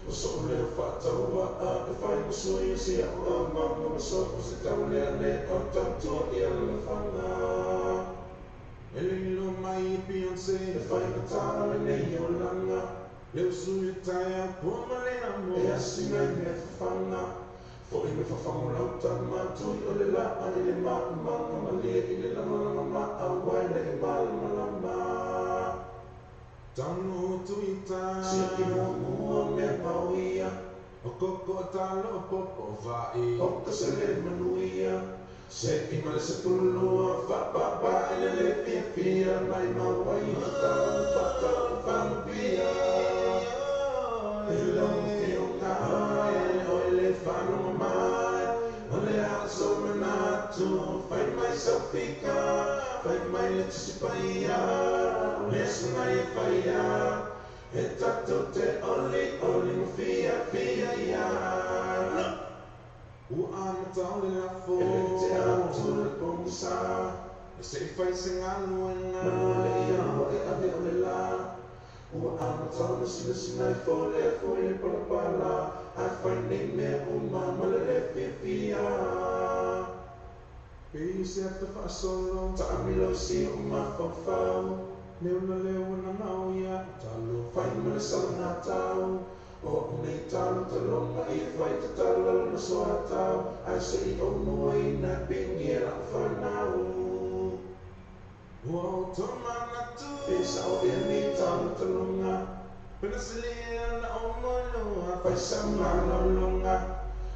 Speaker 14: O so'u leo faataua'a e fai ma sui o si a'u aumaga ma so'o se taulealea o tautua i alalafaga E le iloa mai e Beyonce e faigata lenei olaga Le usu i le taeao pua ma le amo e asina i mea fafaga Fo'i me fafago lau tama tui o le la'a i le maumaga malie i le lagolago ma'a uai le e malamalama Taunuu tuita Siaki muamua mea pauia O koko o talo o popo o va'i O ka sele manuia Se'i ma le sepululua Fa'apapa i le lē fiafia Mai mau ai o tau fa'atau fagupia E lau afioga e oe le faalogo mai O le a sou manatu Fai mai sau fika Fai mai le Tusi Paia O le aso na e faia E tatou te olioli ma fiafia ai Ua amata o le lafo E le tea atu le pogisa E se'i fai se galuega Manu o le ialua e ave o le lā Ua amata ona sinasina i fo le afo i le palapala Ae fai nei mea uma ma le lē fiafia Pei o se ata faasolo Taamilo i si o'u mafaufau Leo na leo na gao ia talo Fai ma le salagatau O a'u nei talo taloga ia fai tatalo lalo na soatau Ae se'i ou nuaina e pigi e la'u fanau Ua ou tomanatu Pe sa'o ea nei talo taloga Pena silia na ou moeloa Fai sau malologa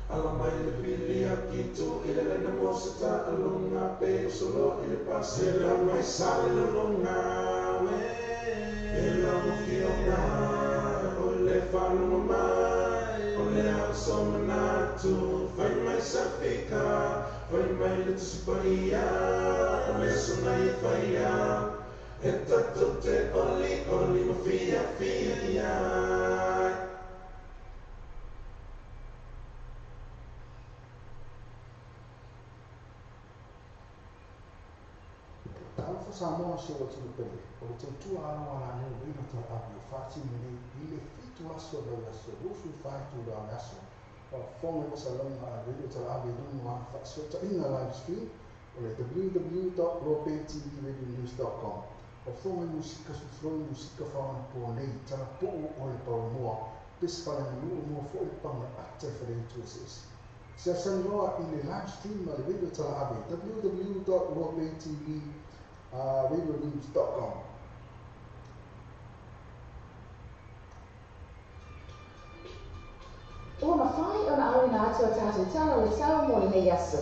Speaker 14: Ala mai le pili akitu i le lena mo se ta'aloga Pe o soloa i le pasela mai sa le lologa E lau afioga o le faalogo mai O le a sou manatu Fai mai sa fika Fai mai le Tusi Paia O le aso na e faia E tatou te olioli ma fiafia ai
Speaker 12: Talofa Samoa si o atunuu pele, o le tautua aloalanu radio talaavi o faatino nei i le 7 aso vaiaso 24 itula o le aso. Faafofoga i masalauga a le radio talaavi i luga o ana faasootaiga live stream o le www.lobaytvradionews.com. Faafofoga i musika suflou musika faaonapoa nei, talapuu o le paumoa, pese faaleaganuu moa fo'i le paga ata i faleitu eseese. Siasani loa i le live stream a le radio talaavi www.lobaytvradionews.com.
Speaker 6: Ua mafai ona auina atu a tatou tala o le sao mo lenei aso,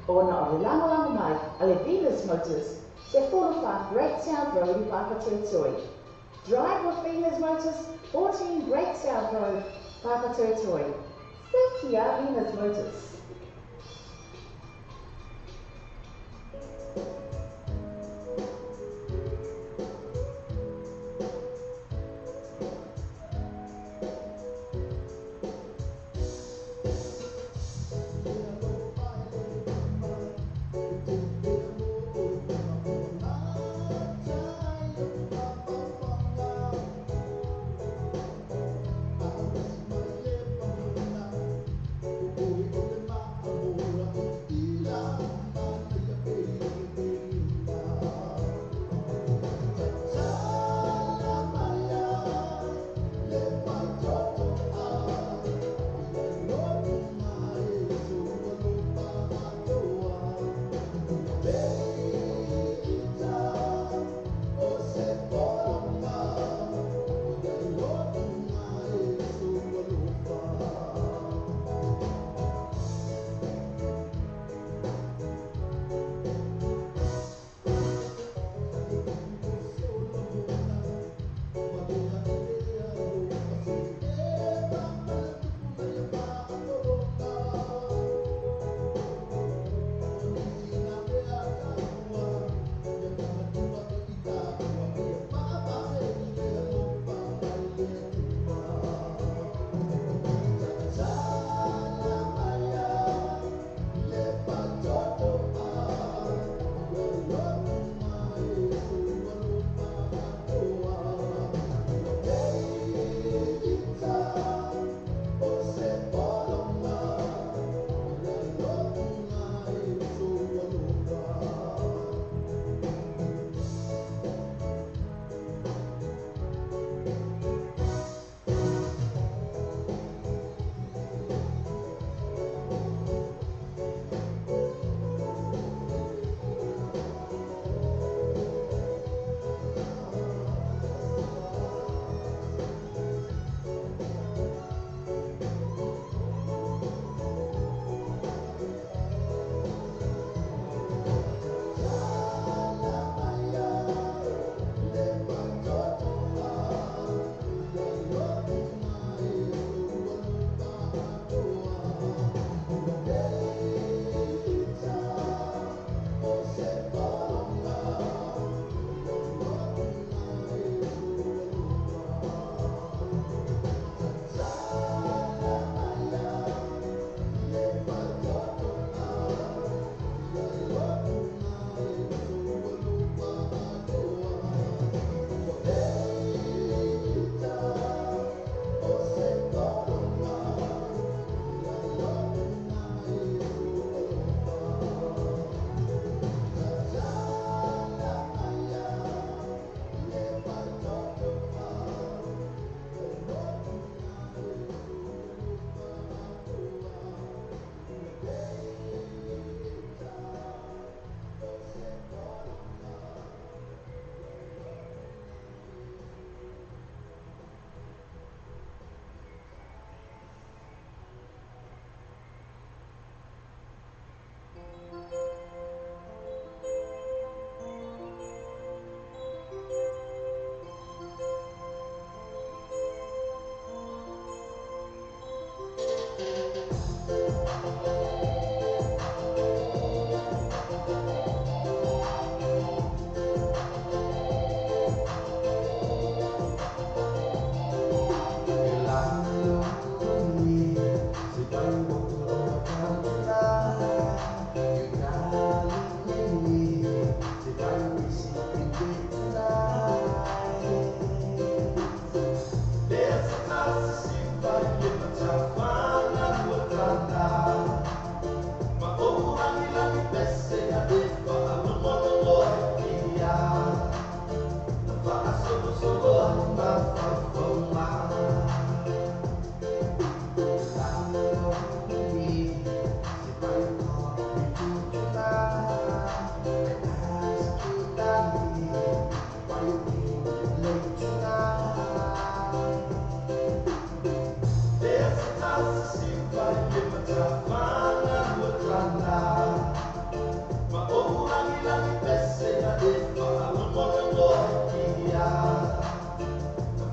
Speaker 6: ona o le lagolago mai a le Venus Motors, 14 Great South Road i Papatoetoe. Drive with Venus Motors, 14 Great South Road, Papatoetoe. Sekia Venus Motors.
Speaker 12: I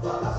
Speaker 11: But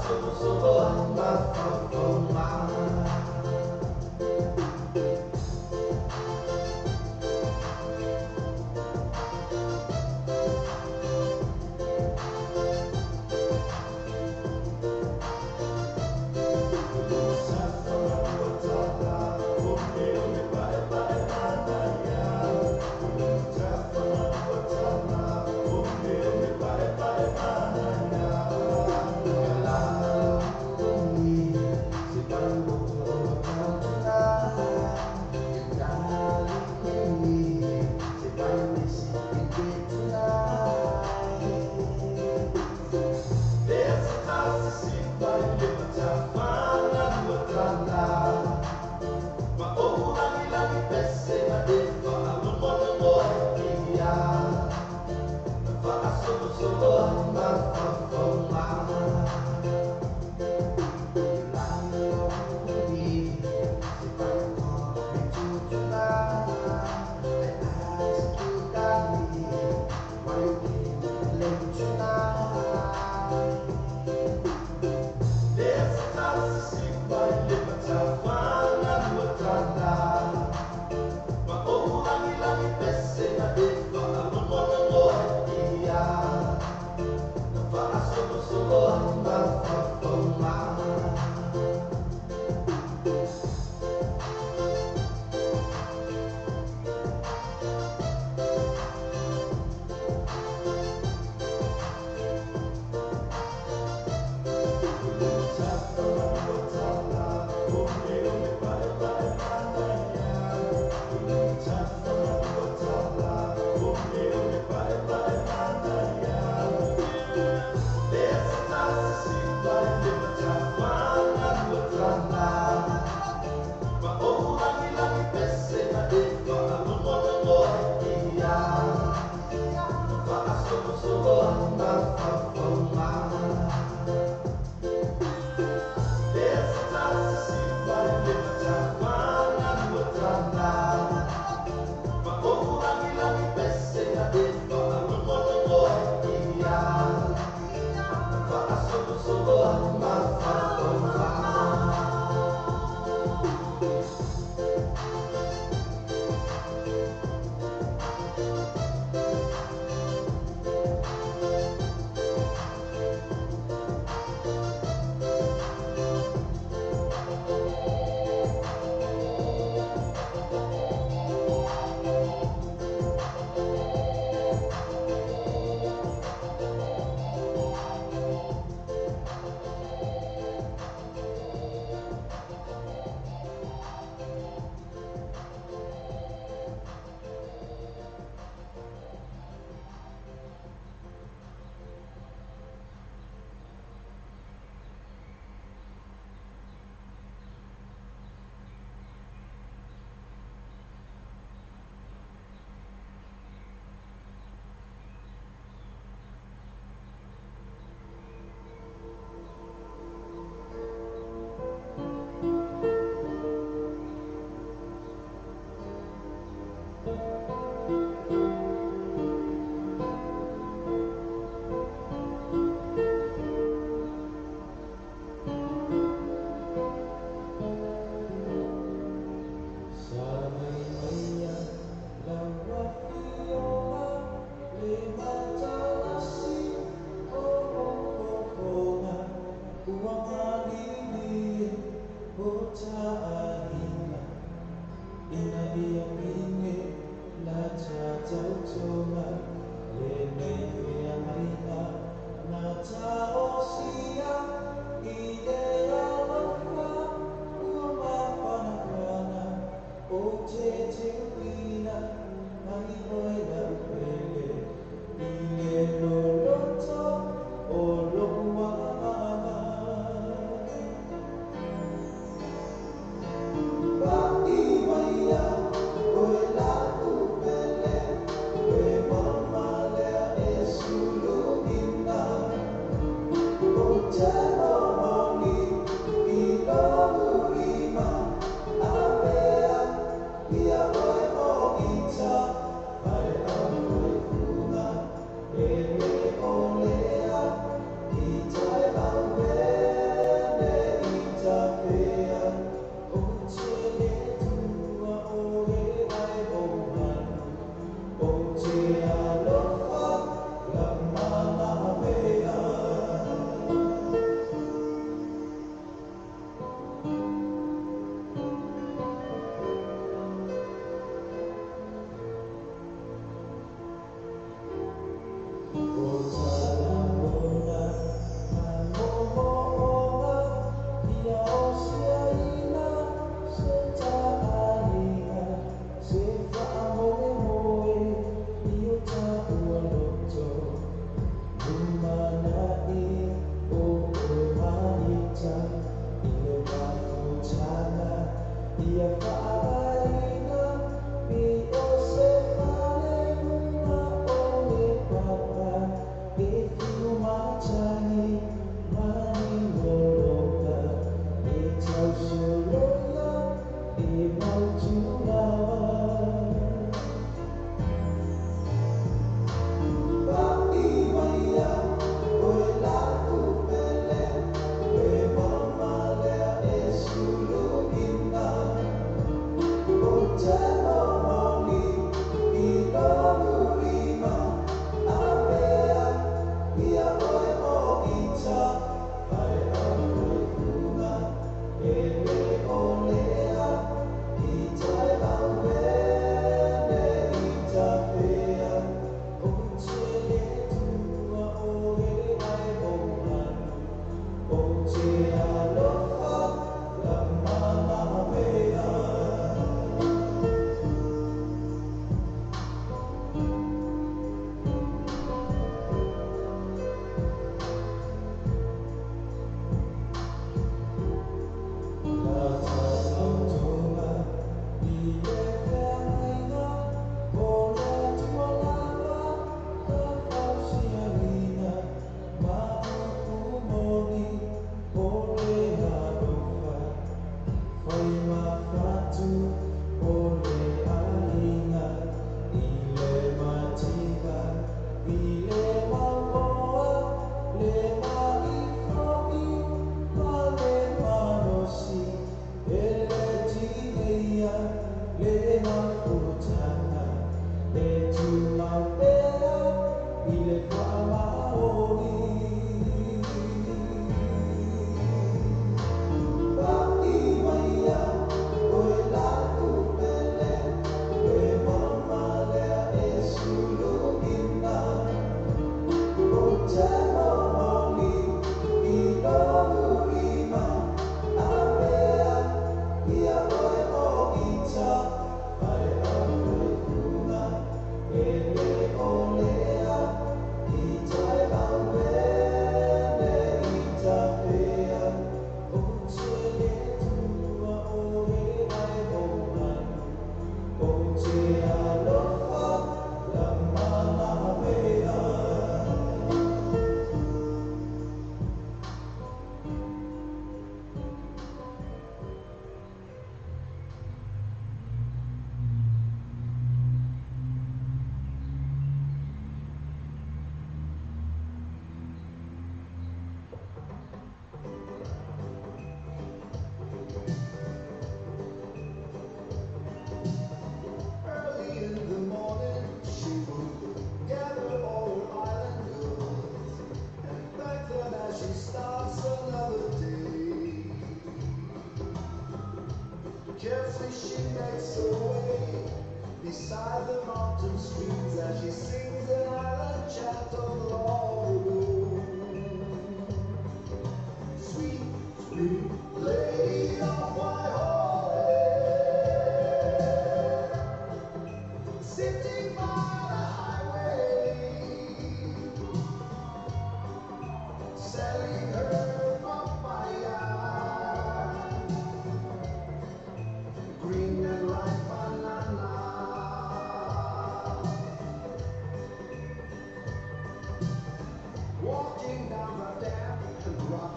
Speaker 1: Walking down the damp and rocky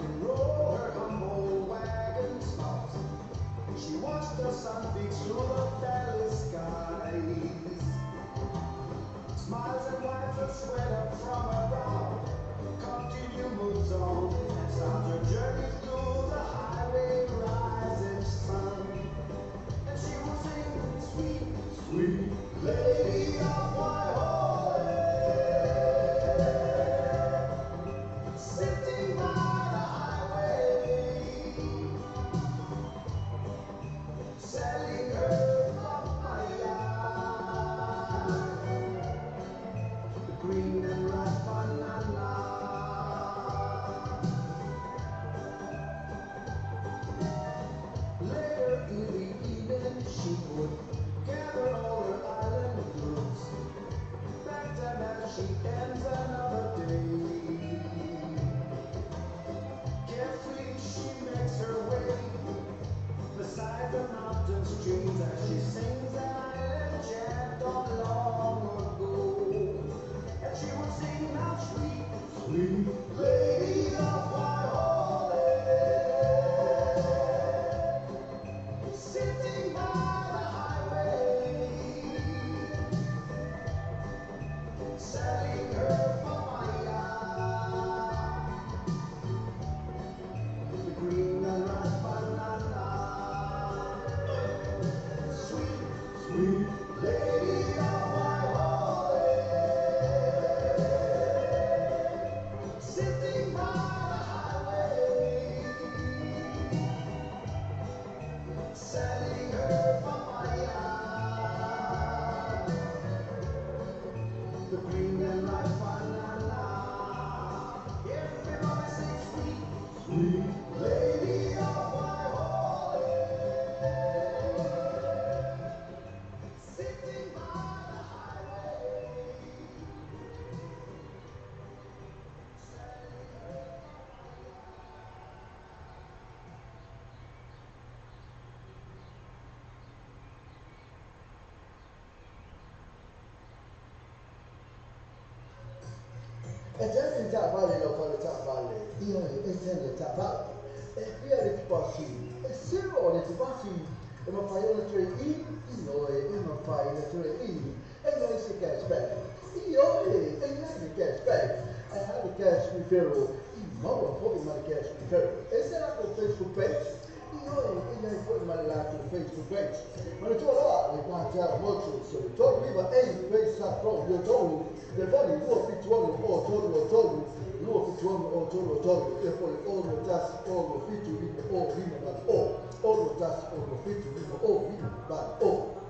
Speaker 5: E tele ni taavale lau fale taavale, ioe, e tele taavale. E fia le tupasi, e zero le tupasi, e mafai ona trade in, ioe, e mafai ona trade in, e iai se cashback, ioe, e iai le cashback, ae a le cash referral, i maua fo'i ma le cash referral. E se latou Facebook page, ioe, e iai fo'i ma le latou Facebook page. Ma le tualoa, le Cartel Motors, o le 39 A Bayside Road, i Otahuhu, telefoni 276 o 3 o 3, 276 o 3 o 3, ia po o le 61 67 5 o 5 8 o, 61 67 5 o 5 8 o.
Speaker 11: O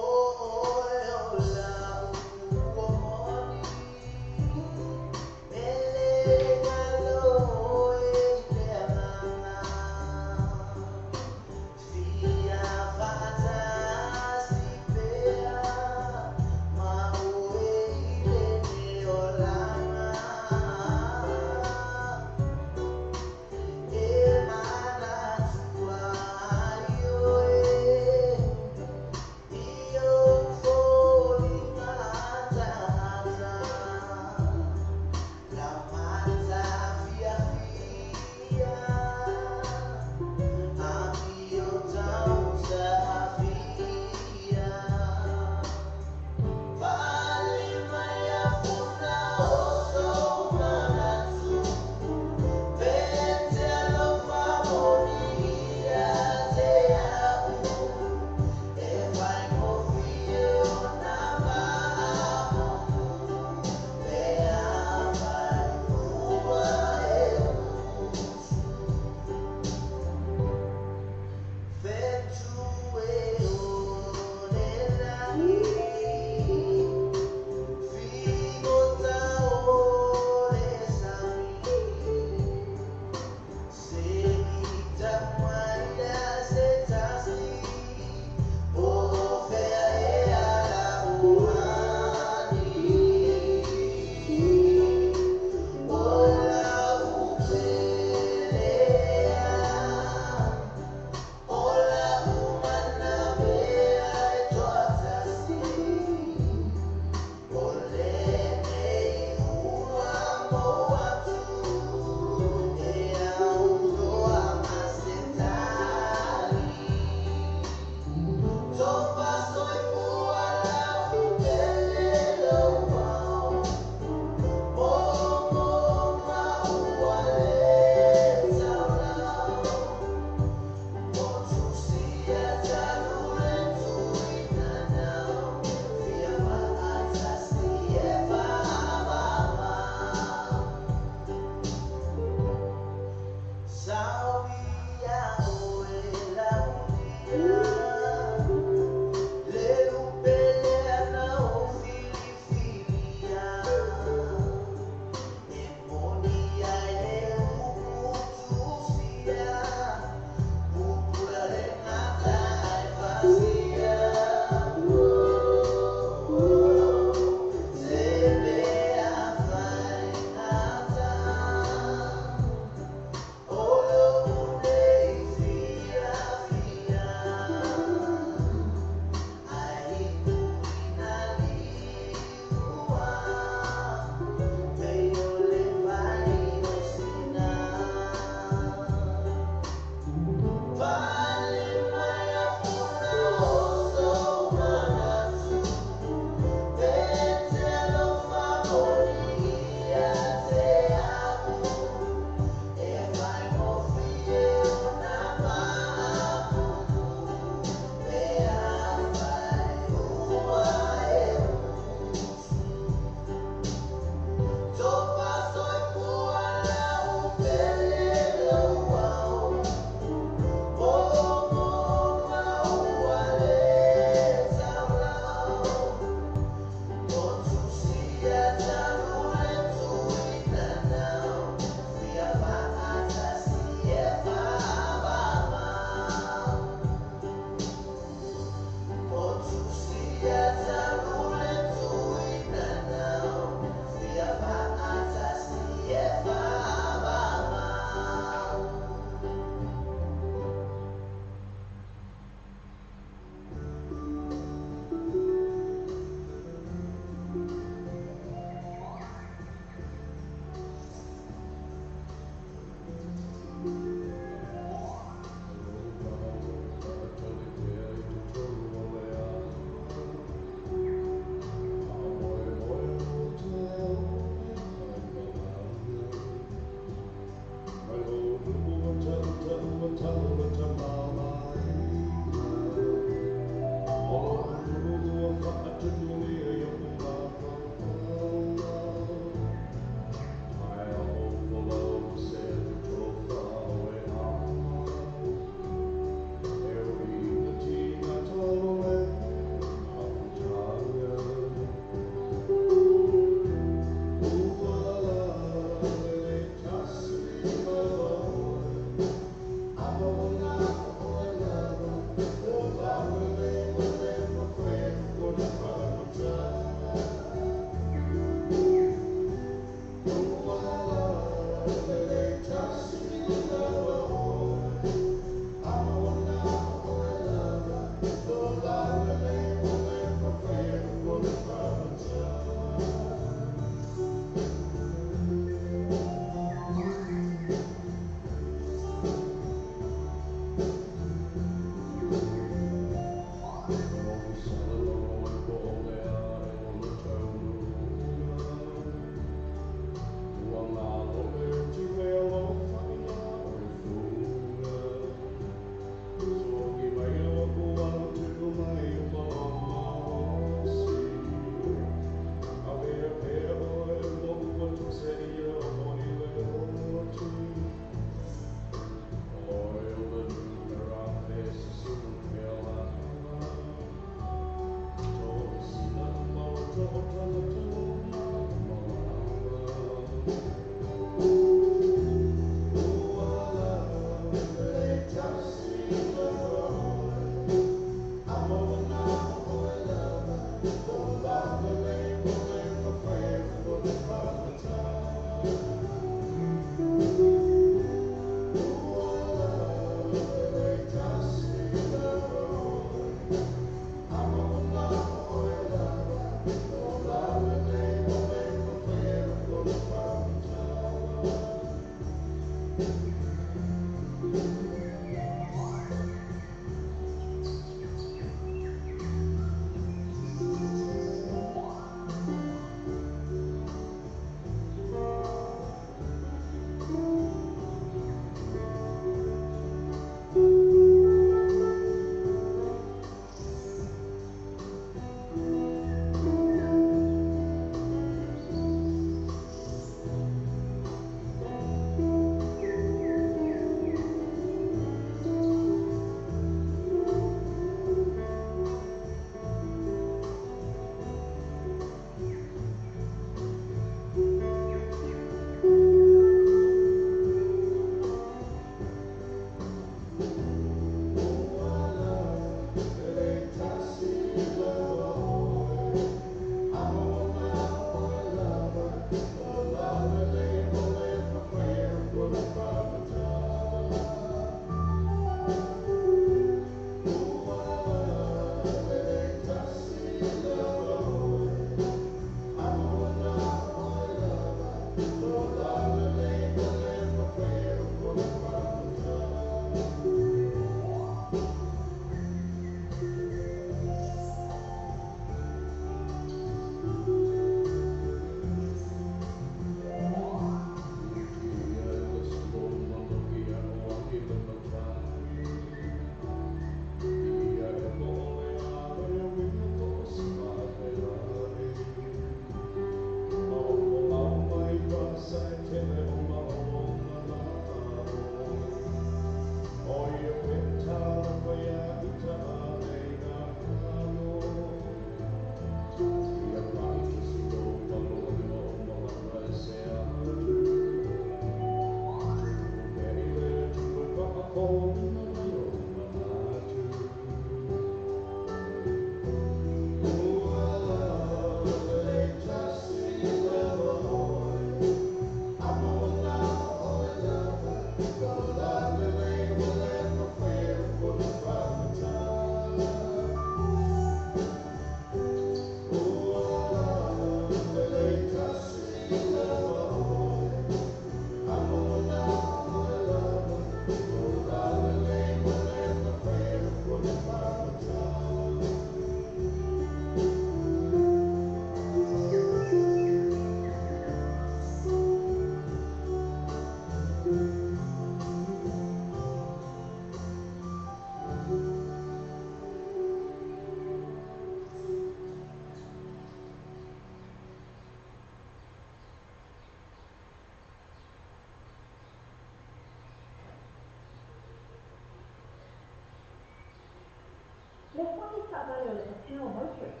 Speaker 9: Le whai taavale o le Patel Motors,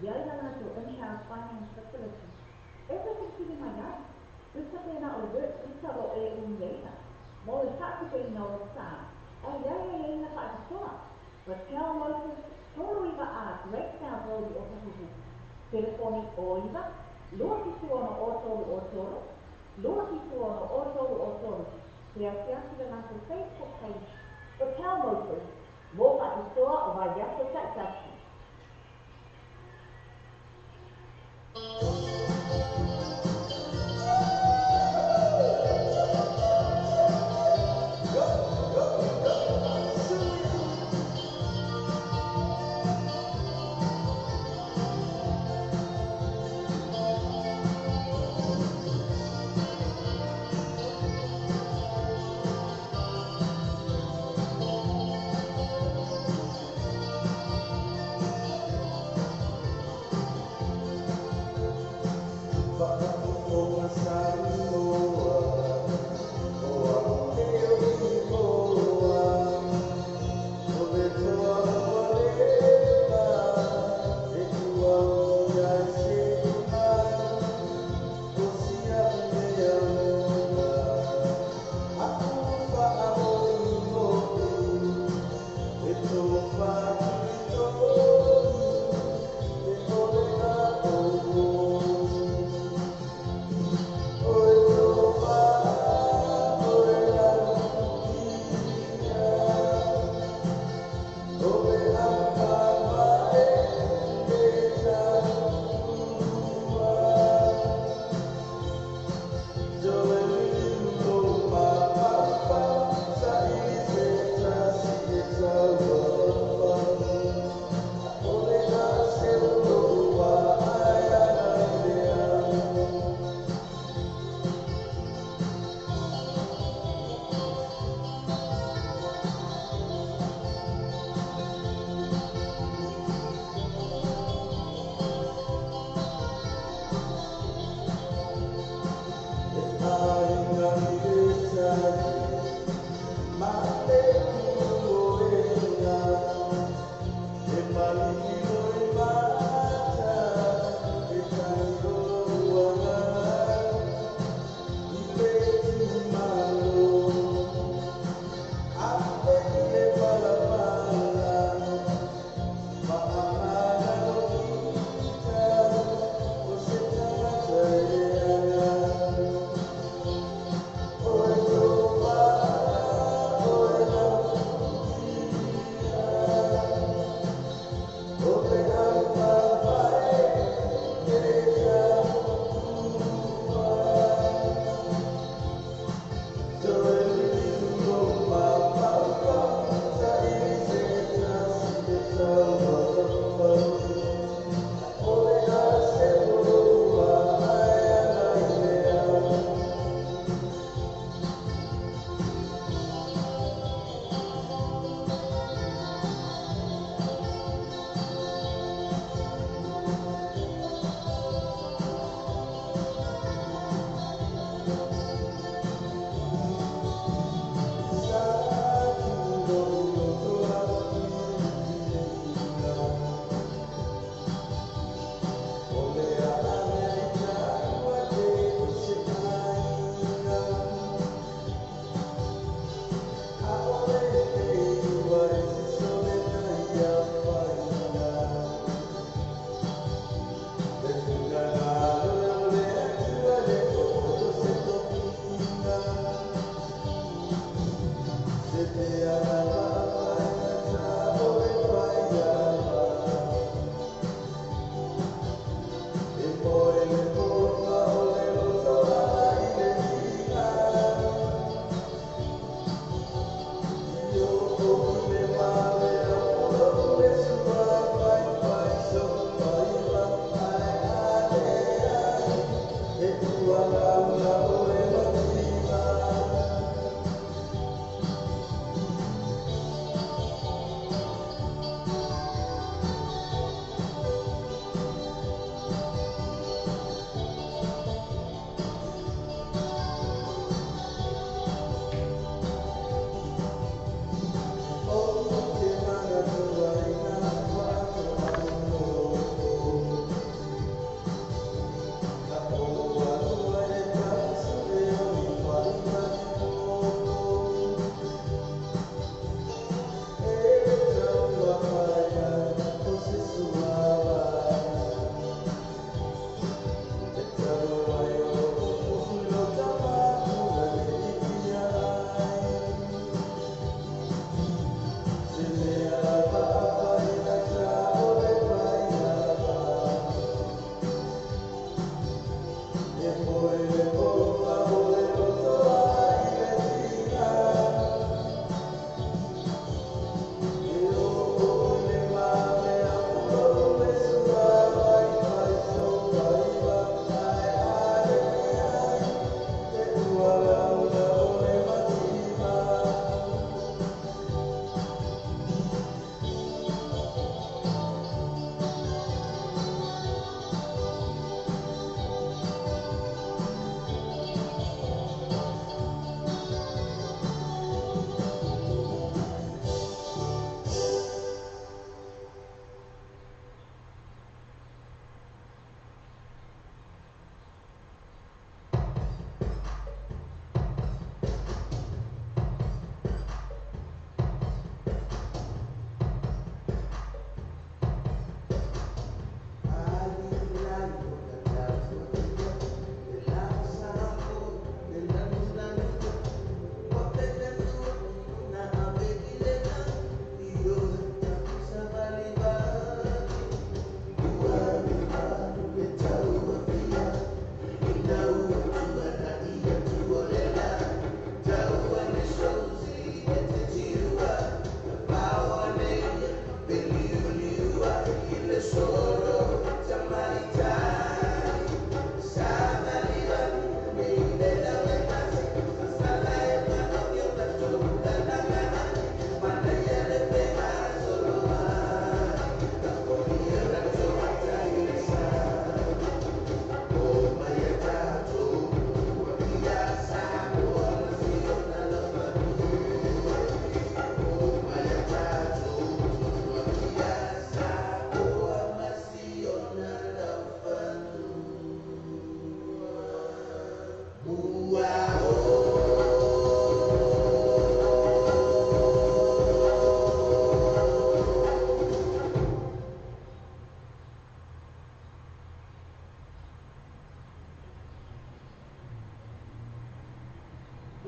Speaker 9: i ai la latou in-house finance facility. E te fesili mai ai, uta pena o le work visa lo e umiaina, mo le faatupeina o le sa, a i ai e ina faapitoa. Patel Motors, 39A Great South Road i Otahuhu. Telefoni o 9 276 o 3 o 3, 276 o 3 o 3. Te asiasi le latou Facebook page, Patel Motors, mo faapitoa o vaiaso taitasi.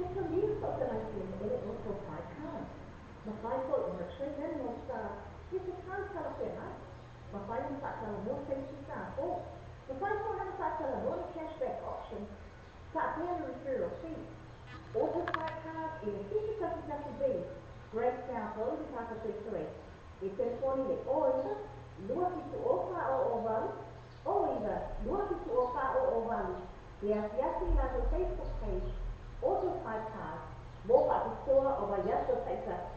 Speaker 9: Fetaulia fesootaiga i le Auto Cars. Mafai foi ona trade in mo star i se car talafeagai. Mafai ona faatalanoa se isi sa fou. Mafai foi ona faatalanoa le cashback option faapea le referral fee. Auto Type Cars i le 711 B, Great South Road i Papatoetoe. E telefoni i le 09 270 408 09 270 408 pe asiasi i latou Facebook page Auto Type Cars mo faapitoa o vaiaso taitasi.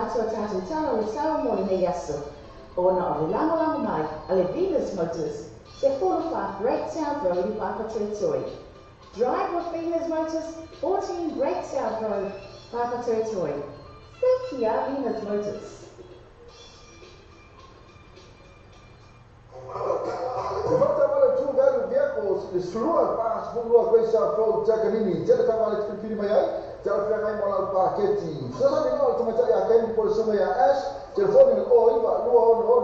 Speaker 6: atoa tatou tala o le tau mo lenei aso, ona o le lagolago mai a le Venus Motors, 14 Great South Road i Papatoetoe. Drive with Venus Motors, 14 Great South Road, Papatoetoe. Sekia Venus Motors.
Speaker 5: Le 12 40 Great South Road, Takanini, tele taavale te filifili mai ai, te alafeagai mo lau paketi. Fesoasoani loa le tamaitai ia Keni po o le susuga ia Ash, telefoni le 09 266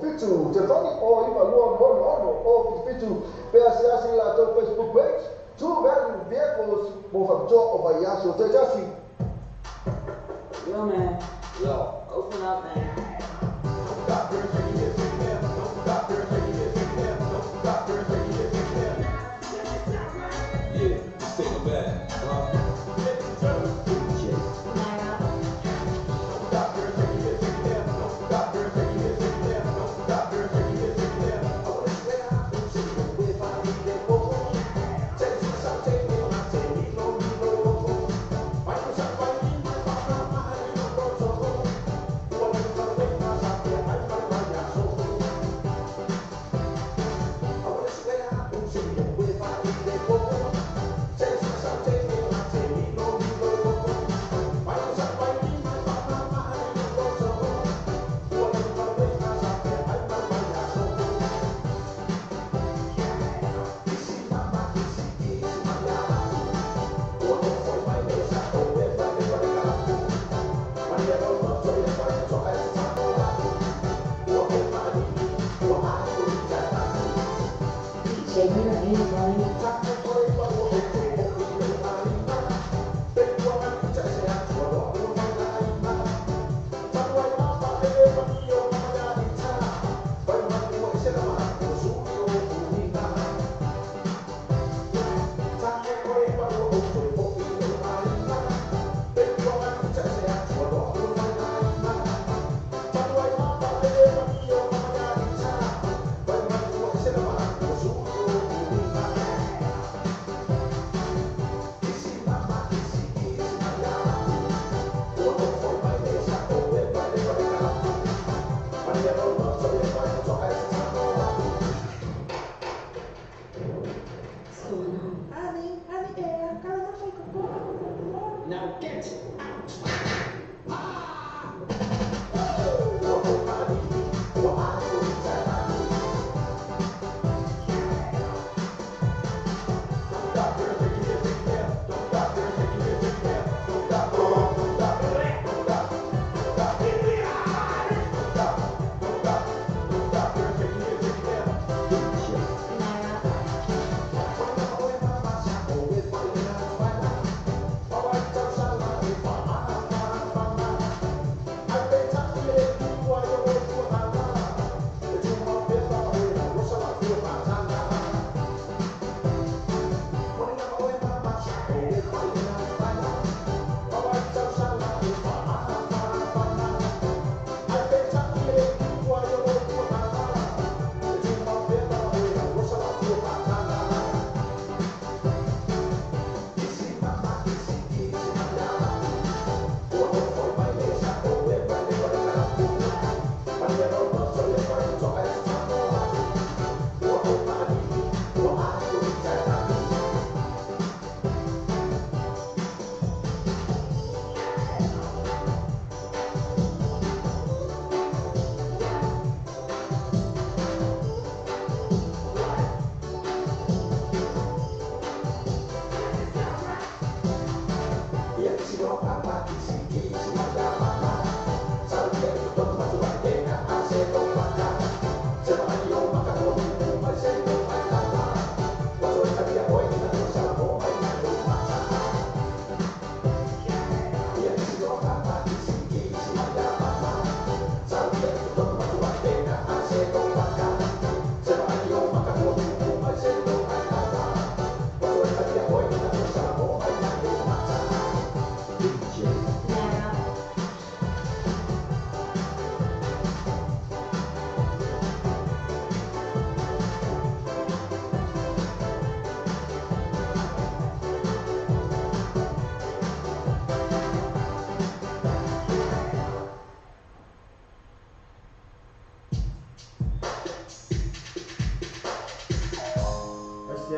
Speaker 5: 077, telefoni 09 266 077, pe asiasi i le latou Facebook page, True Value Vehicles mo faapitoa o vaiaso taitasi.
Speaker 15: Yo man, yo, open up man.
Speaker 14: Yeah, just take it back, huh?
Speaker 1: DJ.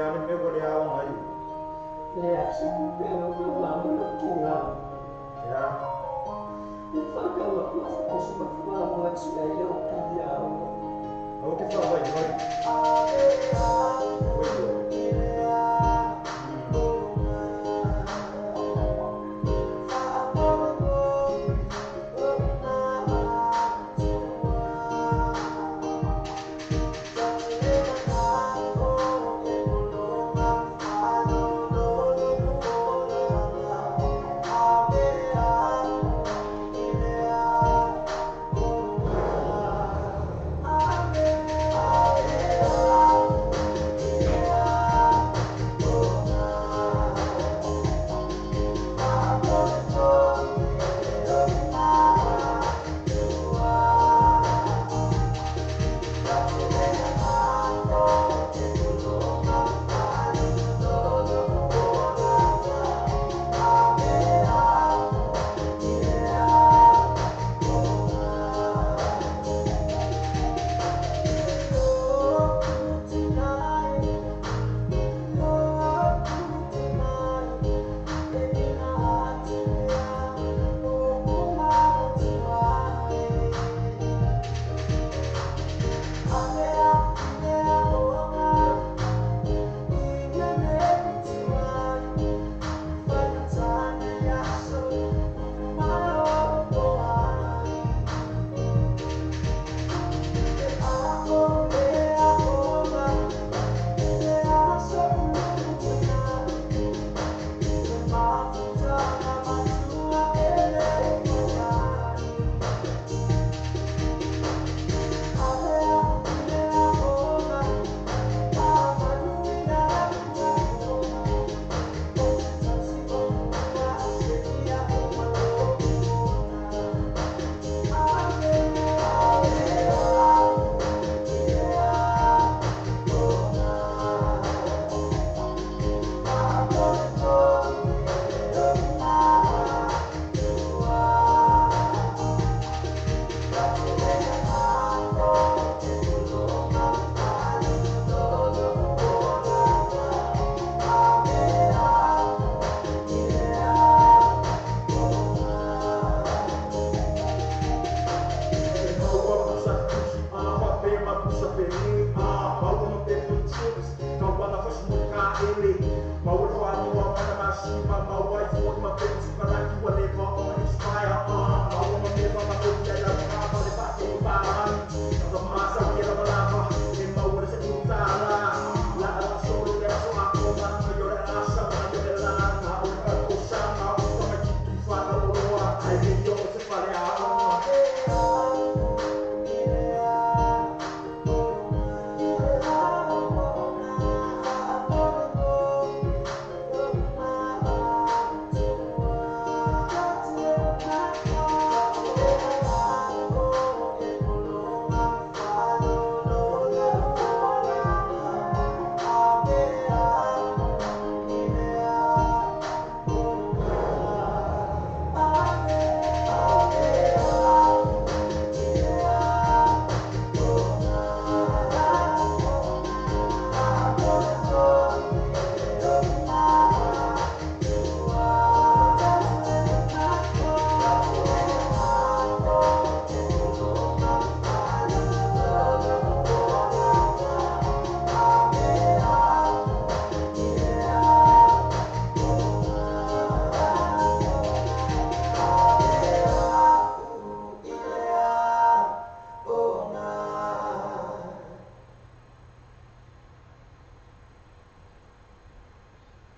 Speaker 14: Se a le mea ua le ao agai.
Speaker 16: Le a se tupe a lau maua lau tina.
Speaker 14: Ia.
Speaker 16: Le whakawa kua whakoso ma whamoa tu ai lau pili aoga.
Speaker 14: Aua te whawaiwai. Oi koe.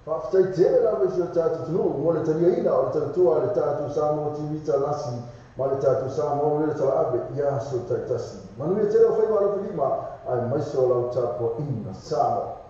Speaker 5: Faafetai tele lava i si o tatou atunuu mo le taliaina o le tautua a le tatou Samoa TV Talasi ma le tatou Samoa Real Talaave i aso taitasi. Manuia tele o faiva alofilima aemaise o lau tapuaiga Samoa.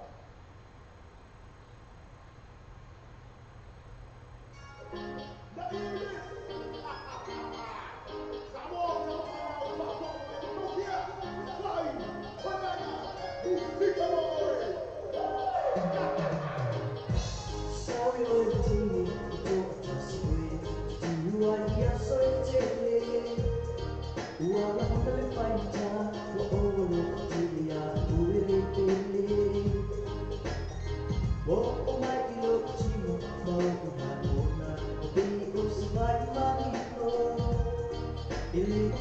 Speaker 11: Ua Ai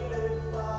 Speaker 11: le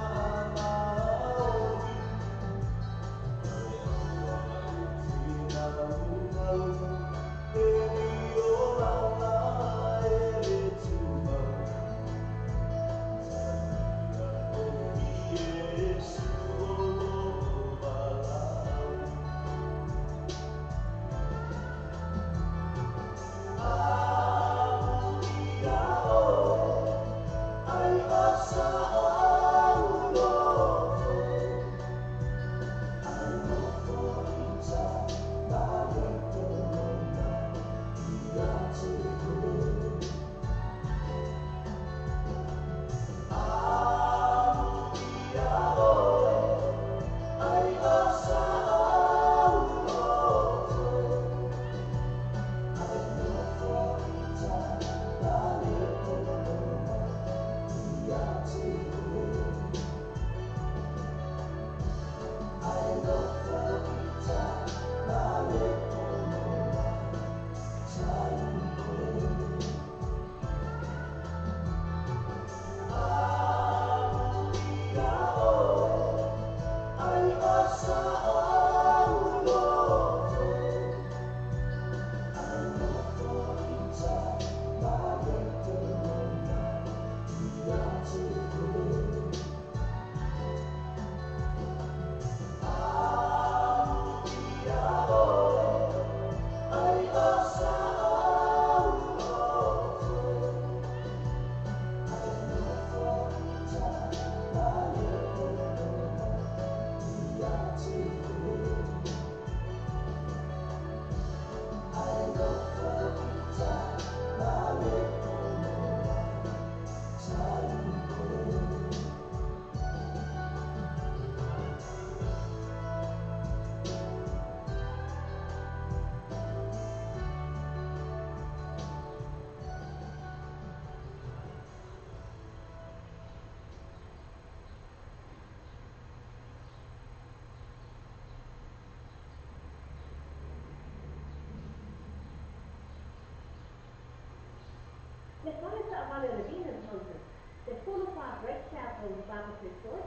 Speaker 9: taavale o le Venus Motors, 14 Breaktown Road, Barber Pretoria,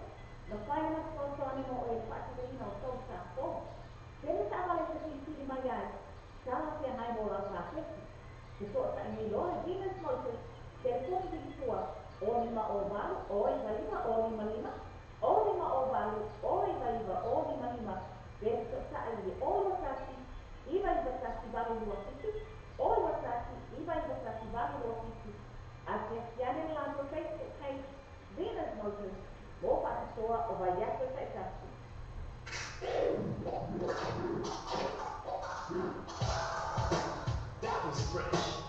Speaker 9: na whai ana fesoasoani mo oe i le faatinoina o tou sa fou. Tele taavale e te filifili mai ai, talafeagai mo lau paketi. Fesootai nei loa le Venus Motors, telefoni vilitua, 0 5 0 8 0 9 9 0 5 5, 0 5 0 8 0 9 9 0 5 5, pe fesootai i le 0 2 1 9 9 1 8 2 7, 0 2 1 9 9 1 8 2 7, asiasi ane i le latou Facebook page, Venus Motors, mo faapitoa o vaiaso taitasi.
Speaker 11: That was fresh.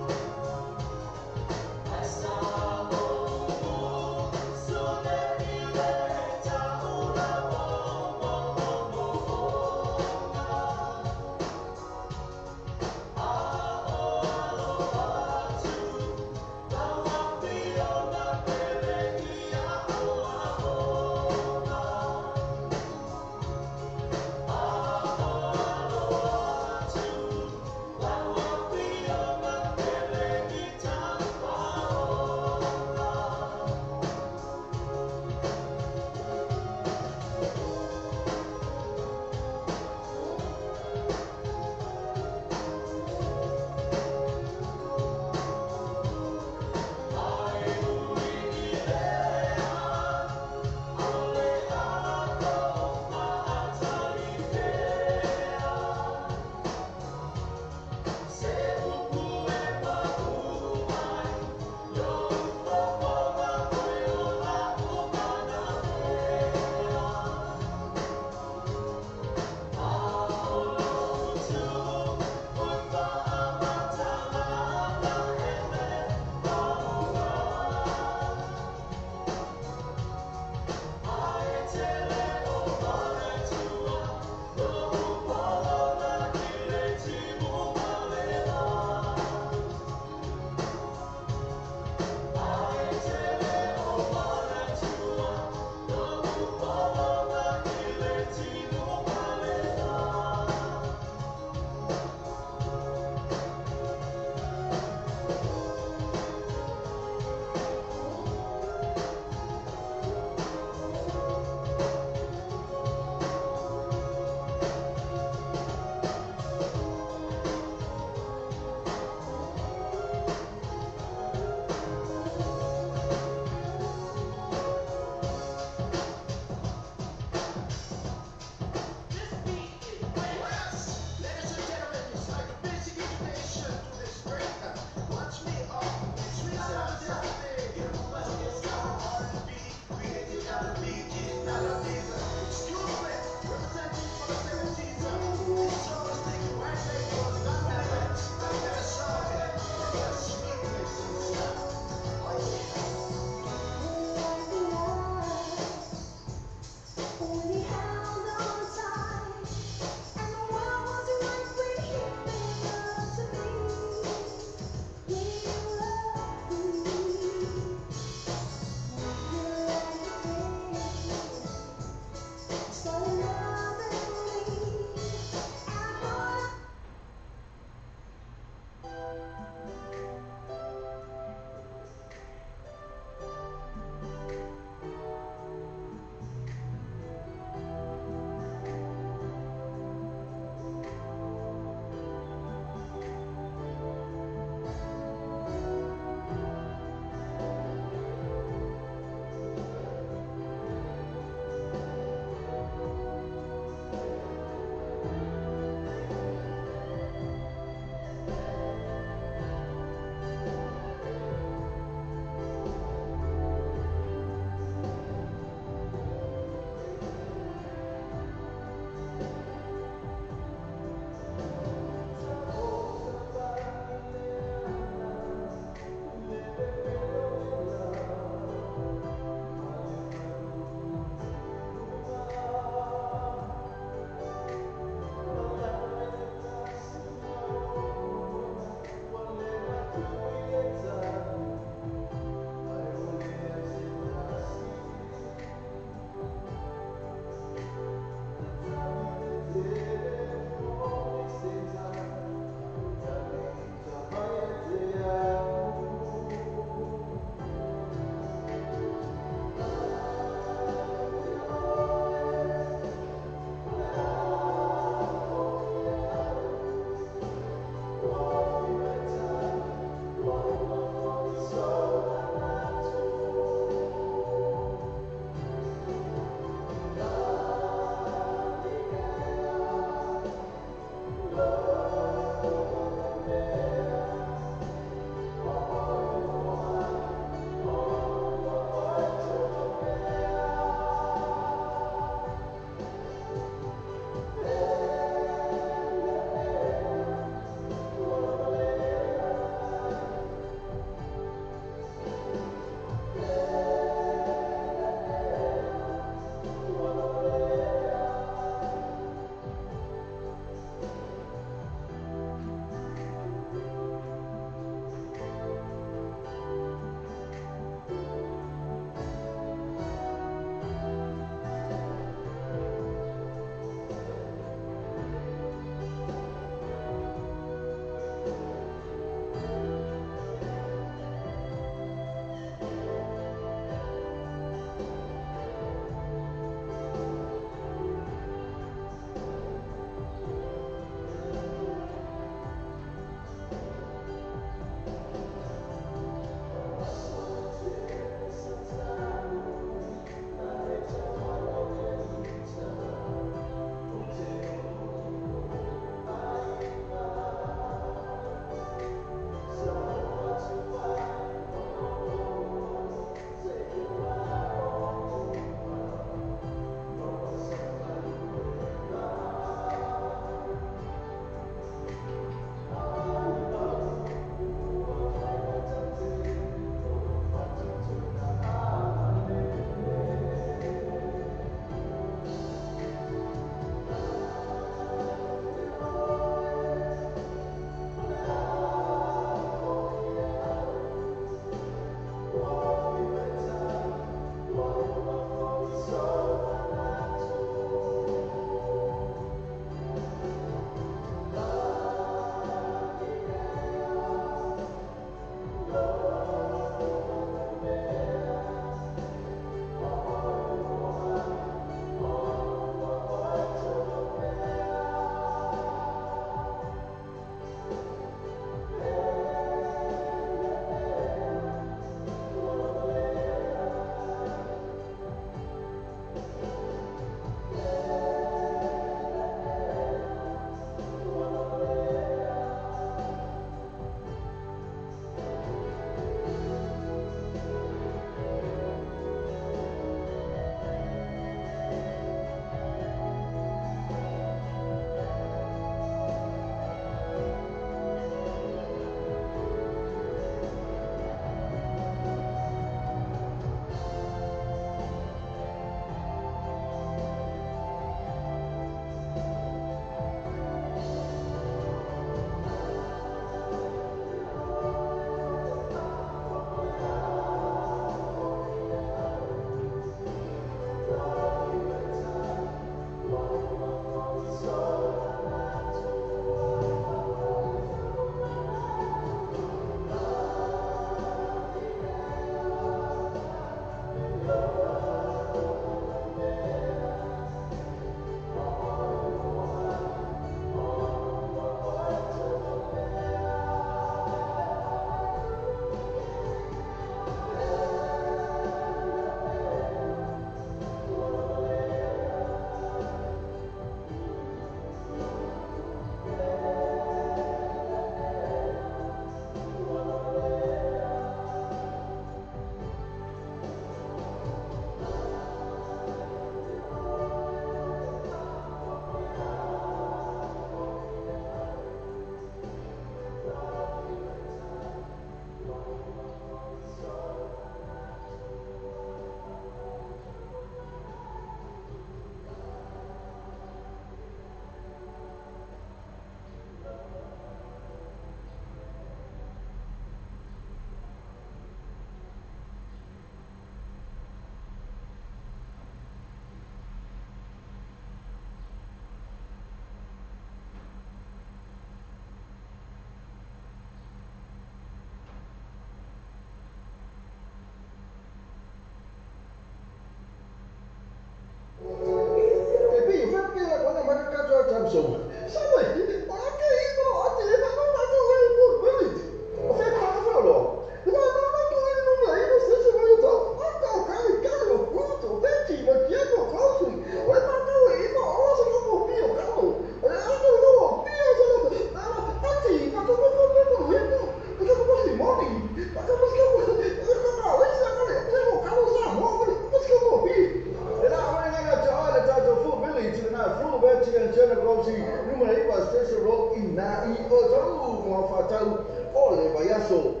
Speaker 5: aso.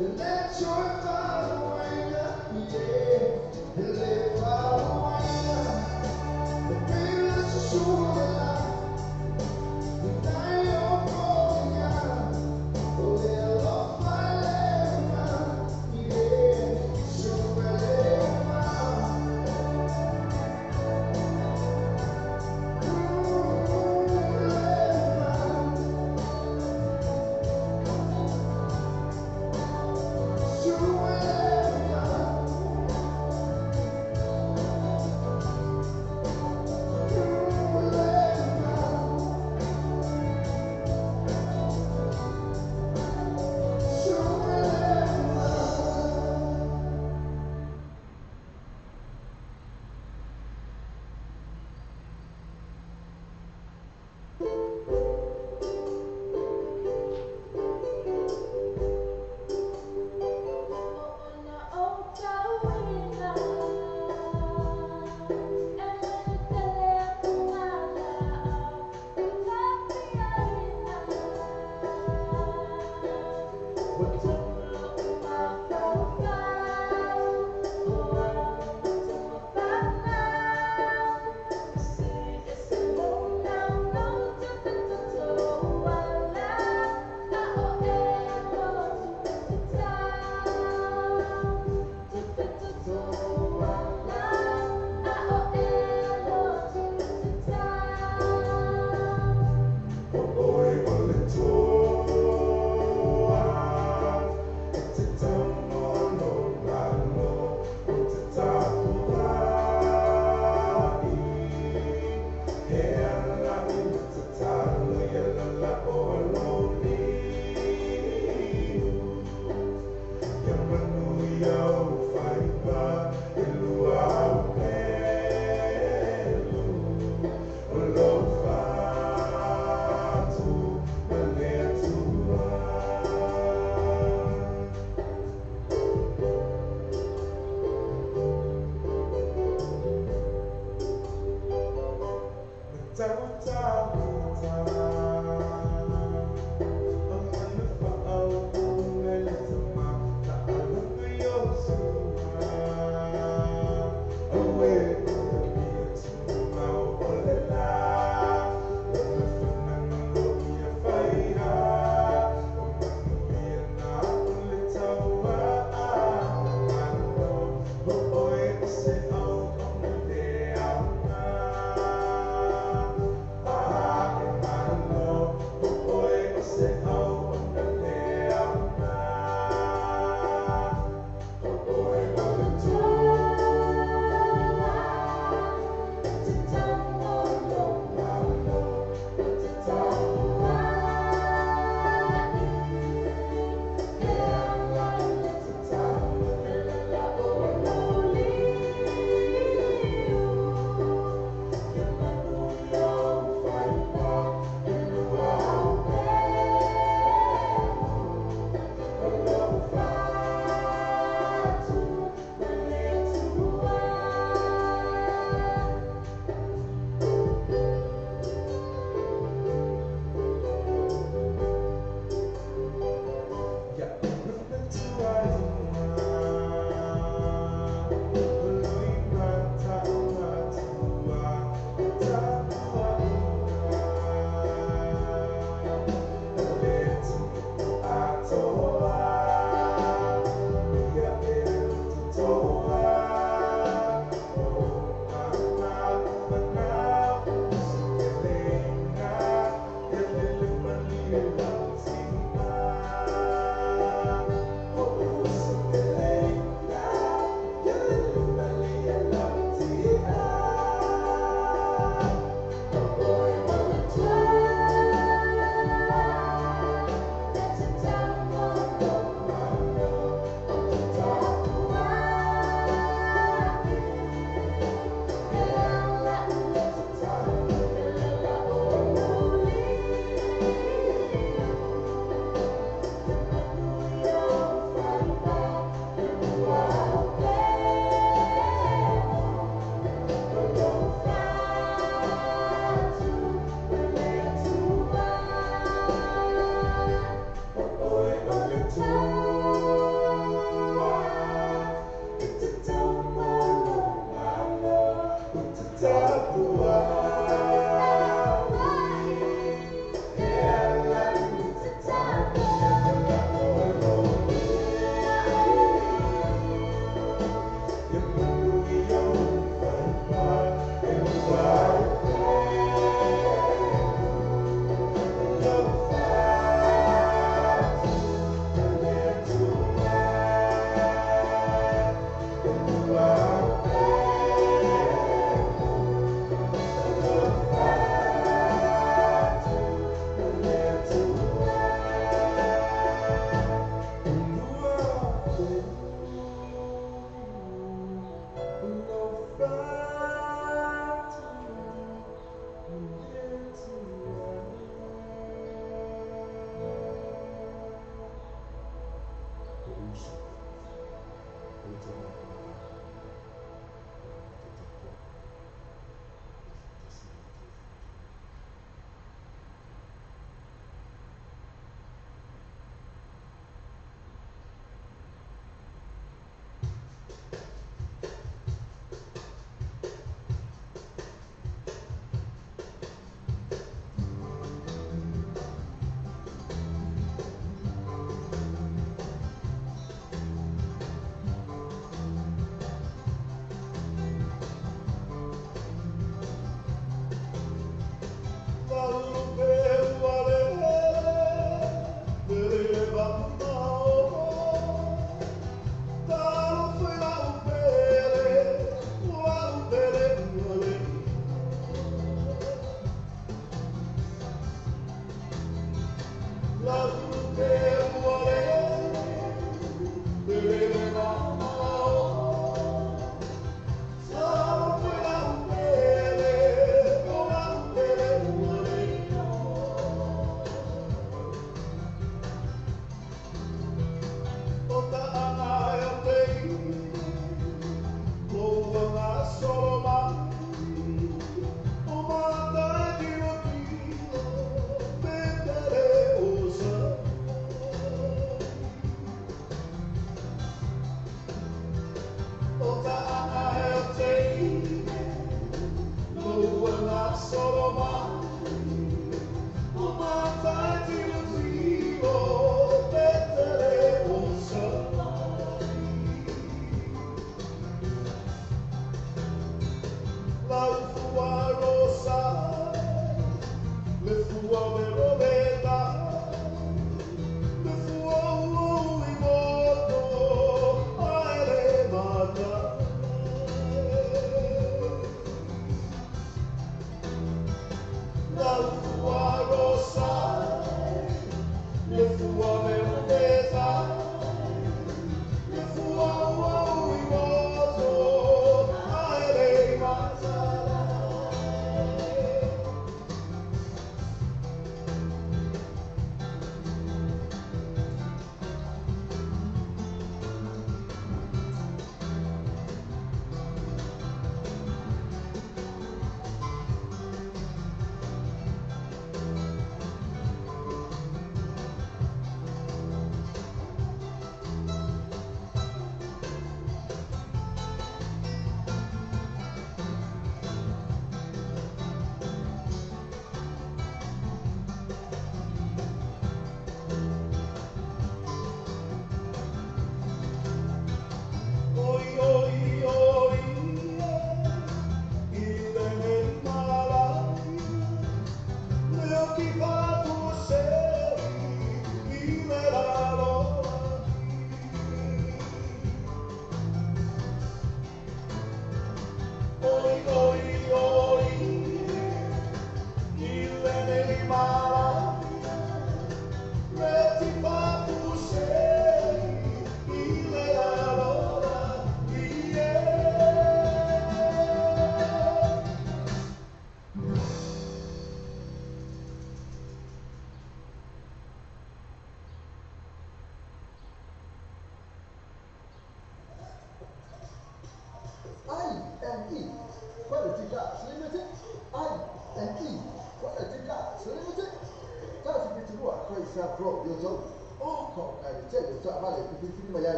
Speaker 11: And let your following, yeah. And let following. But baby, let's just shoot a lot. And I am falling out. Oh, they'll all find yeah. Shoot a
Speaker 13: What's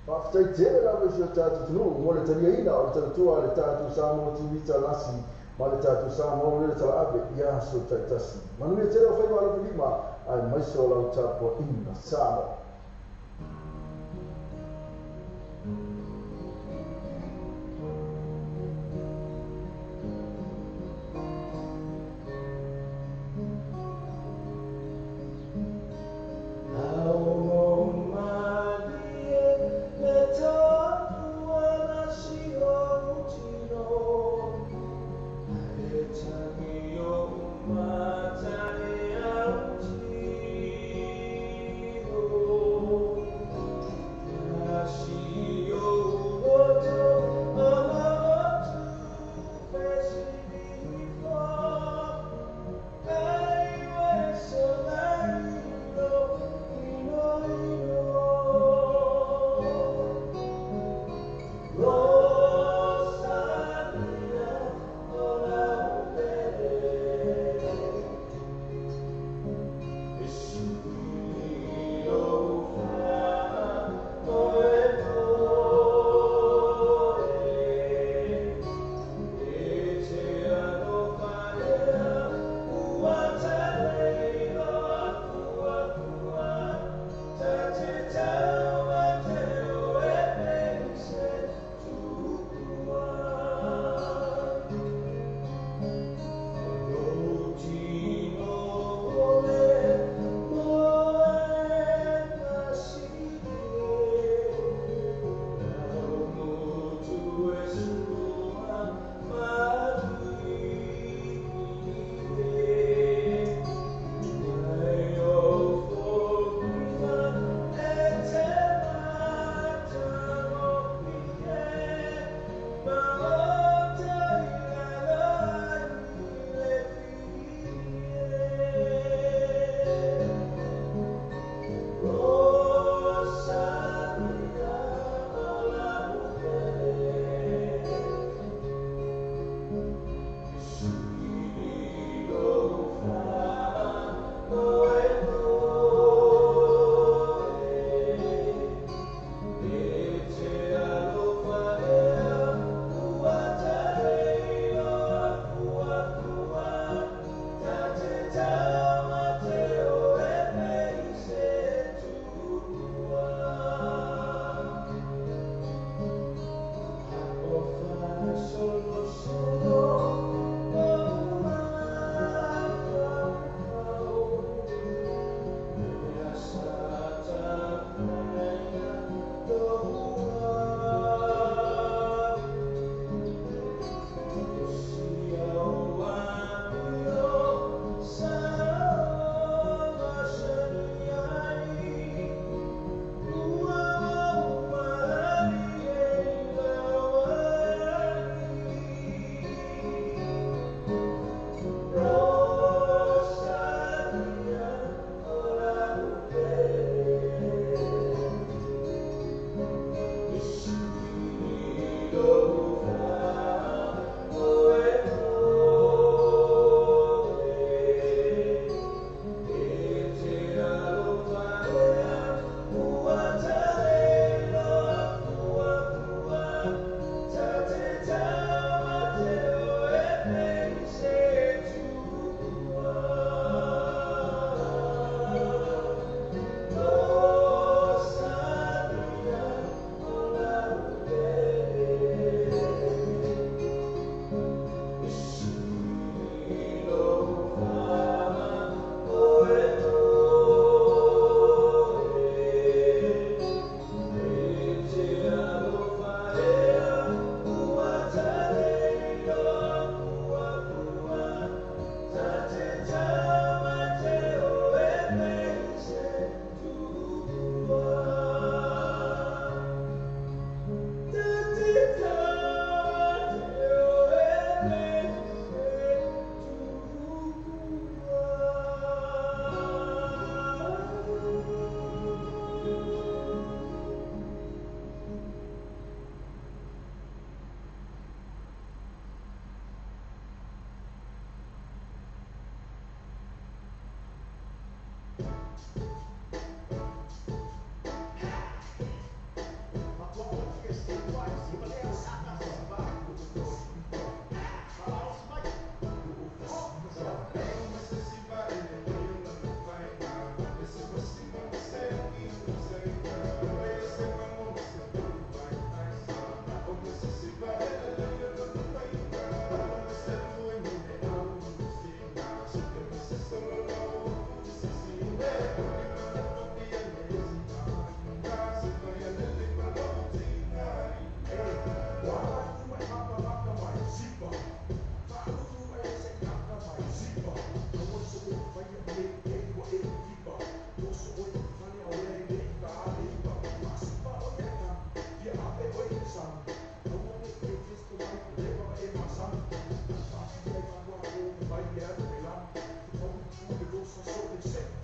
Speaker 5: Faafetai tele lava i si o tatou atunuu mo le taliaina o le talatua a le tatou Samoa TV Talasi ma le tatou Samoa Radio Talaave i aso taitasi. Manuia tele o faiva alofilima aemaise o lau tapuaiga Samoa.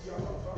Speaker 14: Thank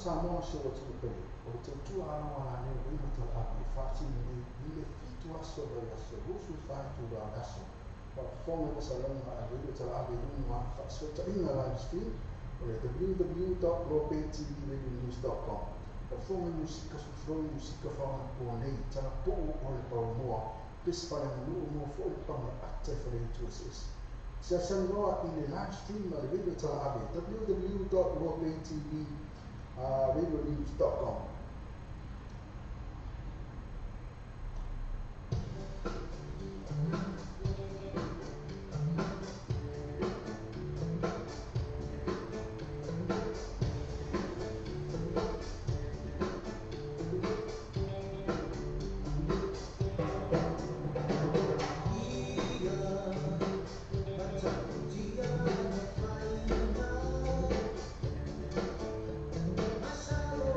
Speaker 12: Samoa se o tino pele, o le tautua alo ala nei o ina tala api e whaatini nei i le fitu aso vai aso, rusu whaatu rā aso. Wa fonga na salonga a radio tala api runga whaasota ina live stream o le www.lopetvradionews.com. Wa fonga musika sufroi musika whaanga po nei, tala puu o le paumoa, pes whale nganu mo fo le panga ata i whale utu SS. Sia sanroa i le live stream a le radio tala api www.lopetvradionews.com.
Speaker 11: Masalo,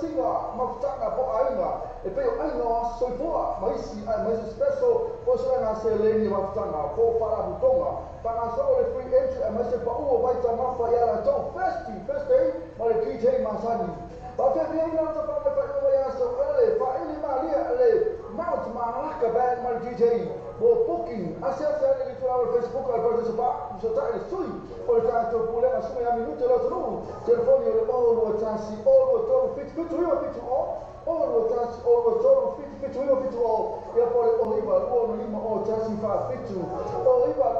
Speaker 5: tausiga mafutaga po aiga e pei o aiga o aso soifua ma isi ae ma isi special po suega seleni mafutaga po faalaputoga fagasolo le free entry ae maise paʻu o vaitamafa ia latou first day ma le DJ masani faafeafiaina o tafaga faaiuga ia aso ele faaili malia le Mount Mangalaka Band ma le DJ mo booking asiasi ane le itulalo le Facebook a le Paradise Bar sotaʻi le sui o le tatou pulega suga ia minute o le atunuu telefoni o le 0 21 0 23 77 9 70 0 21 0 3 77 9 70 ia po le 09 2 5 0 1 4 7 09 2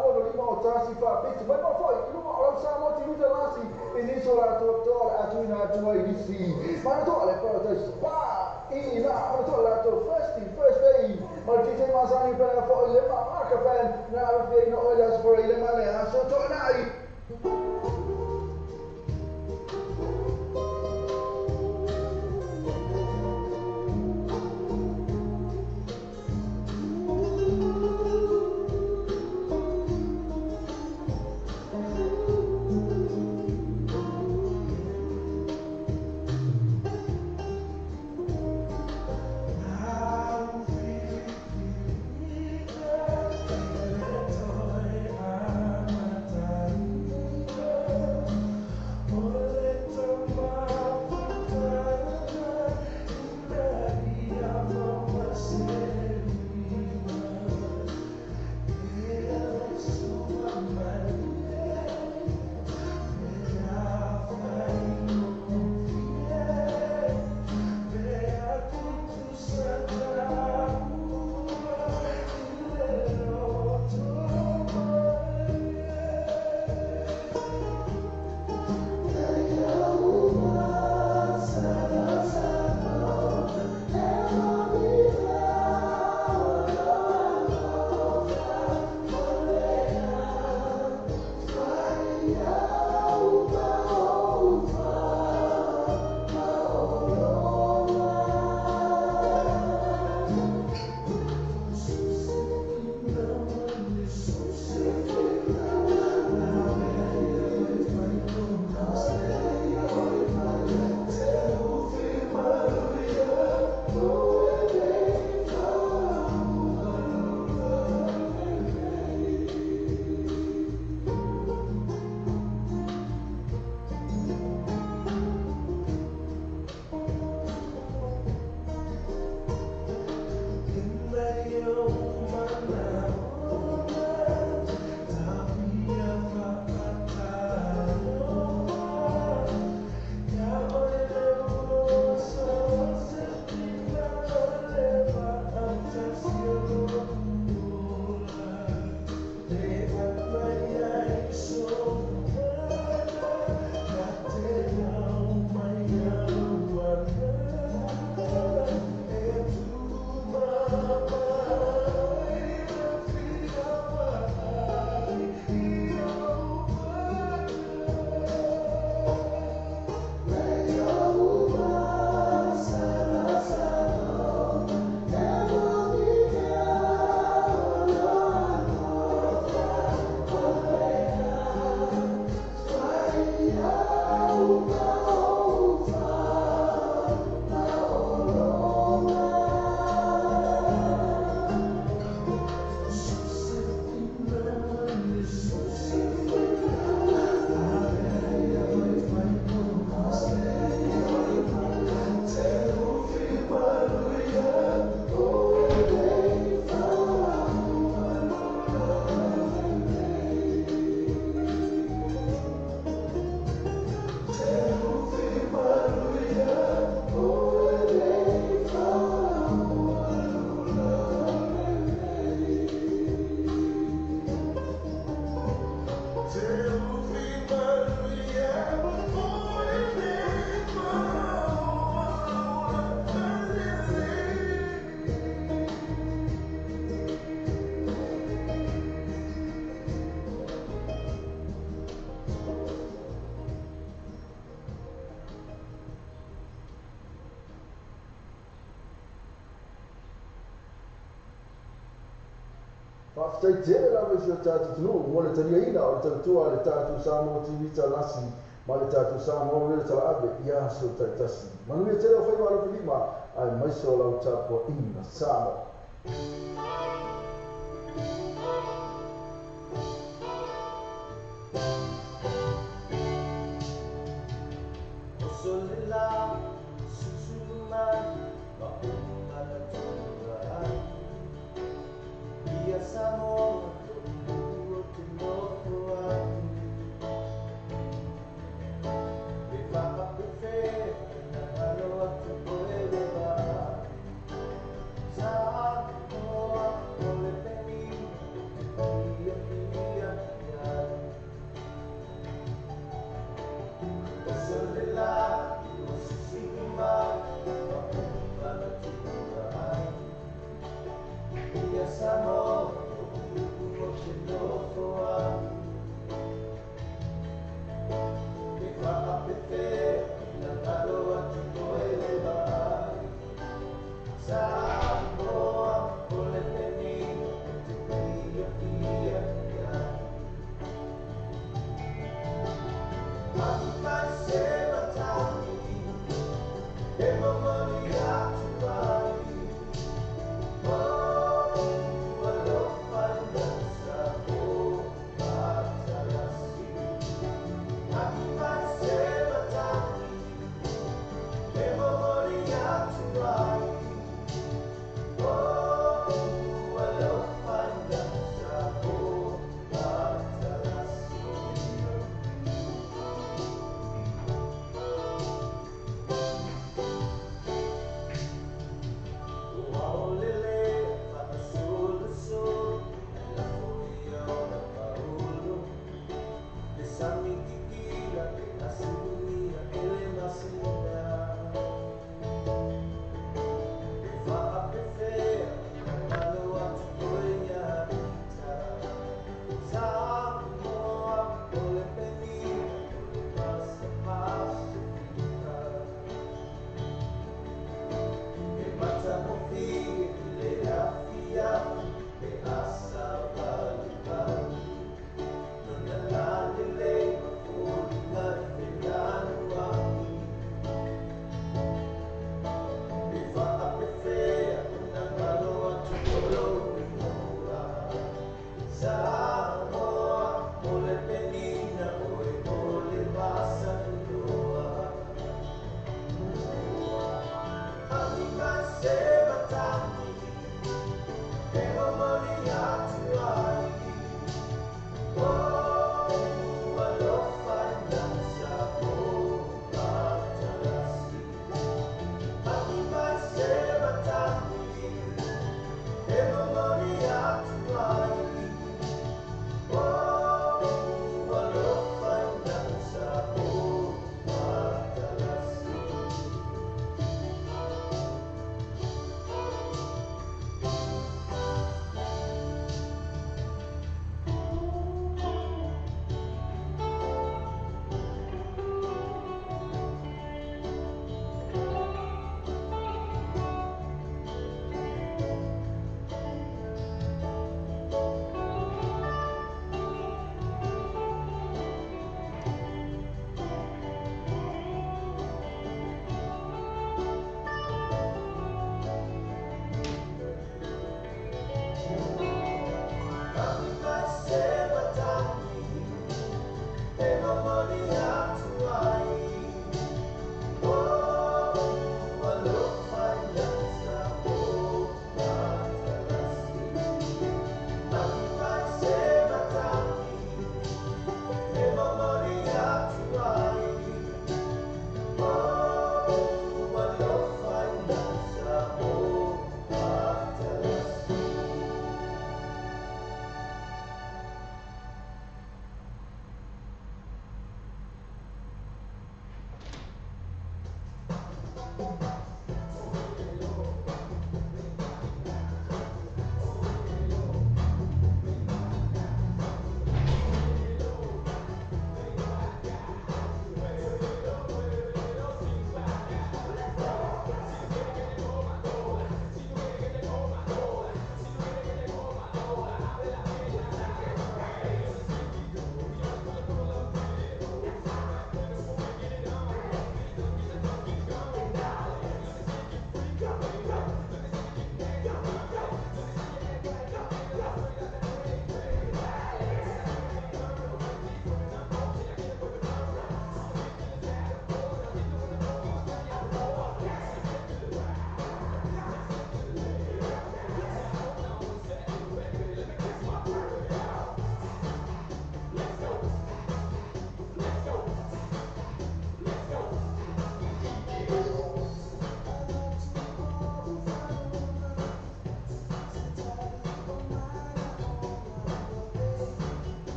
Speaker 5: 5 0 1 4 7 mai ma foi i luga o lau Samoa TV lasi i nisi o latou toa le atuina atua i nisi manatoa le Paradise Bar i na manatoa le latou first day ma le DJ masani pena foi le Mangalaka Band na alofiaina oe le aso faraile ma le aso toanai. Faafetai tele lava i si o tatou atunuu mo le taliaina o le tautua a le tatou Samoa TV Talasi Ma le tatou Samoa manuia le talaave i aso taitasi. Manuia tele o faiva alofilima aemaise o lau tapuaiga Samoa.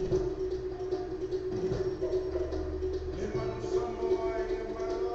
Speaker 1: Le manu Samoa e malo.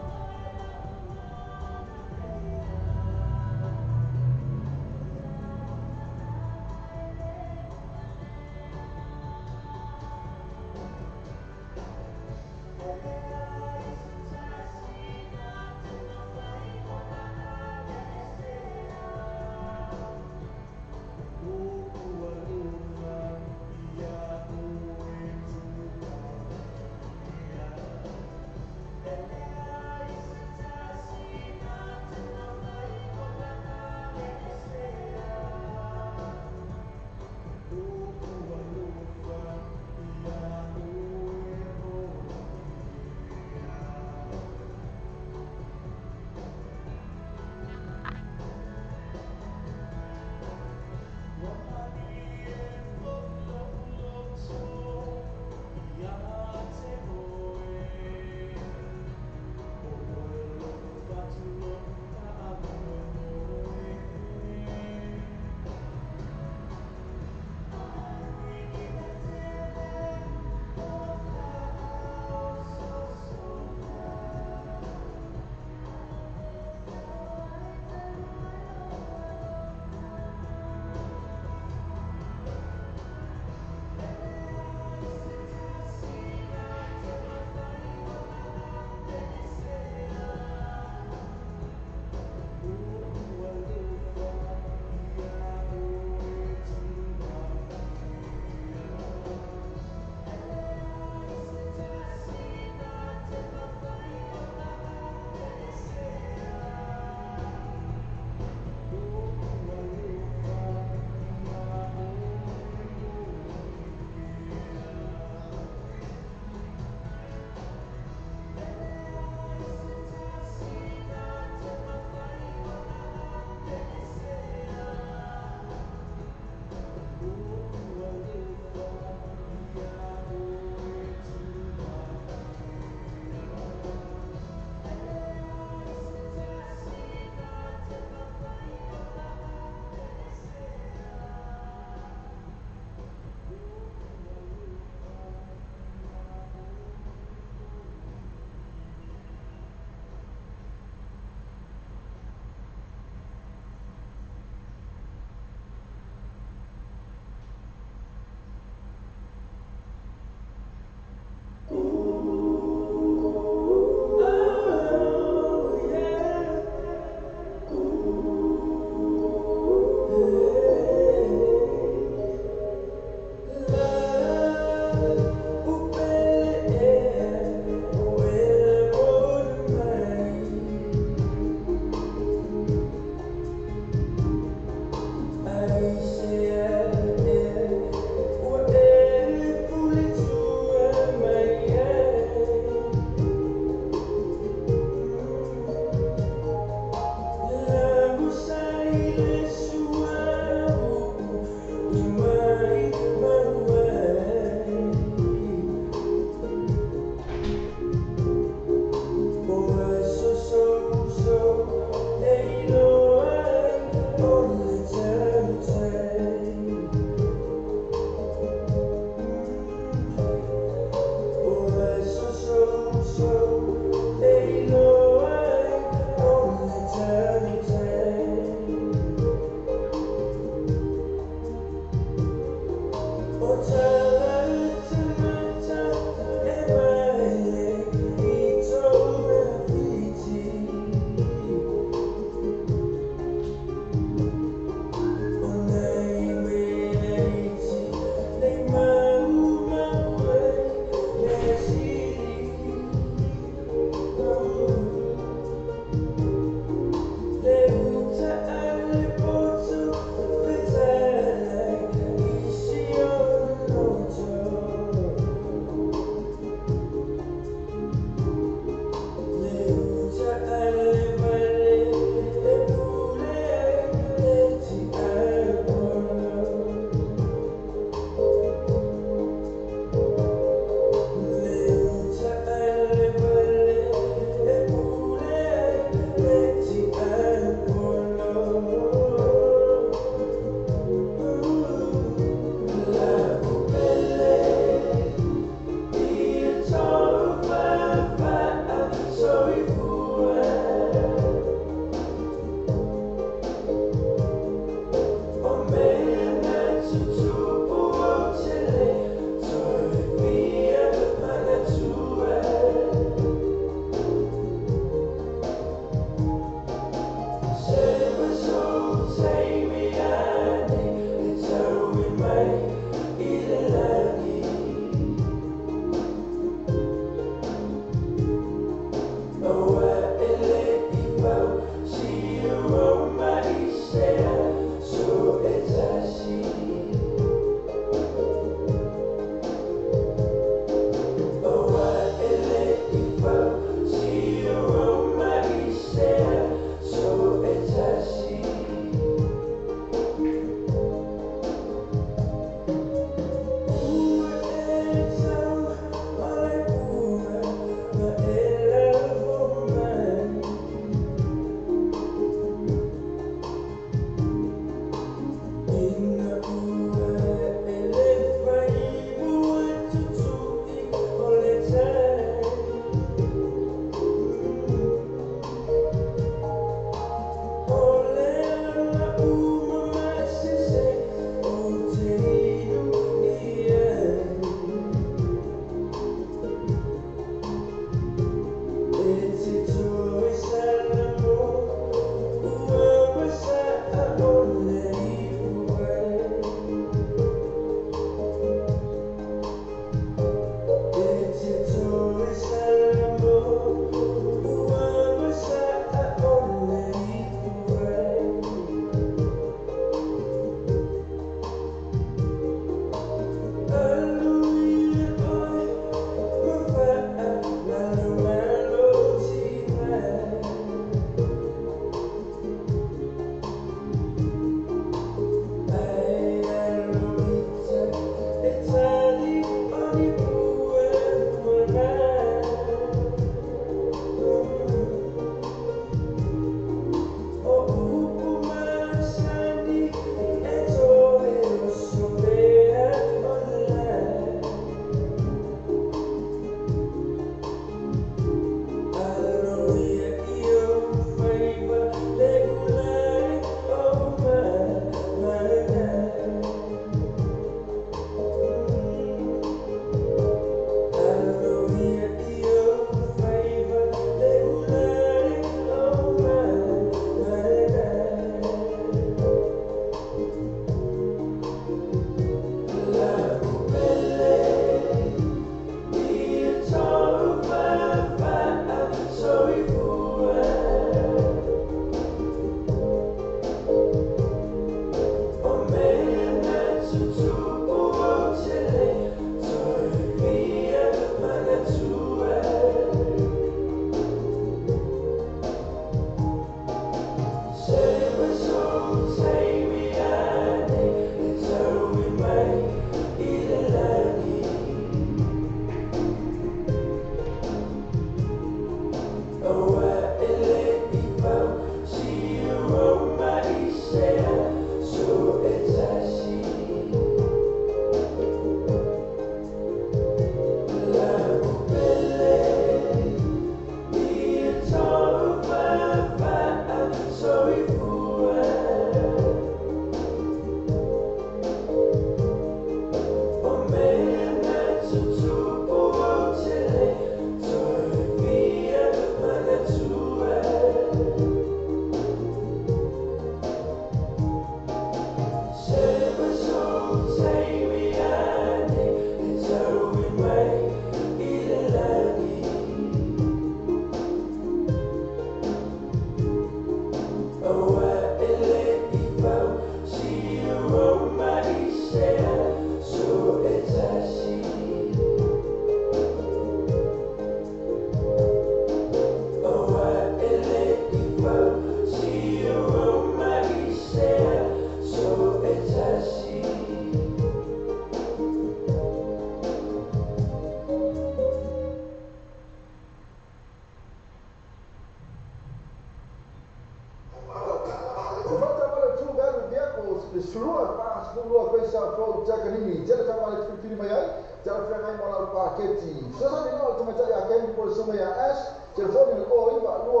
Speaker 5: Le 12 42 Grace South Road, Takanini. Tele taavale te filifili mai ai, te alafeagai ma lau paketi. Fesoasoani loa le tamaitai ia Ken po o le susuga ia Ash, telefoni o le 09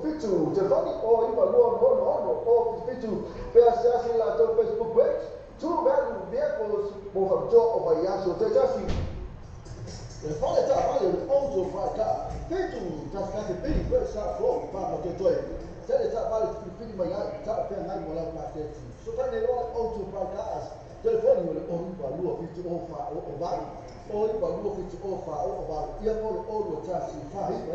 Speaker 5: 266 077, telefoni 09 266 077, pe asiasi i le latou Facebook page, True Value Vehicles mo faapitoa o vaiaso taitasi. Le fale taavale o le Auto Car, 711 B, Great South Road, Pamatoetoe. Tele taavale te filifili mai ai, talafeagai mo lau paketi. Fesoasoani nei loa le Auto Cars, telefoni o le 09 2 7 0 4 0 8, 09 2 7 0 4 0 8, ia po o le 0 2 1 4 9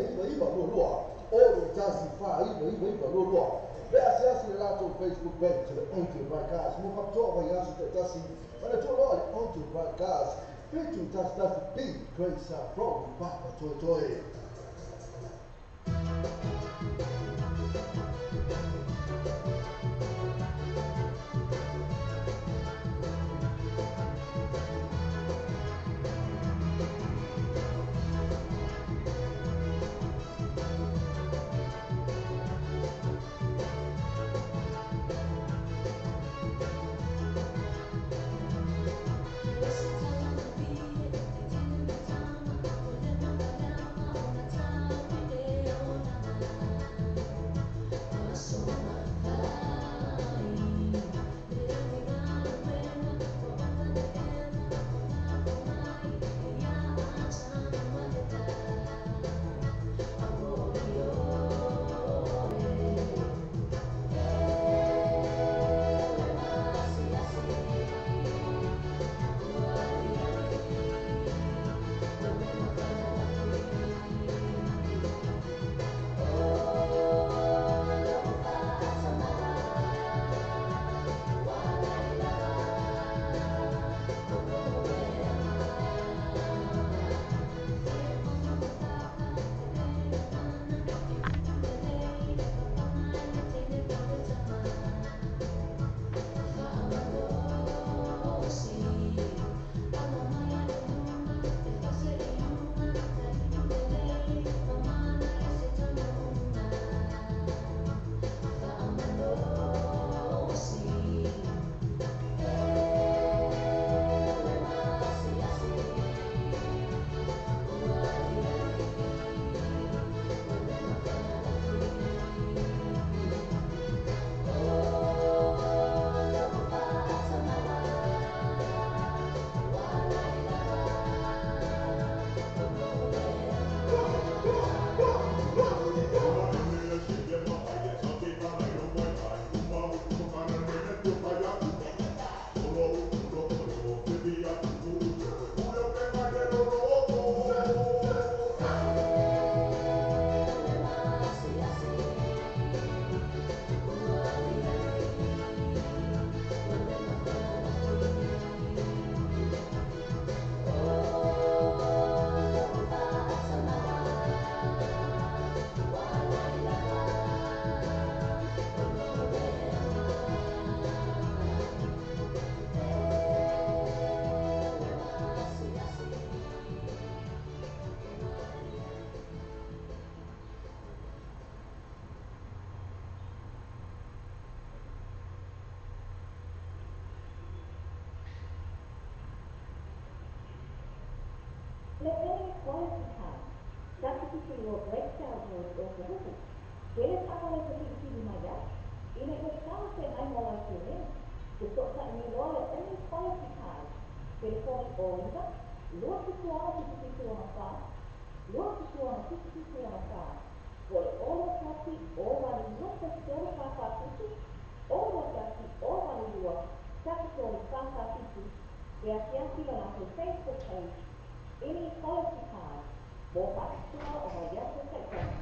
Speaker 5: 9 9 2 2, 0 2 1 4 9 9 9 2 2. Pe asiasi i le latou Facebook page o le Auto Cars mo faapitoa o vaiaso taitasi. Manatua loa le Auto Cars, 711 B, Great South Road, Papatoetoe.
Speaker 9: Le Penny Quality Card, Sakititilo Breakdown Road o Otahuhu. Tele taavale te filifili mai ai, ina ia talafeagai mo lau seleni. Fesoasoani nei loa le Penny Quality Card, telefoni 09 276 77 64, 276 77 64, po o le 0 1 0 8 2 3 4 4 7, 0 1 0 8 2 3 4 4 7, pe asiasi i le latou Facebook page, Any Quality Card, mo faapitoa o vaiaso taitasi.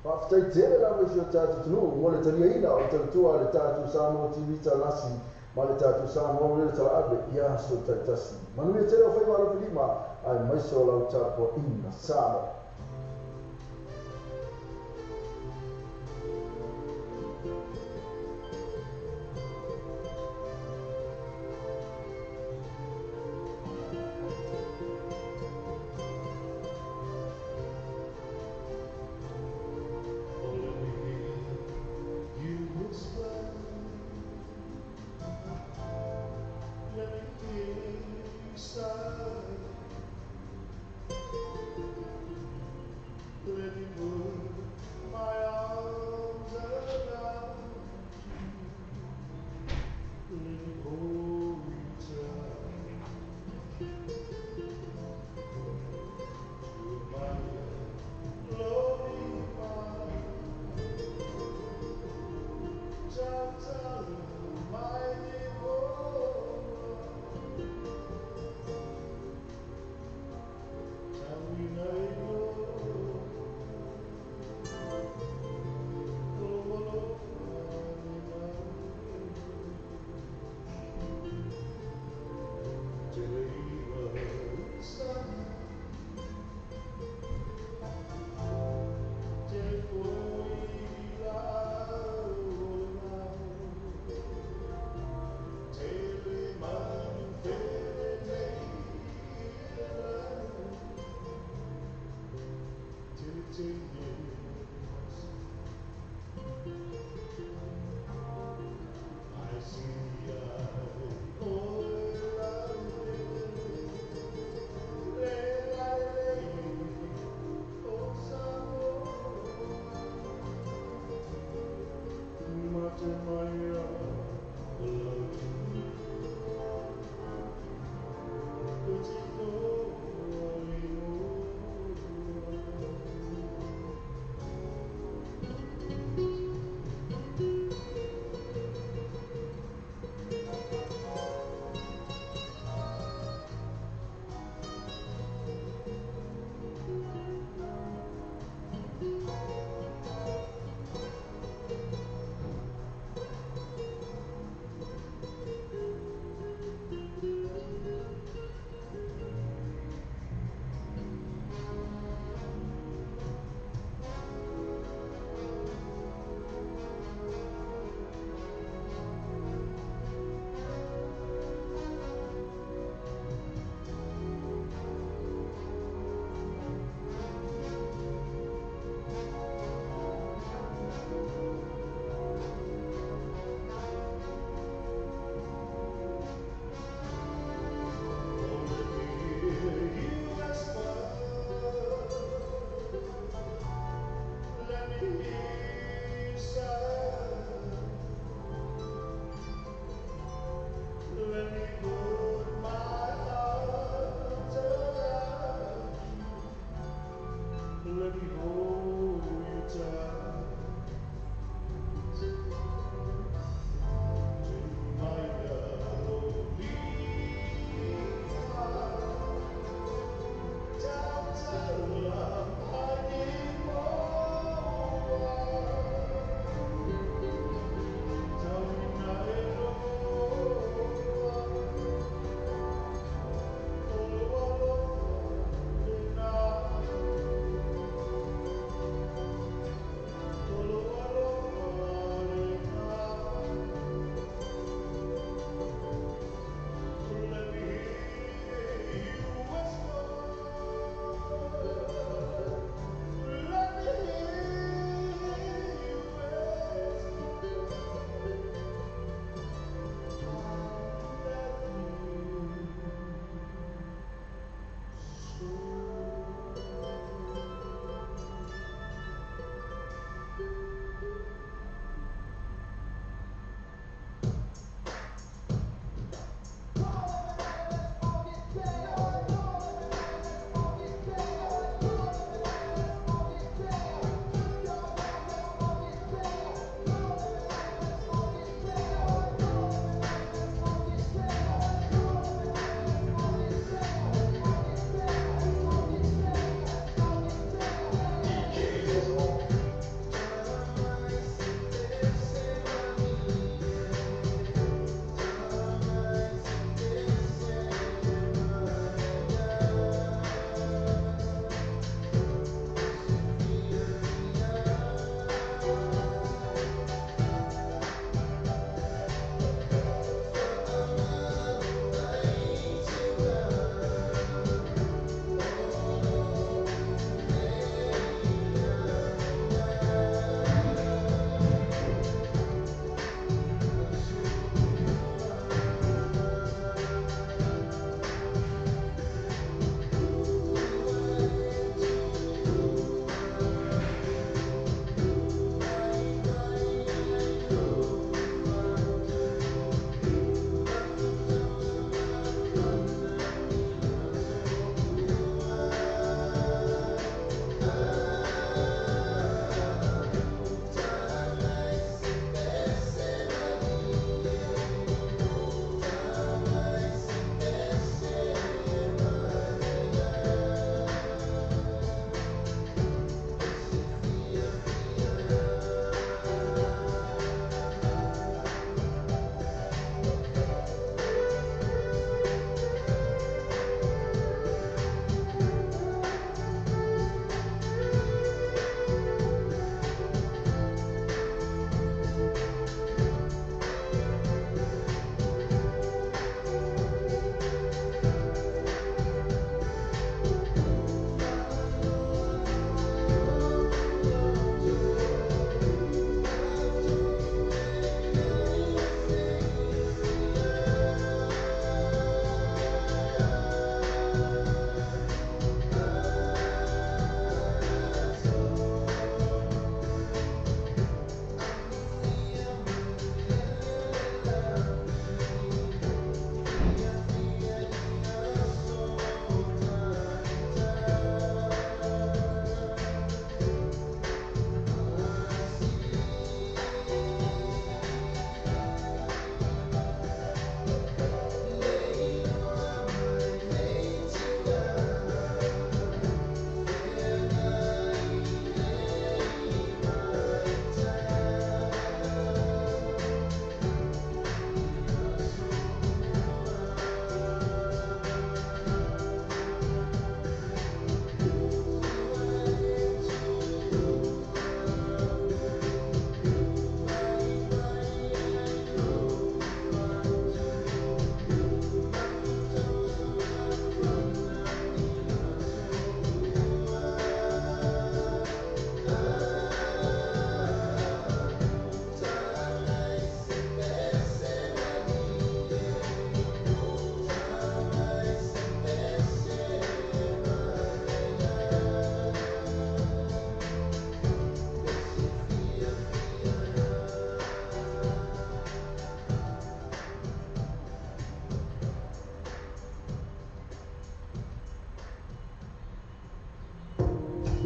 Speaker 5: Faafetai tele lava i si o tatou atunuu mo le taliaina o le tautua a le tatou Samoa TV Talasi ma le tatou Samoa Radio Talaave i aso taitasi. Manuia tele o faiva alofilima aemaise o lau tapuaiga Samoa.
Speaker 14: Oh, let me hear you 15 years. I see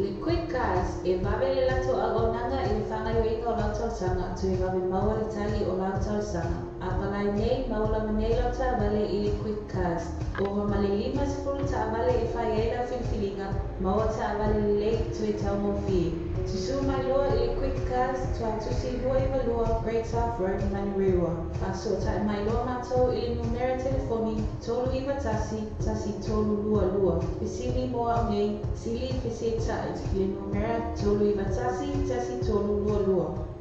Speaker 10: Le Quick Cars, e vave le latou auaunaga i le faagaoioiga o lau talosaga, toe vave maua le tali o lau talosaga. Apalai nei, maua lava nei lau taavale i le Quick Cars. Ova ma le 50 taavale e fai ai lau filifiliga, maua taavale lelei toe taugofie. Susū mai loa i le Quick Cars, Tuatusi 292 Great South Road, Manurewa. Faasootai mai loa matou i le numera telefoni 391 1322. Fesili mo au nei, sili fesetai i le numera 391 1322.